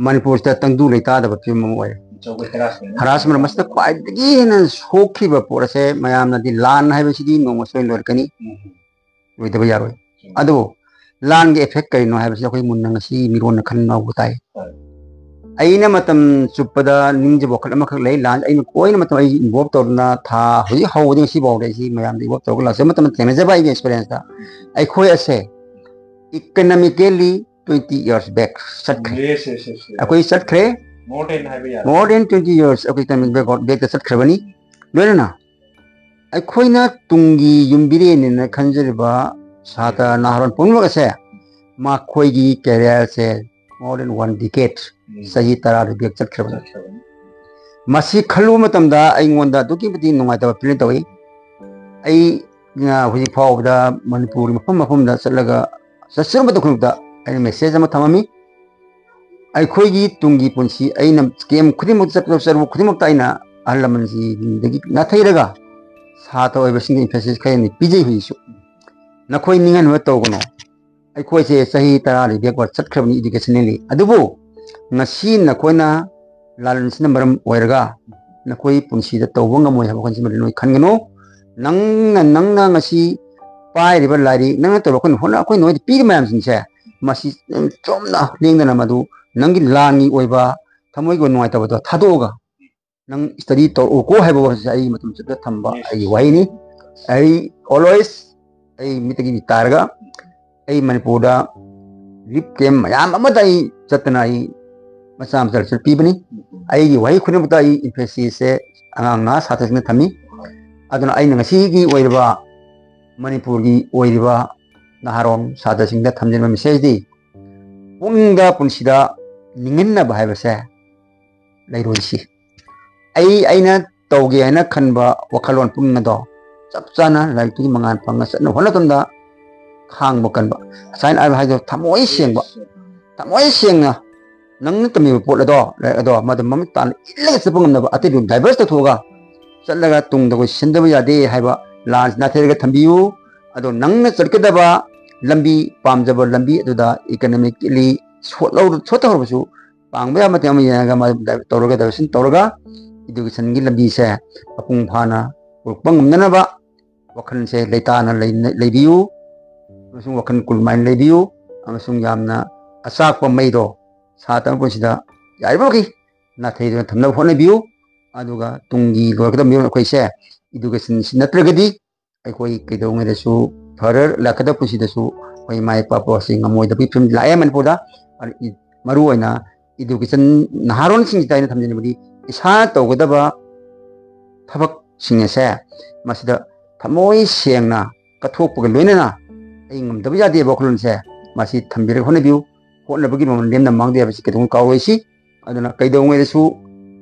ꯃꯅꯤꯄꯨꯔꯁꯤꯗ ꯇꯪꯗꯨ ꯂꯩꯇꯥꯗꯕ ꯐꯤꯕꯝ ꯑꯃ ꯑꯣꯏꯔꯦ꯫ ꯑꯆꯧꯕ ꯍꯦꯔꯥꯁꯃꯦꯟ ꯑꯃ ꯍꯔꯥꯁꯃꯦꯟ ꯃꯁꯤꯗ ꯈ꯭ꯋꯥꯏꯗꯒꯤ ꯍꯦꯟꯅ ꯁꯣꯛꯈꯤꯕ ꯄꯣꯠ ꯑꯁꯦ ꯃꯌꯥꯝꯅꯗꯤ ꯂꯥꯟ ꯍꯥꯏꯕꯁꯤꯗꯤ ꯅꯣꯡꯃ ꯁꯣꯏꯗꯅ ꯂꯣꯏꯔꯛꯀꯅꯤ꯫ ꯎꯝ꯫ ꯂꯣꯏꯗꯕ ꯌꯥꯔꯣꯏ꯫ ꯑꯗꯨꯕꯨ ꯂꯥꯟꯒꯤ effect ꯀꯔꯤꯅꯣ ꯍꯥꯏꯕꯁꯤ ꯑꯩꯈꯣꯏ ꯃꯨꯟꯅ ꯉꯁꯤ ꯃꯤꯔꯣꯟꯅ ꯈꯟꯅꯕ ꯇꯥꯏ꯫ ꯑꯩꯅ ꯃꯇꯝ ꯆꯨꯞꯄꯗ ꯅꯤꯡꯖꯕ ꯋꯥꯈꯜ ꯑꯃꯈꯛ ꯂꯩ, ꯂꯥꯟ ꯑꯩꯅ ꯀꯣꯏꯅ ꯃꯇꯝ ꯑꯩ involve ꯇꯧꯗꯅ ꯊꯥ ꯍꯧꯖꯤꯛ ꯍꯧꯕꯗꯒꯤ ꯉꯁꯤ ꯐꯥꯎꯗ ꯑꯩꯁꯤ ꯃꯌꯥꯝꯗ involve ꯇꯧꯔꯒ ꯂꯥꯛꯆꯕ ꯃꯇꯝꯗ ꯊꯦꯡꯅꯖꯕ ꯑꯩꯒꯤ experience ꯇ ꯑꯩꯈꯣꯏ ꯑꯁꯦ economically twenty years back ꯆꯠꯈ꯭ꯔꯦ꯫ ꯑꯩꯈꯣꯏ ꯆꯠꯈ꯭ꯔꯦ꯫ More than twenty years ꯑꯩꯈꯣꯏ economic backward back ꯇ ꯆꯠꯈ꯭ꯔꯕꯅꯤ꯫ ꯂꯣꯏꯅꯅ ꯑꯩꯈꯣꯏꯅ ꯇꯨꯡꯒꯤ ꯌꯨꯝꯕꯤꯔꯦꯟꯅꯦꯅ ꯈꯟꯖꯔꯤꯕ ꯁꯥꯇ꯭ꯔ ꯅꯍꯥꯔꯣꯜ ꯄꯨꯝꯅꯃꯛ ꯑꯁꯦ ꯃꯈꯣꯏꯒꯤ career ꯁꯦ more than one decade, ꯆꯍꯤ ꯇꯔꯥꯗ back ꯆꯠꯈ꯭ꯔꯕꯅꯤ꯫ ꯃꯁꯤ ꯈꯜꯂꯨꯕ ꯃꯇꯝꯗ ꯑꯩꯉꯣꯟꯗ ꯑꯗꯨꯛꯀꯤ ꯃꯇꯤꯛ ꯅꯨꯡꯉꯥꯏꯇꯕ feeling ꯇꯧꯏ꯫ ꯑꯩꯅ ꯍꯧꯖꯤꯛ ꯐꯥꯎꯕꯗ ꯃꯅꯤꯄꯨꯔꯒꯤ ꯃꯐꯝ ꯃꯐꯝꯗ ꯆꯠꯂꯒ ꯆꯠꯆꯔꯨꯕ ꯈꯨꯗꯤꯡꯃꯛꯇ ꯑꯩꯅ message ꯑꯃ ꯊꯝꯃꯝꯃꯤ꯫ ꯑꯩꯈꯣꯏꯒꯤ ꯇꯨꯡꯒꯤ ꯄꯨꯟꯁꯤ ꯑꯩꯅ camp ꯈꯨꯗꯤꯡꯃꯛꯇ ꯆꯠꯄ ꯆꯠꯂꯨꯕ ꯈꯨꯗꯤꯡꯃꯛꯇ ꯑꯩꯅ ꯑꯍꯜ ꯂꯃꯟꯁꯤꯡꯗꯒꯤ ꯅꯥꯊꯩꯔꯒ ꯁꯥꯇ꯭ꯔ ꯑꯣꯏꯕꯁꯤꯡꯗ emphasis ꯈꯔ ꯍꯦꯟꯅ ꯄꯤꯖꯩ ꯍꯧꯖꯤꯛꯁꯨ꯫ ꯅꯈꯣꯏ ꯅꯤꯡꯍꯟꯅꯕ ꯇꯧꯒꯅꯨ꯫ ꯑꯩꯈꯣꯏꯁꯦ ꯆꯍꯤ ꯇꯔꯥꯗꯤ backward ꯆꯠꯈ꯭ꯔꯕꯅꯤ educationally꯫ ꯑꯗꯨꯕꯨ ꯉꯁꯤ ꯅꯈꯣꯏꯅ ꯂꯥꯜꯍꯧꯕꯁꯤꯅ ꯃꯔꯝ ꯑꯣꯏꯔꯒ ꯅꯈꯣꯏ ꯄꯨꯟꯁꯤꯗ ꯇꯧꯕ ꯉꯝꯃꯣꯏ ꯍꯥꯏꯕ ꯋꯥꯈꯜꯁꯤꯃꯗꯤ ꯅꯣꯏ ꯈꯟꯒꯅꯨ꯫ ꯅꯪꯅ, ꯅꯪꯅ ꯉꯁꯤ ꯄꯥꯏꯔꯤꯕ ꯂꯥꯏꯔꯤꯛ, ꯅꯪꯅ ꯇꯧꯔꯤꯕ ꯑꯩꯈꯣꯏꯅ ꯍꯣꯠꯅ-, ꯑꯩꯈꯣꯏ ꯅꯣꯏꯗ ꯄꯤꯔꯤꯕ ꯃꯌꯥꯝꯁꯤꯡꯁꯦ, ꯃꯁꯤ ꯆꯨꯝꯅ ꯂꯦꯡꯗꯅ ꯃꯗꯨ ꯅꯪꯒꯤ ꯂꯥꯟꯒꯤ ꯑꯣꯏꯕ ꯊꯃꯣꯏꯒꯤ ꯑꯣꯏꯕ ꯅꯨꯡꯉꯥꯏꯇꯕꯗꯣ ꯊꯥꯗꯣꯛꯑꯒ ꯅꯪ study ꯇꯧꯔꯛꯎꯀꯣ ꯍꯥꯏꯕ ꯋꯥꯐꯝꯁꯦ ꯑꯩꯒꯤ ꯃꯇꯝ ꯆꯨꯞꯄꯗ ꯊꯝꯕ ꯑꯩꯒꯤ ꯋꯥꯍꯩꯅꯤ꯫ ꯑꯩ always ꯑꯩ ꯃꯤꯠꯇꯒꯤ ꯃꯤ ꯇꯥꯔꯒ ꯑꯩ ꯃꯅꯤꯄꯨꯔꯗ relief camp ꯃꯌꯥꯝ ꯑꯃꯗ ꯑꯩ ꯆꯠꯇꯅ ꯑꯩ ꯃꯆꯥ ꯃꯆꯥ lecture ꯄꯤꯕꯅꯤ꯫ ꯑꯩꯒꯤ ꯋꯥꯍꯩ ꯈꯨꯗꯤꯡꯃꯛꯇ ꯑꯩ emphasis ꯁꯦ ꯑꯉꯥꯡ ꯅꯍꯥ ꯁꯥꯇ꯭ꯔꯁꯤꯡꯗ ꯊꯝꯃꯤ꯫ ꯑꯗꯨꯅ ꯑꯩꯅ ꯉꯁꯤꯒꯤ ꯑꯣꯏꯔꯤꯕ ꯃꯅꯤꯄꯨꯔꯒꯤ ꯑꯣꯏꯔꯤꯕ ꯅꯍꯥꯔꯣꯜ ꯁꯥꯇ꯭ꯔꯁꯤꯡꯗ ꯊꯝꯖꯅꯤꯡꯕ message ꯗꯤ ꯄꯨꯛꯅꯤꯡꯗ ꯄꯨꯟꯁꯤꯗ ꯅꯤꯡꯍꯟꯅꯕ ꯍꯥꯏꯕꯁꯦ ꯂꯩꯔꯣꯏꯁꯤ꯫ ꯑꯩ, ꯑꯩꯅ ꯇꯧꯒꯦ ꯍꯥꯏꯅ ꯈꯟꯕ ꯋꯥꯈꯜꯂꯣꯟ ꯄꯨꯝꯅꯃꯛ ꯑꯗꯣ ꯆꯞ ꯆꯥꯅ ꯂꯥꯏꯔꯤꯛꯇꯨꯒꯤ ꯃꯉꯥꯜ ꯐꯪꯅ ꯆꯠꯅ ꯍꯣꯠꯅꯕ ꯃꯇꯝꯗ ꯈꯥꯡꯕ ꯀꯟꯕ꯫ ꯉꯁꯥꯏꯅ ꯑꯩ ꯍꯥꯏꯗꯣ ꯊꯃꯣꯏ ꯁꯦꯡꯕ, ꯊꯃꯣꯏ ꯁꯦꯡꯅ ꯅꯪꯅ ꯇꯝꯃꯤꯕ ꯄꯣꯠ ꯑꯗꯣ, ꯂꯥꯏꯔꯤꯛ ꯑꯗꯣ ꯃꯗꯨ ꯃꯃꯤꯠ ꯇꯥꯅ ꯏꯜꯂꯒ ꯆꯠꯄ ꯉꯝꯅꯕ ꯑꯇꯩꯗꯨ divert ꯇꯧꯊꯣꯛꯑꯒ ꯆꯠꯂꯒ ꯇꯨꯡꯗ ꯑꯩꯈꯣꯏ ꯁꯤꯟꯗꯕ ꯌꯥꯗꯦ ꯍꯥꯏꯕ ꯂꯥꯟꯁꯤ ꯅꯥꯊꯩꯔꯒ ꯊꯝꯕꯤꯌꯨ꯫ ꯑꯗꯣ ꯅꯪꯅ ꯆꯠꯀꯗꯕ ꯂꯝꯕꯤ, ꯄꯥꯝꯖꯕ ꯂꯝꯕꯤ ꯑꯗꯨꯗ economically ꯁꯣꯠꯍꯧ-, ꯁꯣꯠꯇꯍꯧꯔꯕꯁꯨ ꯄꯥꯡꯕ ꯌꯥꯕ ꯃꯇꯦꯡ ꯑꯃ ꯌꯦꯡꯉꯒ ꯃꯗꯨ ꯗꯥꯏ-, ꯇꯧꯔꯒ diversion ꯇꯧꯔꯒ education ꯒꯤ ꯂꯝꯕꯤꯁꯦ ꯃꯄꯨꯡ ꯐꯥꯅ ꯄꯨꯔꯛꯄ ꯉꯝꯅꯅꯕ ꯋꯥꯈꯜꯁꯦ ꯂꯩꯇꯥꯅ ꯂꯩ-, ꯂꯩꯕꯤꯌꯨ꯫ ꯑꯃꯁꯨꯡ ꯋꯥꯈꯜ ꯀꯨꯜꯃꯥꯏꯅ ꯂꯩꯕꯤꯌꯨ꯫ ꯑꯃꯁꯨꯡ ꯌꯥꯝꯅ ꯑꯆꯥꯛꯄ ꯃꯩꯗꯣ ꯁꯥꯇ꯭ꯔ ꯄꯨꯟꯁꯤꯗ ꯌꯥꯔꯤꯕꯃꯈꯩ ꯅꯥꯊꯩꯗꯨꯅ ꯊꯝꯅꯕ ꯍꯣꯠꯅꯕꯤꯌꯨ꯫ ꯑꯗꯨꯒ ꯇꯨꯡꯒꯤ ꯂꯣꯏꯔꯛꯀꯗꯕ ꯃꯤꯔꯣꯜ ꯑꯩꯈꯣꯏꯁꯦ education ꯁꯤ ꯅꯠꯇ꯭ꯔꯒꯗꯤ ꯑꯩꯈꯣꯏ ꯀꯩꯗꯧꯉꯩꯗꯁꯨ ꯐꯔ ꯂꯥꯛꯀꯗꯕ ꯄꯨꯟꯁꯤꯗꯁꯨ ꯑꯩꯈꯣꯏ ꯃꯥꯏ ꯄꯥꯛꯄ ꯑꯁꯤ ꯉꯝꯃꯣꯏꯗꯕꯒꯤ ꯐꯤꯕꯝ ꯂꯥꯛꯑꯦ ꯃꯅꯤꯄꯨꯔꯗ꯫ ꯑꯗꯨ ꯏ-, ꯃꯔꯨꯑꯣꯏꯅ education ꯅꯍꯥꯔꯣꯟꯁꯤꯡꯁꯤꯗ ꯑꯩꯅ ꯊꯝꯖꯅꯤꯡꯕꯗꯤ ꯏꯁꯥꯅ ꯇꯧꯒꯗꯕ ꯊꯕꯛꯁꯤꯡ ꯑꯁꯦ ꯃꯁꯤꯗ ꯊꯃꯣꯏ ꯁꯦꯡꯅ ꯀꯠꯊꯣꯛꯄꯒ ꯂꯣꯏꯅꯅ ꯑꯩ ꯉꯝꯗꯕ ꯌꯥꯗꯦ ꯋꯥꯈꯜꯂꯣꯟꯁꯦ ꯃꯁꯤ ꯊꯝꯕꯤꯔꯒ ꯍꯣꯠꯅꯕꯤꯌꯨ꯫ ꯍꯣꯠꯅꯕꯒꯤ ꯃꯃꯜ ꯂꯦꯝꯅ ꯃꯥꯡꯗꯦ ꯍꯥꯏꯕꯁꯤ ꯀꯩꯗꯧꯅꯨꯡ ꯀꯥꯎꯔꯣꯏꯁꯤ꯫ ꯑꯗꯨꯅ ꯀꯩꯗꯧꯉꯩꯗꯁꯨ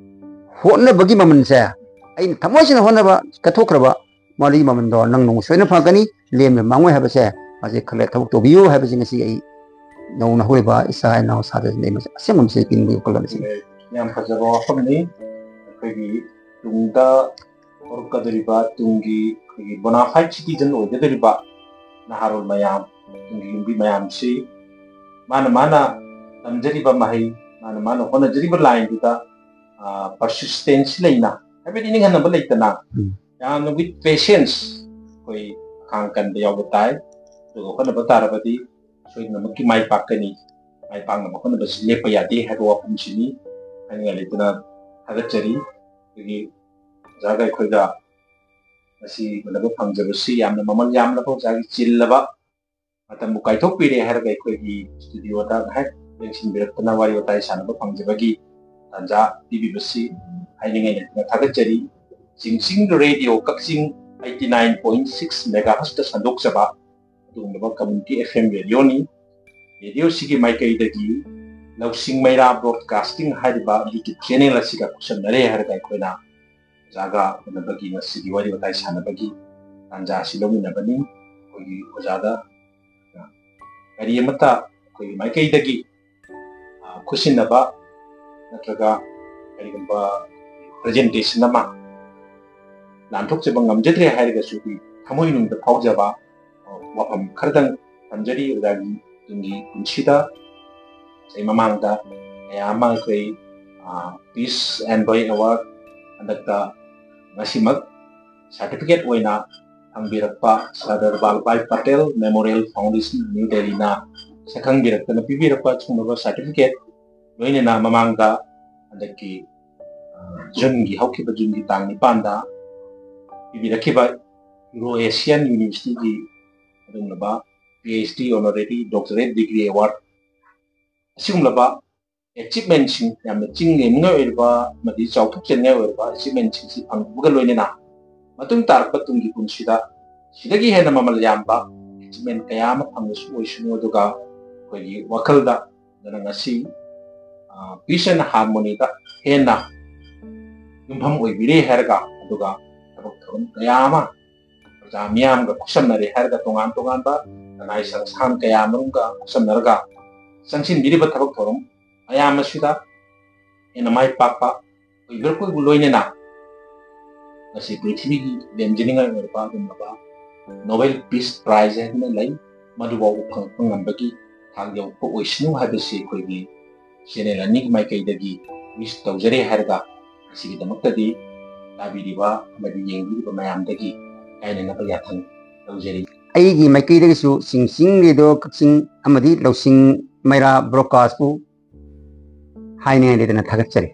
ꯍꯣꯠꯅꯕꯒꯤ ꯃꯃꯜꯁꯦ ꯑꯩꯅ ꯊꯃꯣꯏ ꯁꯦꯡꯅ ꯍꯣꯠꯅꯕ ꯀꯠꯊꯣꯛꯈ꯭ꯔꯕ ꯃꯗꯨꯒꯤ ꯃꯃꯜꯗꯣ ꯅꯪ ꯅꯣꯡꯃ ꯁꯣꯏꯗꯅ ꯐꯪꯉꯛꯀꯅꯤ, ꯂꯦꯝꯅ ꯃꯥꯡꯉꯣꯏ ꯍꯥꯏꯕꯁꯦ ꯃꯁꯤ ꯈꯜꯂꯒ ꯊꯕꯛ ꯇꯧꯕꯤꯌꯨ ꯍꯥꯏꯕꯁꯤ ꯉꯁꯤ ꯑꯩ ꯅꯧꯅ ꯍꯧꯔꯤꯕ ꯏꯆꯥ ꯏꯅꯥꯎ ꯁꯥꯇ꯭ꯔꯁꯤꯡꯗ ꯑꯩ ꯃꯁꯤ ꯑꯁꯦꯡꯕ ꯃꯁꯤ ꯄꯤꯅꯤꯡꯕꯒꯤ ꯋꯥꯈꯜꯂꯣꯟ ꯑꯁꯤꯅꯤ꯫ ꯌꯥꯝ ꯐꯖꯕ ꯋꯥꯐꯝꯅꯤ꯫ ꯑꯩꯈꯣꯏꯒꯤ ꯇꯨꯡꯗ ꯍꯧꯔꯛꯀꯗꯧꯔꯤꯕ ꯇꯨꯡꯒꯤ ꯑꯩꯈꯣꯏꯒꯤ bona fide citizen ꯑꯣꯏꯒꯗꯧꯔꯤꯕ ꯅꯍꯥꯔꯣꯜ ꯃꯌꯥꯝ, ꯇꯨꯡꯒꯤ ꯌꯨꯝꯕꯤ ꯃꯌꯥꯝꯁꯤ ꯃꯥꯅ ꯃꯥꯅ ꯇꯝꯖꯔꯤꯕ ꯃꯍꯩ, ꯃꯥꯅ ꯃꯥꯅ ꯍꯣꯠꯅꯖꯔꯤꯕ ꯂꯥꯏꯟꯗꯨꯗ, ꯑ, ꯄꯔꯁꯤꯁꯇꯦꯟꯁꯤ ꯂꯩꯅ, ꯍꯥꯏꯕꯗꯤ ꯅꯤꯡꯍꯟꯅꯕ ꯂꯩꯇꯅ, ꯎꯝ꯫ ꯌꯥꯝꯅ with patience ꯑꯩꯈꯣꯏ ꯈꯥꯡ ꯀꯟꯕ ꯌꯥꯎꯕ ꯇꯥꯏ꯫ ꯑꯗꯨꯒ ꯍꯣꯠꯅꯕ ꯇꯥꯔꯕꯗꯤ ꯁꯣꯏꯗꯅꯃꯛꯀꯤ ꯃꯥꯏ ꯄꯥꯛꯀꯅꯤ꯫ ꯃꯥꯏ ꯄꯥꯛꯅꯕ ꯍꯣꯠꯅꯕꯁꯤ ꯂꯦꯞꯄ ꯌꯥꯗꯦ ꯍꯥꯏꯕ ꯋꯥꯐꯝꯁꯤꯅꯤ꯫ ꯍꯥꯏꯅꯤꯡꯉꯥꯏ ꯂꯩꯇꯅ ꯊꯥꯒꯠꯆꯔꯤ꯫ ꯑꯗꯒꯤ ꯑꯣꯖꯥꯒ ꯑꯩꯈꯣꯏꯒ ꯉꯁꯤ ꯎꯅꯕ ꯐꯪꯖꯕꯁꯤ ꯌꯥꯝꯅ ꯃꯃꯜ ꯌꯥꯝꯂꯕ ꯑꯣꯖꯥꯒꯤ ꯆꯤꯜꯂꯕ ꯃꯇꯝꯕꯨ ꯀꯥꯏꯊꯣꯛꯄꯤꯔꯦ ꯍꯥꯏꯔꯒ ꯑꯩꯈꯣꯏꯒꯤ ꯁ꯭ꯇꯨꯗꯤꯑꯣꯗ ꯉꯥꯏꯍꯥꯛ ꯂꯦꯡꯁꯤꯟꯕꯤꯔꯛꯇꯨꯅ ꯋꯥꯔꯤ ꯋꯥꯇꯥꯏ ꯁꯥꯟꯅꯕ ꯐꯪꯖꯕꯒꯤ ꯇꯥꯟꯖꯥ ꯄꯤꯕꯤꯕꯁꯤ ꯍꯥꯏꯅꯤꯡꯉꯥꯏ ꯂꯩꯇꯅ ꯊꯥꯒꯠꯆꯔꯤ꯫ ꯖꯤꯡꯁꯤꯡ ꯔꯦꯗꯤꯑꯣ ꯀꯛꯆꯤꯡ eighty nine point six megahertzꯇ ꯁꯟꯗꯣꯛꯆꯕ ꯑꯗꯨꯒꯨꯝꯂꯕ community F M ꯔꯦꯗꯤꯑꯣꯅꯤ꯫ ꯔꯦꯗꯤꯑꯣꯁꯤꯒꯤ ꯃꯥꯏꯀꯩꯗꯒꯤ ꯂꯧꯁꯤꯡ ꯃꯩꯔꯥ ꯕ꯭ꯔꯣꯗꯀꯥꯁꯇꯤꯡ ꯍꯥꯏꯔꯤꯕ YouTube ꯆꯦꯅꯦꯜ ꯑꯁꯤꯒ ꯈꯨꯠꯁꯝꯅꯔꯦ ꯍꯥꯏꯔꯒ ꯑꯩꯈꯣꯏꯅ ꯑꯣꯖꯥꯒ ꯎꯅꯕꯒꯤ ꯉꯁꯤꯒꯤ ꯋꯥꯔꯤ ꯋꯥꯇꯥꯏ ꯁꯥꯟꯅꯕꯒꯤ ꯇꯥꯟꯖꯥ ꯑꯁꯤ ꯂꯧꯃꯤꯟꯅꯕꯅꯤ꯫ ꯑꯩꯈꯣꯏꯒꯤ ꯑꯣꯖꯥꯗ ꯀꯔꯤ ꯑꯃꯠꯇ ꯑꯩꯈꯣꯏꯒꯤ ꯃꯥꯏꯀꯩꯗꯒꯤ, ꯑ, ꯈꯨꯠꯁꯤꯟꯅꯕ ꯅꯠꯇ꯭ꯔꯒ ꯀꯔꯤꯒꯨꯝꯕ presentation ꯑꯃ ꯂꯥꯟꯊꯣꯛꯆꯕ ꯉꯝꯖꯗ꯭ꯔꯦ ꯍꯥꯏꯔꯒꯁꯨ ꯑꯩꯈꯣꯏ ꯊꯃꯣꯏꯅꯨꯡꯗ ꯐꯥꯎꯖꯕ, ꯑ, ꯋꯥꯐꯝ ꯈꯔꯗꯪ ꯊꯝꯖꯔꯤ꯫ ꯑꯣꯖꯥꯒꯤ ꯇꯨꯡꯒꯤ ꯄꯨꯟꯁꯤꯗ ꯆꯍꯤ ꯃꯃꯥꯡꯗ ꯀꯌꯥ ꯑꯃ ꯑꯩꯈꯣꯏ, ꯑ, Peace Envoy Award, ꯍꯟꯗꯛꯇ ꯉꯁꯤꯃꯛ certificate ꯑꯣꯏꯅ ꯍꯥꯡꯕꯤꯔꯛꯄ Sardar Vallabhbhai Patel memorial foundation new ꯗꯦꯜꯂꯤꯅ ꯁꯛꯈꯪꯕꯤꯔꯛꯇꯅ ꯄꯤꯕꯤꯔꯛꯄ ꯑꯁꯤꯒꯨꯝꯂꯕ ꯁꯥꯔꯇꯤꯐꯤꯀꯦꯠ, ꯂꯣꯏꯅꯅ ꯃꯃꯥꯡꯗ ꯍꯟꯗꯛꯀꯤ ꯖꯨꯟꯒꯤ, ꯍꯧꯈꯤꯕ ꯖꯨꯟꯒꯤ ꯇꯥꯡ ꯅꯤꯄꯥꯟꯗ ꯄꯤꯕꯤꯔꯛꯈꯤꯕ ꯌꯨꯔꯣ ꯑꯦꯁꯤꯌꯥꯟ ꯌꯨꯅꯤꯚꯔꯁꯤꯇꯤꯒꯤ ꯑꯗꯨꯒꯨꯝꯂꯕ P H D honorary doctorate degree award ꯑꯁꯤꯒꯨꯝꯂꯕ ꯑꯦꯆꯤꯞꯃꯦꯟꯁꯤꯡ, ꯌꯥꯝꯅ ꯆꯤꯡ ꯂꯦꯝꯅꯤꯡꯉꯥꯏ ꯑꯣꯏꯔꯕ ꯑꯃꯗꯤ ꯆꯥꯎꯊꯣꯛꯆꯅꯤꯡꯉꯥꯏ ꯑꯣꯏꯔꯕ ꯑꯦꯆꯤꯞꯃꯦꯟꯁꯤꯡꯁꯤ ꯐꯪꯕꯒ ꯂꯣꯏꯅꯅ ꯃꯇꯨꯡ ꯇꯥꯔꯛꯄ ꯇꯨꯡꯒꯤ ꯄꯨꯟꯁꯤꯗ ꯁꯤꯗꯒꯤ ꯍꯦꯟꯅ ꯃꯃꯜ ꯌꯥꯝꯕ ꯑꯦꯆꯤꯞꯃꯦꯟ ꯀꯌꯥ ꯑꯃ ꯐꯪꯕꯁꯨ ꯑꯣꯏꯁꯅꯨ꯫ ꯑꯗꯨꯒ ꯑꯩꯈꯣꯏꯒꯤ ꯋꯥꯈꯜꯗ ꯑꯗꯨꯅ ꯉꯁꯤ ꯄꯤꯁ ꯑꯦꯟ ꯍꯥꯔꯃꯣꯅꯤꯗ ꯍꯦꯟꯅ ꯌꯨꯝꯐꯝ ꯑꯣꯏꯕꯤꯔꯦ ꯍꯥꯏꯔꯒ, ꯑꯗꯨꯒ ꯊꯕꯛ ꯊꯧꯔꯝ ꯀꯌꯥ ꯑꯃ ꯄ꯭ꯔꯖꯥ ꯃꯤꯌꯥꯝꯒ ꯈꯨꯠꯁꯝꯅꯔꯦ ꯍꯥꯏꯔꯒ, ꯇꯣꯉꯥꯟ ꯇꯣꯉꯥꯟꯕ ꯂꯅꯥꯏ ꯁꯪꯁꯊꯥꯟ ꯀꯌꯥ ꯃꯔꯨꯝꯒ ꯈꯨꯠꯁꯝꯅꯔꯒ ꯆꯪꯁꯤꯟꯕꯤꯔꯤꯕ ꯊꯕꯛ ꯊꯧꯔꯝ ꯃꯌꯥꯝ ꯑꯁꯤꯗ ꯍꯦꯟꯅ ꯃꯥꯏ ꯄꯥꯛꯄ ꯑꯣꯏꯕꯤꯔꯛꯄꯕꯨ ꯂꯣꯏꯅꯅ ꯉꯁꯤ ꯄ꯭ꯔꯤꯊꯤꯕꯤꯒꯤ ꯂꯦꯝꯖꯅꯤꯡꯉꯥꯏ ꯑꯣꯏꯔꯕ ꯑꯗꯨꯒꯨꯝꯂꯕ ꯅꯣꯕꯦꯜ ꯄꯤꯁ ꯄ꯭ꯔꯥꯏꯖ ꯍꯥꯏꯗꯨꯅ ꯂꯩ, ꯃꯗꯨꯐꯥꯎꯕ ꯐꯪꯉꯛꯄ ꯉꯝꯕꯒꯤ ꯊꯥꯛ ꯌꯧꯔꯛꯄ ꯑꯣꯏꯁꯅꯨ ꯍꯥꯏꯕꯁꯤ ꯑꯩꯈꯣꯏꯒꯤ ꯆꯦꯅꯦꯜ ꯑꯅꯤꯒꯤ ꯃꯥꯏꯀꯩꯗꯒꯤ ꯋꯤꯁ ꯇꯧꯖꯔꯤ ꯍꯥꯏꯔꯒ, ꯉꯁꯤꯒꯤꯗꯃꯛꯇꯗꯤ ꯇꯥꯕꯤꯔꯤꯕ ꯑꯃꯗꯤ ꯌꯦꯡꯕꯤꯔꯤꯕ ꯃꯌꯥꯝꯗꯒꯤ ꯀꯥꯏꯅꯅꯕ ꯌꯥꯊꯪ ꯇꯧꯖꯔꯤ꯫ ꯑꯩꯒꯤ ꯃꯥꯏꯀꯩꯗꯒꯤꯁꯨ ꯆꯤꯡꯆꯤꯡꯂꯤꯗꯣ ꯀꯛꯆꯤꯡ ꯑꯃꯗꯤ ꯂꯧꯁꯤꯡ ꯃꯩꯔꯥ ꯕ꯭ꯔꯣꯗꯀꯥꯁꯄꯨ ꯍꯥꯏꯅꯤꯡꯉꯥꯏ ꯂꯩꯇꯅ ꯊꯥꯒꯠꯆꯔꯤ꯫